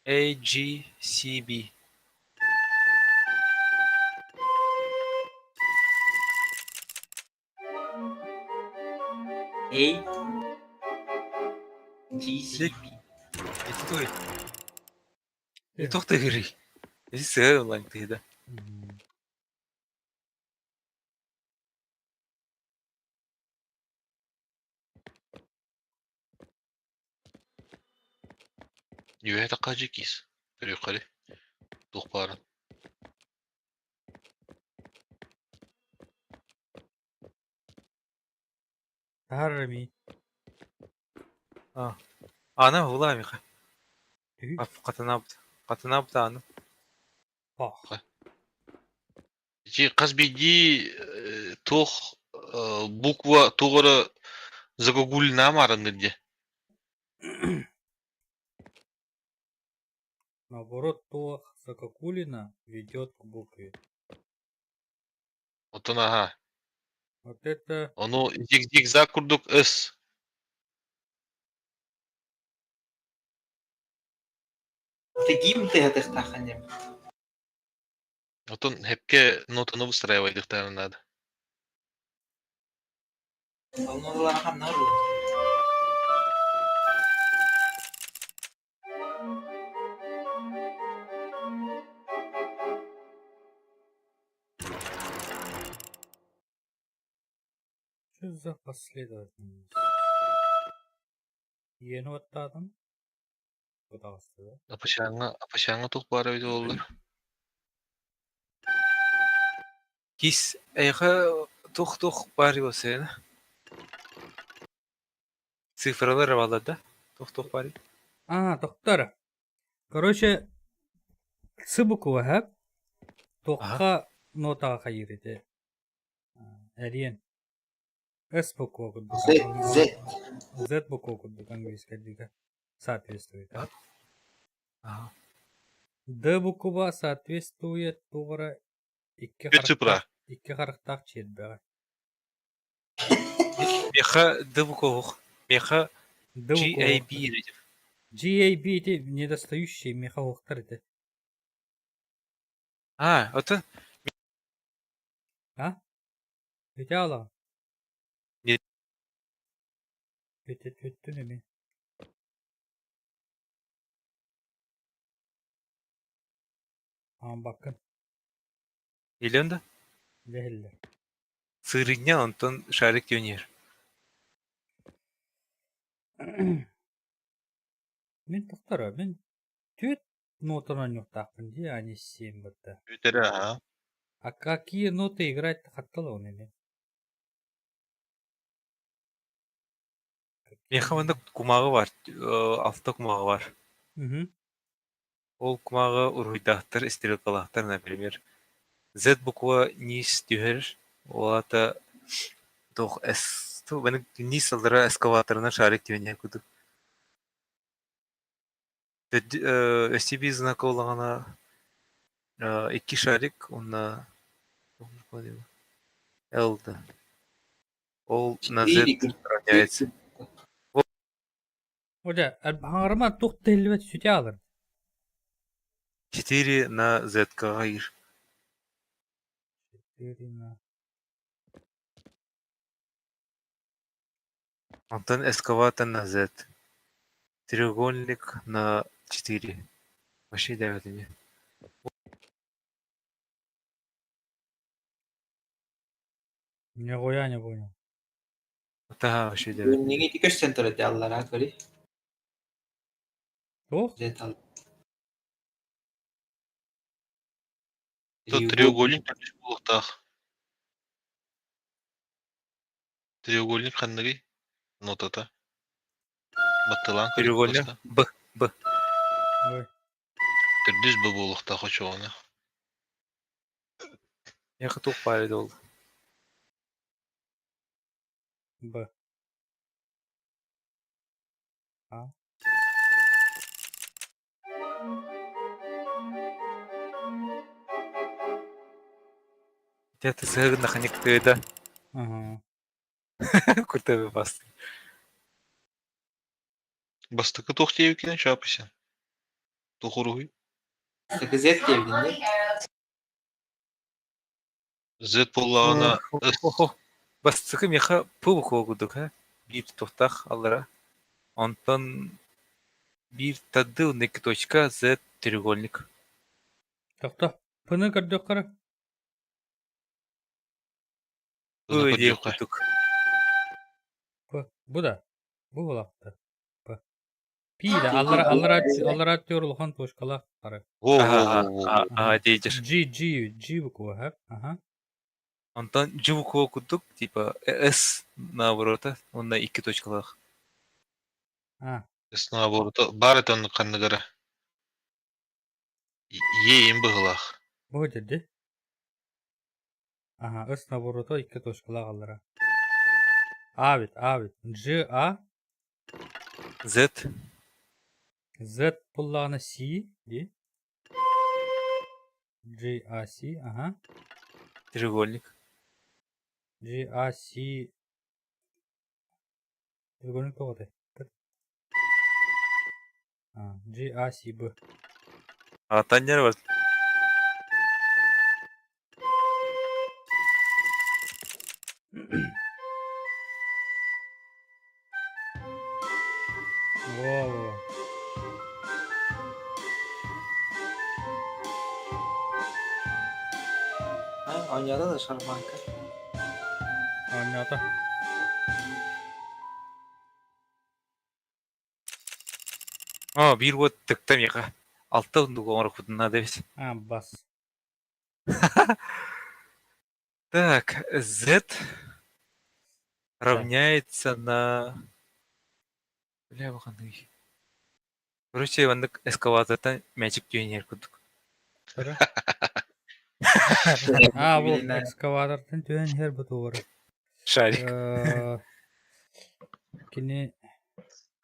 A G C B. A G C B. Эти туй. Эти туох тыгырый? Эти сыа онлайн тыгыда. Мгм. Үөһэ таххааччы киис. Көрүөххэ Туох баарын. Таһар ми. А. Ана хула миха. Түһүү. Катанабыт. Катанабыт аны. Пах. Ити хас биирдии э, туох э, буква туох эрэ загогулина маарынныр дии. Наоборот, то Закакулина ведет к букве. Оттон аһа. Вот это Ону зигзаг курдук С. Это гимн тыһатыахтааххын диэн. Оттон хэпкэ нотаны выстраивайдыхтарын надо. Ол ноталара ханна буолар? Что за последовательность? Иэни уоттаатым. Бу таҕыста да? Апачааҥҥа Апачааҥҥа туох баара эбитэ буоллар? Кис эйиэхэ туох-туох баар буолсайын? Цифралар эрэ бааллар да? Туох-туох баарый? А, доктор. Короче, Ц буква һэп. Туохха нотаҕа хайыыр ити? Эриэн. С буква курдук. Z, Z. Z буква курдук английскайдыга соответствует. А? Ага. Д буква соответствует туора икки Үт цифра. харахтаах икки харахтаах чиэрбэҕэ. Миэхэ Д буква суох. Миэхэ Д буква GAB суох. эрэ диэн. GAB ити недостающий миэхэ уһуктар ити. А, оттон А? Ити аалаҕын? Не- Ити өттүн эмиэ. Аамбаккын. Илэн да? Дэһэллэр. Сырынньа, онтон шарик пионер. Мин тохторо, мин түөрт нотаны оонньуохтаахпын дии, а не семь бытта. Үт эрэ аһа. А какие ноты играть хаттал он или? Миэхэ маннык кумааҕы баар, алта кумааҕы баар. Угу. Ол кумааҕы уруһуйдаахтар, стрелкалаахтар, например, Z буква низ түһэр, ол аата туох S маннык низ аллара эскалаторынан шарик түһэн курдук. SCP знака буоллаҕына икки шарик уонна L да. Ол на Z равняется. Оля, хаҥарыма туох да иһиллибэт сүтэ аалар. Четыре на Z-каҕа ыйыр. Четыре на Онтон эскаватор на Z. Треугольник на четыре. Вообще идеально ини. Нихуя не понял. Таһаа вообще идеально. Күннүҥ ити көстөн турар дии аллараа көрүй. Туох? Z ал. Тут треугольник төрдүс буолуохтаах. Треугольник ханныгый? Нотата. Батталаан көрүөх Треугольник просто. Б. Б. Ой. Төрдүс Б буолуохтаах очоҕуна. Миэхэ туох баар эбитэ буолла? Б. А. Дьэ, ты сыһыгын наханик да Ага. Куртабы басты. Бастакы туох диэбиккинэн чаапыйсан? Туох уруһуй? Так Z диэбитин дии. Z буоллаҕына S Бастакы миэхэ П буква курдук һэ биир туохтаах аллара. Онтон биир тардыы уонна икки точка Z треугольник. Тохто. Пыны көрдөххө Ы Пыны диэн көрдүөххэ. курдук. П. Бу да. Бу буолаахта. П. Пи да аллара аллара аллара түөр улахан точкалаах хара. Во во во во. Аа диэдьэр. G G G буква һэ. Аха. Онтон G буква курдук типа S наоборота уонна икки точкалаах. А. S наоборота баар этэ оннук ханныгара. Е им быһыылаах. Бу дии. Аха, S наоборота икки точкалаах аллара. А ведь, А ведь. G А Z Z буоллаҕына C дии. G A C, аха. треугольник. G A C треугольник тоҕо этэй? А, G A C B. А Таня бар. Во-во. Ha, оонньоото да шарманка. Оонньоото. О, биир уот тыкта миэхэ. Алта ундук оҥорохпутун наада эбит. А, бас. Так, Z равняется на... Бля, баханый. Короче, маннык эскалатортан мячик түһэн курдук. Көрө. А, бу экскаватортан түһэн иһэр бу туора. Шарик. Кини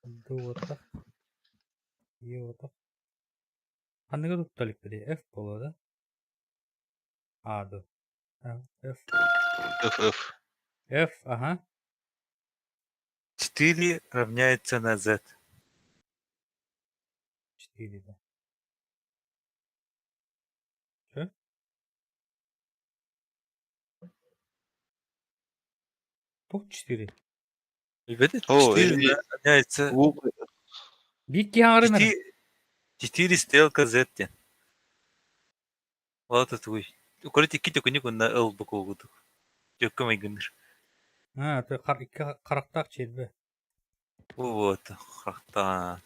дуота. Иота. Ханныгы тутта иликпитий? F буолуо да? А ду. F. F, F. F, ага. 4 равняется на Z. 4, да. Чё? Туох 4? Билбэтим. О, 4 или- равняется... Биир киһи аҥарын эрэ. 4 стрелка Z диэн. Ол тугуй? Короче, икки төкүнүк уонна ыл букугутук. Дьөккө майгынныр. А, ты икки харахтаах чиэрбэ. Вот, харахтаан.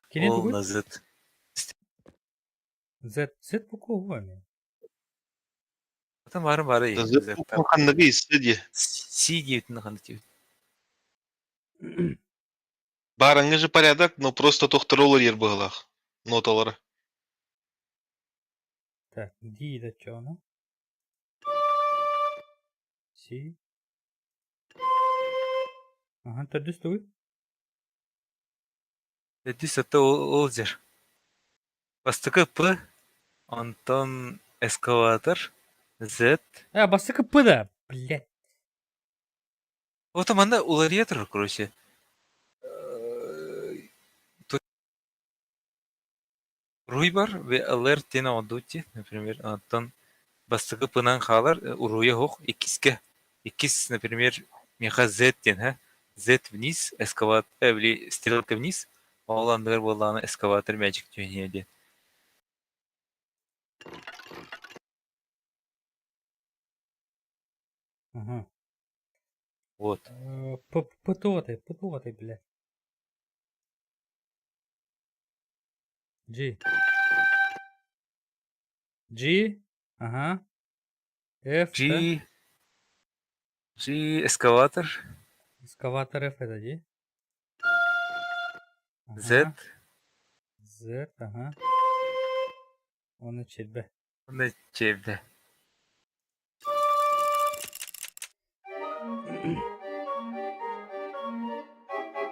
Кини Ол тугуй? на Z. Z, Z буква эмиэ. Потом бары бары Z ханныгы исти Си диэбитин ханнык диэбит. Баарыҥҥы же порядок, но просто тохтороллор ер быһылаах. Ноталара. Так, D да чё оно? C. Ага, төрдүс тугуй? Төрдүс ата ол жер. Бастакы П, онтон эскалатор, Z. Э, бастакы П да, блядь. Вот манна уларыйа турар, короче. Уруй бар, ЛР диэн оҥордубут например, оттон бастакы П-нан хаалар, уруйа суох, иккискэ. Иккис, например, миэхэ Z диэн, һэ, Z вниз, эскаватор, били стрелка вниз, ол анныгар буоллаҕына эскаватор мээчик түһүнүө диэн. Ага. Вот. П, П туотай, П туотай, блядь. G. G. Ага. F, да? G, G, эскаватор, Эскаватор F это D. Z, Ага. Z, ага. Оны чирбэ. уонна чиэбдэ.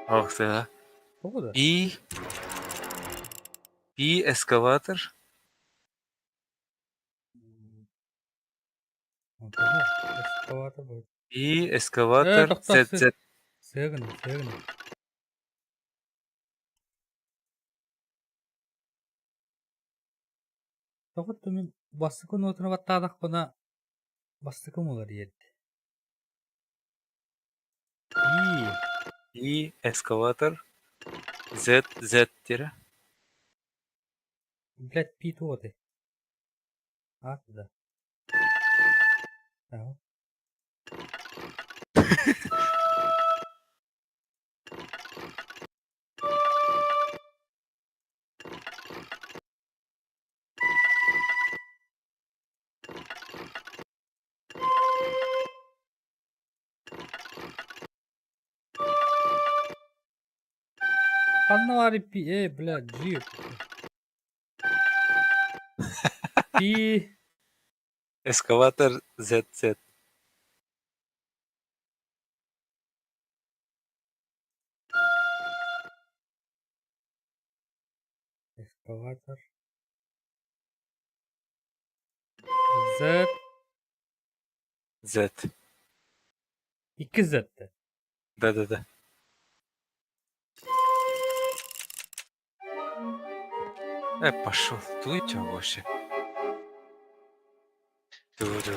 Ох, сыа. Тоҕо да? P, P эскаватор, Тоҕо? Эскаватор будет. P эскаватор, тохтоо, Z, Z. Сыа гына, сыа гына. Тоҕо мин бастакы нуотуна баттаатахпына бастакым уларыйар И P эскаватор, Z, Z диэрэ. Блядь, P туотай. А, да. Ага. Ханна баар P, блядь, G. P Эскаватор Z, Z. Эскаватор. Z Z. Икки Z Да-да-да. Пошел. Туй чё вообще? Ту-ду.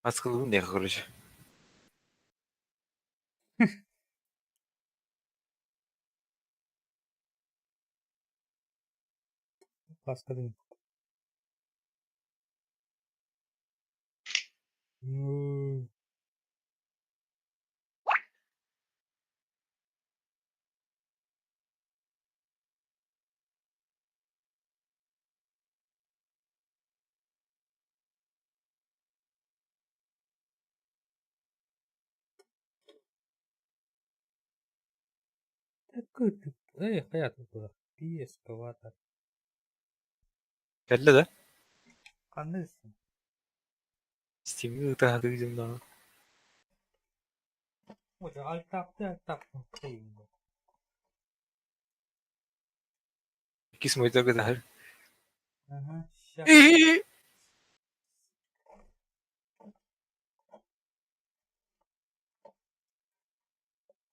Аскылыбын диэхэ, короче. Хаскадын. Ну. Эй, хайа тутула? Би эскаватор. Кэллэ да? Ханныысың? Steam'e ытаһатыы дьоннооҕо. Уже альтапты альтапты кыйын. Иккис мониторга таһар. Ага, ща.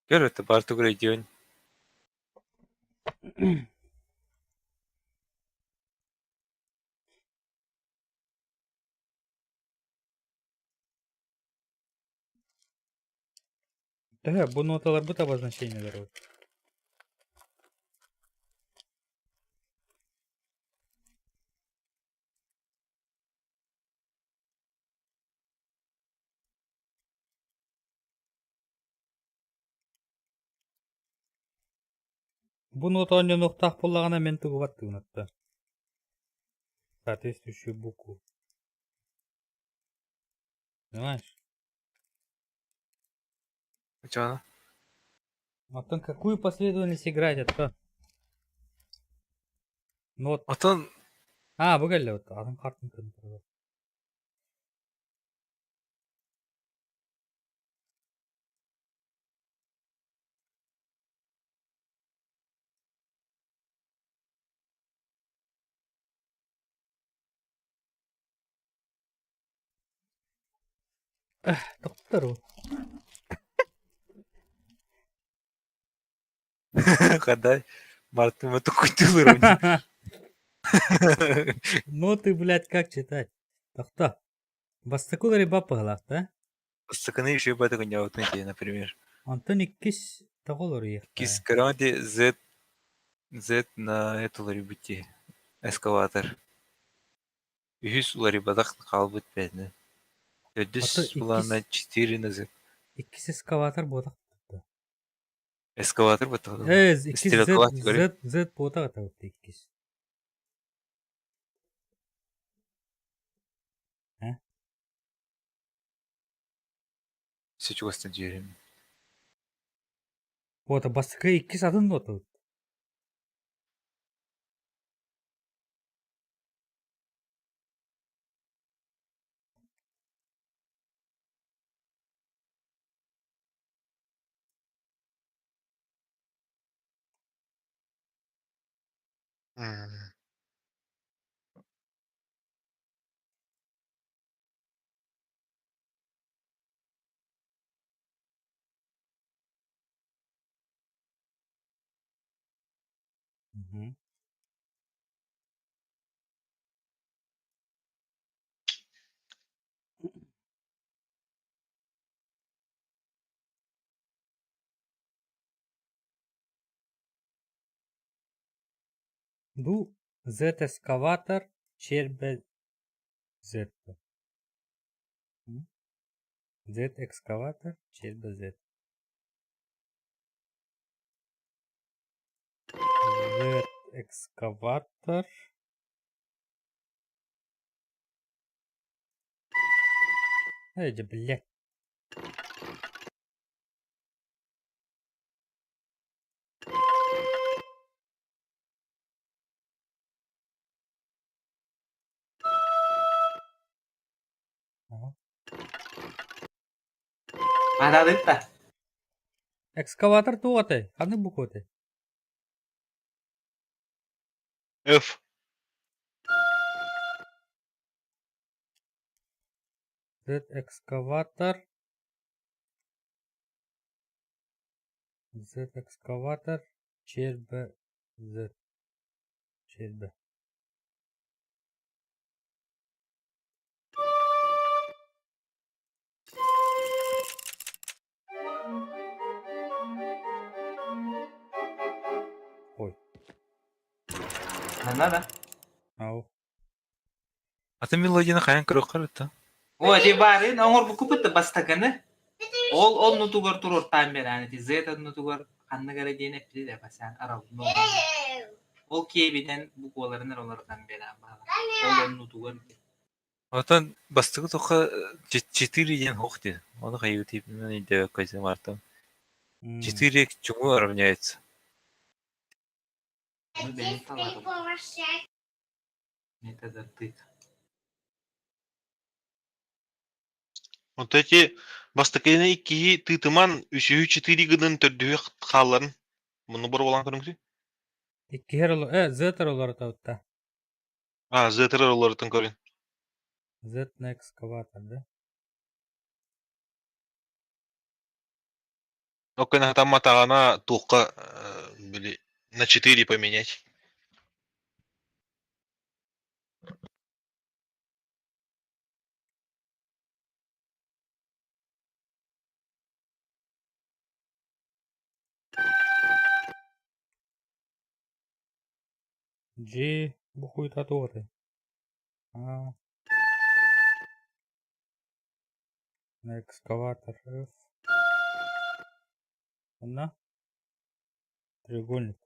Көр это баартыгар өйдүөн. Да, бу ноталарбыт обозначениелер вот. Бу нота оонньонуохтаах буоллаҕына мин тугу баттыыбын Соответствующую букву. Понимаешь? Чё? Оттон какую последовательность играть это? Нот. Отон А, бу кэллэ вот. Атын картын көрөн Тохтору. Когда Мартын такой Ну ты, блядь, как читать? Тохто. Бастакы рыба пыһылаах Бастакыны еще баты например. Онтон иккис тоҕо Иккис көрөҥ Z Z на эту уларыйбыт эскалатор. Үһүс уларыйбатах хаалбыт бэйэтинэн. Төрдүс былаана 4 на Z. Иккис эскаватор буотах. Эскалатор буотах. Э, иккис Z Z Z буотах атабыт иккис. Все чугастан дьиэрим. Буота бастакы иккис атын буотабыт. Мгм. Бу Z-эскаватор чербэ Z. Z-экскаватор чербэ Z. Z-экскаватор. Эй, блядь. Араадык да. Экскаватор туох этэй? Ханнык буква этэй? F. Z-экскаватор. Z-экскаватор. Чербэ Z. Чербэ. Ой. Ханна да. Ау. Атын мелодияны хайан көрөххөр это. О, ди баарын оҥор букупыт бастаканы. Ол ол нутугар туруортаан берааны ти Z нутугар ханна гара диэн эппити да пасан араб Ол киэбинэн букваларын олорутан бераан баала. Ол оннутугар Отон бастакы тоха 4 диэн хох диэн. Ону хайыы тиипинэн өйдөбөккө Мартын. 4 к чему равняется? Ону бэйэҥ талаҕын. Методартык. Вот эти бастакыны иккиһи тыытыман, үсүһү четыре гынан төрдүһү хаалларын. Муну боруобалаан көрүҥсүй. Иккиһэр оло э Z олоротоутта. А, Z олоротун көрүн. Z на экскаватор, да? Оккена хатамматаҕына туохха били на четыре поменять. G бу хуйта туох этэй? А на экскаватор F. Онно треугольник.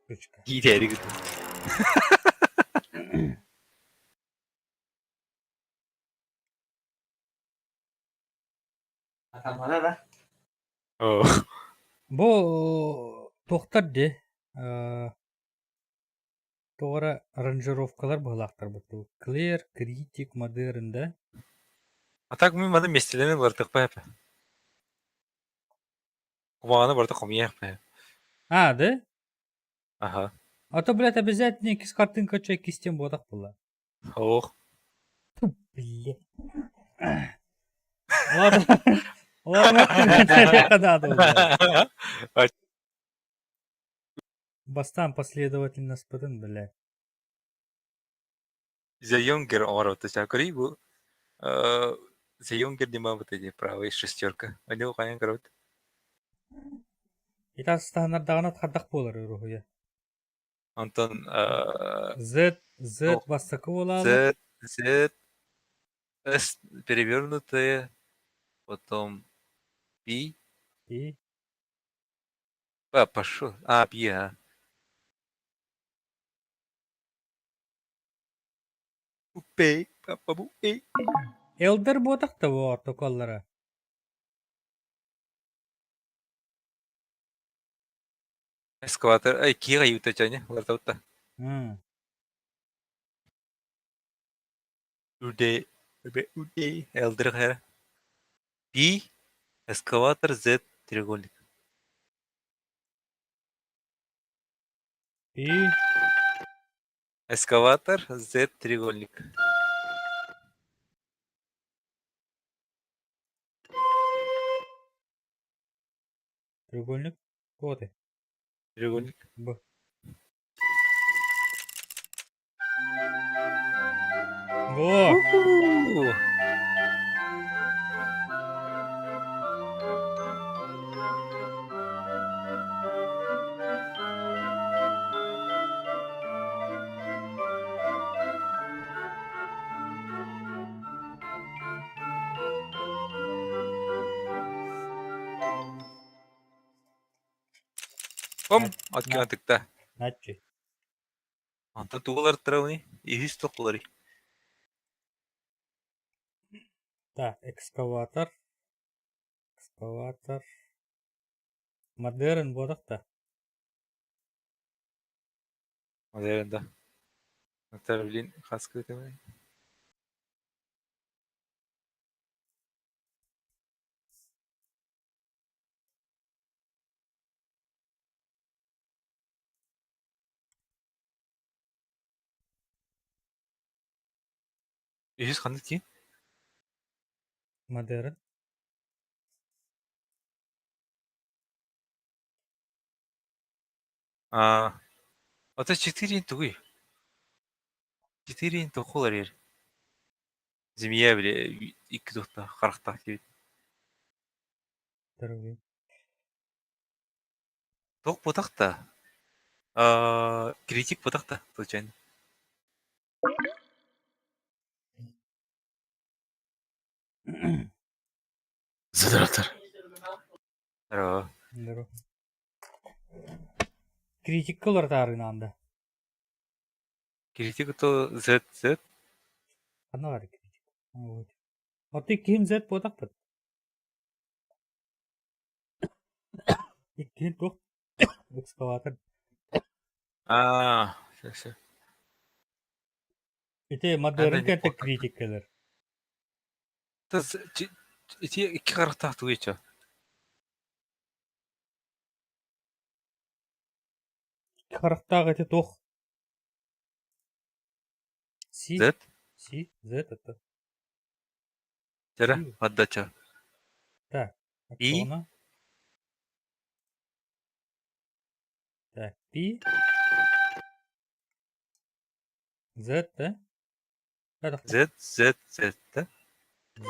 Точка. Киирээри гынна. Атаммата да? Оо. Бу туохтар дии тоҕо эрэ аранжировкалар быһыылаахтар бу Клэр, Критик, Модерн да? А так мин маны миэстэлэрин уларытыахпын эпэ. Кумаҕаны барыта хомуйуохпун. А, да? Аха. А то, блядь, обязательно иккис хартыынка чай кистиэн буотах буолла. Ох. Блядь. Ладно. Ладно, надо уже. Бастаан последовательностьпытын, блядь. The Younger оҥоробут көрүй бу The Younger дима вот эти правые шестерка. Они хайан көрөбүт. Итас таһынардаҕына хардах буолар уруһуйа. Онтон Z Z бастакы буолаабыт. Z Z S перевернутая, потом P. P. А, пошел. А, P, а. P, папа, бу, Э. Элдер буотах да бу ортоколлара. Эскаватор, ай, киэҕэ юта чане, уларытабыт М. Үдэ, үбэ, үдэ, элдер хайа. P, эскаватор, Z, треугольник. P. Эскаватор, Z, треугольник. Треугольник. Вот и. Треугольник. Б. Во! Уху! Пом, откинатыкта. Начи. Онтон тугу уларыттарабыный? Үһүс туох буоларый? Так, экскаватор. Экскаватор. Модерн буотах да? Модерн да. Натар блин хас кыытымый? Үһүс ханнык дии? Модерн. Аа, ото четыре тугуй? Четыре туох уларыйар? Змея били икки туохтаах харахтаах диэбит. Дорогой. Туох буотах да? Аа, критик буотах да, случайно. Здравствуй. Здорово. Здорово. Критикка уларытаарынаан да? Критик то Z Z Ханна баар критик? Вот. Оттон иккиһин Z буотахпыт. Иккиһин туох экскаватор. Аа, все. Ити мадыарын кэнтэ критик кэлэр. Ити икки харахтаах тугуй чо? Икки харахтаах ити туох? Си. Z? Си, Z это. Чара, отдача. Так, И? Так, P. Z, да? Z, Z, Z, да? Z.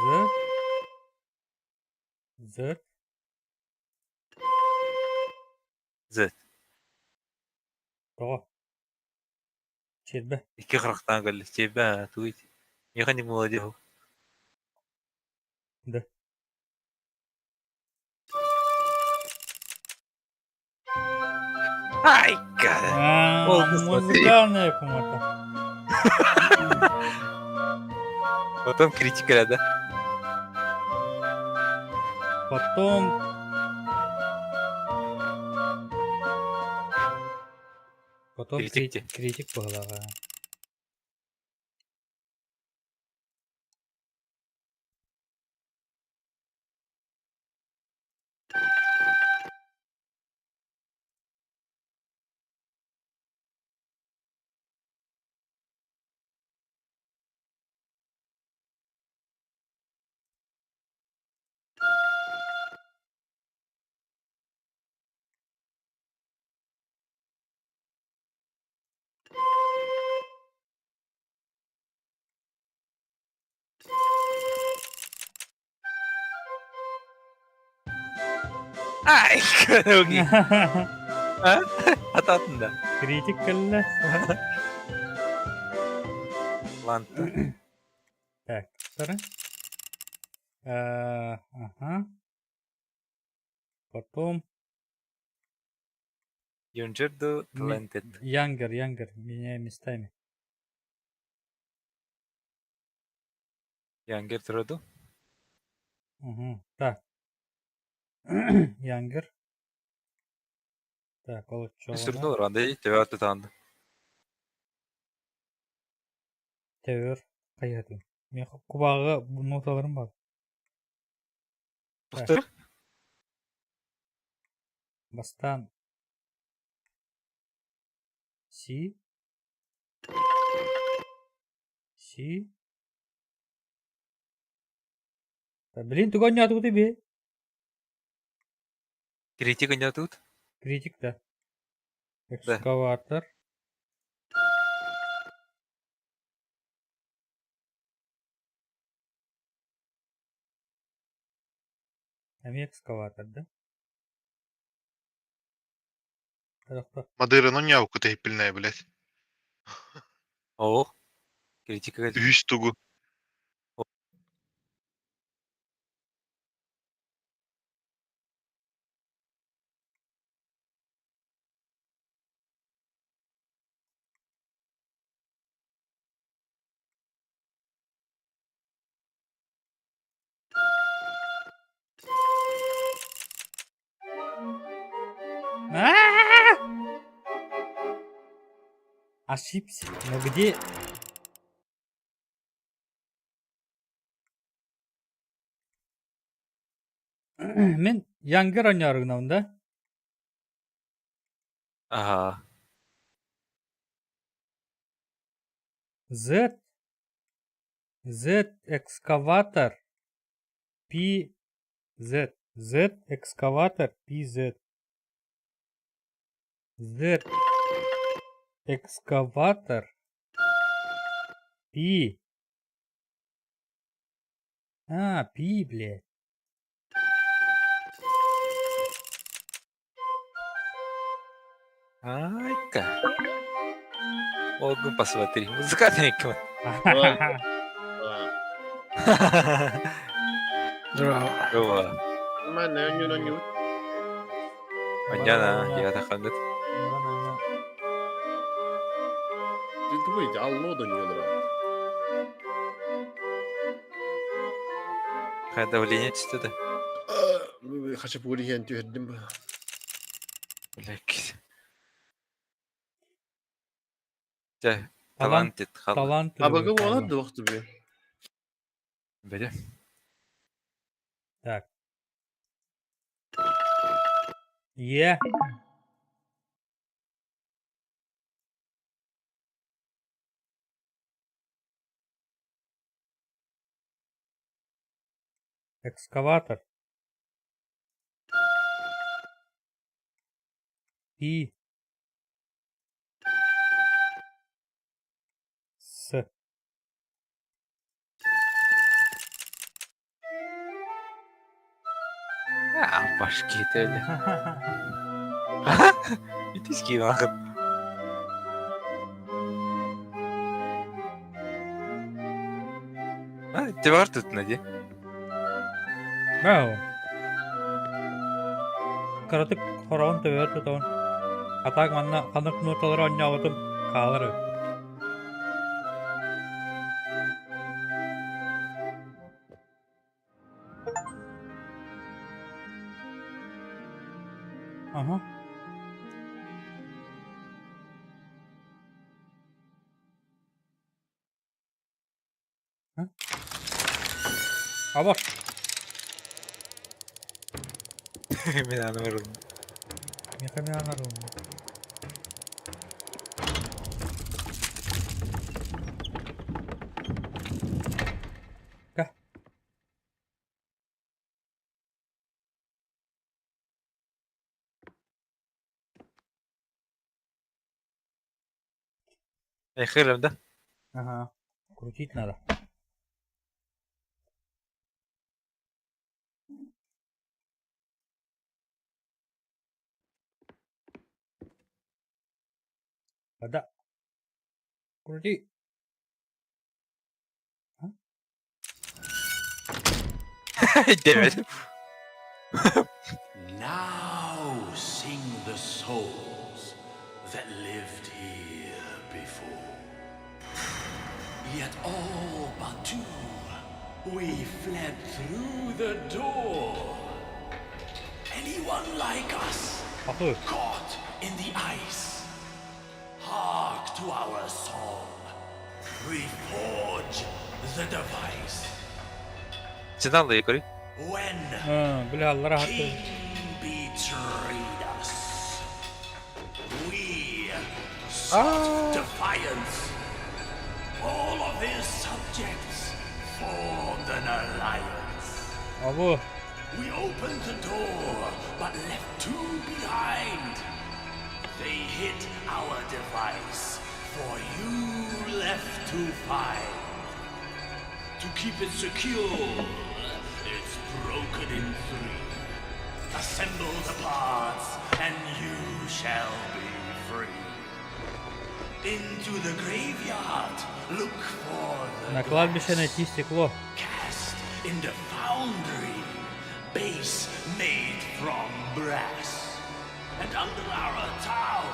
Z. Z. Тоҕо? Чиэрбэ. Икки харахтаан кэллэ. Чиэрбэ тугуй? Миэхэ не молодец. Да. Ай, гад! Музыкальная комната. Потом критика, да? Потом... Потом критик, критик буолаҕа. Ай, 여기. Атаатында. Критик кэллэ. Ланта. Так, сары. Ага. Потом Юнджерду talented. Янгер, Янгер, меняем местами. Янгер тураду. Угу. Так. Янгер. Так, ол Сүрдү олорон да төбө тутаанды. Тевер хайатын. Мен кубаҕы ноталарым бар. Тухтар? Бастаан Си. Си. Блин, тугу оонньоотубутуй бии? Критик оонньоотубут? Критик да. Экскаватор. Эмиэ экскаватор да? Мадырын оонньообуккут иһиппилинэ, блядь. Оо. Критикага Үһүс тугу. Ошибся. Но где... Мин Янгер оонньоору да? Ага. Z. Z экскаватор P Z. Z экскаватор P Z. Z экскаватор P. А, P, блядь. Айка. Могу посмотри. Музыкальный код. Здорово. Mañana ya dejando. Хайа давление түстэ да. Хачапури иһэн түһэрдим. Блядь. Дьэ, Талант, талант хал. талант Абага ырыа буолар хаалла. да вахтыбы. Бэрэ. Так. Е. Экскаватор. И. С. А, башки это Итиски нахуй. А, ты бар тут нади. Браво. Кыратык хороон төбө тутон. А так манна ханнык ноталары оонньообутум хаалар эбит. Ага. А? Абаш. Мин аны барылым. Миэхэ эмиэ анарылынна. Ка. Эхелем, да? Ага. Крутить надо. Да. Крути. А? Demedim. Now sing the souls that lived here before. Yet all but two, we fled through the door. Anyone like us, Ахы. caught in the ice. Hark to our song. We forge the device. Читал Игорь. When А, бля, аллара King betrayed us, we sought defiance. All of his subjects formed an alliance. Абу. We opened the door, but left two behind. They hid our device, for you left to find. To keep it secure, it's broken in three. Assemble the parts, and you shall be free. Into the graveyard, look for the На кладбище glass. найти стекло. Cast in the foundry, base made from brass. And under our town,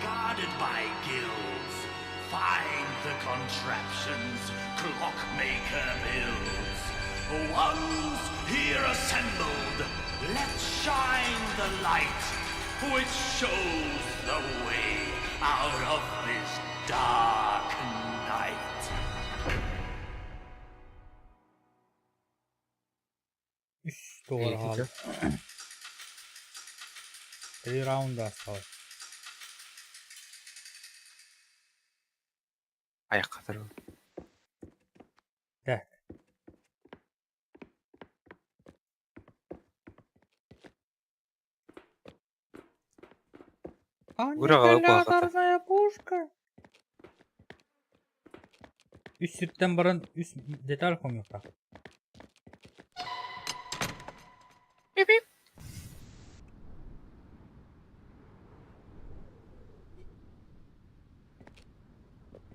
guarded by guilds, find the contraptions clockmaker builds. Ones here assembled, let shine the light which shows the way out of this dark night. Үс доллар хаалла. Три раунда осталось. Аяққа тұру. Так. Ура, Аннигиляторная пушка. Үс сиртэн баран үс деталь хомуйуохтаах.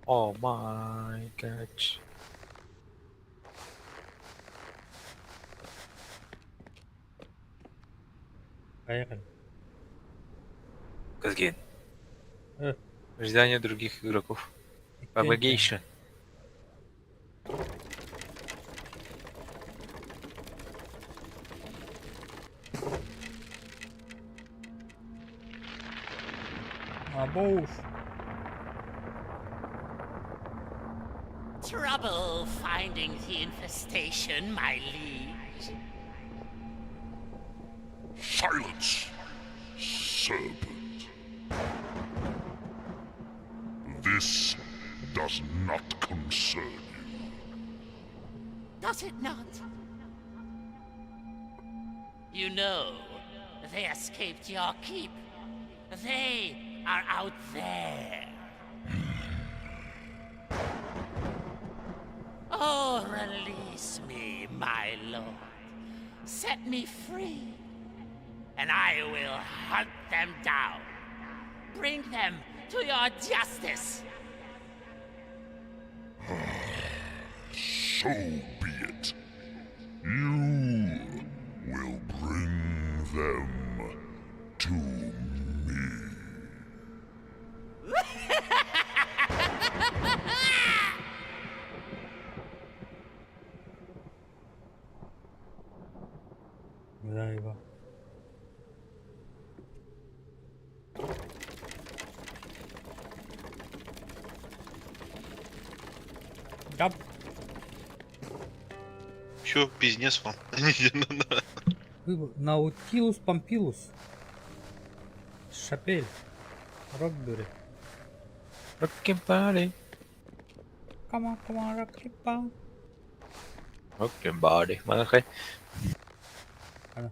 Oh my god. Поехали. Казген. Э. Ожидание других игроков. Помогейшн. Абоуш. Trouble finding the infestation, my liege. Silence, serpent. This does not concern you. Does it not? You know, they escaped your keep. They are out there. Oh, release me, my lord. Set me free, and I will hunt them down. Bring them to your justice. So be it. You will bring them to me. Dai, Gap. Чё, пиздец вам. Наутилус Помпилус. Шапель. Рокбери. Rockin' body. Come on, come on, rock your body. Rockin' body. Маныхай. Ана.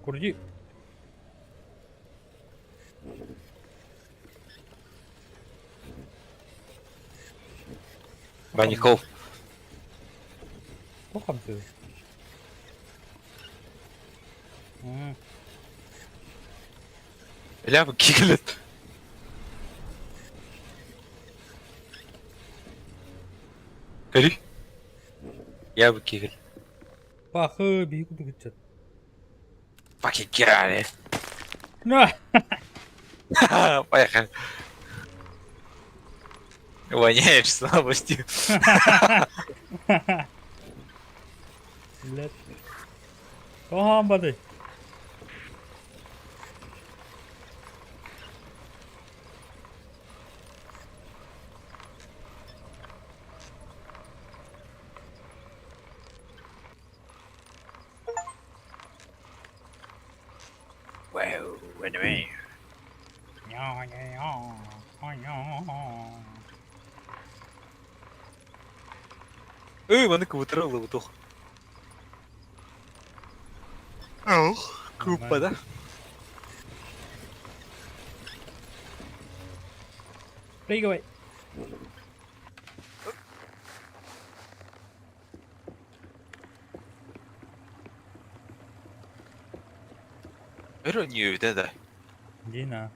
Курди. Банников. Туох хамсыыр? Бля, киглет. Кэри. Я бы кигл. Пахы биһи курдук ыччат. Fucking get out of На! here. Поехали. Воняешь слабостью. Блядь. Тоһаан бады. Wow, anyway. Ой, маны кубытыра улыбытох. Ох, купа, да? Прыгивай. Өрө да. Дина.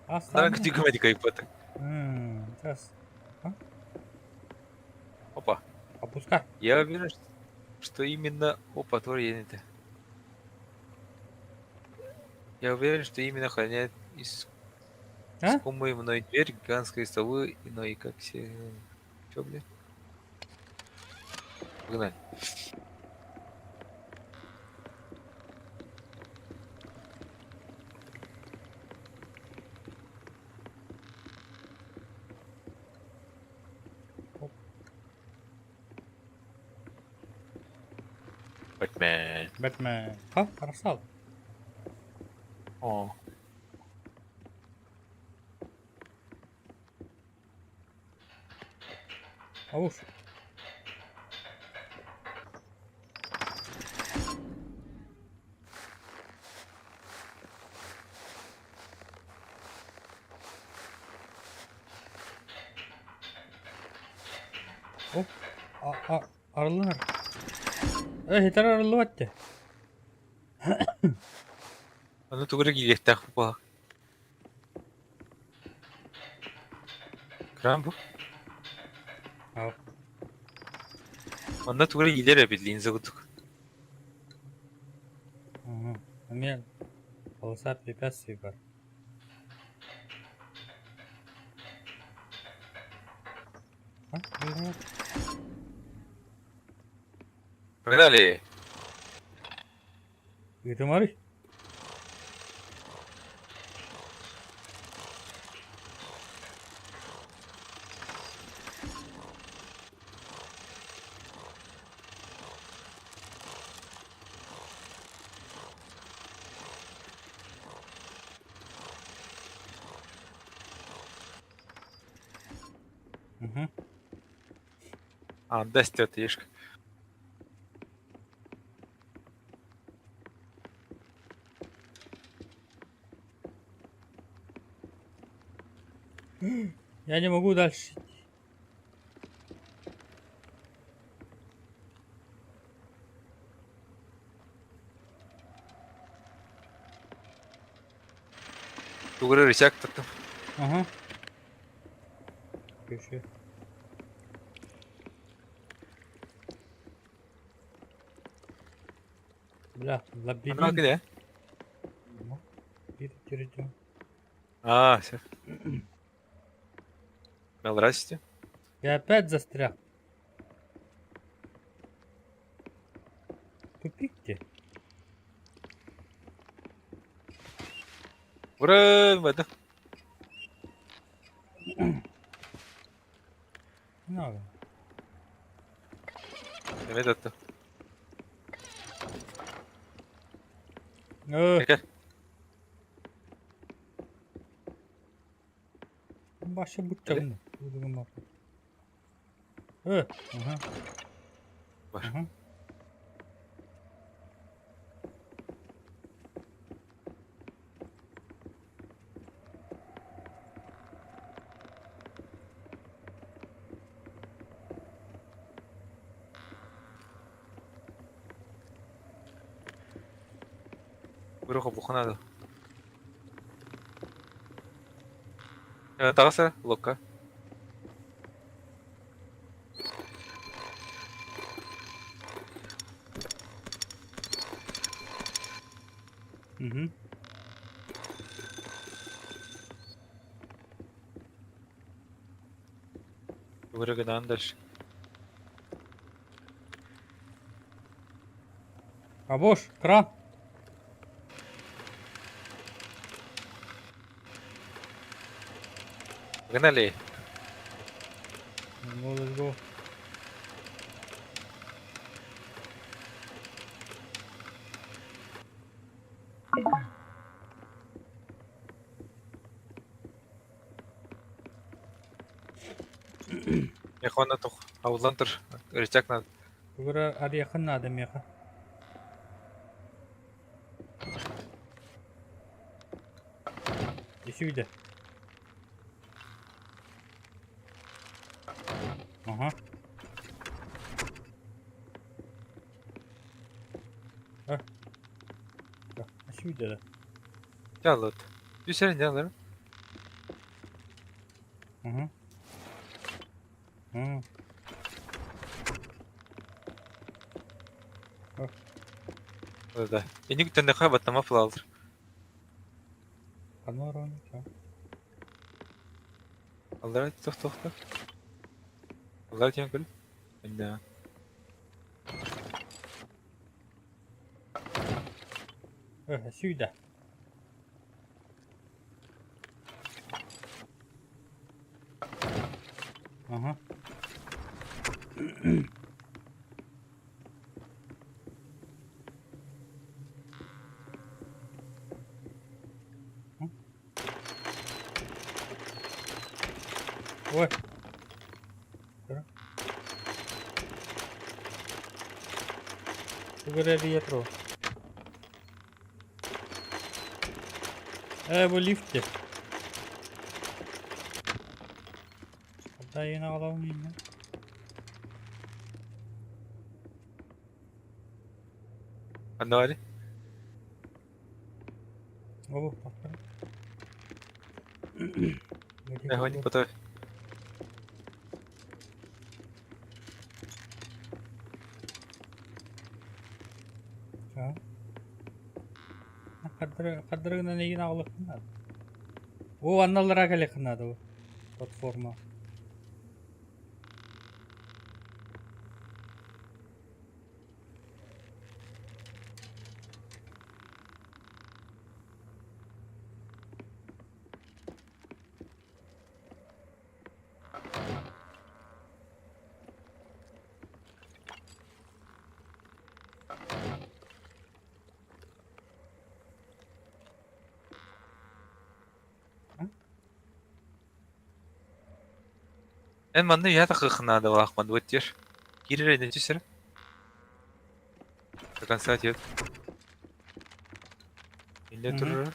Наверное, категория кайпата. Сейчас. Опа. Опускай. Я уверен, что именно... Опа, тварь, я это. Я уверен, что именно охраняет А? искомые мной дверь гигантской совы, но и как все... Чё, блядь? Погнали. Бэтмен. Бэтмен. Ха, хорошо. О. Ауш. Оп. А, а, арыллар. Э, хитер арыллыбат дии. Аны тугура киириэхтээх буолла. Кран бу? Аа. Онно тугура киирэр эбит линза курдук. Мгм. Эмиэ полоса препятствий бар. А, Погнали! Ыытымарый. Угу. А, даст ешка. Я не могу дальше идти. Тугура рычаг таттым. Ага. Köşe. Бля, Ана лабиринт. киде? Bir gireceğim. А, все. Здрасте. Я опять застрял. Тупик где? Ура, бада. Не надо. Эме татты. Э, Эке. Баша бутчагын. Э, ага. Бар. Ага. Буруха буханада. Тагаса, локка. Угу. Тугура гынан дальше. Абош, кран. Погнали. Ну, let's go. Мехона тух. Аулантыр. Рычаг надо. Тугура арыйахын надо меха. Сюда. Ага. А. А сюда. Жалот. Түсерин жалар. Ага. А. Да. Эник тэндэха баттама флалдыр. Канорон. Алдар тох тох тох. Алдар тем көл. Да. Э, сюда. Ага. Ой. Тугура Э, бу лифте. Hatta yine alalım ya. Анда О, бак. Эхони потом. А? Хардары гынан эйигин аҕалыахпын наада. О, анналлара кэлиэххин наада бу. Платформа. Эн манна үйэ тахыаххын наадалаах маннык диир. Киирэр эрэ түс эрэ. До конца идет. Иннэ турар.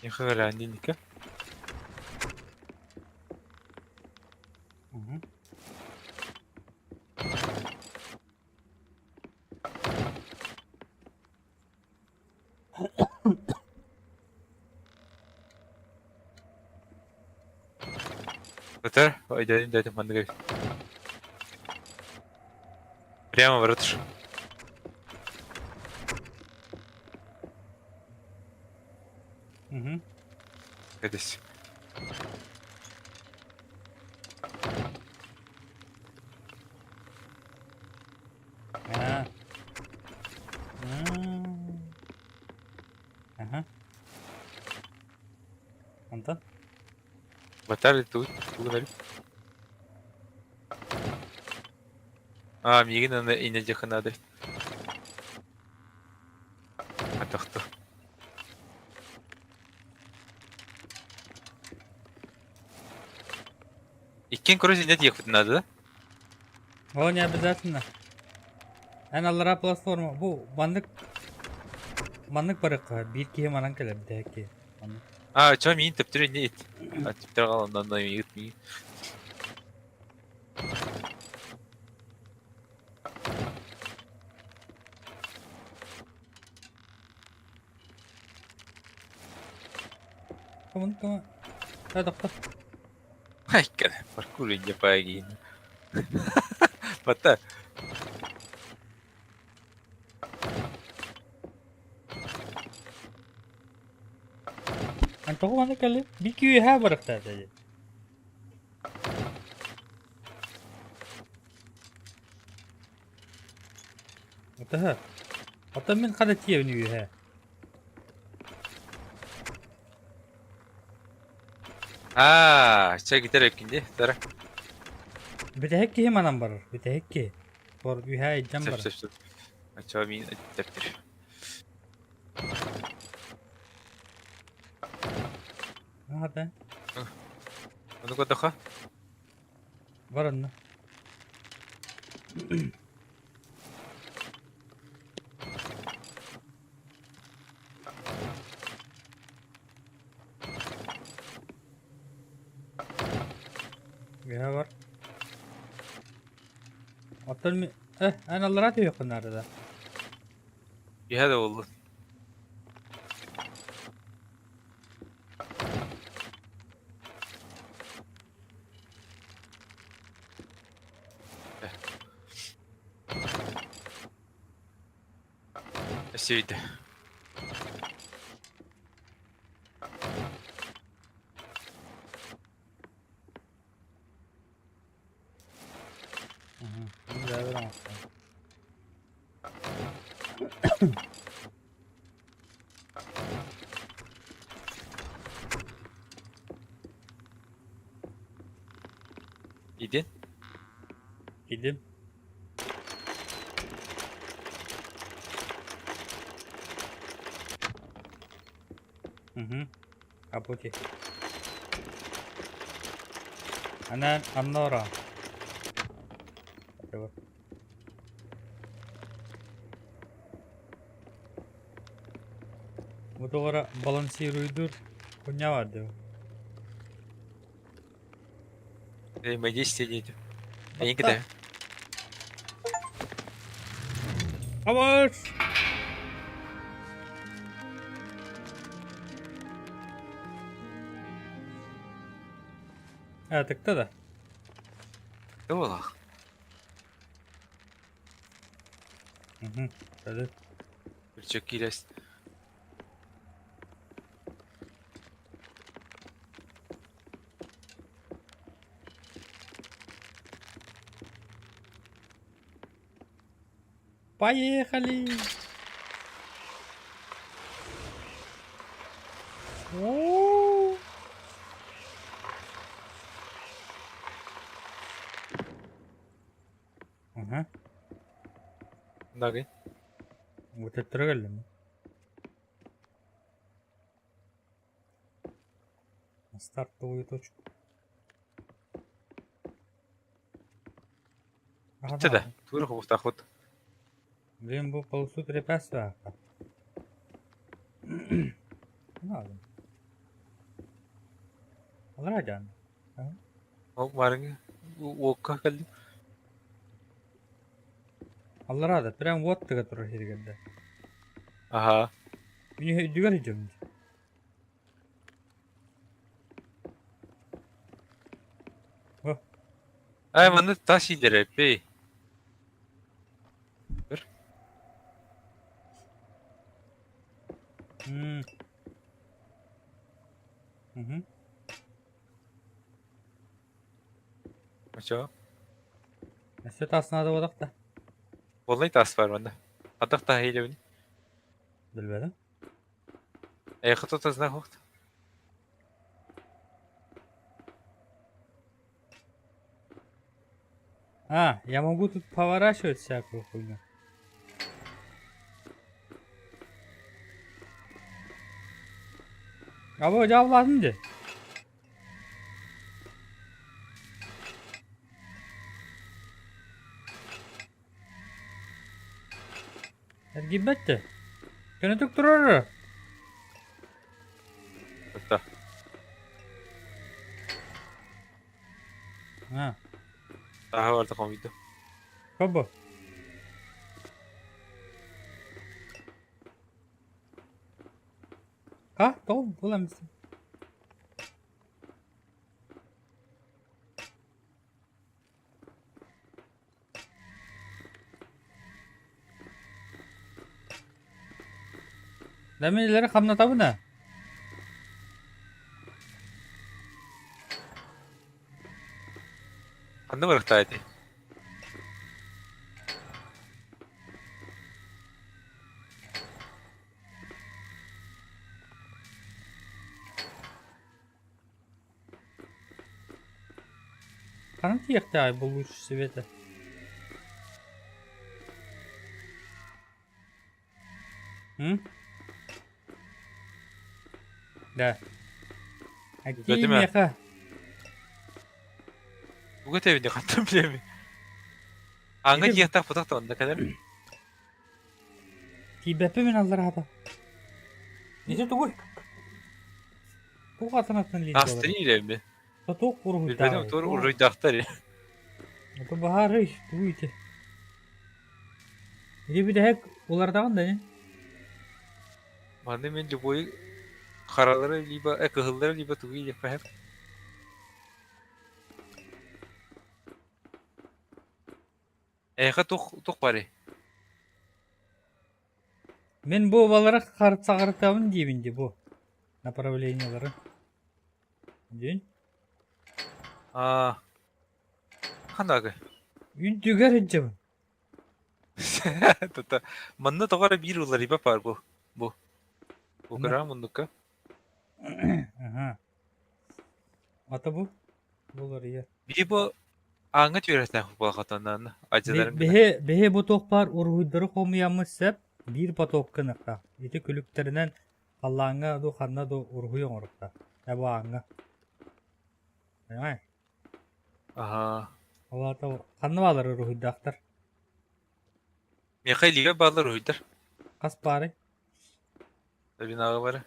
Нихуя Мгм. Өтөр, өйдөтүм дөтүм маннык Прямо вратыш. Мгм. Кэтэс. Аа. Аа. Аха. Онтон? Батар тугу тугу Аа, миигин аны инньэ диэххэ наада. Атахта. Иккиэн короче инньэ диэхпитин наада да? О, не обязательно. Эн аллараа платформа бу маннык маннык барыахха биир киһи манан кэлэр дэһэки. Маннык. Аа, чё миин төптөрү инньэ ит. А төптөрү хаалан онно миигит миигин. Come on, come on. Да, тохто. Айкка, паркур инньэ паагиин. Батта. Антоҕу маннык кэлли. Биир киһи барыахтаах этэ. Атаһа. Оттон мин хана тиийэбин үөһэ. Аа, чэ гитар өккүн дии, тара. Бүтэһик киһи манан барар. Бүтэһик киһи. Бор үөһэ илдьэн Сөп барар. сөп сөп. Оччоҕо миин тэптир. Аһата. Ону көрдөххө? Бар онно. Үөһэ бар. Оттон ми... Э, эн аллараа түһүөххүн наада да. Үөһэ да буоллун. Өссө Идин? Идим. Угу. Капути. Она Аннора. Бу тоҕо балансируйдуур кунньа бар дуу? Взаимодействие диэтим. Эйин кытары. Абас! Э, тыкта да? Туох? Мгм. Hadi. Күрчэк киирэс. Поехали! О! Ага. Дагы. Вот это кэллим. На стартовую точку. Бүттэ да. Тугу эрэ хобуохтаахпыт. Блин, бу полосу препятствия. Надо. Алрадян. Ол барыҥы уокка кэллим. Алларада, прям вот тыга турар сиригэр Аһаа. Мин өйдүгэр сылдьабын. Ай, манна тас иилэр эппий. Көр. М. Мгм. Очо. Өссө тас наада буолах да. Буоллай тас бар манна. Хадах таа иилэбин. Билбэтим. Эйхэ тутасына хуохт. А, я могу тут поворачивать всякую хуйню. Або дьааллаатын дии. Эргийбэт да. Көнөтүк турар. Ытта. А, Тааһа барда хомуйдум. хобо. А, тоҕо булан Дэмилэри хамнатабын ээ. Ханна барыахтаай ити? Ханан тиийиэхтээҕий бу луч света? М? Да. Какие Билбэтим ээ. меха? Тугу этэбин дии хантан билиэмий? Ааҥҥа Ити тиийиэхтээх путах да онно кэлэр. тиийбэппин мин аллараата. Ити тугуй? Туох атын-атын линзалар? Настырыы илэбин. Туох Билбэтим уруһуйдааҕый? туор Туох? уруйдаахтар Ото баһаарый, тугуй ити? Ити бүтэһик улардаҕын да ини? Манна мин любой харалары либо э кыһыллары либо тугу илиэхпэһэм. Эйиэхэ туох туох баарый? Мин бу балары саҕырытабын диибин дии бу направлениелары. День. Аа ханаагы? Үрдүгэр сылдьабын. Тута манна тоҕо эрэ биир уларыйба баар бу. Бу. Бу Ханна? кыра муннукка. Аха. Ата бу? Бу уларыйар. Биһи бу ааҥҥа түөрэхтээх буолахатанан адьаларын гына. Биһи биһи бу туох баар уруһуйдары хомуйаммыт сөп биир поток гыныахтаах. Ити күлүктэринэн халлааҥҥа ду ханна ду уруһуй оҥоруохтаах. Э бу ааҥҥа. Понимаешь? Аһаа. Ол аата ханна баалар уруһуйдаахтар? Миэхэ илиигэ бааллар уруһуйдар. Хас баарый? Бинааҕы бары.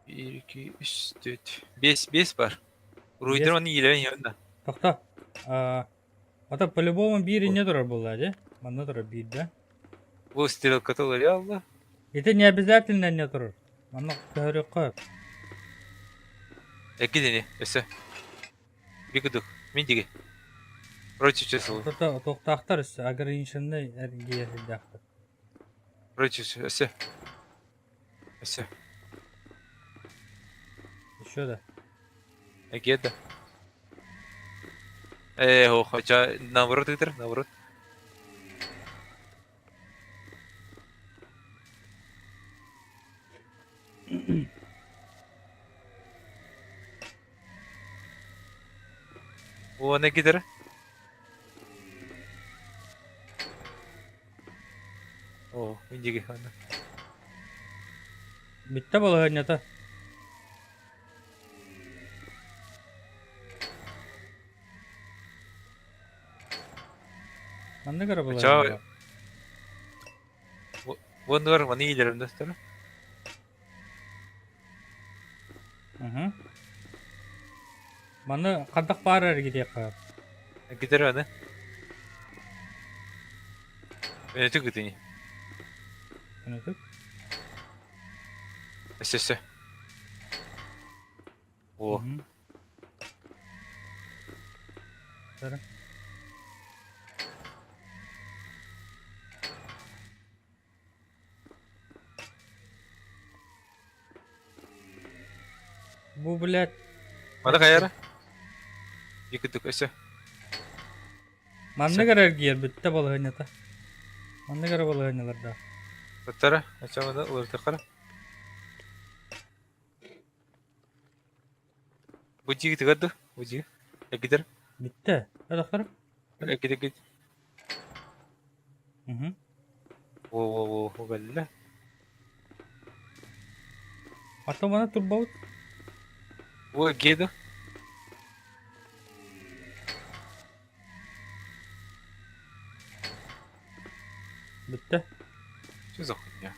Биир, икки, үс, түөрт, биэс, биэс бар. Уруһуйдар Биэс. оны иилэрин иһэн да. Тохто. Аа. Ата по-любому биир инньэ турар буолла дии. Манна турар биир да. Бу стрелката уларыйалла. Ити не обязательно инньэ турар. Манна көһөрүөххэ. Эки дени, өссө. Бикудук, мин диги. Короче, сыл. Ото туохтаахтар өссө ограниченный эргийэ сылдьаахтар. Короче, өссө. Өссө. Еще да. Экиэ да. Ээ, ох, хотя наоборот ыытар, наоборот. Уона китер. О, миндиги аны. Бүттэ балаһыанньата. Маннык эрэ Чао. балаһыанньа. Уоннугар маны иилэрим достор. Угу. Маны хантах баар эргитиэххэ. Гитара аны. Өнөтүк ытыни. Өнөтүк? Өссө өссө. О. Тара. Бу, блядь. Маны хайара? Икитик өссө. Маннык эрэ эргийэр бүттэ балаһыанньата. Маннык эрэ балаһыанньалардаах. Ыттара, ачамада уларытыххара. Бу дьиги ду, бу дьиги. Эгидер. Бүттэ. Эдахтар. Эгидер. Угу. Во-во-во, угалла. А то мана турбаут. Бу геду. Бүттэ. Что за хуйня?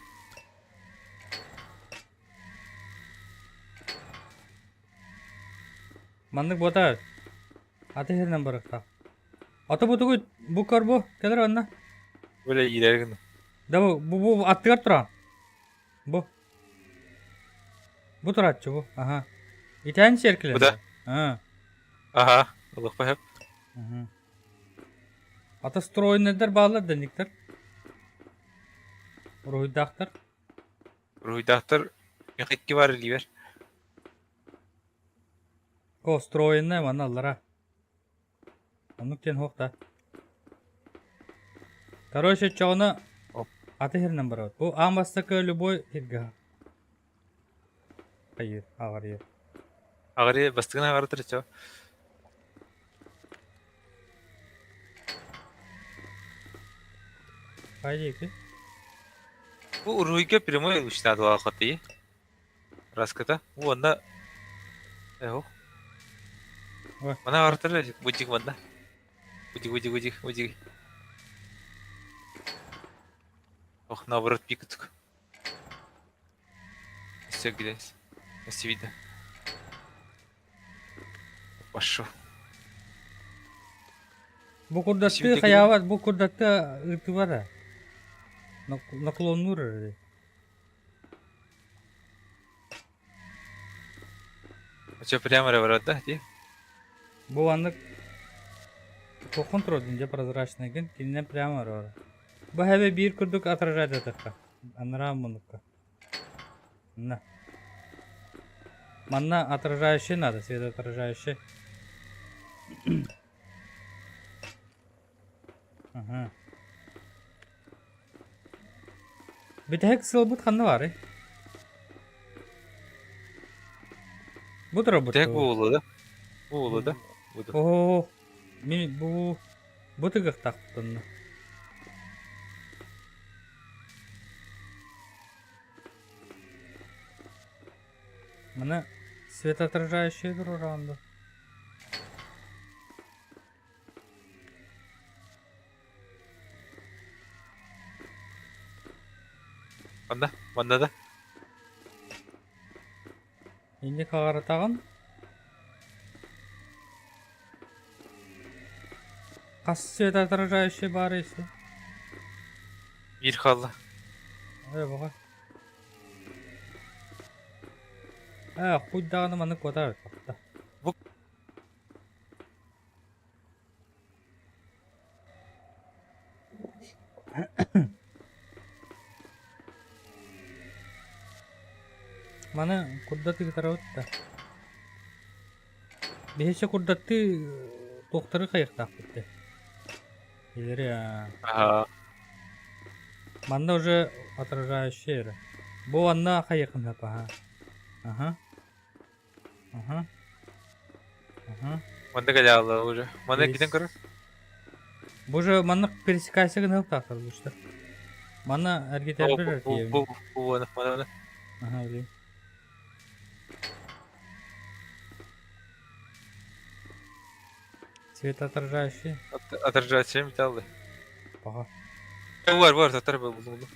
Маннык буотаар. Аты сиринэн барыахтаах. Ата бу тугуй бу көр бу кэлэр онно. Бля иирэр гына. Да бу бу, бу аттыгар туран. Бу. Бу турааччы бу. Аха. Итэн сиэркилэ. Бу да? Аа. Аха. Олохпа хөп. Угу. Ата стройнайдар бааллар да никтер. Уруһуйдаахтар. Уруһуйдаахтар икки бар илиибэр. Ко стройнай манна аллара. Оннук диэн суох да. Короче, оччоҕуна аты сиринэн барабыт. Бу аан бастакы любой сиргэ хайыыр, аҕарыйар. Аҕарыйар, бастакыны аҕарытар чо. Хайа диэки? Бу уруһуйга прямой лучнаадылаахатый. Раската. Уонна Эһу. Ой. Мана артыр будик манна. Будик, будик, будик, будик. Ох, наоборот, пикатук. Все грязь. Все видно. Пошел. Бу курдаттыы хайаабат, бу курдаттыы ыытыбара. Наклоннуур эрэ. Что, прямо эрэ барар да, дии? Бу маннык туоххун турардын дьэ прозрачныйгын кининэн прямо барар. Бу хэбэ биир курдук отражать этеххэ. Анараа муннукка. На. Манна отражающий надо, светоотражающий. Ага. Бүтэһик сылбыт ханна баарый? Бу турарбыт Бүтэһик дуо? буолуо да? Буолуо да? Буду. Оо, мин бу бу тыгыахтаахпыт онно. Маны светоотражающая туруораҕын дуо? Манна, манна да. Инник хаҕаратаҕын? Хас светоотражающий баар если? Биир хаалла. Э, баҕа. Э, хуй даҕаны маны куотар тахта. Бу Маны курдат ыытарабыт да. Биһиэхэ курдаттыы туохтары хайыахтаахпыт дии. Илэри Аһаа. Манна уже отражающие эрэ. Бу анна хайыахын сөп аһа. Аха. Аха. Аха. Манна кэлэ уже. Манна китен көрөр. Бу уже манна пересекайся гыныахтаахтар лучше. Манна эргитэрбэр Бу бу бу бу Аха, блин. Светоотражающий. Отражающий металлы. Паха. Бар, бар, татар был, был, был.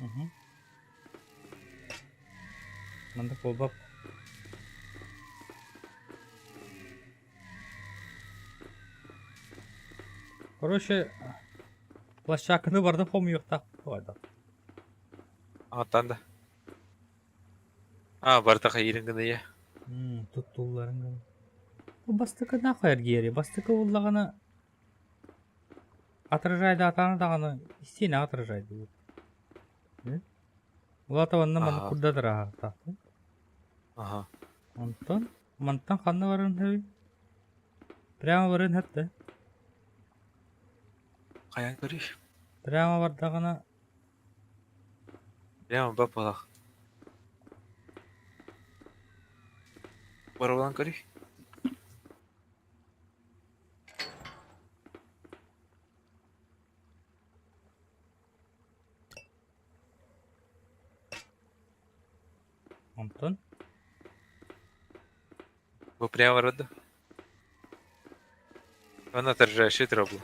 Угу. Маннык буолбат. Короче, площадканы бардым хомуйуохтаах баҕайда. Аттан да. А, барыта хайырын гына ийэ. Туттулларын гына. Бу бастакы нахуй эргиэри. Бастакы буллаҕына отражайдаатаҕына даҕаны истиэнэ отражайдыыр. Улаата онно манна курдат ыраахтаахпын. Аха. Онтон мантан ханна баран үһү? Прямо баран иһэр да? Хайаан көрүй? Прямо бардаҕына Прямо бап-балах. Барабан көрүй. Онтон? Бу прямо барда. Она торжайший трабла.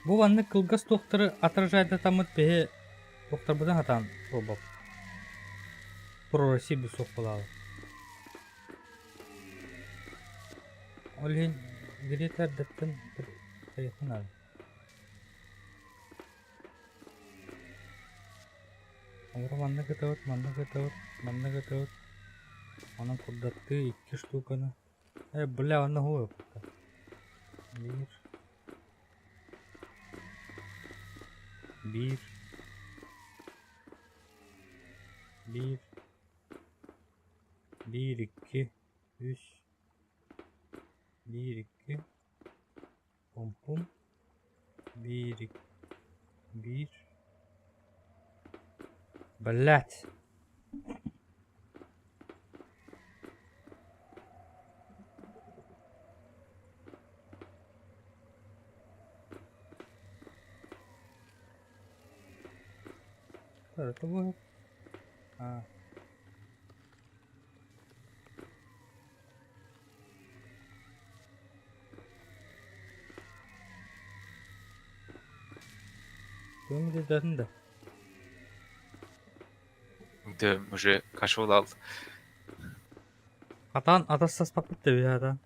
Бу маннык кылгас туохтары отражайдатаммыт биһи туохтарбытын хатаан буолбап. Пророси би суох буолаабыт. Ол иһин где-то эрдэттэн хайыахха наада. Олору манна кытабыт, манна кытабыт, манна кытабыт. Онон курдаттыы икки штуканы. Э, бля, онно хуй Биир. Биир. Биир. Биир, икки, үс. Биир, икки. Пум-пум. Биир, биир. Блять. Это будет. А. Көмүлүдатын да. Да, уже кашол ал. Атаан атастаспаппыт да быһаата.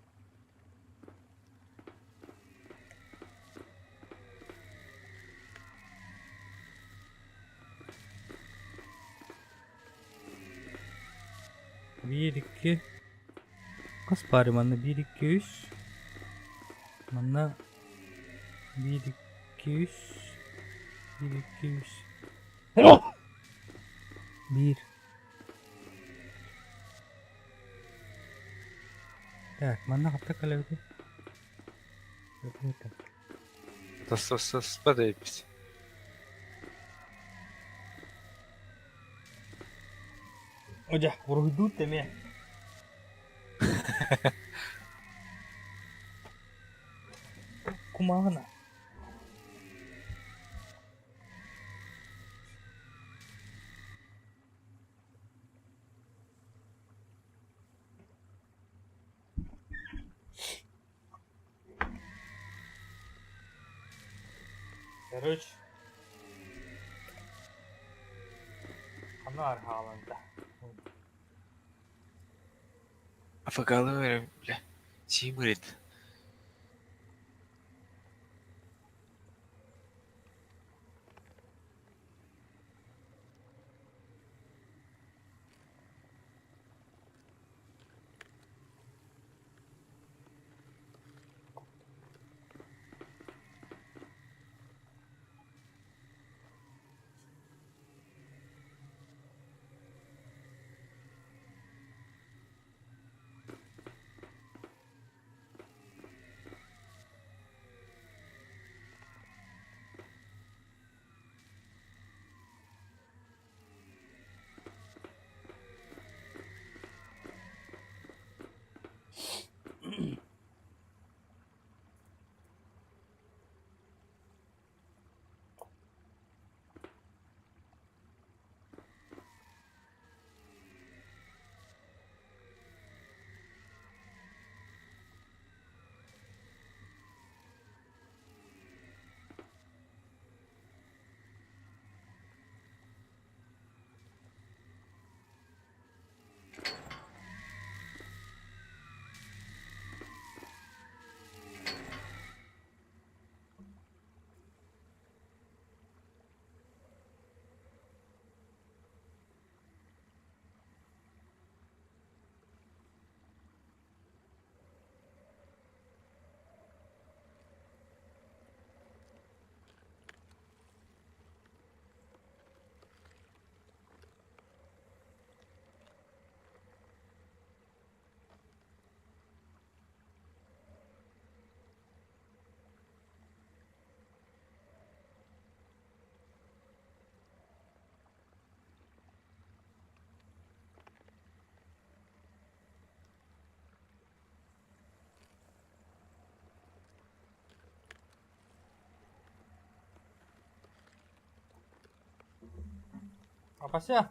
Биир икки хас баарый манна биир икки үс манна биир икки үс биир икки үс биир Так, манна хапта кэлэбитий? Тас-тас-тас эбит. Одьа, уруһуйдуур эмиэ. Кумааҕына. Короче, ханна архааланта. Афагалыы бля. Симырит. Апася.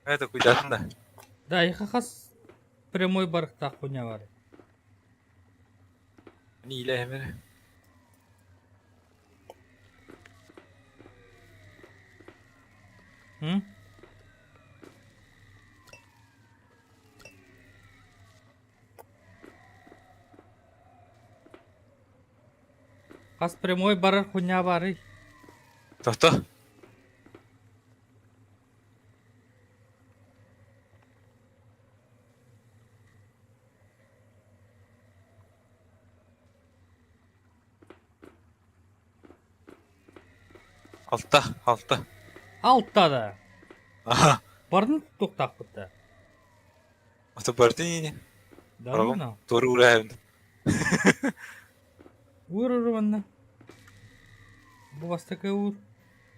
Это куйдаатын да. Да, их хас прямой барыктаах хуйня бар. Ниилэһэмэр. М? Хас прямой барар хуйня барый? Тохто. Алта, алта. Алта да. Аха. Барын туттуохтаахпыт да. Ото бардын ини. Да Барабын. ну. Туору ураһабын. Уур уур манна. Бу бастакы уур.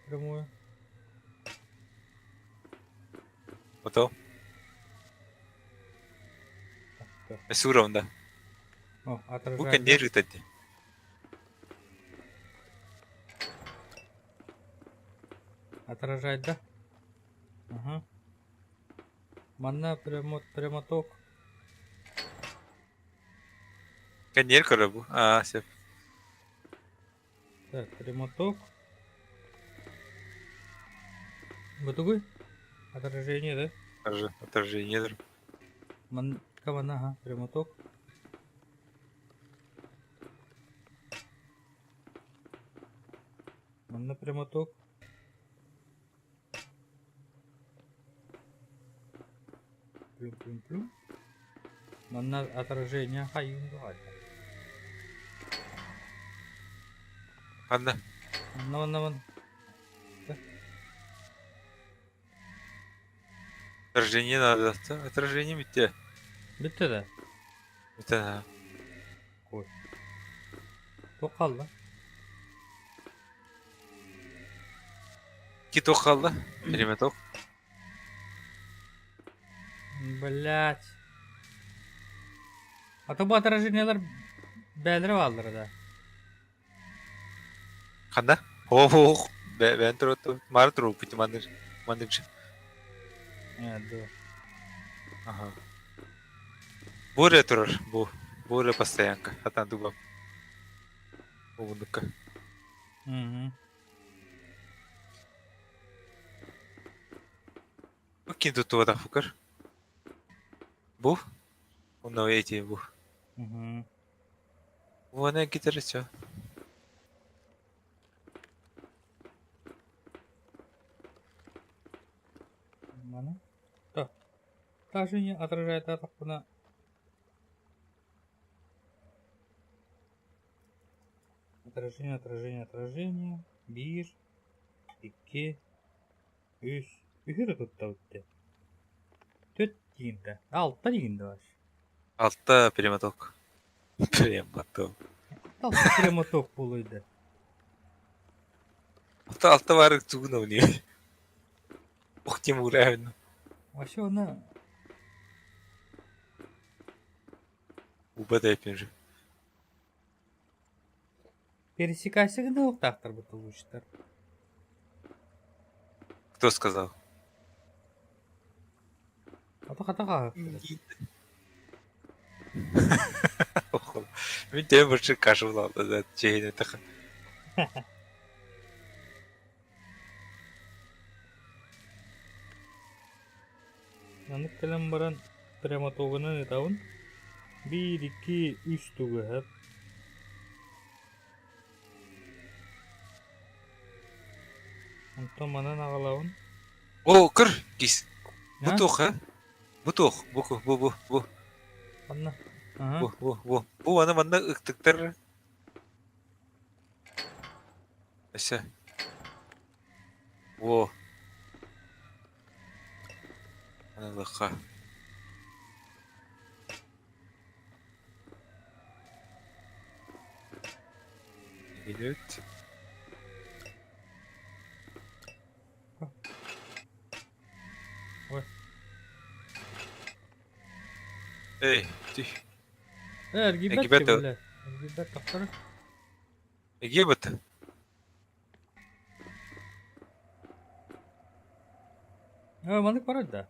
Прямую. Ото. Сура да. О, Бу отражает. кэннээр ыытар дии. Отражает, да? Ага. Манна прямо, прямоток. Кэннээр көрөр бу. Аа, сөп. Так, прямоток. Бутугуй? Отражение, да? Отражение. Ман... Кавана, ага, прямоток. Манна прямоток. Плюм-плюм-плюм. Манна отражение хайын дуһайда. Ханна? Манна манна манна. Отражение надо. Отражение бүттэ. Бүттэ да? Бүттэ. Кой. Туох хаалла? Ки туох хаалла? Перемоток. Блять. А то бу отражениелар бээлэрэ бааллара да. Ханна? Ох, бэйэн туру маар туруппут маннык маннык Ээ, да. Ага. Бу эрэ турар, бу. Бу эрэ постоянка. Хатан дугам. Угуннукка. Мгм. Бу ким туттубатах букар? Бу? Онно эти бу. Мгм. Уона гитара все. Маны. Да. Отражение отражает атахпына. Отражение, отражение, отражение. Биир, икки, үс. Үһү да туттабыт дии. Түөрт диигин да. Алта диигин да вообще. Алта перемоток. Перемоток. Алта перемоток буолуй да. Алта алта баар тугун уни. Ох Тимур Вообще она Уба же. пересекайся гына бу лучтар. Кто сказал? Ата хата Мин тебе больше кашу да, чейне таха. Маннык кэлэн баран прямотогунан ытабын. Биир, икки, үс тугуһап. Онтон манан аҕалабын. О, көр, кис. Бу А? туох, а? Бу туох, бу бу бу бу Ханна? Аха. бу бу бу. Бу аны манна ыктыктар. Өссө. Во. Аны Минут. Ой. Эй, тих. Э, эргийбэт Эргийбэт дии бля. Эргийбэт тохтор. Эгибэт. Э, маннык барар да.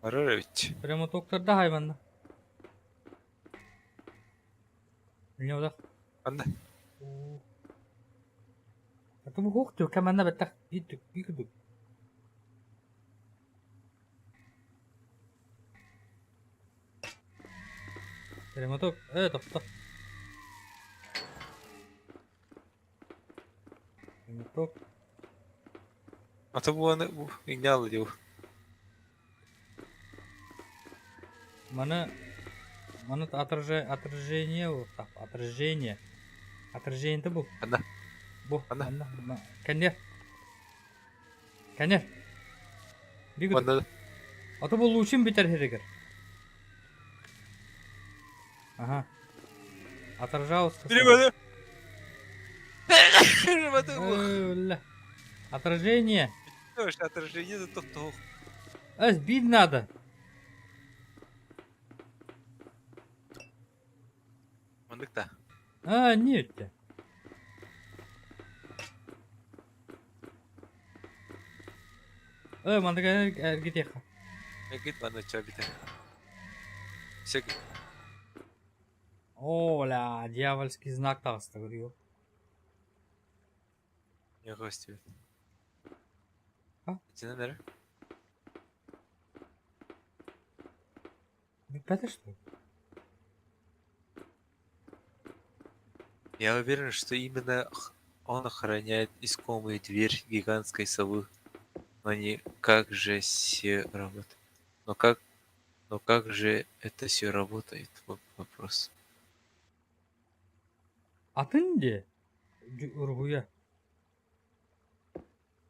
Барар эбит. Прямотоктарда хайванна. Не удах. Анда. А то бу хух түкэ манна бэттэх биир түк биир курдук. Прямоток э тохто. Прямоток. А то бу аны бу игнал диу. Маны маны отражение так отражение. Отражение бу. Анда. Бу. Анда. Анда. Кэннер. Кэннер. Бигут. Анда. А то бу лучин битер херегер. Ага. Отражался. Переводы. Отражение. Отражение за то А, сбить надо. Мандыкта. А, нет. Э, мандыка эргитеха. Эргит манна чабита. Сек. Оля, дьявольский знак таҕыста көрүө. Не гостю. А? Итинэн эрэ. Бүппэтэ что ли? Я уверен, что именно он охраняет искомую дверь гигантской совы. Но не как же все работает. Но как, но как же это все работает? Вот вопрос. Атын дии? Уруһуйа.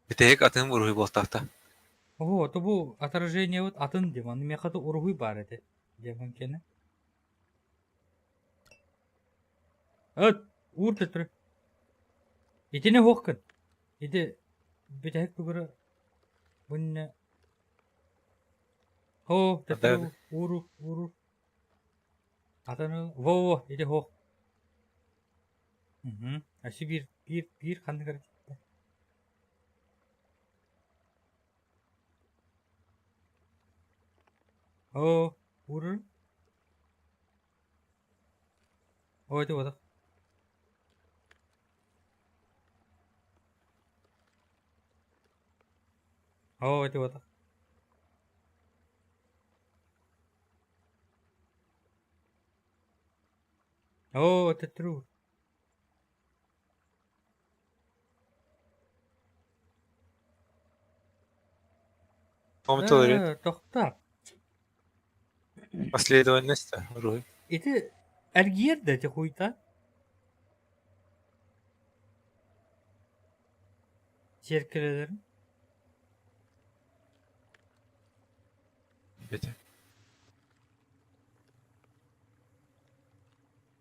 Бүтэһик атын уруһуй буолтахта. Оо, то бу отражение вот атын дии. Манна миэхэ уруһуй баар этэ. Диэмэн киэнэ. Ыт, уур төттөрү. Итини суох гын. Ити бүтэһик тугура бу иннэ Оо, төттөрү ууру, ууру. Атын во-во, ити суох. Мгм. Өссө биир, биир, биир ханнык эрэ Оо, уурар. Оо, ити буотах. Оо, ити буотах. Оо, төттөрү уур. Помидор Ээ, тохтоо. Последовательность уруһуй. Ити эргийэр да ити хуйта? Сиэркилэлэрин? Бete.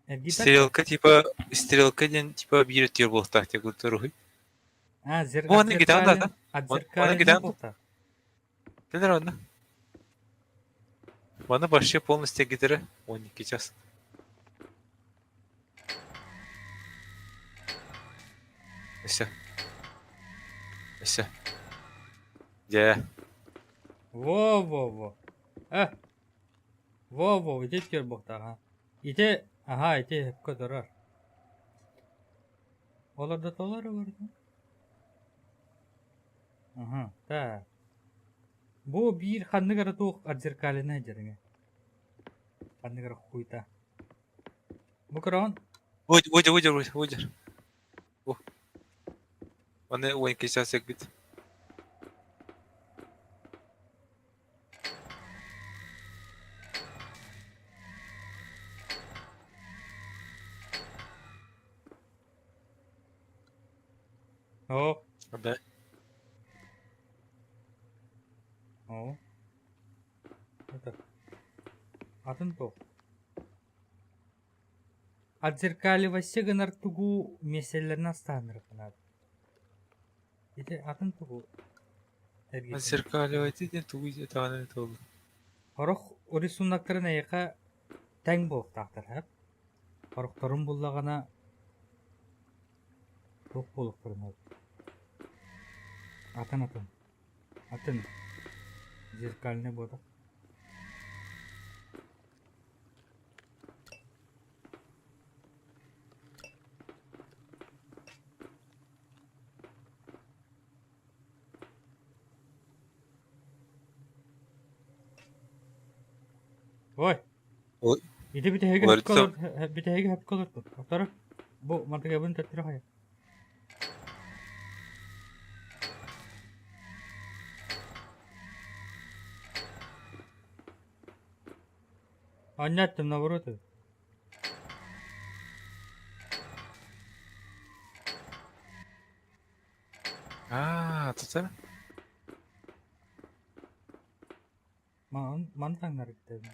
Эргийбэт Стрелка типа стрелка диэн типа биир өттүгэр буолуохтаах диэн уруһуй. А, Уонна гитара отзеркален, да. Уонна отзеркаленный гитара. буолта. Тэнэр онно. Манна вообще полностью гитара. 12 час. Все. Все. Дьэ. Во-во-во. Э. Во-во, ити өттүгэр буолтаах, а. Ити, аха, ити сөпкө турар. Олордо толору барда. Аха, так. Бу биир ханнык эрэ туох отзеркаленнай дьарыҥа. Ханнык эрэ хуйта. Бу көрөҕүн? Выйди, выйди, выйди, выйди. Бу. Аны 12 час эргит. Оо. Да. Оо. Это. Атын туох? Отзеркаливайся гынар тугу миэстэлэрин астааннар гынар. Ити атын тугу эргитэн. Отзеркаливайте диэн тугу даҕаны туолла. Сорох рисунактарын эйиэхэ тэҥ буолуохтаахтар һэ. Сорохторун буллаҕына туох буолуохтарын ол. Атын атын. Атын. Зеркальный буолар. Ой. Ой. Ити бүтэһиги Уларытса- сөпкө олор, бүтэһиги сөпкө олордум. Отору бу мантыгабын төттөрү хайа. Анньаттым наоборот. Аа, тута. Ман ман таҥнарыктабын.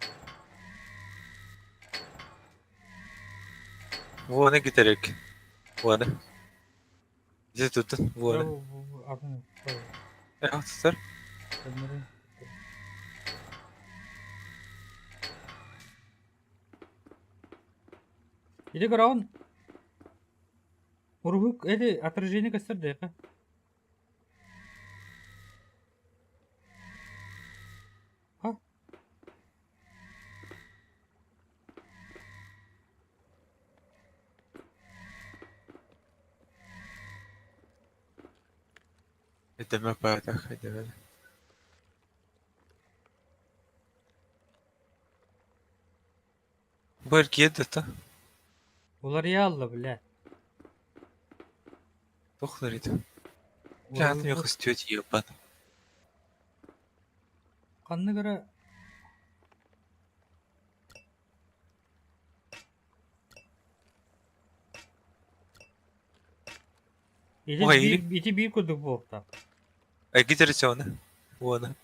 Уона гитарик. Уона. Дьэ туттун уона. Э, тутар. Ити көрөҕүн уруһук эти отражение көстөр диэхэ. Ха? Өйдөмө баатах, өйдөмө. Бу эргиэ да Уларыйа бля. Туох уларыйда? Бля, атын көстүө ебан. Ханнык эрэ Ити Ой, биир, ити биир курдук буолта. Эргитериционы. Уона.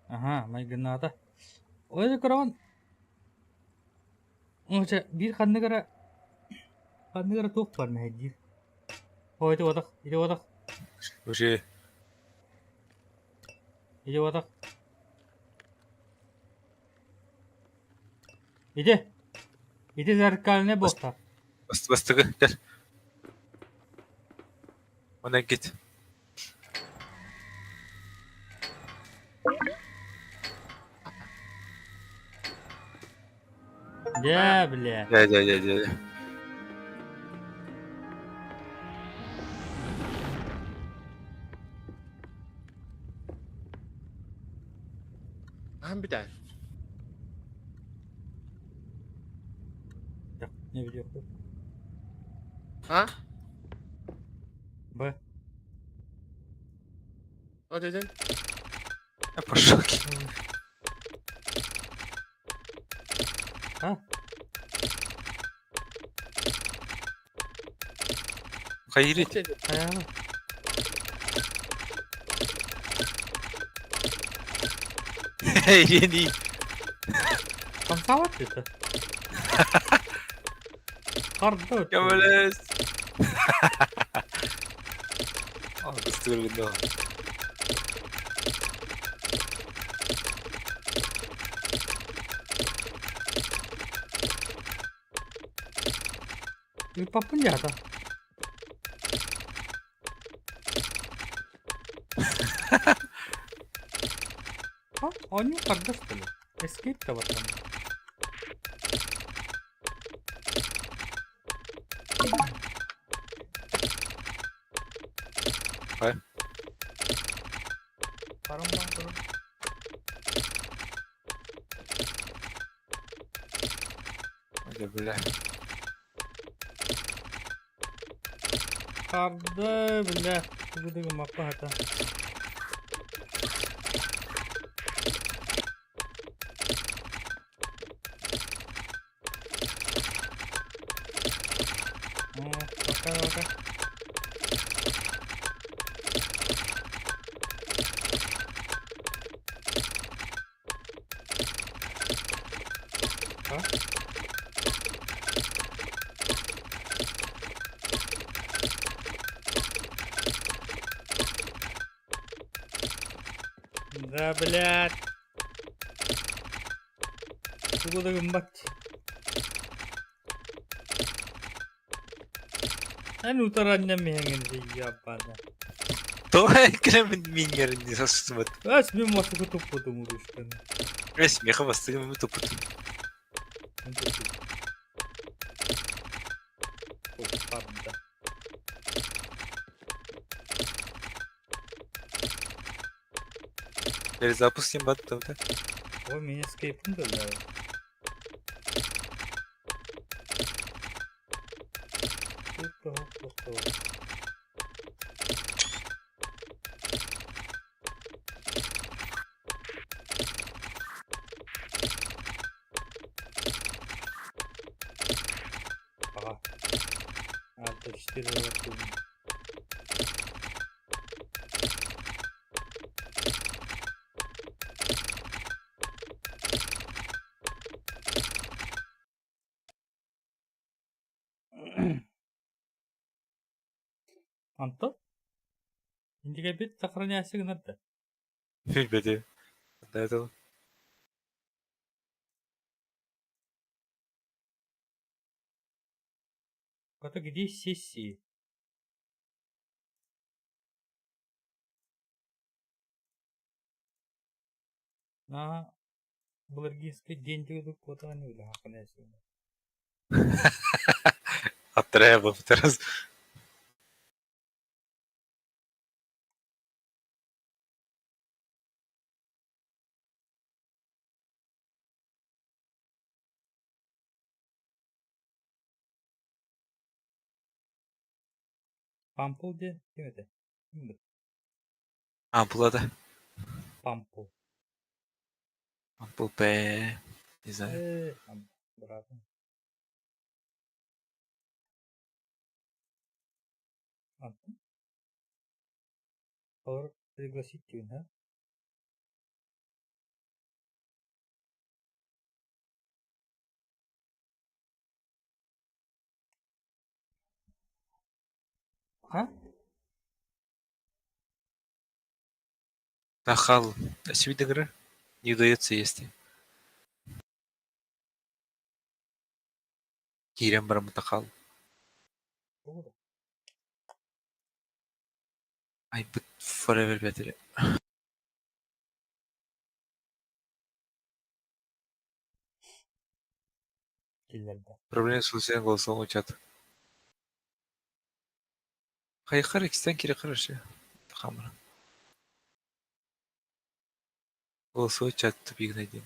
Аха, майгыннаата. Ой, көрөҕүн. Оҥочо биир ханнык эрэ ханнык эрэ туох баар мэһэйдиир. О, ити уотах, ити уотах. Уже Ити уотах. Ити. Ити зеркальный буолта. бастыгы кел. Она гит. Дьэ, бля. Дьэ, дьэ, дьэ, дьэ. Аһан бүтээр. Не видео. А? Б. О, дедин. Я пошел. А? Хайырит. Хайаҕа. Эй, Хамсаабат это. Харда. Көмөлөс. А, кыстыргында. Ыыппаппын дьаата. А, оонньуу харда что ли? Escape да баттан. Ай. Парам парам. Ой, бля. Харда, бля. Тугу маппа хата. О, пока, пока. А? Да, блядь. Тугу да гыммат. Эн утаранньам иһэҥин яббана. То экрем минерин не сосумат. Ас мин масыгы туппутум урушканы. Эс меха бастыгы ми туппутум. Правда. Перезапустим бат да. О, меня скейпом дали. Ага. Альта 4 Антон? Индигабит сохраняйся гынарда. Билбэти. До этого. Это где сессии? На Бларгинской день А треба teraz. Пампул диэн ким этэ? Ким Ампула да. Пампул. Ампул П. Не знаю. Братан. Антон? Пригласить тебя, да? А? Нахал. Свидогры. Не удается есть. Кирем барамытахал. I put forever better. Проблема с голосовым чат. Хайхар икстен кире хорошо. Хамра. Голосовой чат тупик найдем.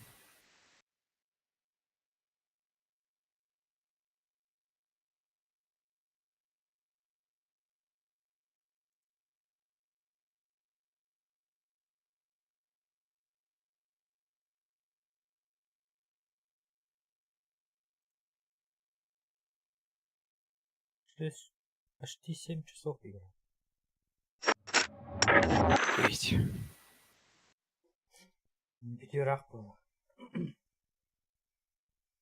Шесть, почти 7 часов игра. Охуеть. Пятерах было.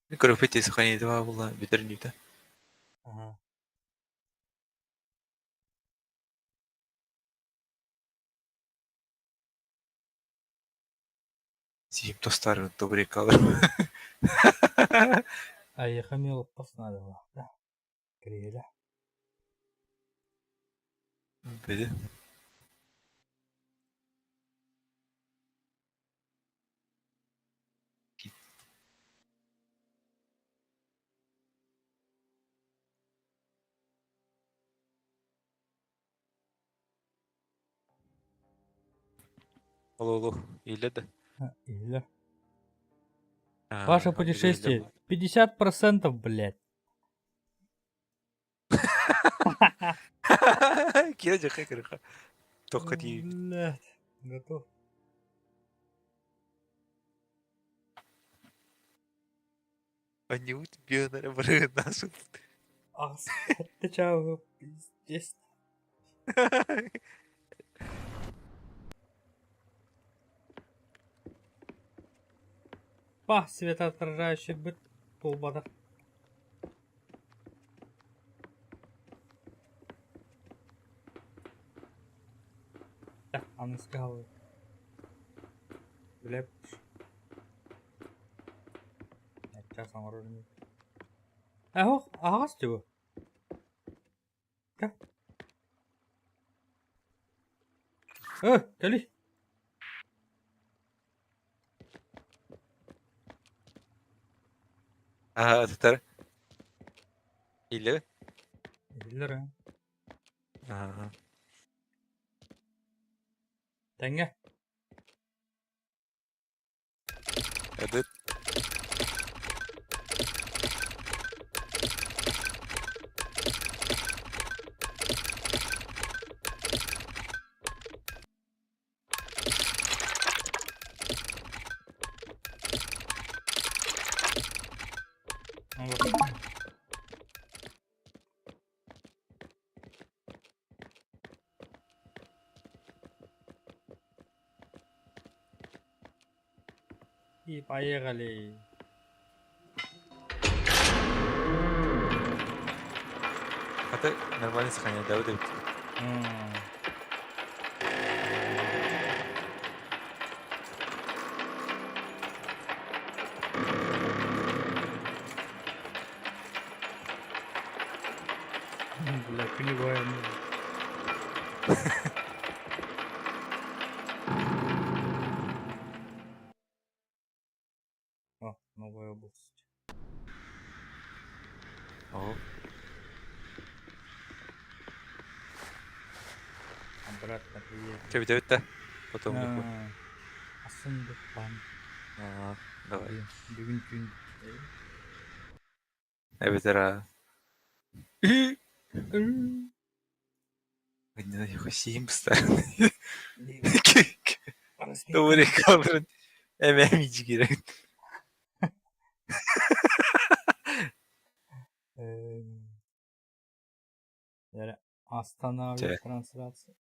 Микрофити сохранить два была бетернюта. Ага. Сим то старый добрый кадр. А я хамел надо было, да. Креля. Беде. Алло, алло, или да? Или. Ваше путешествие 50%, блядь. Кира жахай. Только не. Блядь. Готов. Они у тебя наверное нашу. А, это чего, пиздец. Па, светоотражающий быт полбада. Да, она сказала. Бля. Сейчас он Ах, ах, чего? Да. Кали. Аһа, атыттар. Или? Иһиллэр ээ. Аха. Тэҥҥэ. Эдит. И поехали. Хата нормально сохраняет, да, вот Бля, кривая. О, новая область. О. Обратно приедем. Че, бүтэ Потом Асындык бан. Давай. Бүгүн түүн. Эбэтэр Сиим быстар. Добрый камерын. Эмэм ичигирен. Остановить трансляцию.